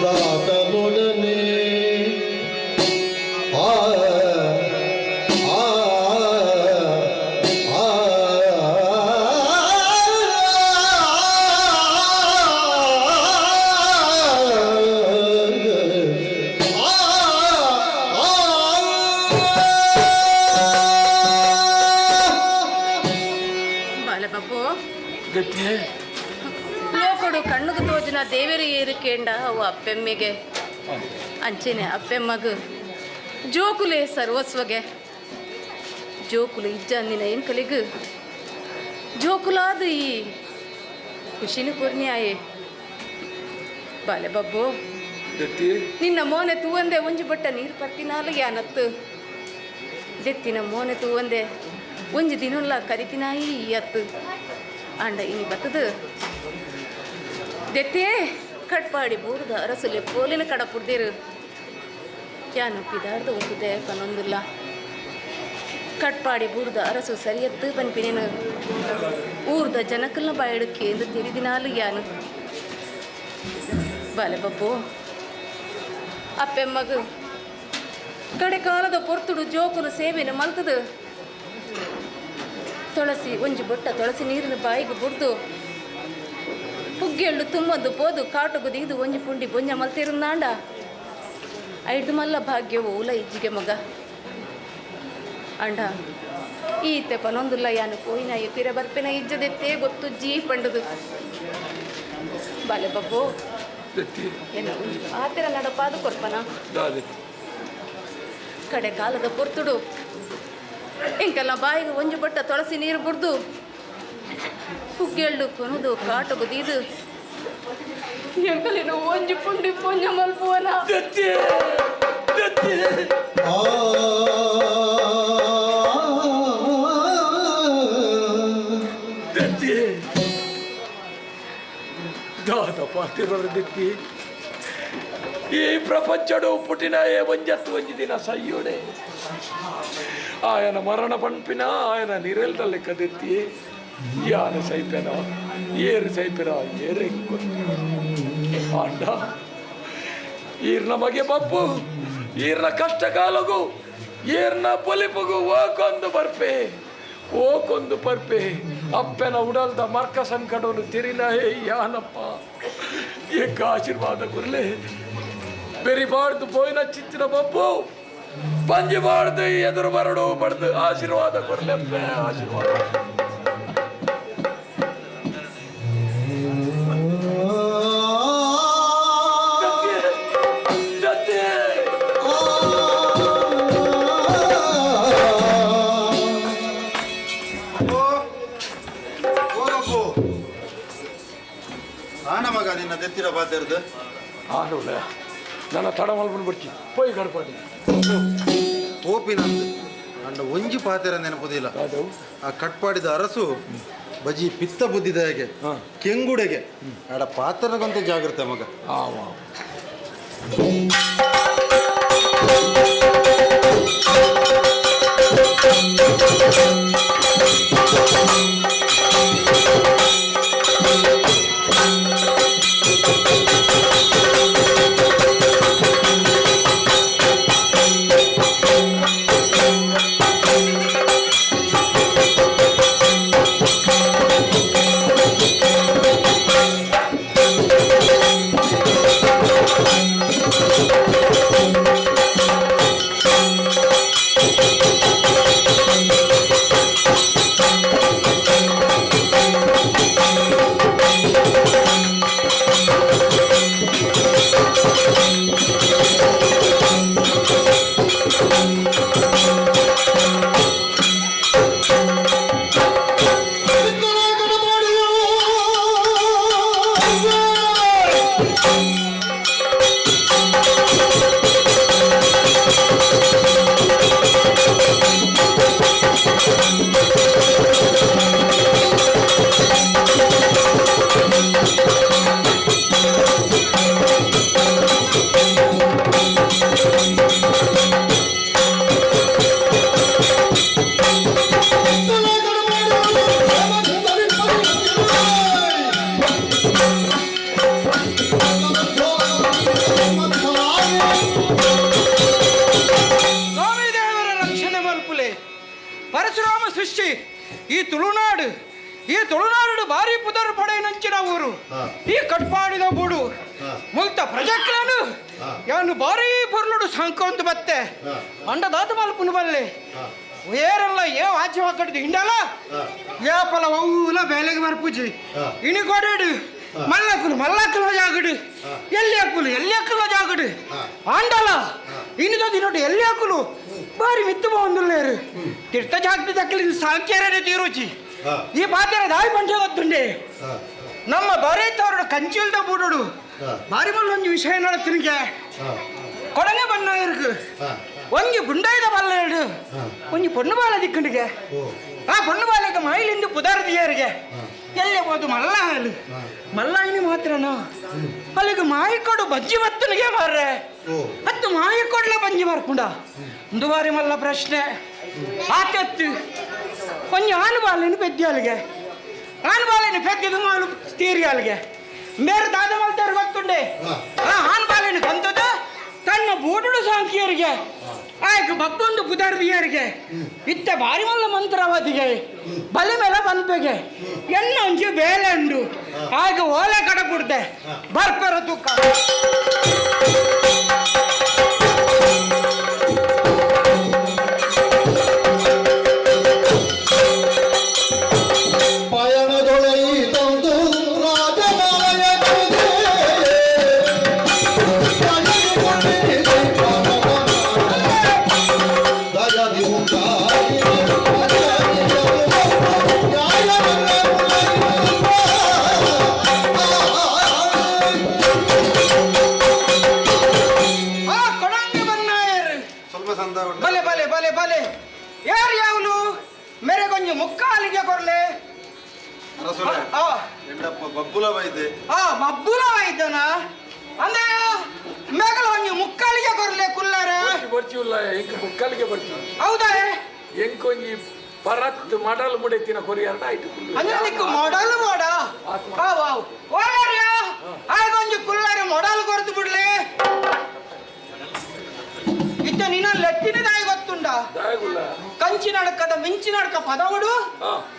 ದಾತನೊಡನೆ ಆ ಆ ಆ ಬಾಲಬಾಬು ಗಟ್ಟಿಯೇ ಲೋಕಡು ಕಣ್ಣುಗು ತೋಜಿನ ದೇವರು ಏರುಕೇಂಡ ಅವು ಅಪ್ಪೆಮ್ಮಿಗೆ ಅಂಚೆನೆ ಅಪ್ಪೆಮ್ಮಗು ಜೋಕುಲೆ ಸರ್ವಸ್ವಗೆ ಜೋಕುಲು ಇಜ್ಜಂದಿನ ಎಂಕಲಿಗು ಜೋಕುಲಾದ ಈ ಖುಷಿನ ಕೊರ್ನಿ ಆಯೆ. ಬಾಲೆ ಬಬ್ಬು ಗಟ್ಟಿ ನಿನ್ನ ಮೋನೆ ತೂವಂದೆ ಒಂಜಿ ಬಟ್ಟ ನೀರು ಪರ್ತಿನಾಲು ಯಾನತ್ತು ದೆತ್ತಿನ ಮೋನೆ ತೂವಂದೆ ಒಂಜಿ ದಿನಲ್ಲ ಕರಿತಿನಾಯಿ ಈ ಅತ್ತು ಅಂಡ ಇನಿ ಬತ್ತದು ದೆತ್ತೇ ಕಟ್ಪಾಡಿ ಬೂರ್ದ ಅರಸುಲೆ ಪೋಲಿನ ಕಡ ಪುಡ್ದಿರು ಯಾನು ಪಿದಾರ್ದ ಉಂಟುದೆ ಪನೊಂದುಲ್ಲ ಕಟ್ಪಾಡಿ ಬೂರ್ದ ಅರಸು ಸರಿಯತ್ತು ಪನ್ಪಿನೇನು ಊರ್ದ ಜನಕಲ್ನ ಬಾಯಿಡು ಕೇಂದ್ರ ತಿರಿದಿನಾಲು ಯಾನು. ಬಾಲೆ ಬಬ್ಬು ಅಪ್ಪೆಮ್ಮಗು ಕಡೆ ಕಾಲದ ಪೊರ್ತುಡು ಜೋಕುಲು ಸೇವೆನ ಮಲ್ತದು ತುಳಸಿ ಒಂಜಿ ಬೊಟ್ಟ ತುಳಸಿ ನೀರಿನ ಬಾಯಿಗೆ ಬುಡ್ದು ಪುಗ್ಗೆಳ್ಳು ತುಂಬಂದು ಪೋದು ಕಾಟುಗು ದಿಗಿದು ಒಂಜಿ ಪುಂಡಿ ಬೊಂಜ ಮಲ್ತಿರುಂದಾಂಡ ಐದು ಮಲ್ಲ ಭಾಗ್ಯವು ಉಲ ಇಜ್ಜಿಗೆ ಮಗ ಅಂಡ ಈತೆ ಪನೊಂದುಲ್ಲ ಯಾನು ಪೋಯಿನ ಪಿರ ಬರ್ಪಿನ ಇಜ್ಜದೆತ್ತೇ ಗೊತ್ತು ಜೀ ಪಂಡದು. ಬಾಲೆ ಬಬ್ಬು ಏನು ಆತಿರ ನಡಪಾದು ಕೊರ್ಪನ ಕಡೆ ಕಾಲದ ಪೊರ್ತುಡು ಇಂಕೆಲ್ಲ ಬಾಯಿಗೆ ಒಂಜಿ ಬಟ್ಟ ತುಳಸಿ ನೀರು ಬುಡ್ದು ಪುಗ್ಗೆಳ್ಳು ಕೊನದು ಕಾಟುಗು ದೀದು ಎಂಕಲಿನ ಒಂಜಿ ಪುಂಡಿ ಪೊಂಜ ಮಲ್ಪುವನ. ದಾದ ಪಾತಿರದಿತ್ತಿ ಈ ಪ್ರಪಂಚಡು ಪುಟಿನ ಏ ಒಂಜತ್ತು ಒಂಜಿ ದಿನ ಸಯ್ಯೋಡೆ ಆಯನ ಮರಣ ಪಂಪಿನ ಆಯನ ನಿರೆಲ್ದ ಲೆಕ್ಕದೆತ್ತಿ ಯಾನ ಸೈಪೆನ ಏರು ಸೈಪೆನ ಏರು ಆಂಡ ಈರ್ನ ಮಗೆ ಬಪ್ಪು ಈರ್ನ ಕಷ್ಟ ಕಾಲಗು ಈರ್ನ ಪೊಲಿಪುಗು ಓಕೊಂದು ಬರ್ಪೆ ಓಕೊಂದು ಪರ್ಪೆ ಅಪ್ಪನ ಉಡಲ್ದ ಮರ್ಕ ಸಂಕಟವನ್ನು ತಿರಿನ ಹೇ ಯಾನಪ್ಪ ಏಕ ಆಶೀರ್ವಾದ ಕುರ್ಲೆ ಬೆರಿಬಾರ್ದು ಪೋಯಿನ ಚಿತ್ತಿನ ಬಪ್ಪು ಪಂಜಿ ಬಾರ್ದು ಎದುರು ಬರಡು ಬಡ್ದು ಆಶೀರ್ವಾದ ಕೊರ್ಲೆ ಅಪ್ಪೆ ಆಶೀರ್ವಾದ. ಆನ ಮಗ ನಿನ್ನ ದೆತ್ತಿರ ಬಾತೆರ್ದು ಆನುಲ ನನ್ನ ತಡ ಮಲ್ಪನ್ ಬಿಡ್ಚಿ ಪೋಯ್ ಗಡಪಾಡಿ ತೋಪಿನಂದು ಅಂಡ ಒಂಜಿ ಪಾತೆರ ನೆನಪುದಿಲ್ಲ. ಆ ಕಟ್ಪಾಡಿದ ಅರಸು ಬಜಿ ಪಿತ್ತ ಬುದ್ಧಿದಾಗೆ ಕೆಂಗುಡೆಗೆ ಆಡ ಪಾತ್ರಗಂತ ಜಾಗೃತೆ ಮಗ. ಪರಶುರಾಮ ಸೃಷ್ಟಿ ಈ ತುಳುನಾಡು, ಈ ತುಳುನಾಡು ಭಾರಿ ಪುದರ್ ಪಡೆಯನಂಚಿನ ಊರು. ಈ ಕಟ್ಪಾಡಿದ ಬೂಡು ಮುಲ್ತ ಪ್ರಜಕ್ಲನು ಯಾನು ಭಾರಿ ಪೊರ್ಲುಡು ಸಂಕೊಂದು ಬತ್ತೆ ಅಂಡದಾತ ಮಲ್ಪುನು ಬಲ್ಲೆ ಏರೆಲ್ಲ ಏ ವಾಚಿ ಹಾಕಡ್ದು ಹಿಂಡಲ್ಲ ಏಪಲ ಒವ್ವುಲ ಬೇಲೆಗೆ ಬರ್ಪುಜಿ ಇನಿ ಕೊಡಡು ಮಲ್ಲಕ್ಕುಲು ಮಲ್ಲಕ್ಕುಲ ಜಾಗಡು ಎಲ್ಲಿ ಹಾಕುಲು ಎಲ್ಲಿ ಹಾಕುಲ ಜಾಗಡು ಆಂಡಲ ಇನ್ನದ ದಿನೋಟು ಎಲ್ಲಿ ಹಾಕುಲು ಬಾರಿ ಮಿತ್ತು ಬಂದುಲ್ಲೇರು ತೀರ್ಥ ಜಾಗದ ದಕ್ಕಲಿ ಸಾಂಖ್ಯರೇ ತೀರುಚಿ ಈ ಪಾತ್ರ ದಾಯಿ ಪಂಚ ಗೊತ್ತುಂಡೆ ನಮ್ಮ ಬರೇತವರು ಕಂಚಿಲ್ದ ಬೂಡುಡು ಬಾರಿ ಒಂಜಿ ವಿಷಯ ನಡತಿನಿಗೆ ಕೊಡಂಗೆ ಬಣ್ಣ ಇருக்கு ಒಂಜಿ ಗುಂಡಾಯ್ದ ಬಲ್ಲೇಡು ಒಂಜಿ ಪೊಣ್ಣು ಬಾಲ ದಿಕ್ಕಂಡಿಗೆ ಆ ಪೊಣ್ಣು ಬಾಲಕ್ಕೆ ಮೈಲಿಂದು ಪುದಾರ್ದಿಯರಿಗೆ ಎಲ್ಲಿ ಹೋದು ಮಲ್ಲ ಹಾಲು ಮಲ್ಲಾಯಿನಿ ಮಾತ್ರನಾ ಅಲ್ಲಿಗೆ ಮಾಯಿಕೊಡು ಬಜ್ಜಿ ಬತ್ತನಿಗೆ ಮಾರ್ರೆ ಹತ್ತು ಮಾಯಿಕೊಡ್ಲ ಬಂಜಿ ಮಾರ್ಪುಂಡ ಒಂದು ಬಾರಿ ಮಲ್ಲ ಪ್ರಶ್ನೆ ಆತೆತ್ತು ಒಂಜಿ ಆನು ಬಾಲಿನ ಪೆದ್ದಿ ಅಲ್ಲಿಗೆ ಆನು ಬಾಲಿನ ಪೆದ್ದಿದ್ದು ಮಾಲು ತೀರಿ ಅಲ್ಲಿಗೆ ಮೇರೆ ದಾದ ಮಲ್ತಾರು ಗೊತ್ತುಂಡೆ ಆ ಆನು ಬಾಲಿನ ಕಂತದ ತನ್ನ ಬೂಡುಡು ಸಾಂಕಿಯರಿಗೆ ಆಯ್ತು ಬಬ್ಬೊಂದು ಪುದಾರ್ದಿಯರಿಗೆ ಇತ್ತ ಬಾರಿ ಮಲ್ಲ ಮಂತ್ರವಾದಿಗೆ ಬಲಿ ಮೇಲೆ ಬಂದ್ಬೆಗೆ ಎನ್ನ ಒಂಜಿ ಬೇಲೆ ಉಂಡು ಆಗ ಓಲೆ ಕಡ ಬಿಡ್ದೆ ಬರ್ಪೆರ ತುಕ್ಕ ಪಯಣದೊಳೆಯಿತೊಂದು ರಾಜಮಾಲಯ ಆ ಕೊಡಂಗೆ ಬನ್ನಾಯರು ಸ್ವಲ್ಪ ಸಂದ ಬಲೆ ಬಲೆ ಬಲೆ ಬಲೆ ಯಾರು ಯಾವಲು ಮೇರೆ ಕೊಂಚ ಮುಕ್ಕಾಲಿಗೆ ಕೊರ್ಲೆ. ಅರಸುಲೆ ಎಂಡಪ್ಪ ಬಬ್ಬುಲ ವೈದ್ಯ. ಆ ಬಬ್ಬುಲ ವೈದ್ಯನ ಅಂದ್ರೆ ಮೇಗಲ ಒಂಜಿ ಮುಕ್ಕಾಲಿಗೆ ಕೊರ್ಲೆ ಕುಲ್ಲಾರೆ ಬರ್ಚಿ ಉಲ್ಲ ಎಂಕ್ ಮುಕ್ಕಾಲಿಗೆ ಬರ್ಚಿ. ಹೌದಾ? ಎಂಕೊಂಜಿ ಪರತ್ ಮಡಲ್ ಮುಡೆತಿನ ಕೊರಿಯರ್ಡ ಆಯ್ತು. ಅಂದ್ರೆ ನಿಕ್ಕು ಮೊಡಲ್ ಮೋಡ ಆವ್ ಆವ್ ಓಲಾರಿಯ ಆಗೊಂಜಿ ಕುಲ್ಲಾರೆ ಮೊಡಲ್ ಕೊರ್ದು ಬಿಡ್ಲೆ. ಇತ್ತ ನಿನ್ನ ಲೆತ್ತಿನ ದಾಯಿ ಗೊತ್ತುಂಡ? ಕಂಚಿ ನಡಕದ ಮಿಂಚಿ ನಡಕ ಪದವಡು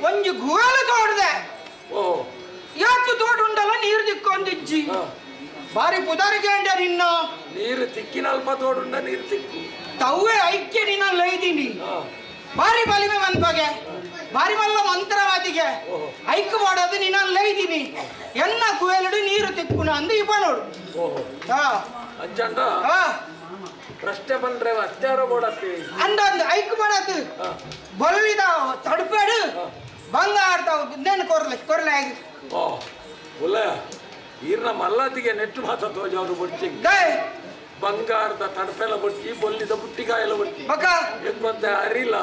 ಒಂಜಿ ಗುವೆಲ ತೋಡ್ದೆ. ಯಾಕೆ ತೋಟ ಉಂಡಲ್ಲ ನೀರು ದಿಕ್ಕೊಂದಿಜ್ಜಿ ಬಾರಿ ಪುದರಿಗೆ ಅಂಡ ನಿನ್ನ ನೀರು ತಿಕ್ಕಿನ ಅಲ್ಪ ತೋಡುಂಡ ನೀರು ತಿಕ್ಕು ತವ್ವೆ ಐಕ್ಯ ನಿನ್ನ ಲೈದೀನಿ ಬಾರಿ ಬಲಿಮೆ ಮನ್ಪಗೆ ಬಾರಿ ಮಲ್ಲ ಮಂತ್ರವಾದಿಗೆ ಐಕ್ ಮಾಡೋದು ನಿನ್ನ ಲೈದೀನಿ ಎನ್ನ ಗುವೆಲಡು ನೀರು ತಿಕ್ಕುನ ಅಂದು ಇಪ್ಪ ನೋಡು. ಅಂಚಂಡ ಪ್ರಶ್ನೆ ಬಂದ್ರೆ ಅತ್ಯಾರ ಬೋಡತ್ತಿ ಅಂದ ಅಂದ ಐಕ್ ಮಾಡದು ಬೊಲ್ಲಿದ ತಡ್ಪೇಡು ಬಂಗಾರ ನೇನು ಕೊರ್ಲೆ ಕೊರ್ಲೆ ಆಗಿ. ಓ ಉಲ್ಲ ಈರ್ನ ಮಲ್ಲತಿಗೆ ನೆಟ್ಟು ಮಾತ ತೋಜಾವ್ರು ಬಡ್ಚಿ ಬಂಗಾರದ ತಡಪೆಲ್ಲ ಬಡ್ಚಿ ಬೊಲ್ಲಿದ ಬುಟ್ಟಿಕಾಯೆಲ್ಲ ಬಡ್ಚಿ ಎಂಕೊಂತೆ ಅರಿಲ್ಲ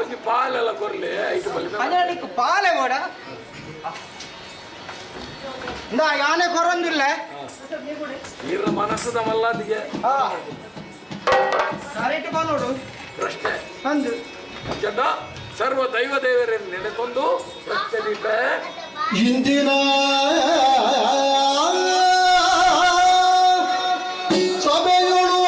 ಒಂಜಿ ಪಾಲೆಲ್ಲ ಕೊರ್ಲೆ ಐದು ಬಲ್ಲಿ ಅದಕ್ಕೆ ಪಾಲೆ ಬೋಡ ಇಂದ ಯಾನೆ ಕೊರೊಂದಿಲ್ಲ ಈರ್ನ ಮನಸ್ಸದ ಮಲ್ಲತಿಗೆ ಕರೆಕ್ಟ್ ಬಾ ನೋಡು ಪ್ರಶ್ನೆ ಅಂದು ಜನ ಸರ್ವ ದೈವ ದೇವರನ್ನು ನೆನೆಕೊಂಡು ಪ್ರಶ್ನೆ ದೀಪೆ ಇಂದಿನ ಸಭೆಗಳು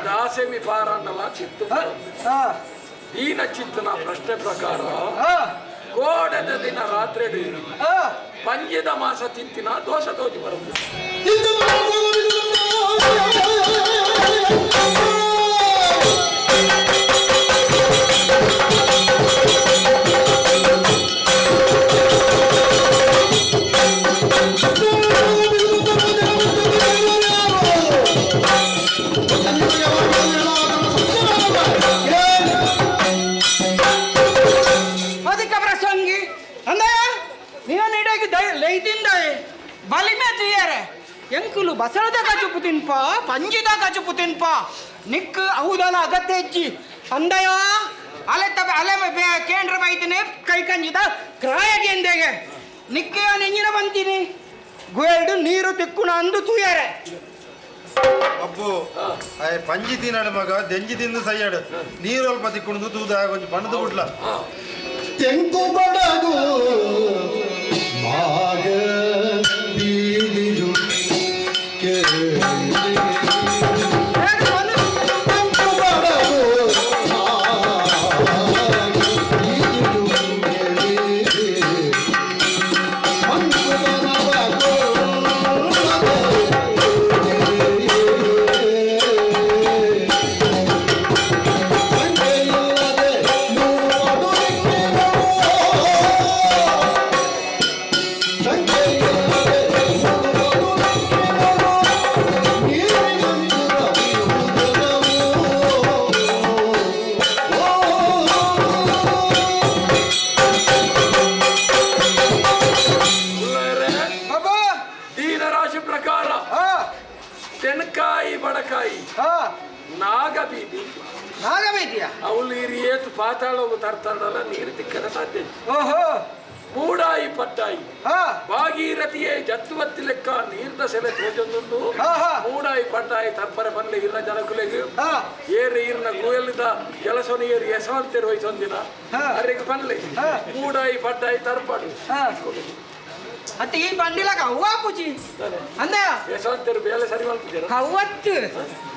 ದಾಸೆಮಿ ಪಾರಾಂಡಲ ಚಿತ್ತು ದೀನ ಚಿತ್ತನ ಪ್ರಶ್ನೆ ಪ್ರಕಾರ ಕೋಡದ ದಿನ ರಾತ್ರಿ ಪಂಜದ ಮಾಸ ತಿಂತಿನ ದೋಷ ತೋಜಿ ಬರುತ್ತೆ. ಅದಕ್ಕೆ ಪ್ರಸಂಗಿ ಅಂದಯ ನೀನು ಇಡಕ್ಕೆ ಲೈತಿಂದ ಬಲಿಮೆ ತುಯ್ಯಾರೆ ಎಂಕುಲು ಬಸಳದ ಕಚುಪು ತಿನ್ಪ ಪಂಜಿದ ಕಚುಪು ತಿನ್ಪ ನಿಕ್ ಹೌದಲ್ಲ ಅಗತ್ಯ ಹೆಚ್ಚಿ ಅಂದಯ ಅಲೆ ತಬ ಅಲೆ ಕೇಂದ್ರ ಬೈದಿನಿ ಕೈ ಕಂಜಿದ ಕ್ರಾಯಗೆ ಎಂದೆಗೆ ನಿಕ್ಕೆ ನೆಂಜಿನ ಬಂತೀನಿ ಗುವೆಲ್ಡು ನೀರು ತಿಕ್ಕುಣ ಅಂದು ತುಯ್ಯಾರೆ. ಅಬ್ಬು ಆಯ್ ಪಂಜಿ ತಿನ್ನಡು ಮಗ ದೆಂಜಿ ತಿಂದು ಸೈಯಾಡು ನೀರು ಅಲ್ಪ ತಿಕ್ಕೊಂಡು ತೂದ ಕೊಂಚ ಬಣ್ಣದು ಬಿಡ್ಲ. ತೆಂಕು ಬಡಗು ಮಾಗ ಬೀದಿಯು ಕೇಳಿ ತೆಂಕು ಬಡಗು ಮಾಗ ಬೀದಿಯು ಕೇಳಿ ದೀನರಾಶಿ ಪ್ರಕಾರ ತೆನಕಾಯಿ ಬಡಕಾಯಿ ನಾಗಬೀದಿ ನಾಗಬೀದಿಯ ಅವಳು ಏತು ಪಾತಾಳವು ತರ್ತಾರಲ್ಲ ನೀರು ತಿಕ್ಕದ ಸಾಧ್ಯ. ಓಹೋ ಮೂಡಾಯಿ ಪಟ್ಟಾಯಿ ಭಾಗೀರಥಿಯೇ ಜತ್ತುವತ್ತಿ ಲೆಕ್ಕ ನೀರ್ದ ಸೆಲೆ ತೋಜೊಂದುಂಡು ಮೂಡಾಯಿ ಪಟ್ಟಾಯಿ ತರ್ಪರೆ ಪನ್ಲೆ ಇರ್ನ ಜನಕುಲೆಗ್ ಏರು ಇರ್ನ ಗುಯಲಿದ ಕೆಲಸನ ಏರು ಯಶವಂತರು ಹೋಯ್ತೊಂದಿನ ಅರೆಗ್ ಪನ್ಲೆ ಮೂಡಾಯಿ ಪಟ್ಟಾಯಿ ತರ್ಪಾಡು. ಅತ್ತೆ ಈ ಬಂಡಿಲಾಗ ಅವ್ವ ಪೂಜಿ ಅಂದ ಯಶವಂತರು ಬೇಲೆ ಸರಿ ಮಲ್ಪಿದ್ದೀರ ಅವತ್ತು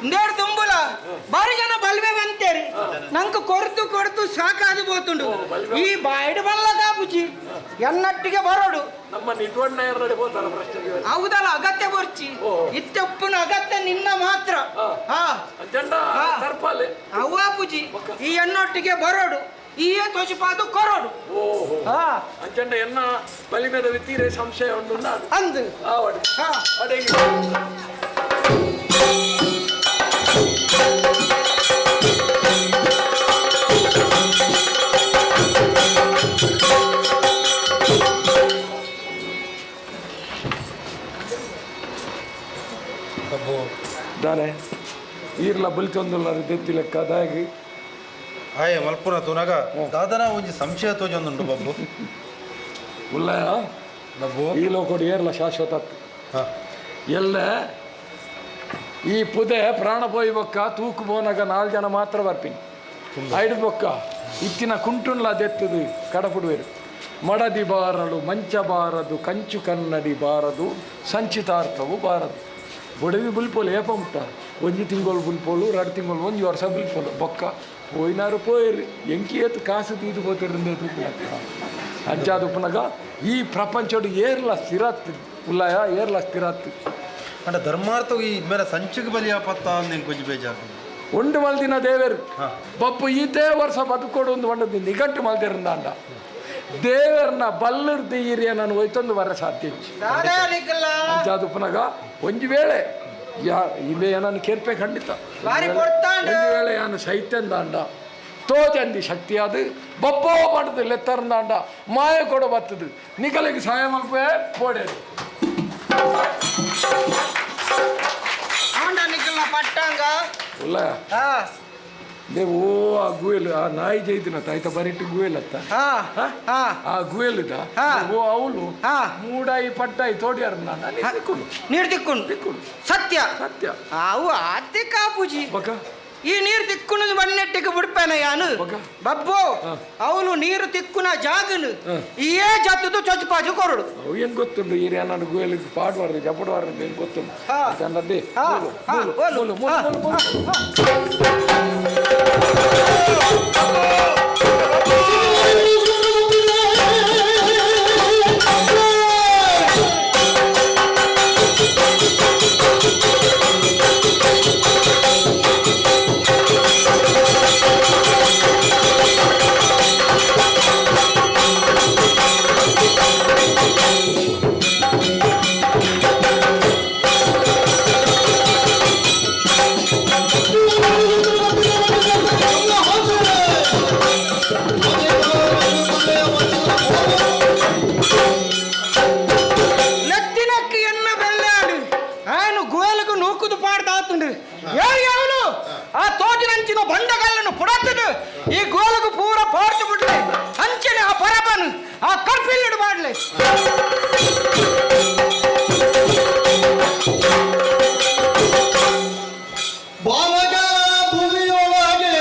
ಇಂದೇಡು ತುಂಬುಲ ಬಾರಿ ಜನ ಬಲ್ವೆ ಬಂತೇರಿ ನಂಗೆ ಕೊರ್ದು ಕೊಡು. ಬಡ್ದು ಸಾಕಾದು ಬೋತುಂಡು ಈ ಬಾಯಿಡ್ ಬಲ್ಲ ಕಾಪುಚಿ ಎನ್ನಟ್ಟಿಗೆ ಬರೋಡು ನಮ್ಮ ನಿಟ್ವಣ್ಣ ಎರಡೆ ಬೋತಾರ ಪ್ರಶ್ನೆ ಹೌದಲ್ಲ ಅಗತ್ಯ ಬರ್ಚಿ ಇತ್ತೆಪ್ಪನ ಅಗತ್ಯ ನಿನ್ನ ಮಾತ್ರ ಹಾ ತರ್ಪಾಲೆ ಅವ್ವ ಪೂಜಿ ಈ ಎನ್ನೊಟ್ಟಿಗೆ ಬರೋಡು ಈಯೇ ತೋಚಿಪಾದು ಕೊರೋಡು ಓಹೋ ಹಾ ಅಂಚಂಡ ಎನ್ನ ಬಲಿಮೆದ ತೀರೆ ಸಂಶಯ ಉಂಡು ನಾನು ಅಂದು ಆವಡೆ ಹಾ ಅಡೆಗೆ ದಾನೆ ಈರ್ಲ ಬುಲ್ತೊಂದುಲ್ಲ ದೆತ್ತಿ ಲೆಕ್ಕ ದಾಗಿ ಆಯೆ ಮಲ್ಪುನ ತೂನಗ ದಾದನ ಒಂಜಿ ಸಂಶಯ ತೋಜೊಂದುಂಡು ಬಬ್ಬು ಉಲ್ಲಯ ಬಬ್ಬು ಈ ಲೋಕೋಡು ಏರ್ಲ ಶಾಶ್ವತ ಎಲ್ಲ ಈ ಪುದೆ ಪ್ರಾಣ ಪೋಯಿ ಬೊಕ್ಕ ತೂಕು ಬೋನಗ ನಾಲ್ ಜನ ಮಾತ್ರ ಬರ್ಪಿನಿ ಐಡು ಬೊಕ್ಕ ಇತ್ತಿನ ಕುಂಟುನ್ಲ ದೆತ್ತದು ಕಡಪುಡುವೆರು ಮಡದಿ ಬಾರಲು ಮಂಚ ಬಾರದು ಕಂಚು ಕನ್ನಡಿ ಬಾರದು ಸಂಚಿತಾರ್ಥವು ಬಾರದು ಬೊಡವಿ ಬುಲ್ಪೋಲು ಏಪ ಮುಟ್ಟ ಒಂಜಿ ತಿಂಗಳು ಬುಲ್ಪೋಲು ಎರಡು ತಿಂಗಳು ಒಂಜಿ ವರ್ಷ ಬುಲ್ಪೋಲು ಬೊಕ್ಕ ಪೋಯಿನಾರು ಪೋಯಿರಿ ಎಂಕಿ ಏತು ಕಾಸು ತೀದು ಪೋತಿರಂದೆ ಅಂಚಾದ ಉಪ್ಪನಗ ಈ ಪ್ರಪಂಚಡು ಏರ್ಲ ಸ್ಥಿರತ್ ಉಲ್ಲಯ ಏರ್ಲ ಸ್ಥಿರತ್ ಅಂಡ ಧರ್ಮಾರ್ಥ ಈ ಮೇರೆ ಸಂಚಿಗೆ ಬಲಿ ಆಪತ್ತ ಅಂದ್ ಕೊಂಚ ಬೇಜಾರು ಉಂಡು ಮಲ್ದಿನ ದೇವರು ಬಪ್ಪು ಈತೇ ವರ್ಷ ಬದುಕೋಡು ಒಂದು ಬಂಡದ್ದು ನಿಘಂಟು ಮಲ್ದಿರಂದಾಂಡ ದೇವರನ್ನ ಬಲ್ಲರ್ದು ಈರಿಯ ನಾನು ಹೋಯ್ತೊಂದು ಬರ ಸಾಧ್ಯ ಇಜ್ಜಿ. ಅಂಚಾದ ಉಪ್ಪನಗ ಒಂಜಿ ವೇಳೆ ಯಾ ಇಲ್ಲೇ ನಾನು ಕೇರ್ಪೆ ಖಂಡಿತ ಬಾರಿ ಕೊಡ್ತಾಂಡು. ಒಂಜಿ ವೇಳೆ ಯಾನು ಸೈತ್ಯಂದಾಂಡ ತೋಜಂದಿ ಶಕ್ತಿಯಾದ ಬಪ್ಪೋ ಮಾಡುದು ಲೆತ್ತರಂದಾಂಡ ಮಾಯ ಕೊಡ ಬತ್ತದು ನಿಕಲಿಗೆ ಸಹಾಯ ಮಲ್ಪೆ ಪೋಡೆ ಆಂಡ ನಿಕ್ಕಲ್ನ ಪಟ್ಟಾಂಗ ಉಲ್ಲ ಹಾ ದೇವು ಆ ಗುವೆಲ್ ಆ ನಾಯಿ ಜೈದಿನ ತಾಯ್ತ ಬರಿಟ್ಟು ಗುವೆಲ್ ಅತ್ತ ಹಾ ಹಾ ಆ ಗುವೆಲ್ ಇದ ಓ ಅವಳು ಮೂಡಾಯಿ ಪಟ್ಟಾಯಿ ತೋಡಿಯಾರ ನಾನು ನೀರು ತಿಕ್ಕೊಂಡು ಸತ್ಯ ಸತ್ಯ ಅವು ಆತೆ ಕಾಪುಜಿ ಈ ನೀರು ತಿಕ್ಕುನದು ಮಣ್ಣೆಟ್ಟಿಗೆ ಬಿಡ್ಪೇನ ಯಾನು ಬಬ್ಬೋ ಅವನು ನೀರು ತಿಕ್ಕುನ ಜಾಗನು ಏ ಜತ್ತದು ಚೊಚ್ಚಪಾಜು ಕೊರಡು ಅವು ಏನು ಗೊತ್ತುಂಟು ಈ ನಾನು ಗುವೆಲಿಗೆ ಪಾಡ್ಬಾರ್ದು ಜಪಡ್ಬಾರ್ದು ಏನು ಗೊತ್ತುಂಟು ಚಂದದ್ದೇ ಮೂಲು ಮೂಲು ಮೂಲು ಮೂಲು ಮೂಲು ನೆತ್ತಿನಕ್ಕೆ ಎನ್ನ ಬೆಲ್ಲಾಡು ಆನು ಗುವೆಲకు ನೂಕುದು ಪಾಡ್ದಾತುಂಡು ಯಾರು ಆ ತೋಟಿನಂಚಿನ ಬಂಡಗಲ್ಲನ್ನು ಪುಡತ್ತದು ಈ ಗೋಲకు ಪೂರ ಪಾಡ್ತು ಬಿಡ್ಲೆ ಅಂಚನೆ ಆ ಪರಬನು ಆ ಕರ್ಪಿಲ್ಲಿಡು ಮಾಡ್ಲೆ ಬಾಲಕ ಭೂಮಿಯೊಳಗೆ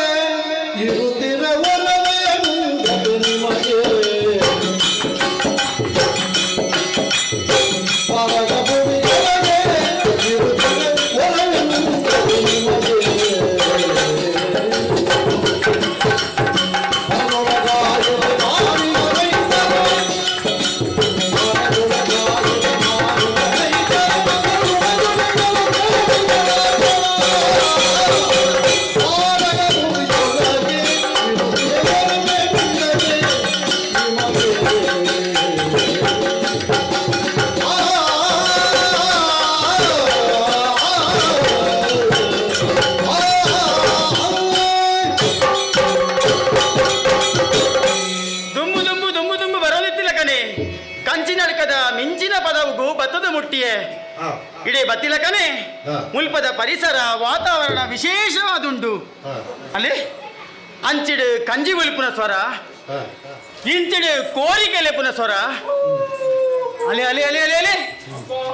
ಇರುತ್ತಿರ ಒಲವೇ ಮುಂದದು ನಿಮಗೆ ಬಾಲಕ ಭೂಮಿಯೊಳಗೆ ಇರುತ್ತಿರ ಒಲವೇ ಮುಂದದು ನಿಮಗೆ ದುಂಬು ದುಂಬು ದುಂಬು ದುಂಬು ಬರೋದಿತ್ತಿಲ್ಲ ಕಣೆ ಕಂಚಿನಡ್ಕದ ಮಿಂಚಿನ ಪದವುಗು ಬತ್ತದ ಮುಟ್ಟಿಯೇ ಇಡೀ ಬತ್ತಿಲ್ಲ ಕಣೆ ಮುಲ್ಪದ ಪರಿಸರ ವಾತಾವರಣ ವಿಶೇಷವಾದುಂಟು ಅಲ್ಲಿ ಅಂಚಿಡು ಕಂಜಿ ಒಲಿಪುನ ಸ್ವರ ಇಂಚಿಡು ಕೋರಿಕೆ ಲೆಪುನ ಸ್ವರ ಅಲೆ ಅಲೆ ಅಲೆ ಅಲೆ ಅಲೆ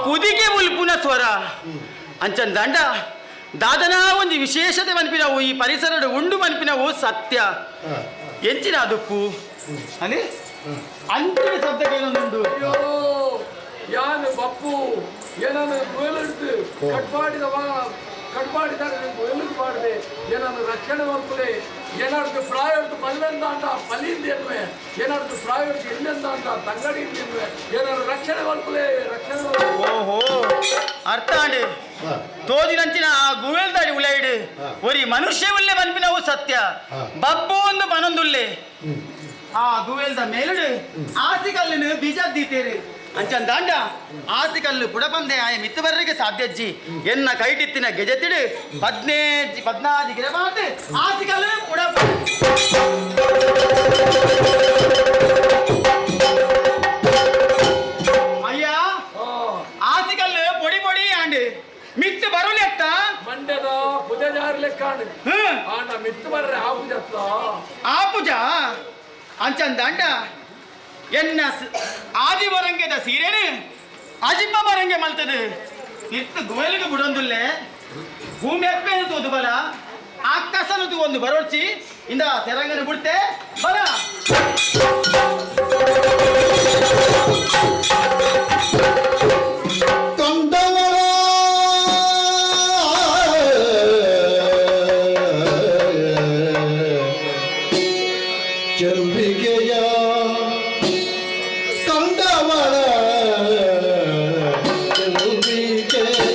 ಕುದಿಗೆ ಉಲ್ಪುನ ಸ್ವರ ಅಂಚನ್ ದಂಡ ದಾದನ ಒಂದು ವಿಶೇಷತೆ ಮನ್ಪಿನವು ಈ ಪರಿಸರದ ಉಂಡು ಮನ್ಪಿನವು ಸತ್ಯ ಎಂಚಿನ ಅದುಪ್ಪು ಅಲ್ಲಿ ಅಂಚಿನ ಶಬ್ದಕ್ಕೆ ಏನೊಂದುಂಡು ಅಯ್ಯೋ ಯಾನು ಬಪ್ಪು ಏನನ್ನು ಗುವೆಲಿಡ್ದು ಕಟ್ಪಾಡಿದವ ಕಡ್ಪಾಡಿದ್ದಾರೆ ಒಯ್ಲಿಗೆ ಮಾಡಿದೆ ಏನಾದ್ರು ರಕ್ಷಣೆ ಮಾಡ್ಕೊಳ್ಳಿ ಏನಾದ್ರು ಪ್ರಾಯೋರ್ದು ಮಲ್ಲೆಂದ ಅಂತ ಪಲಿಂದ ಎನ್ನುವೆ ಏನಾದ್ರು ಪ್ರಾಯೋರ್ದು ಇಲ್ಲೆಂದ ಅಂತ ತಂಗಡಿ ಎನ್ನುವೆ ಏನಾದ್ರು ರಕ್ಷಣೆ ಮಾಡ್ಕೊಳ್ಳಿ ರಕ್ಷಣೆ. ಓಹೋ ಅರ್ಥ ಆಂಡ್ ತೋಜಿನಂಚಿನ ಆ ಗುವೆಲ್ದಾಡಿ ಉಲೈಡ್ ಒರಿ ಮನುಷ್ಯ ಉಲ್ಲೆ ಬನ್ಪಿನವು ಸತ್ಯ ಬಬ್ಬು ಒಂದು ಬನೊಂದುಲ್ಲೆ ಆ ಗುವೆಲ್ದ ಮೇಲುಡು ಆಸಿಕಲ್ಲಿನ ಬೀಜ ದೀತೇರಿ ಅಂಚಂದಾಂಡ ಆಸಿಕಲ್ಲು ಪುಡಪಂದೆ ಆಯ ಮಿತ್ತು ಬರ್ರಿಗೆ ಸಾಧ್ಯಜ್ಜಿ ಎನ್ನ ಕೈಟಿತ್ತಿನ ಗೆಜೆತಿಡು ಪದ್ನೇಜಿ ಪದ್ನಾಜಿ ಗಿರಬಾರ್ದು ಆಸಿಕಲ್ಲು ಪುಡಪ ಅಯ್ಯ ಆಸಿಕಲ್ಲು ಪೊಡಿ ಪೊಡಿ ಆಂಡ್ ಮಿತ್ತು ಬರುಲೆತ್ತ ಮಂಡ್ಯದ ಪುಜಾರ್ ಲೆಕ್ಕ ಆಂಡ ಮಿತ್ತು ಬರ್ರೆ ಆಪುಜತ್ತ ಆಪುಜ ಅಂಚಂದಾಂಡ ಎನ್ನ ಆದಿ ಬರಂಗೆದ ಸೀರೆನು ಅಜಿಪ್ಪ ಬರಂಗೆ ಮಲ್ತದು ಇತ್ತು ಗುವೆಲಿಗೆ ಬುಡೊಂದುಲ್ಲೆ ಭೂಮಿ ಅಪ್ಪೇನು ತೂದು ಬಲ ಆಕಾಶನು ತೂ ಒಂದು ಬರೋಡ್ಚಿ ಇಂದ ತೆರಂಗನ ಬಿಡ್ತೆ ಬಲ. ಕಂಡವರ ಚೆಲ್ವಿಗೆಯ ಕಂಡವರ ಚೆಲ್ವಿಗೆಯ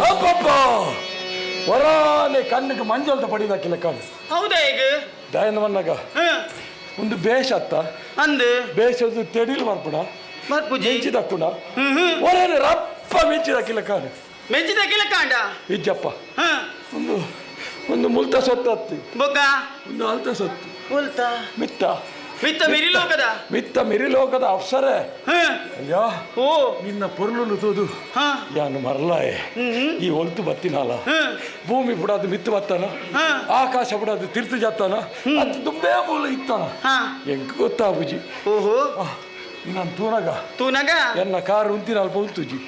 ಅಪ್ಪಪ್ಪ ವರಾನೆ ಕಣ್ಣಿಗೆ ಮಂಜಲ್ದ ಪಡಿದಾಕಿಲ್ಲ ಕಾಡು. ಹೌದಾ ಈಗ? ದಯನವನ್ನಾಗ ಒಂದು ಬೇಷ ಅತ್ತ ಅಂದು ಬೇಷದು ತೆಡಿಲ್ ಬರ್ಪುಣ ಬರ್ಪುಜಿ ಮೆಂಚಿದಕ್ಕುಣ ಒರಾನೆ ರಪ್ಪ ಮೆಂಚಿದಾಕಿಲ್ಲ ಕಾಡು. ಮೆಂಚಿದಾಕಿಲ್ಲ ಕಾಂಡ? ಇಜ್ಜಪ್ಪ, ಒಂದು ಒಂದು ಮುಲ್ತ ಸೊತ್ತು ಅತ್ತಿ ಬೊಕ್ಕ ಒಂದು ಅಲ್ತ ಸೊತ್ತು ಮುಲ್ತ ಮಿತ್ತ ಮಿತ್ತ ಮಿರಿಲೋಕದ ಮಿತ್ತ ಮಿರಿಲೋಕದ ಅಪ್ಸರೆ. ಅಯ್ಯೋ ಓ ನಿನ್ನ ಪೊರ್ಲುನು ತೋದು ಯಾನು ಮರಲಾಯೆ ಈ ಒಲ್ತು ಬತ್ತಿನಲ್ಲ ಭೂಮಿ ಬಿಡೋದು ಮಿತ್ತು ಬತ್ತಾನ ಆಕಾಶ ಬಿಡೋದು ತಿರ್ತು ಜಾತಾನ ಅದು ತುಂಬೇ ಮೂಲ ಇತ್ತಾನ ಎಂಕ್ ಗೊತ್ತಾ ಬುಜಿ. ಓಹೋ ನಾನು ತೂನಗ ತೂನಗ ಎನ್ನ ಕಾರು ಉಂತಿನ ಅಲ್ಪ ಉಂತುಜಿ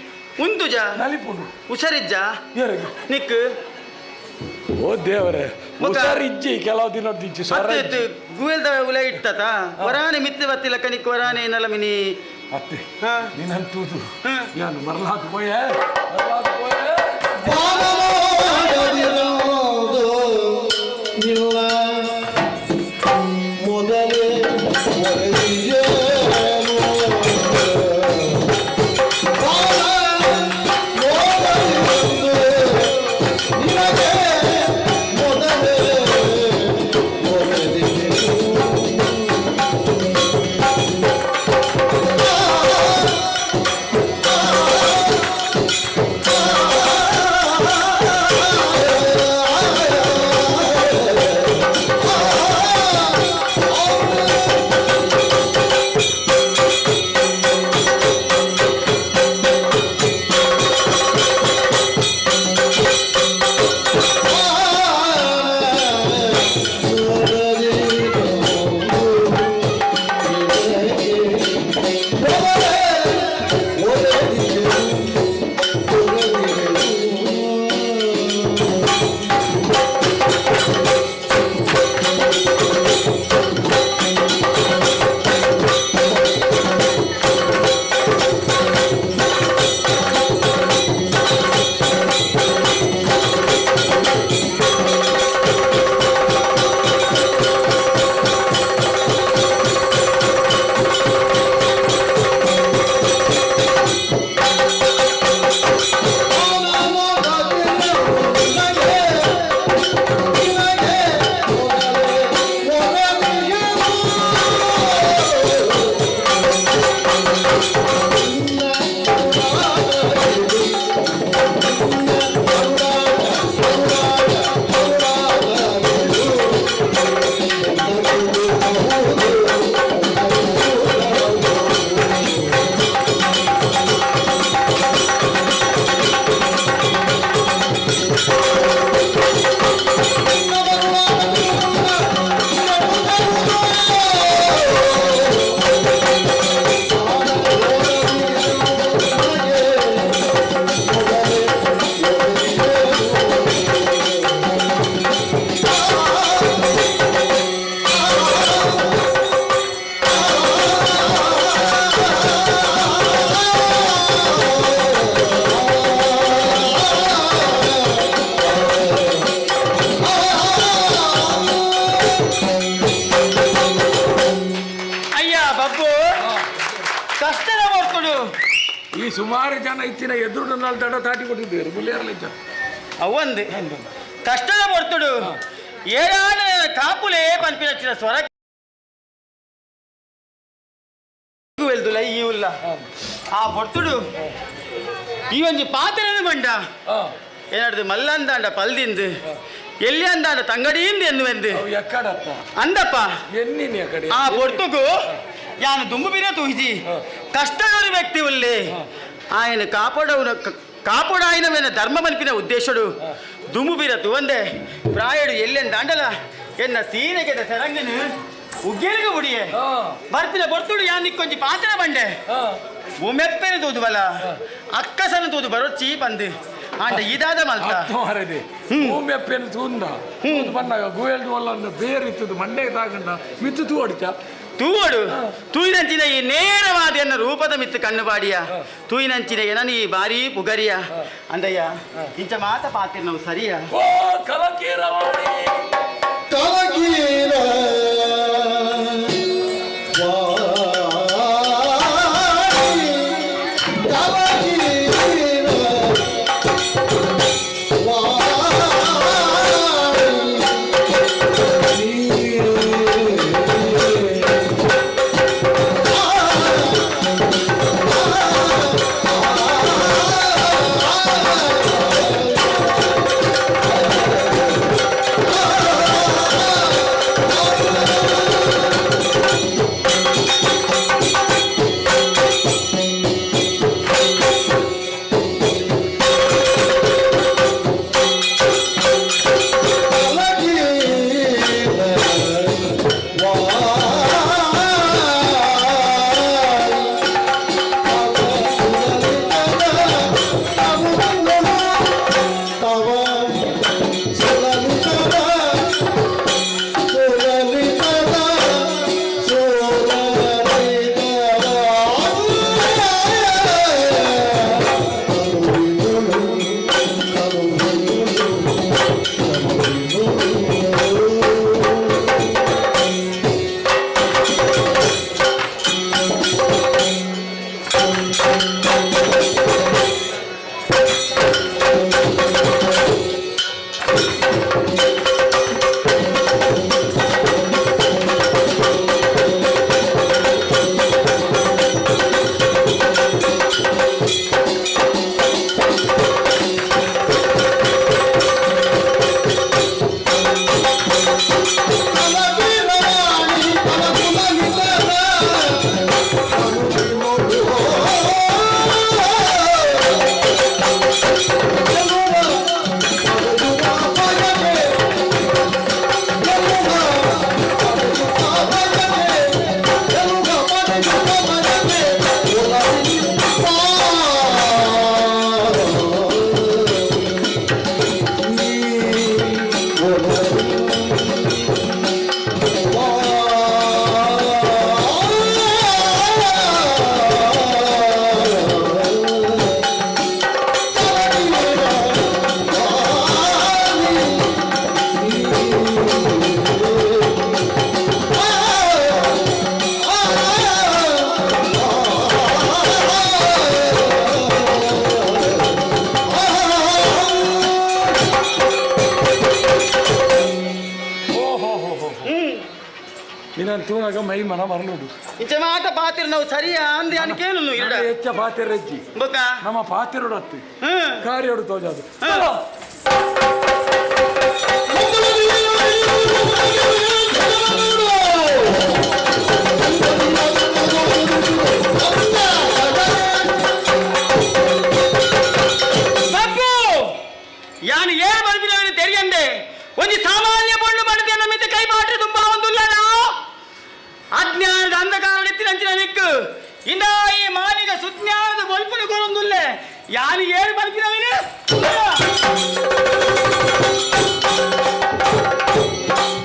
ಉಂತುಜ ನಲಿಪುಂಡು ಹುಷಾರಿಜ್ಜ ಯಾರಿಗೆ ನಿಕ್ ಓ ದೇವರೇ ಹುಷಾರಿಜ್ಜಿ ಕೆಲವು ದಿನ ದಿಜ್ಜಿ ಸ್ವರ ಅತ್ತೆ ಗುವೆಲ್ದ ಉಲ ಇಟ್ಟತ ವರಾನೆ ಮಿತ್ತೆ ಬತ್ತಿಲ್ಲ ಕನಿಕ್ ವರಾನೆ ಏನಲ್ಲ ಮಿನಿ ಅತ್ತೆ ನೀನನ್ ತೂದು ಯಾನು ಮರಲಾದ ಪೋಯೆ ಮರಲಾದ ಪೋಯೆ. ಮೊದಲೇ ಆ ಈ ಸುಮಾರು ಜನ ಇತ್ತಿನ ಎದುರು ನಾಲ್ ದಡ ತಾಟಿ ಕೊಟ್ಟಿದ್ದೀರಿ ಮುಲ್ಲೇರಲಿಜ್ಜ. ಅವಂದು ಕಷ್ಟದ ಬರ್ತುಡು ಏರಾನ ಕಾಪುಲೇ ಪನ್ಪಿನಚ್ಚಿನ ಸ್ವರ ವೆಲ್ದುಲ ಈ ಉಲ್ಲ ಆ ಬರ್ತುಡು ಈ ಒಂಜಿ ಪಾತ್ರೆನ ಮಂಡ ಏನಾಡ್ದು ಮಲ್ಲಂದಾಂಡ ಪಲ್ದಿಂದು ಎಲ್ಲಿ ಅಂದಾಂಡ ತಂಗಡಿಯಿಂದ ಎನ್ನುವೆಂದು ಎಕ್ಕಡತ್ತ ಅಂದಪ್ಪ ಎನ್ನಿನಿ ಕಡೆ. ಆ ಬೊರ್ತುಗು ಯಾನು ದುಂಬು ಬಿರ ತೂಹಿಜಿ ಕಷ್ಟದವರು ವ್ಯಕ್ತಿ ಉಲ್ಲೆ ఆయన ಕಾಪಾಡವನ ಕಾಪಾಡಾಯನವೇನ ಧರ್ಮ ಮಲ್ಪಿನ ಉದ್ದೇಶಡು ದುಂಬು ಬಿರ ತುವಂದೆ ಪ್ರಾಯಡು ಎಲ್ಲೆನ್ ದಾಂಡಲ ಎನ್ನ ಸೀರೆಗೆದ ಸೆರಂಗನು ಉಗ್ಗೇಲಿಗೆ ಬುಡಿಯೆ ಬರ್ಪಿನ ಬರ್ತುಡು ಯಾನ್ ನಿಕ್ಕೊಂಜಿ ಪಾತ್ರ ಬಂಡೆ ಉಮೆಪ್ಪೆನ ತೂದುವಲ ಅಕ್ಕಸನ ತೂದು ಬರೊಚ್ಚಿ ಪಂದು ಆಂಡ ಇದಾದ ಮಲ್ತ ಮಾರದೆ ಭೂಮಿಯಪ್ಪೇನು ತೂಂದ ತೂದು ಬನ್ನಾಗ ಗುವೆಲ್ದು ಒಲ್ಲ ಬೇರೆ ಇತ್ತದು ಮಂಡೆ ತಾಗಂಡ ಮಿತ್ತು ತೂ ಅಡಿತ ತೂವಡು ತೂಯಿನಂಚಿನ ಈ ನೇರವಾದ ಎನ್ನ ರೂಪದ ಮಿತ್ತು ಕಣ್ಣು ಬಾಡಿಯ ತೂಯಿನಂಚಿನ ಎನ ಈ ಬಾರಿ ಪುಗರಿಯ ಅಂದಯ್ಯ ಇಂಚ ಮಾತ ಪಾತಿರ್ ನಾವು ಸರಿಯ. ಓ ಕಲಕೀರವಾಣಿ. ಕಲಕೀರ ವಾಣಿ, ಕಲಕೀರ ನಿನ್ನ ತೂನಾಗ ಮೈ ಮನ ಮರನುಡು. ಇಂಚ ಮಾತ ಪಾತಿರ್ ನಾವು ಸರಿಯಾ ಅಂದೆ ಅನ್ ಕೇಳು ಇರಡ. ಹೆಚ್ಚ ಪಾತಿರಜ್ಜಿ ಬೊಕ್ಕ ನಮ್ಮ ಪಾತಿರೋಡತ್ತು ಕಾರ್ಯೋಡು ತೋಜಾದು. ತಪ್ಪು ಯಾನು ಏನ್ ಬರ್ಬಿನ ತೆರಿಯಂದೆ ಒಂದು ಸಾಮಾನ್ಯ ಪೊಣ್ಣು ಮಾಡಿದೆ ನಮ್ಮಿಂದ ಕೈ ಮಾಡ್ರೆ ತುಂಬಾ ಒಂದುಲ್ಲ ನಾವು ಅಜ್ಞಾನದ ಅಂಧಕಾರ ಎತ್ತಿನಂಚಿನ ನಿಕ್ಕು ಇಂದ ಈ ಮಾನಿಗ ಸುಜ್ಞಾನದ ಬೊಲ್ಪುನ ಕೊರೊಂದುಲ್ಲೆ ಯಾನು ಏನ್ ಬರ್ಬಿನವೇನು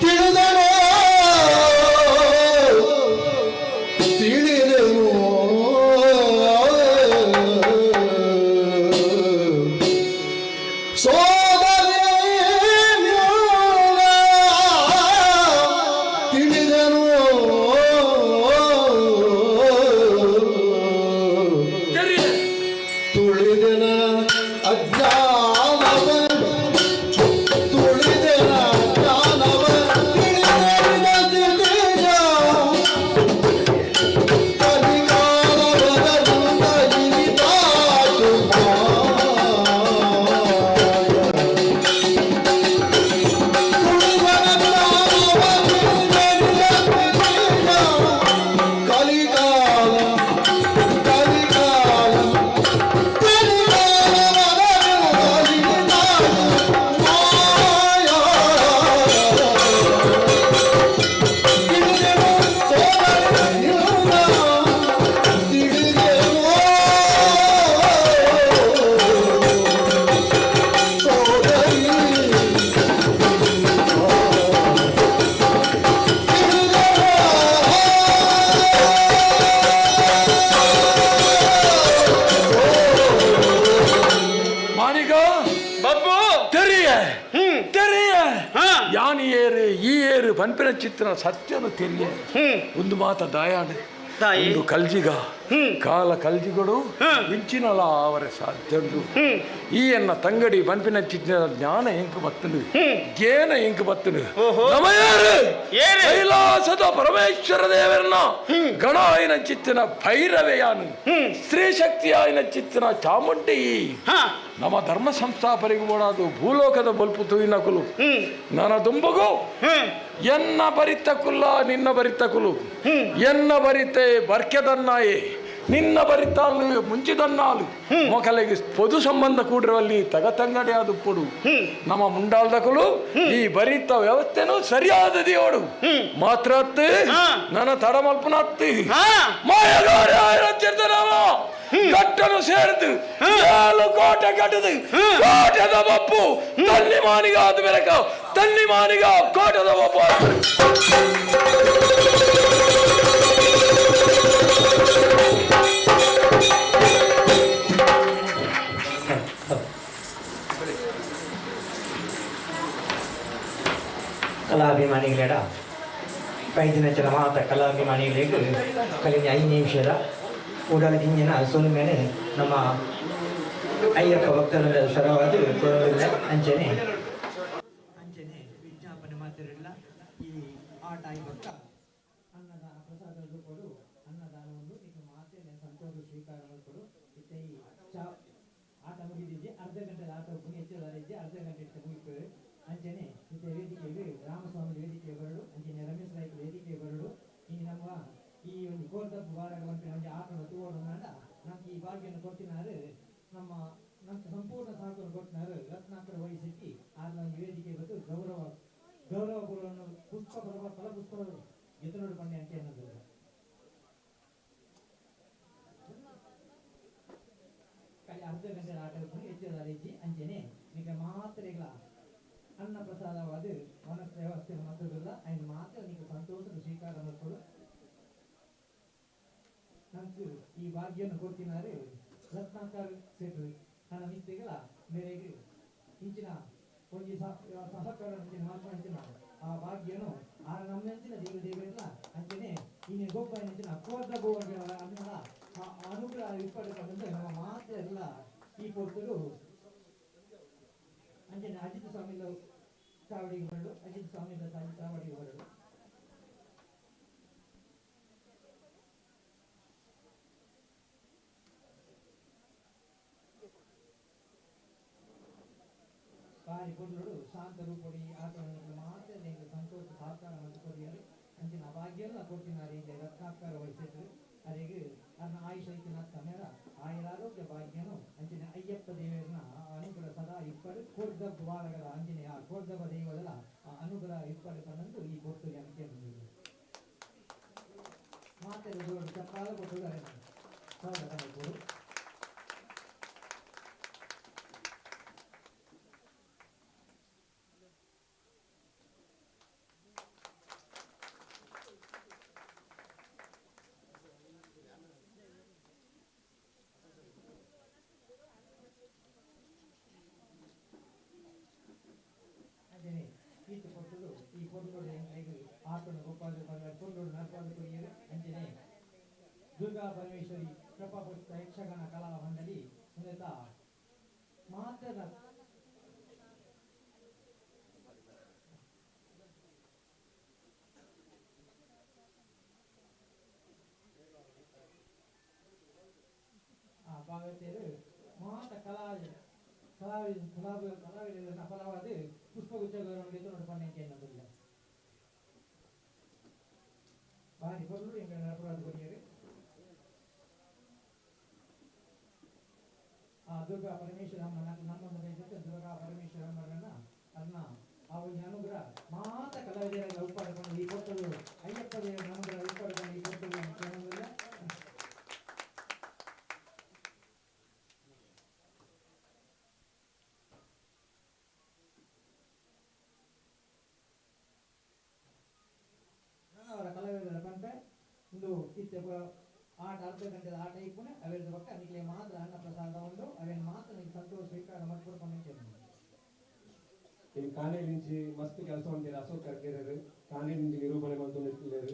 ತಿಳಿದನೋ ತಿಳಿದೆನು ಸೋದರಿ ತಿಳಿದೆನು ಪನ್ಪಿನ ಚಿತ್ರ ಸತ್ಯನ ತೆರಿಯ ಒಂದು ಮಾತ ದಾಯಾಡು ಒಂದು ಕಲ್ಜಿಗ ಕಾಲ ಕಲ್ಜಿಗಳು ಇಂಚಿನಲ ಅವರ ಸಾಧ್ಯ ಈ ಎನ್ನ ತಂಗಡಿ ಪನ್ಪಿನ ಚಿತ್ರ ಜ್ಞಾನ ಎಂಕ್ ಬತ್ತನು ಗೇನ ಎಂಕ್ ಬತ್ತನು ನಮಯಾರು ಕೈಲಾಸದ ಪರಮೇಶ್ವರ ದೇವರನ್ನ ಗಣ ಆಯಿನ ಚಿತ್ತಿನ ಭೈರವೆಯಾನು ಸ್ತ್ರೀ ಶಕ್ತಿ ಆಯಿನ ಚಿತ್ತಿನ ಚಾಮುಂಡಿ ನಮ್ಮ ಧರ್ಮ ಸಂಸ್ಥಾಪರಿಗೆ ಬೋಡಾದು ಭೂಲೋಕದ ಬಲ್ಪು ತೂಯಿನಕುಲು ನನ್ನ ದುಂಬಗು ಎನ್ನ ಬರಿತ ಕುಲ್ಲ ನಿನ್ನ ಬರಿತ ಕುಲು ಎನ್ನ ಬರಿತೆ ಬರ್ಕೆದನ್ನಾಯೆ ನಿನ್ನ ಬರಿತಾಲು ಮುಂಚಿದನ್ನಾಲು ಮೊಕಲಿಗೆ ಪೊದು ಸಂಬಂಧ ಕೂಡಿರುವಲ್ಲಿ ತಗತಂಗಡಿ ಅದು ಪೊಡು ನಮ್ಮ ಮುಂಡಾಲ್ದಕುಲು ಈ ಬರಿತ ವ್ಯವಸ್ಥೆನು ಸರಿಯಾದ ದೇವಡು ಮಾತ್ರ ನನ್ನ ತಡಮಲ್ಪನತ್ತಿ ಮಾಯಗಾರ ನಾಮ ಗಟ್ಟನು ಸೇರಿದು ಏಳು ಕೋಟೆ ಕಟ್ಟದು ಕೋಟೆದ ಬಪ್ಪು ತನ್ನಿ ಮಾನಿಗ ಆದ ಬೆರಕ ತನ್ನಿ ಮಾನಿಗ ಕೋಟೆದ ಬಪ್ಪು. ಕಲಾಭಿಮಾನಿಗಳೇಡ ಪೈದಿನ ಮಾತ ಕಲಾಭಿಮಾನಿಗಳಿಗೆ ಕಲಿನ 5 ನಿಮಿಷದ ಉಡಲ ದಿಂಜಿನ ಸೊಲ್ಮೆನೆ ನಮ್ಮ ಅಯ್ಯಪ್ಪ ಭಕ್ತರ ಸ್ವರವಾದ ಕೊರವಿಲ್ಲ ಅಂಚನೆ ಅಂಚನೆ ವಿಜ್ಞಾಪನೆ ಮಾತಿರಲಿಲ್ಲ. ಈ ಆಟ ಈ ಭಕ್ತ ಅನ್ನದಾನ ಪ್ರಸಾದ ಕೊಡು ಅನ್ನದಾನವನ್ನು ನಿಮ್ಮ ಮಾತೇನೆ ಸಂತೋಷ ಸ್ವೀಕಾರ ಮಾಡಿಕೊಡು. ಇತ್ತೆ ಈ ಚಾ ಆಟ ಮುಗಿದಿದ್ದೆ ಅರ್ಧ ಗಂಟೆ ಆಟ ಹೆಚ್ಚು ಅರ್ಧ ಗಂಟೆ ಇಟ್ಟು ಮುಗಿತೇವೆ. ಅಂಚನೆ ಇತ್ತೆ ವೇದಿಕೆಗೆ ರಾಮಸ್ವಾಮಿ ವೇದಿಕೆ ಬರಡು ಅಂಚನೆ ರಮೇಶ್ ನಾಯ್ಕ ವೇದಿಕೆ ಬರಡು. ಈ ನಮ್ಮ ಈ ಒಂದು ಕೋರ್ದಪ್ಪು ಬಾರಾಗ ಒಂಜಿ ಆಟವನ್ನು ತೂವೋಡು ನಮ್ಗೆ ಈ ಭಾಗ್ಯವನ್ನು ಕೊಟ್ಟಿನಾರು ನಮ್ಮ ನಮ್ಗೆ ಸಂಪೂರ್ಣ ಸಹಕಾರ ಕೊಟ್ಟಿನಾರು ರತ್ನಾಕರ ವಹಿಸಿಟ್ಟಿ ಆರ್ನ ಒಂದು ವೇದಿಕೆ ಬಂದು ಗೌರವ ಗೌರವ ಪೂರ್ವವನ್ನು ಪುಷ್ಪ ಪರ್ವ ಫಲಪುಷ್ಪ ಎದುರು ಪಂಡೆ ಅಂತ ಅನ್ನೋದು ಖಾಲಿ ಅರ್ಧ ಗಂಟೆ ಆಟ ಹೆಚ್ಚು ಇಜ್ಜಿ. ಅಂಚನೆ ಈಗ ಮಾತ್ರೆಗಳ ಅನ್ನ ಪ್ರಸಾದವಾದ ಮನಸ್ಸು ವ್ಯವಸ್ಥೆ ಮಾತ್ರವಿಲ್ಲ ಅಂಡ್ ಮಾತ್ರ ನೀವು ಸಂತೋಷದ ಸ್ವೀಕಾರ ಮಾಡಿಕೊಡು. ನಮ್ಗೆ ಈ ಭಾಗ್ಯವನ್ನು ಕೊಡ್ತಿನಾರು ರತ್ನಾಕರ್ ಸೇಟು ನನ್ನ ಮಿಸ್ತೆಗಳ ಮೇರೆಗೆ ಇಂಚಿನ ಒಂಜಿ ಸಹಕಾರ ಅಂಚಿನ ಆ ಭಾಗ್ಯನು ಆ ನಮ್ಮಂಚಿನ ದೇವ ದೇವರೆಲ್ಲ ಅಂಚನೆ ಇನ್ನು ಗೊಬ್ಬ ಅಂಚಿನ ಕೋರ್ದ ಗೋವರ್ಗಳ ಅನ್ನಲ್ಲ ಆ ಅನುಗ್ರಹ ಇಪ್ಪಡೆ ನಮ್ಮ ಮಾತ್ರ ಎಲ್ಲ ಈ ಪೊರ್ತುಡು ಅಂಚನೆ ಅಜಿತ್ ಸ್ವಾಮಿ ಚಾವಡಿಗೆ ಹೊರಡು ಅಜಿತ್ ಸ್ವಾಮಿ ಚಾವಡಿಗೆ ಹೊರಡು. ಬಾರಿ ಪೊರ್ಲುಡು ಶಾಂತ ರೂಪಡಿ ಆಟವನ್ನು ಮಾತ್ರ ಎಂಕ್ ಸಂತೋಷ ಸಹಕಾರ ಮತ್ತು ಕೊರಿಯರು ಅಂಚಿನ ಭಾಗ್ಯಲ್ಲ ಕೊಡ್ತಿನಾರು ಈಗ ರತ್ನಾಕರ ವಹಿಸಿದ್ರು ಅರೆಗೆ ಅನ್ನ ಆಯುಷ ಇತ್ತಿನ ಸಮಯ ಆಯುರಾರೋಗ್ಯ ಭಾಗ್ಯನು ಅಂಚಿನ ಅಯ್ಯಪ್ಪ ದೇವರನ್ನ ಅನುಗ್ರಹ ಸದಾ ಇಪ್ಪಡು ಕೋರ್ದ ಬಾರಗದ ಅಂಜನೇಯ ಕೋರ್ದಬ ದೈವದಲ್ಲ ಆ ಅನುಗ್ರಹ ಇಪ್ಪಡು ಪನ್ನೊಂದು ಈ ಪೊರ್ತುಗೆ ಅಂಕೆ ಮಾತೆಲ್ಲ ದೂರ ಚಪ್ಪಾಲ ಕೊಟ್ಟು ಸ್ವಾಗತ ಕೊಡು. ಅಂಜನೆ ಈತ ಕೊಟ್ಟದು ಈ ಪೊರ್ಲುಡು ಎಂಕ್ಲೆಗ್ ಆಟೋಣ ಗೋಪಾಲ ಪೊರ್ಲುಡು ನಡ್ಪಾದ ಕೊರಿಯರು ಅಂಜನೆ ದುರ್ಗಾ ಪರಮೇಶ್ವರಿ ಕೃಪಾಪುಷ್ಪ ಯಕ್ಷಗಾನ ಕಲಾ ಮಂಡಳಿ ಉಂದೆತ ಮಾತ್ರ ಆ ಭಾಗವತರು ಮಾತ ಕಲಾ ಕಲಾವಿ ಕಲಾವಿ ಕಲಾವಿದರನ್ನ ಫಲವಾದ ಪುಷ್ಪಗುಚ್ಛ ಗೌರವ ನೋಡು ಪಣ್ಣೆ ಅನ್ನೋದಿಲ್ಲ ಬಾರಿ ಪೊರ್ಲು ಎಂಗಳ ನಡಪುರಾದ ಕೊರಿಯರು ಆ ದುರ್ಗಾ ಪರಮೇಶ್ವರ ನಮ್ಮ ಜೊತೆ ದುರ್ಗಾ ಪರಮೇಶ್ವರ ಅಮ್ಮರನ್ನ ಅನ್ನ ಆ ಒಂದು ಅನುಗ್ರಹ ಮಾತ ಕಲಾವಿದರ ಉಪ್ಪಾಡ್ಕೊಂಡು ಈ ಕೊಟ್ಟದು ಅಯ್ಯಪ್ಪ ದೇವರ ಅನುಗ್ರಹ ಉಪ್ಪಾಡ್ಕೊಂಡು ಈ ಕೊಟ್ಟದು ಅಂತ ಅನ್ನೋದಿಲ್ಲ. ಅವರ ಕಲಾವಿದರ ಪಂಪೆ ಒಂದು ಇತ್ತೆ ಆಟ ಅರ್ಧ ಗಂಟೆದ ಆಟ ಇಪ್ಪುನೆ ಅವೆರದ ಪಕ್ಕ ನಿಕ್ಲೆ ಮಾತ್ರ ಅನ್ನ ಪ್ರಸಾದ ಉಂಡು ಅವೇನು ಮಾತ್ರ ನಿಂಗೆ ಸಂತೋಷ ಸ್ವೀಕಾರ ಮಾಡ್ಕೊಡ್ಕೊಂಡು. ಇನಿ ಕಾನೇಲಿಂಚಿ ಮಸ್ತ್ ಕೆಲಸ ಉಂಟು ಅಶೋಕ್ ಕರ್ಕೇರರು ಕಾನೇಲಿಂಚಿ ನಿರೂಪಣೆ ಮಲ್ತೊಂದಿಲ್ಲೆರ್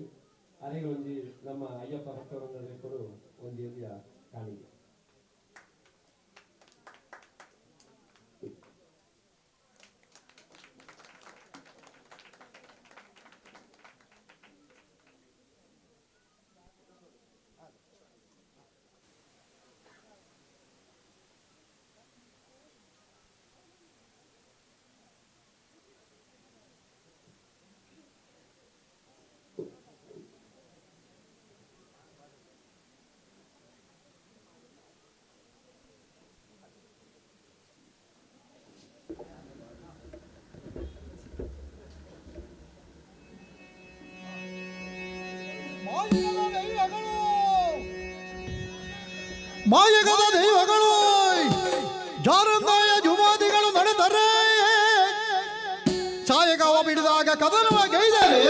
ಅರೆಗ್ ಒಂಜಿ ನಮ್ಮ ಅಯ್ಯಪ್ಪ ಭಕ್ತವೃಂದದ ಲೆಕ್ಕೊಡು ಒಂಜಿ ಎಲ್ಯ ಕಾಣಿಕೆ. ಮಾಯಗದ ದೈವಗಳು ಜಾರಂದಾಯ ಜುಮಾದಿಗಳು ನಡೆದರೆ ಸಾಯಗಾವ ಬಿಡಿದಾಗ ಕದನವ ಗೈದರೆ.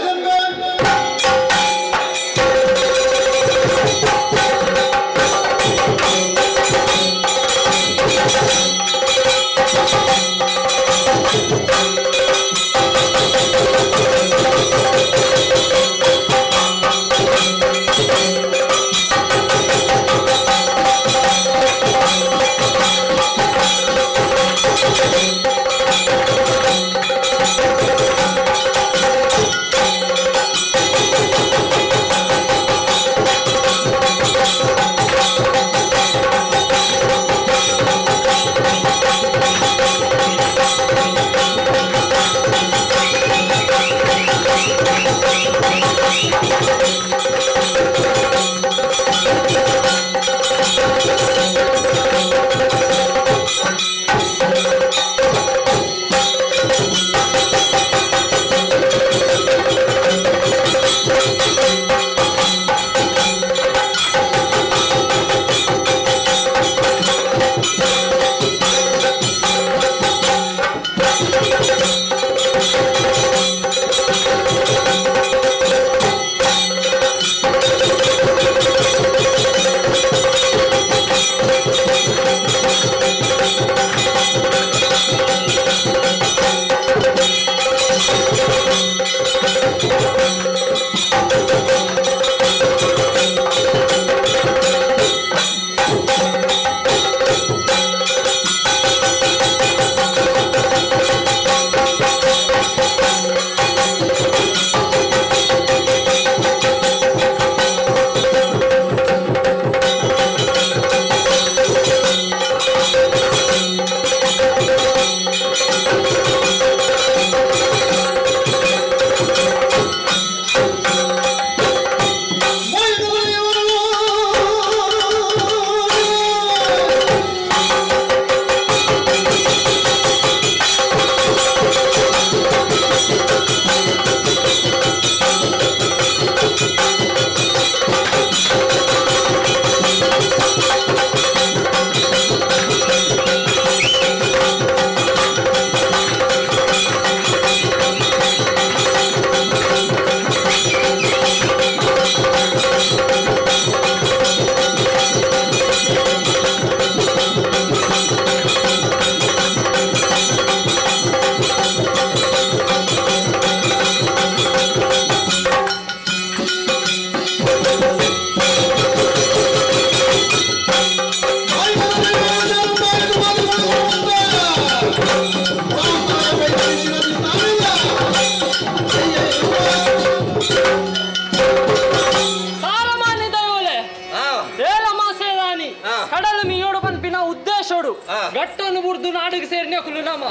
ಗಟ್ಟನ್ನು ಬುಡ್ದು ನಾಡಿಗೆ ಸೇರಿನ ಕುಲು ನಮ್ಮ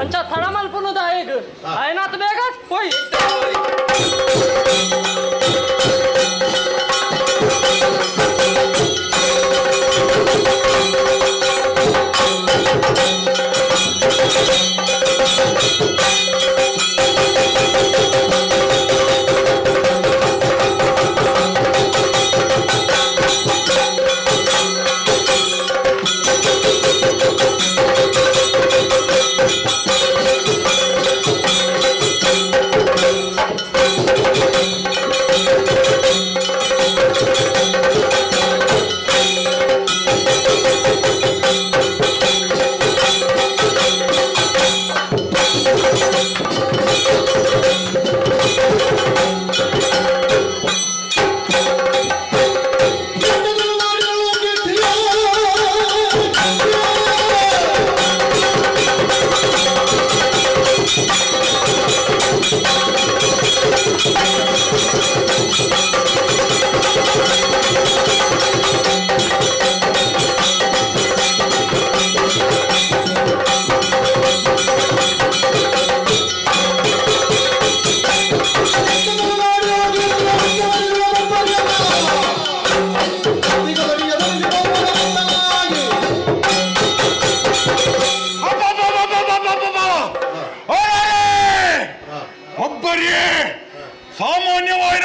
ಅಂಚ ತಡಮಲ್ಪುನು ದಾಯಗ್ ಆಯ್ನಾತ್ ಬೇಗ ಪೋಯ್. Thank you.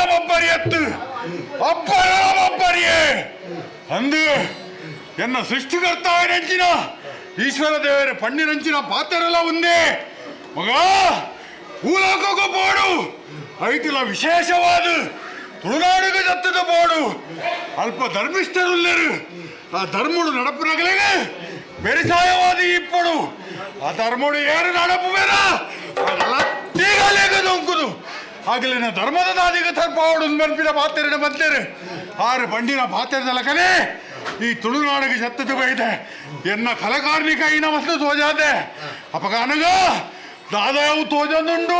ಬೊಬ್ಬರಿಯತ್ತು ಅಪ್ಪರ ಬೊಬ್ಬರಿಯೇ ಅಂದು ಎನ್ನ ಸೃಷ್ಟಿಕರ್ತ ನೆಂಚಿನ ಈಶ್ವರ ದೇವರ ಪಣ್ಣಿನಂಚಿನ ಪಾತ್ರರೆಲ್ಲ ಒಂದೇ ಮಗ ಭೂಲೋಕಕ್ಕೂ ಬೋಡು ಐಟಿಲ ವಿಶೇಷವಾದ ತುಳುನಾಡಿಗೆ ಜತ್ತದ ಬೋಡು ಅಲ್ಪ ಧರ್ಮಿಷ್ಠರುಲ್ಲರು ಆ ಧರ್ಮುಡು ನಡಪುನಗಲಿಗೆ ಬೆರಿಸಾಯವಾದ ಇಪ್ಪಡು ಆ ಧರ್ಮುಡು ಏರು ನಡಪು ಬೇರ ತೀಗಲೇಗ ದೊಂಕುದು ಆಗಲಿನ ಧರ್ಮದ ದಾದಿಗೆ ತರ್ಪಾವಡು ಮನ್ಪಿನ ಪಾತ್ರೆನ ಬಂತೇರೆ ಆರು ಬಂಡಿನ ಪಾತ್ರೆದಲಕನೇ ಈ ತುಳುನಾಡಿಗೆ ಸತ್ತದ ಬೈದೆ ಎನ್ನ ಕಲಕಾರ್ನಿಕ ಇನ ಮತ್ತು ತೋಜಾದೆ ಅಪಗಾನಗ ದಾದಾವು ತೋಜಂದುಂಡು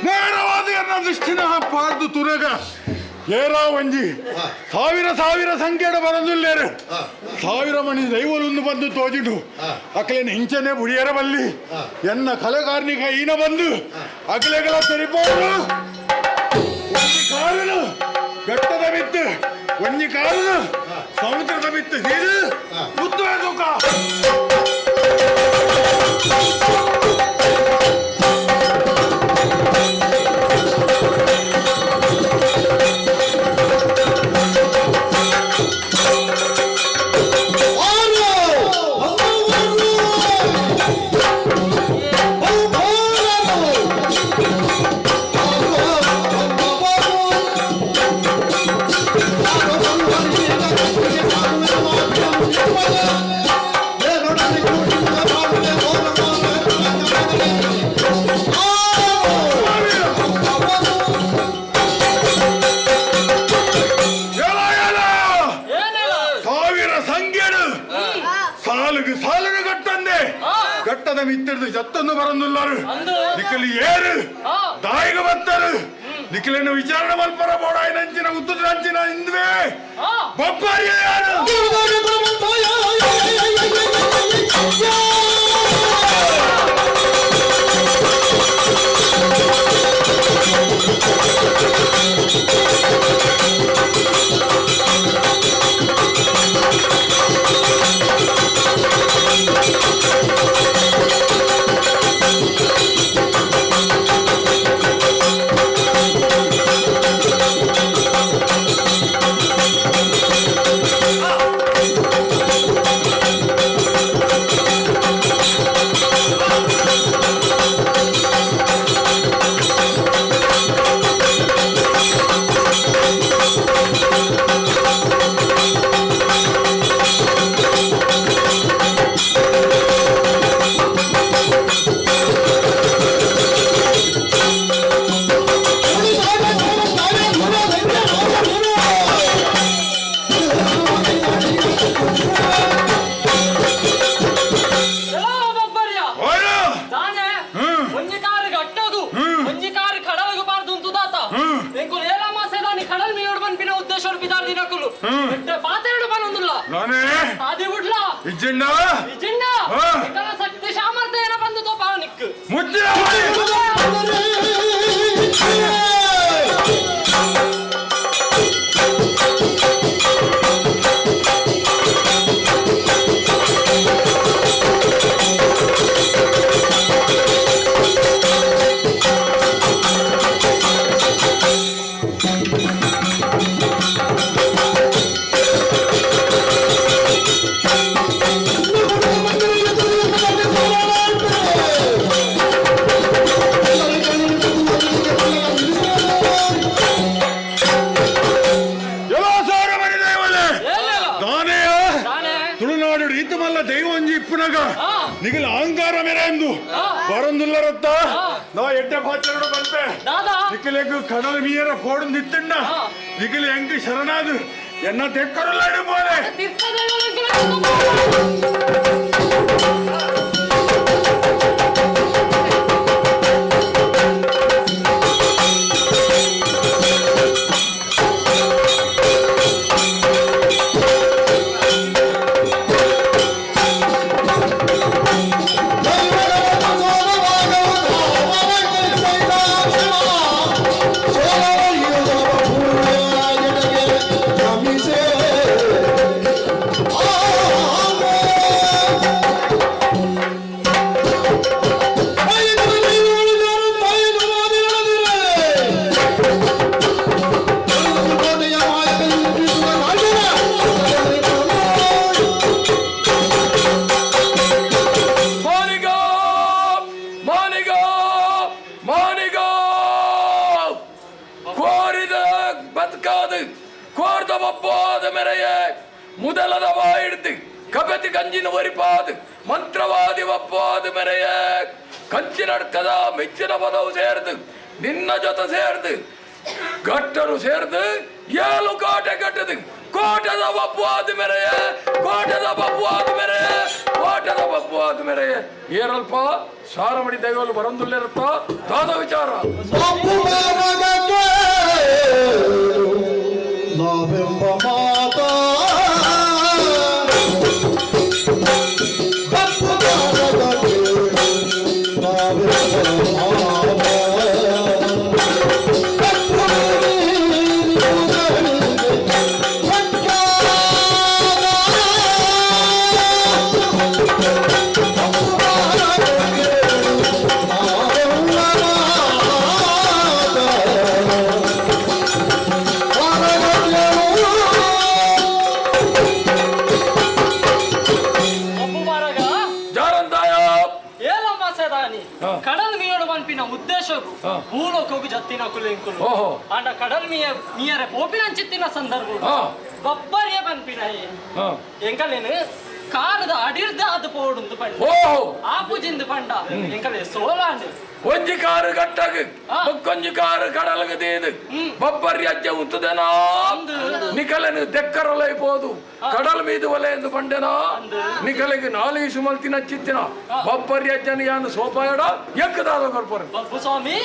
ನೇರವಾದ ಎನ್ನ ದೃಷ್ಟಿನ ಪಾರ್ದು ತುರಗ ಏರಾ ಒಂಜಿ ಸಾವಿರ ಸಾವಿರ ಸಂಖ್ಯೆಡ ಬರಂದುಲ್ಲೇರು ಸಾವಿರ ಮಣಿ ದೈವಲೊಂದು ಬಂದು ತೋಜಿಡು ಅಕಲೇನ ಇಂಚನೆ ಬುಡಿಯರ ಬಲ್ಲಿ ಎನ್ನ ಕಲೆಕಾರ್ನಿಕ ಈನ ಬಂದು ಅಕಲೆಗಳ ತೆರಿಪೋಡು ಒಂಜಿ ಕಾರುನು ಘಟ್ಟದ ಬಿತ್ತು ಒಂಜಿ ಕಾರುನು ಸಮುದ್ರದ ಬಿತ್ತು ಸೀದು ಮುತ್ತುವೆ ತೂಕ ಸಾವಿರ ಸಂಖ್ಯೆಡು ಸಾಲುಗೆ ಸಾಲುಗೆ ಗಟ್ಟಂದೆ ಗಟ್ಟದ ಮಿತ್ತಿಡ್ದು ಜತ್ತನ್ನು ಬರಂದುಲ್ಲಾರು ನಿಕ್ಕಲಿ ಏರು ದಾಯಿಗ ಬತ್ತರು ನಿಕ್ಕಲಿನ ವಿಚಾರಣೆ ಮಲ್ಪರ ಬೋಡಾಯಿನಂಚಿನ ಉತ್ತದ ಅಂಚಿನ ಇಂದ್ವೆ ಬೊಬ್ಬರಿಯ ಯಾರು ಒಂಜಿ ಕಾರು ಗಟ್ಟೋದು ಒಂಜಿ ಕಾರು ಕಡಲಿಗೆ ಬಾರ್ದು ಉಂಟುದಾತ ಎಂಕುಲು ಏಲ ಮಾಸೆದಾನಿ ಕಡಲ್ ಮೀಯೋಡು ಪನ್ಪಿನ ಉದ್ದೇಶ ಬಿದಾರ್ ದಿನಕುಲು ಪಾತೆರಡು ಬನ್ನೊಂದುಲ್ಲ ನಾನೇ ಆದಿ ಬುಡ್ಲ ಇಜ್ಜಿಂಡ ಇಜ್ಜಿಂಡ ಎಂಕಲ ಶಕ್ತಿ ಸಾಮರ್ಥ್ಯ ಏನ ಬಂದು ತೋಪ ನಿಕ್ಕು ಮುಚ್ಚಿನ ತುಳುನಾಡು ರೀತಮಲ್ಲ ದೈವ ಒಂಜಿ ಇಪ್ಪುನಗ ನಿಗಲ ಅಹಂಕಾರ ಮೇರೆ ಎಂದು ಬರಂದುಲ್ಲರತ್ತ ನಾ ಎಡ್ಡೆ ಪಾತ್ರಡು ಬಂತೆ ನಿಖಲೆಗ್ ಕಡಲ ಮೀಯರ ಫೋಡು ನಿತ್ತಣ್ಣ ನಿಖಲ ಹೆಂಗ್ ಶರಣಾದು ಎನ್ನ ತೆಕ್ಕರಲ್ಲಾಡು ಬೋಲೆ. ಮಾನಿಗ ಮಾನಿಗ ಮಾನಿಗ ಕೋರಿದ ಬದುಕಾದು ಕೋರ್ದ ಬಪ್ಪಾದ ಮೆರೆಯ முதலத வாயிடுத்து கபதி கஞ்சின ஒரிப்பாது ಮಂತ್ರವಾದಿ ಒಪ್ಪಾದ ಮೆರೆಯ ಕಂಚಿನ ಅಡ್ಕದ ಮಿಚ್ಚಿನ ಪದವು ಸೇರ್ದು ನಿನ್ನ ಜೊತೆ ಸೇರ್ದು ಗಟ್ಟರು ಸೇರ್ದು ಏಳು ಕೋಟೆ ಕಟ್ಟದು ಕೋಟದ ಬಪ್ಪುವಾದ ಮೆರೆಯ ಕೋಟದ ಬಪ್ಪುವಾದ ಮೆರೆಯ ಕೋಟದ ಬಪ್ಪುವಾದ ಮೆರೆಯ ಏರಲ್ಪ ಸಾರಮಡಿ ದೈವಲು ಬರಂದುಲ್ಲಿರುತ್ತ ದಾದ ವಿಚಾರ. ನಾವೆಂಬ ಮಾತಾ ಒಪ್ಪು ಬಾರಗ ಜಾರಂದಾಯ ಏಲಮ್ಮ ಸೇದಾನಿ ಕಡಲ್ ಮೀಯೋಡು ಪನ್ಪಿನ ಉದ್ದೇಶಗು ಭೂಲೋಕಗು ಜತ್ತಿನ ಕುಲೆಂಕುಲು. ಓಹೋ. ಆಂಡ ಕಡಲ್ ಮೀಯ ಮೀಯರೆ ಪೋಪಿನಂಚಿತ್ತಿನ ಸಂದರ್ಭ ಬಬ್ಬರಿಯ ಪನ್ಪಿನ ಎಂಕಲೇನು ಕಾರದ ಅಡಿರ್ದ ಅದು ಪೋಡುಂದು ಪಂಡ. ಓಹೋ. ಆ ಪೂಜಿಂದು ಪಂಡ ಎಂಕಲೆ ಸೋಲಾಂಡ್. ಒಂಜಿ ಕಾರು ಗಟ್ಟಗ್ ಬೊಕ್ಕೊಂಜಿ ಕಾರು ಕಡಲ್ಗ ದೇದು ಬಬ್ಬರಿ ಅಜ್ಜ ಉತ್ತದನಾ ನಿಕಲನು ದೆಕ್ಕರಲೈ ಪೋದು ಕಡಲ್ ಮೀದು ಒಲೆ ಎಂದು ಪಂಡೆನಾ ನಿಕಲಿಗೆ ನಾಲಿಗೆ ಸುಮಲ್ತಿನ ಚಿತ್ತಿನ ಬಬ್ಬರಿ ಅಜ್ಜನ ಯಾನು ಸೋಪಾಯಡ ಎಂಕದಾದ ಕೊರ್ಪರು. ಬಬ್ಬು ಸ್ವಾಮಿ,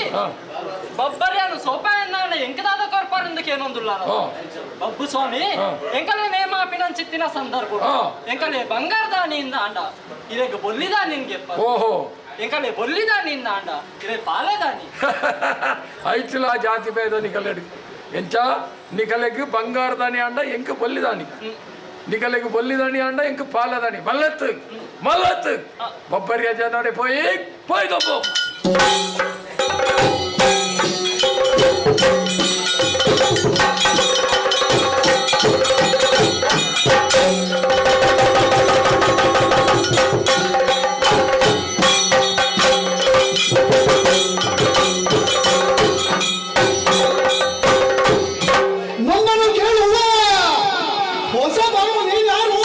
ಬಬ್ಬರಿಯಾನು ಸೋಪಾಯನ್ನ ಎಂಕದಾದ ಕೊರ್ಪರಿಂದಕ್ಕೆ ಏನೊಂದುಲ್ಲ. ಬಬ್ಬು ಸ್ವಾಮಿ, ಎಂಕಲೆ ನೇಮಾಪಿನ ಚಿತ್ತಿನ ಸಂದರ್ಭ ಎಂಕಲೆ ಬಂಗಾರದಾನಿಯಿಂದ ಅಂಡ ಇರೆಗ್ ಬೊಲ್ಲಿದಾನಿನ್ಗೆ. ಓಹೋ. ಎಂಕಲೆ ಬೊಲ್ಲಿದಾನಿಂದ ಅಂಡ ಇರೆ ಪಾಲೆದಾನಿ. ಐಚಿಲ ಜಾತಿ ಭೇದ ನಿಕಲೆಡು ಎಂಚ ನಿಕಲೆಗ್ ಬಂಗಾರದಾನಿ ಅಂಡ ಎಂಕ್ ಬೊಲ್ಲಿದಾನಿ, ನಿಕಲೆಗ್ ಬೊಲ್ಲಿದಾನಿ ಅಂಡ ಎಂಕ್ ಪಾಲದಾನಿ. ಮಲ್ಲತ್ತು ಮಲ್ಲತ್ತು ಬಬ್ಬರಿ ಅಜ್ಜ ನೋಡಿ ಪೋಯಿ ಪೋಯ್ ತಪ್ಪು. ನನ್ನನ್ನು ಕೇಳುವ ಹೊಸ ಬರುವ ನೀನಾರು.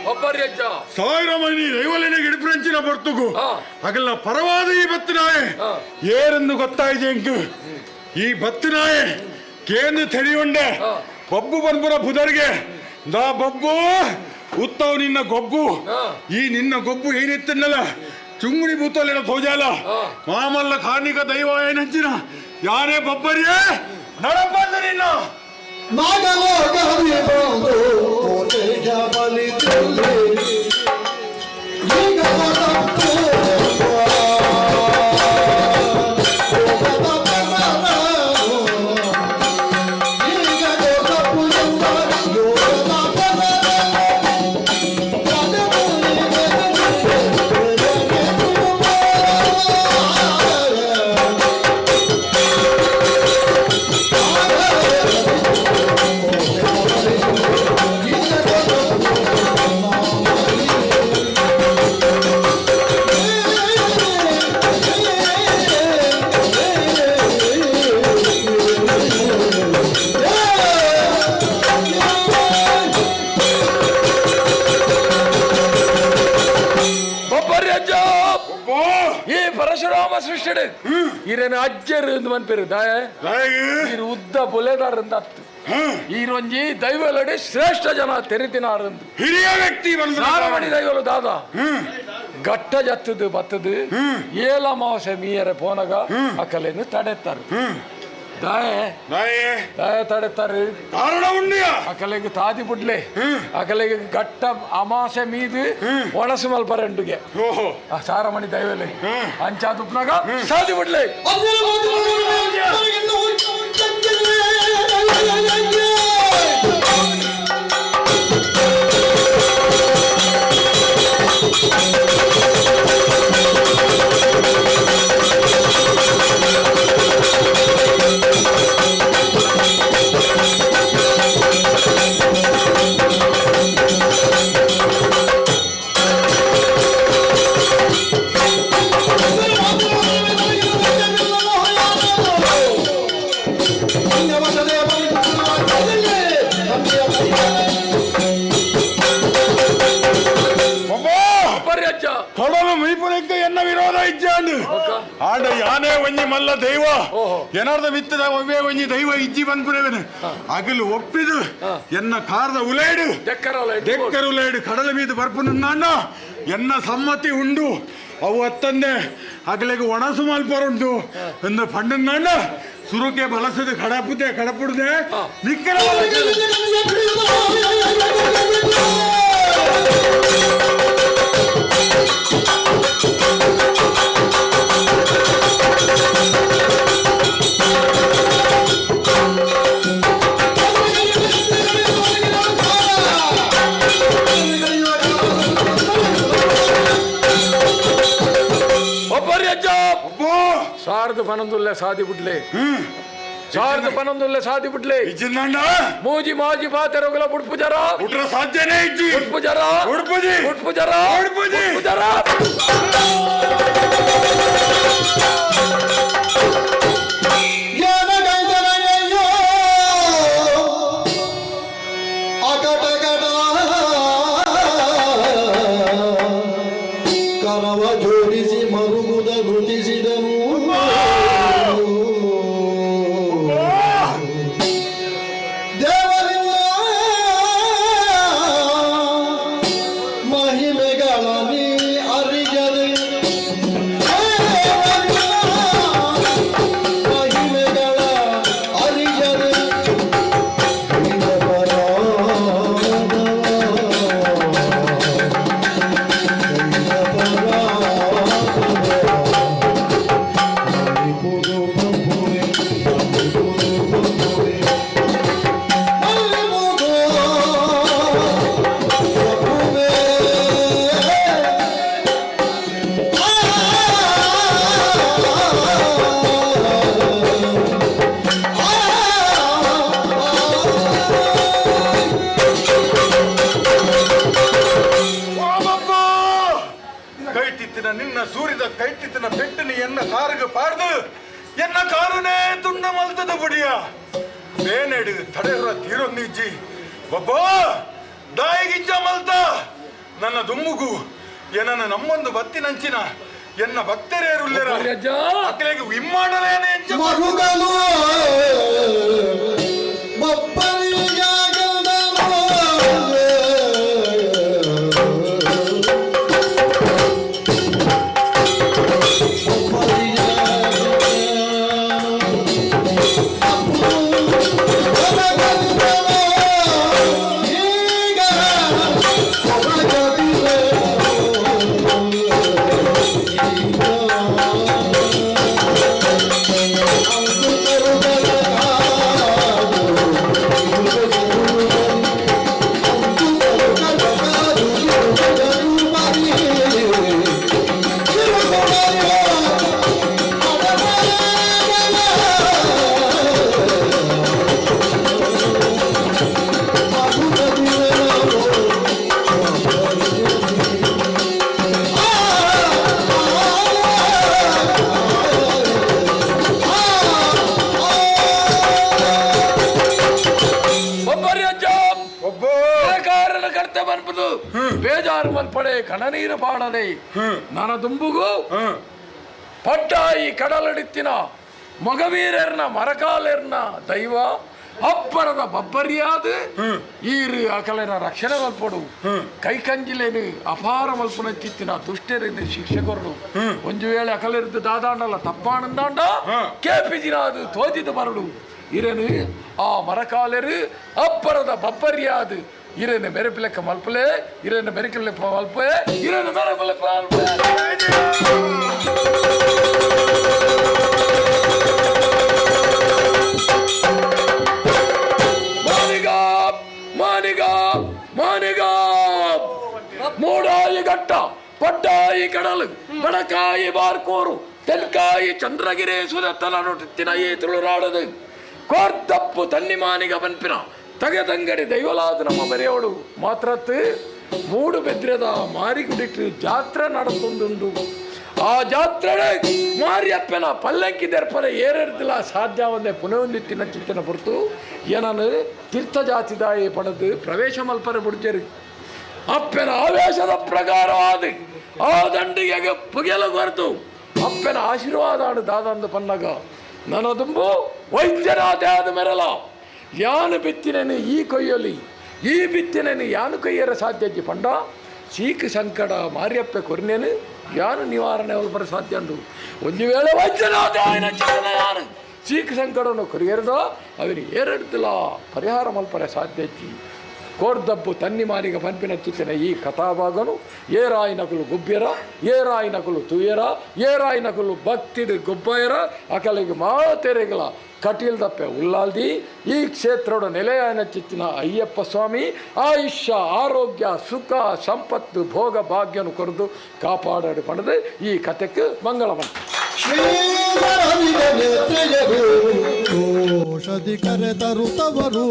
ಬಬ್ಬರಿ ಅಜ್ಜ ಸಾವಿರ ಮಣಿ ದೈವಲಿನ ಗಿಡಿಪ್ರಂಚಿನ ಬರ್ತುಗು ಅಗಲ್ಲ ಪರವಾದ ಈ ಬತ್ತಿನಾಯೆ ಏರೆಂದು ಗೊತ್ತಾಯ್ತು ಎಂಕು. ಈ ಬತ್ತಿನಾಯೆ ಕೇಂದ್ರ ತೆರಿಯುಂಡೆ ಬಬ್ಬು ಬನ್ಬುರ ಬುದರ್ಗೆ ನಾ ಬಬ್ಬು ಉತ್ತವ್ ನಿನ್ನ ಗೊಬ್ಬು. ಈ ನಿನ್ನ ಗೊಬ್ಬು ಏನಿತ್ತನ್ನಲ್ಲ ಚುಂಗುಡಿ ಬೂತಲ್ಲೆಲ್ಲ ತೋಜಾಲ ಮಾಮಲ್ಲ ಕಾರ್ಣಿಕ ದೈವ ಏನಂಚಿನ ಯಾರೇ ಬಬ್ಬರಿಯೇ ನಡಪಂದು ನಿನ್ನ ನಾಗಲೋಕದಿ ಬಂದು ಕೋಟೆಯ ಬಲಿದಲ್ಲಿ ಈಗ ತಪ್ಪು ಈಗ ತಪ್ಪು ಯೋಗದ. ಈ ಪರಶುರಾಮ ಸೃಷ್ಟಿಡು ಇರೇನು ಅಜ್ಜರು ಎಂದು ಮನ್ಪೇರು ದಾಯ ಈರು ಉದ್ದ ಬುಲೆದಾರಂದ ಅತ್ತು ಈರೊಂಜಿ ದೈವಲಡಿ ಶ್ರೇಷ್ಠ ಜನ ತೆರಿತಿನಾರಂದು ಹಿರಿಯ ವ್ಯಕ್ತಿ ಸಾರಮಣಿ ದೈವಲು ದಾದ ಗಟ್ಟ ಜತ್ತದು ಬತ್ತದು ಏಲ ಅಮಾವಾಸ್ಯೆ ಮೀಯರೆ ಪೋನಗ ಅಕಲೇನು ತಡೆತ್ತಾರೆ ದಾಯೆ ದಾಯ ತಡೆತ್ತಾರೆ ಕಾರಣ ಉಂಡಿಯ ಅಕಲೆಗೆ ತಾದಿ ಬುಡ್ಲೆ ಅಕಲೆಗೆ ಗಟ್ಟ ಅಮಾಸೆ ಮೀದು ಒಣಸು ಮಲ್ಪರೆಂಡುಗೆ ಆ ಸಾರಮಣಿ ದೈವಲೆ ಅಂಚಾದುಪ್ನಾಗ ಸಾದಿ ಬುಡ್ಲೆ ಕೊಡಲು ಮೀಪುನಕ್ಕೆ ಎನ್ನ ವಿರೋಧ ಇಜ್ಜಾಂಡು ಆಡ ಯಾನೇ ಒಂಜಿ ಮಲ್ಲ ದೈವ ಏನಾರ್ದ ಮಿತ್ತದ ಒವ್ವೇ ಒಂಜಿ ದೈವ ಇಜ್ಜಿ ಬಂದ್ಪುರೇವನು ಅಗಲು ಒಪ್ಪಿದು ಎನ್ನ ಕಾರದ ಉಲೇಡು ದೆಕ್ಕರ ಉಲೇಡು ಕಡಲ ಮೀದು ಬರ್ಪುನ ಎನ್ನ ಸಮ್ಮತಿ ಉಂಡು ಅವು ಅತ್ತಂದೆ ಅಗಲಿಗೆ ಒಣಸು ಮಲ್ಪರುಂಟು ಎಂದು ಪಂಡನ್ನ ಸುರುಕೆ ಬಲಸದು ಕಡಪುದೆ ಕಡಪುಡದೆ ನಿಕ್ಕಲ ಒಬ್ಬರಿ ಅಜ್ಜ ಸಾರ್ದು ಪನೊಂದುಲ್ಲೆ ಸಾದಿ ಬಿಡ್ಲೆ ಸಾರ್ದು ಪನೊಂದುಲ್ಲೆ ಸಾದಿ ಬಿಡ್ಲೆ ಮೂಜಿ ಮಾಜಿ ಪಾತೆರೊಗಲ ಬುಡ್ಪು ಜರ ಬಿಟ್ರೆ ಸಾಧ್ಯನೇ ಇಜ್ಜಿ ಬುಡ್ಪು ಜರ ಉಡ್ಪುಜಿ ಬುಡ್ಪು ಜರ ಉಡ್ಪುಜಿ ಬುಡ್ಪು ಜರ ಕರವ ಜೋಡಿಸಿ ಮರುಗುದ ನುತಿಸಿದನು ದೇವರಿಲ್ಲ ಮಹಿಮೆಗಳ ನೀ ಅರಿಯದೆ ದೇವರಿಲ್ಲ ಮಹಿಮೆಗಳ ಅರಿಯದೆ ಕೈಟಿತ್ತಿನ ನಿನ್ನ ಸೂರ್ಯದ ಕೈಟಿತ್ತಿನ ಪೆಟ್ಟಿನ ಎನ್ನ ಕಾರುಗೆ ಪಾಡ್ದು ಎನ್ನ ಕಾರುನೇ ತುಂಡ ಮಲ್ತದ ಬುಡಿಯ ಬೇನೆಡು ತಡೆರ ತೀರೊಂದಿಜ್ಜಿ ಒಬ್ಬ ದಾಯಿಗಿಜ್ಜ ಮಲ್ತ ನನ್ನ ದುಮ್ಮುಗು ಏನನ್ನ ನಮ್ಮೊಂದು ಬತ್ತಿನಂಚಿನ ಎನ್ನ ಭಕ್ತರೇರುಲ್ಲೆರ ಅಕ್ಕಲೆಗೆ ಇಮ್ಮಾಡಲೇನೆ ಎಂಚ ಮರುಗಲು ಬೊಬ್ಬರಿಯಾಗಲ್ದನು ಒಬ್ಬರಿ ಅಜ್ಜ ಕಾರಣ ಕರ್ತ ಬನ್ಪುದು ಬೇಜಾರು ಮಲ್ಪಡೆ ಕಣನೀರು ಪಾಡದೆ ನನ್ನ ದುಂಬುಗು ಪಡ್ಡಾಯಿ ಕಡಲಡಿತ್ತಿನ ಮೊಗವೀರರ್ನ ಮರಕಾಲೆರ್ನ ದೈವ ಅಪ್ಪರದ ಬಬ್ಬರಿಯಾದ ಈರು ಅಕಲೆನ ರಕ್ಷಣೆ ಮಲ್ಪಡು ಕೈಕಂಜಿಲೇನು ಅಪಾರ ಮಲ್ಪನ ಚಿತ್ತಿನ ದುಷ್ಟರಿಂದ ಶಿಕ್ಷಕರು ಒಂದು ವೇಳೆ ಅಕಲಿರ್ದು ದಾದಾಂಡಲ್ಲ ತಪ್ಪಾನಂದಾಂಡ ಕೇಪಿಜಿನ ಅದು ತೋಜಿದ ಬರಡು ಇರೇನು ಆ ಮರಕಾಲೆರು ಅಪ್ಪರದ ಬಬ್ಬರಿಯಾದ ಇರೇನು ಮೆರೆಪಿಲೆಕ್ಕ ಮಲ್ಪಲೆ ಇರೇನು ಮೆರಿಕಲೆ ಮಲ್ಪೆ ಇರೇನು ಮೆರೆಪಿಲೆಕ್ಕ ಮಲ್ಪೆ. ಮಾನಿಗ ಮಾನಿಗ ಮಾನಿಗ ಮೂಡಾಯಿ ಘಟ್ಟ ಪಡ್ಡಾಯಿ ಕಡಲು ಬಡಕಾಯಿ ಬಾರ್ಕೋರು ತೆನ್ಕಾಯಿ ಚಂದ್ರಗಿರಿ ಸುದತ್ತನ ನೊಟ್ಟಿನ ಈ ತುಳುನಾಡದು ಕೋರ್ತಪ್ಪು ತನ್ನಿ ಮಾನಿಗ ಬನ್ಪಿನ ತಗದಂಗಡಿ ದೈವಲಾದ ನಮ್ಮ ಬರೆಯೋಡು ಮಾತ್ರತ್ತು ಮೂಡು ಬೆದ್ರದ ಮಾರಿಗುಡಿಟ್ಟು ಜಾತ್ರೆ ನಡತೊಂದುಂಡು. ಆ ಜಾತ್ರೆ ಮಾರಿಯಪ್ಪನ ಪಲ್ಲಕ್ಕಿ ದರ್ಪನ ಏರೆರ್ದಿಲ್ಲ ಸಾಧ್ಯ ಒಂದೇ ಪುನಃ ಚಿತ್ತನ ಹೊರತು ಏನನು ತೀರ್ಥ ಜಾತಿದಾಯಿ ಪಡೆದು ಪ್ರವೇಶ ಮಲ್ಪರೆ ಬುಡ್ಜರಿ ಅಪ್ಪನ ಆವೇಶದ ಪ್ರಕಾರವಾದ ಆ ದಂಡಿಗೆ ಪುಗೆಲ ಕೊರತು ಅಪ್ಪನ ಆಶೀರ್ವಾದ ದಾದಂದು ಪನ್ನಗ ನನದುಂಬು ವೈದ್ಯನಾಥ ಆದ ಮೆರಲ ಯಾನು ಬಿತ್ತಿನೇನು ಈ ಕೊಯ್ಯಲಿ ಈ ಬಿತ್ತಿನೇನು ಯಾನು ಕೊಯ್ಯರ ಸಾಧ್ಯ ಪಂಡ ಸೀಕು ಸಂಕಟ ಮಾರಿಯಪ್ಪೆ ಕೊರ್ನೇನು ಯಾನು ನಿವಾರಣೆ ಬರ ಸಾಧ್ಯ ಉಂಡು. ಒಂದು ವೇಳೆ ವೈದ್ಯನಾಥ ಆಯನ ಚಿತ್ತನ ಯಾನು ಸೀಕು ಸಂಕಟವನ್ನು ಕೊರಿಯರ್ದೋ ಅವನು ಏರೆಡ್ತಿಲ್ಲ ಪರಿಹಾರ ಮಲ್ಪರೆ ಸಾಧ್ಯ ಇಚ್ಚಿ ಕೋರ್ದಬ್ಬು ತನ್ನಿ ಮಾನಿಗ ಪಂಪಿನ ಚಿತ್ತಿನ ಈ ಕಥಾಭಾಗನು ಏರಾಯಿನಕುಲು ಗುಬ್ಬ್ಯರ ಏರಾಯಿನಕುಲು ತುಯರ ಏರಾಯಿನಕುಲು ಭಕ್ತಿಡು ಗುಬ್ಬಯರ ಅಕಲಿಗೆ ಮಾತೆರೆಗಳ ಕಟೀಲ್ ದಪ್ಪೆ ಉಲ್ಲಾಲ್ದಿ ಈ ಕ್ಷೇತ್ರದ ನೆಲೆಯಾಯನ ಚಿತ್ತಿನ ಅಯ್ಯಪ್ಪ ಸ್ವಾಮಿ ಆಯುಷ್ಯ ಆರೋಗ್ಯ ಸುಖ ಸಂಪತ್ತು ಭೋಗ ಭಾಗ್ಯನು ಕೊರೆದು ಕಾಪಾಡಾಡಿ ಪಡೆದು ಈ ಕಥೆಗೆ ಮಂಗಳವಂತ. ಔಷಧಿ ಕರೆತರುತ್ತವರು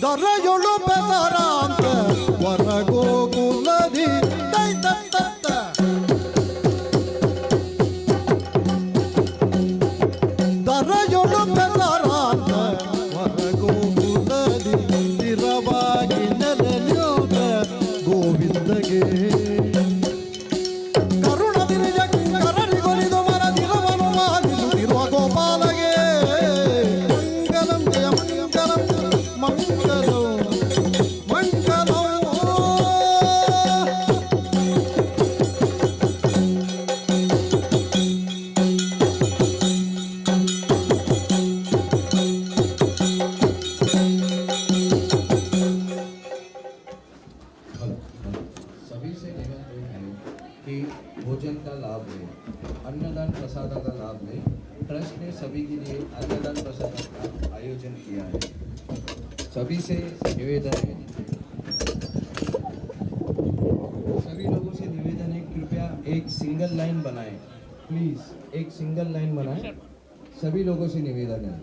ದರಯೊಳು ಬೆಸರಾಂತ ವರಗೋಕುಲದಿ ತೈ ತತ್ತ ದರಯೊಳು ಬೆಸರಾಂತ ವರಗೋಕುಲದಿ ಸ್ಥಿರವಾಗಿ ನೆಲೆಯೂತ ಗೋವಿಂದಗೆ ಕರುಣದಿರಿಜ ಕರಡಿಗೊಲಿದು ಮನದಿರವನು ಮಾನಿಸುತ್ತಿರುವ ಗೋಪಾಲಗೆ ಮಂಗಲಂ ಜಯ ಮಂಗಲಂ ಮಂಗಲಂ ಮಂಗಲಂ. सभी से निमंत्रण है कि भोजन का लाभ लें, अन्नदान प्रसाद का लाभ लें। ट्रस्ट ने सभी के लिए अन्नदान प्रसाद का आयोजन किया है। सभी से निवेदन है, सभी लोगों से निवेदन है, कृपया एक सिंगल लाइन बनाएं, प्लीज़ एक सिंगल लाइन बनाएं। सभी लोगों से निवेदन है।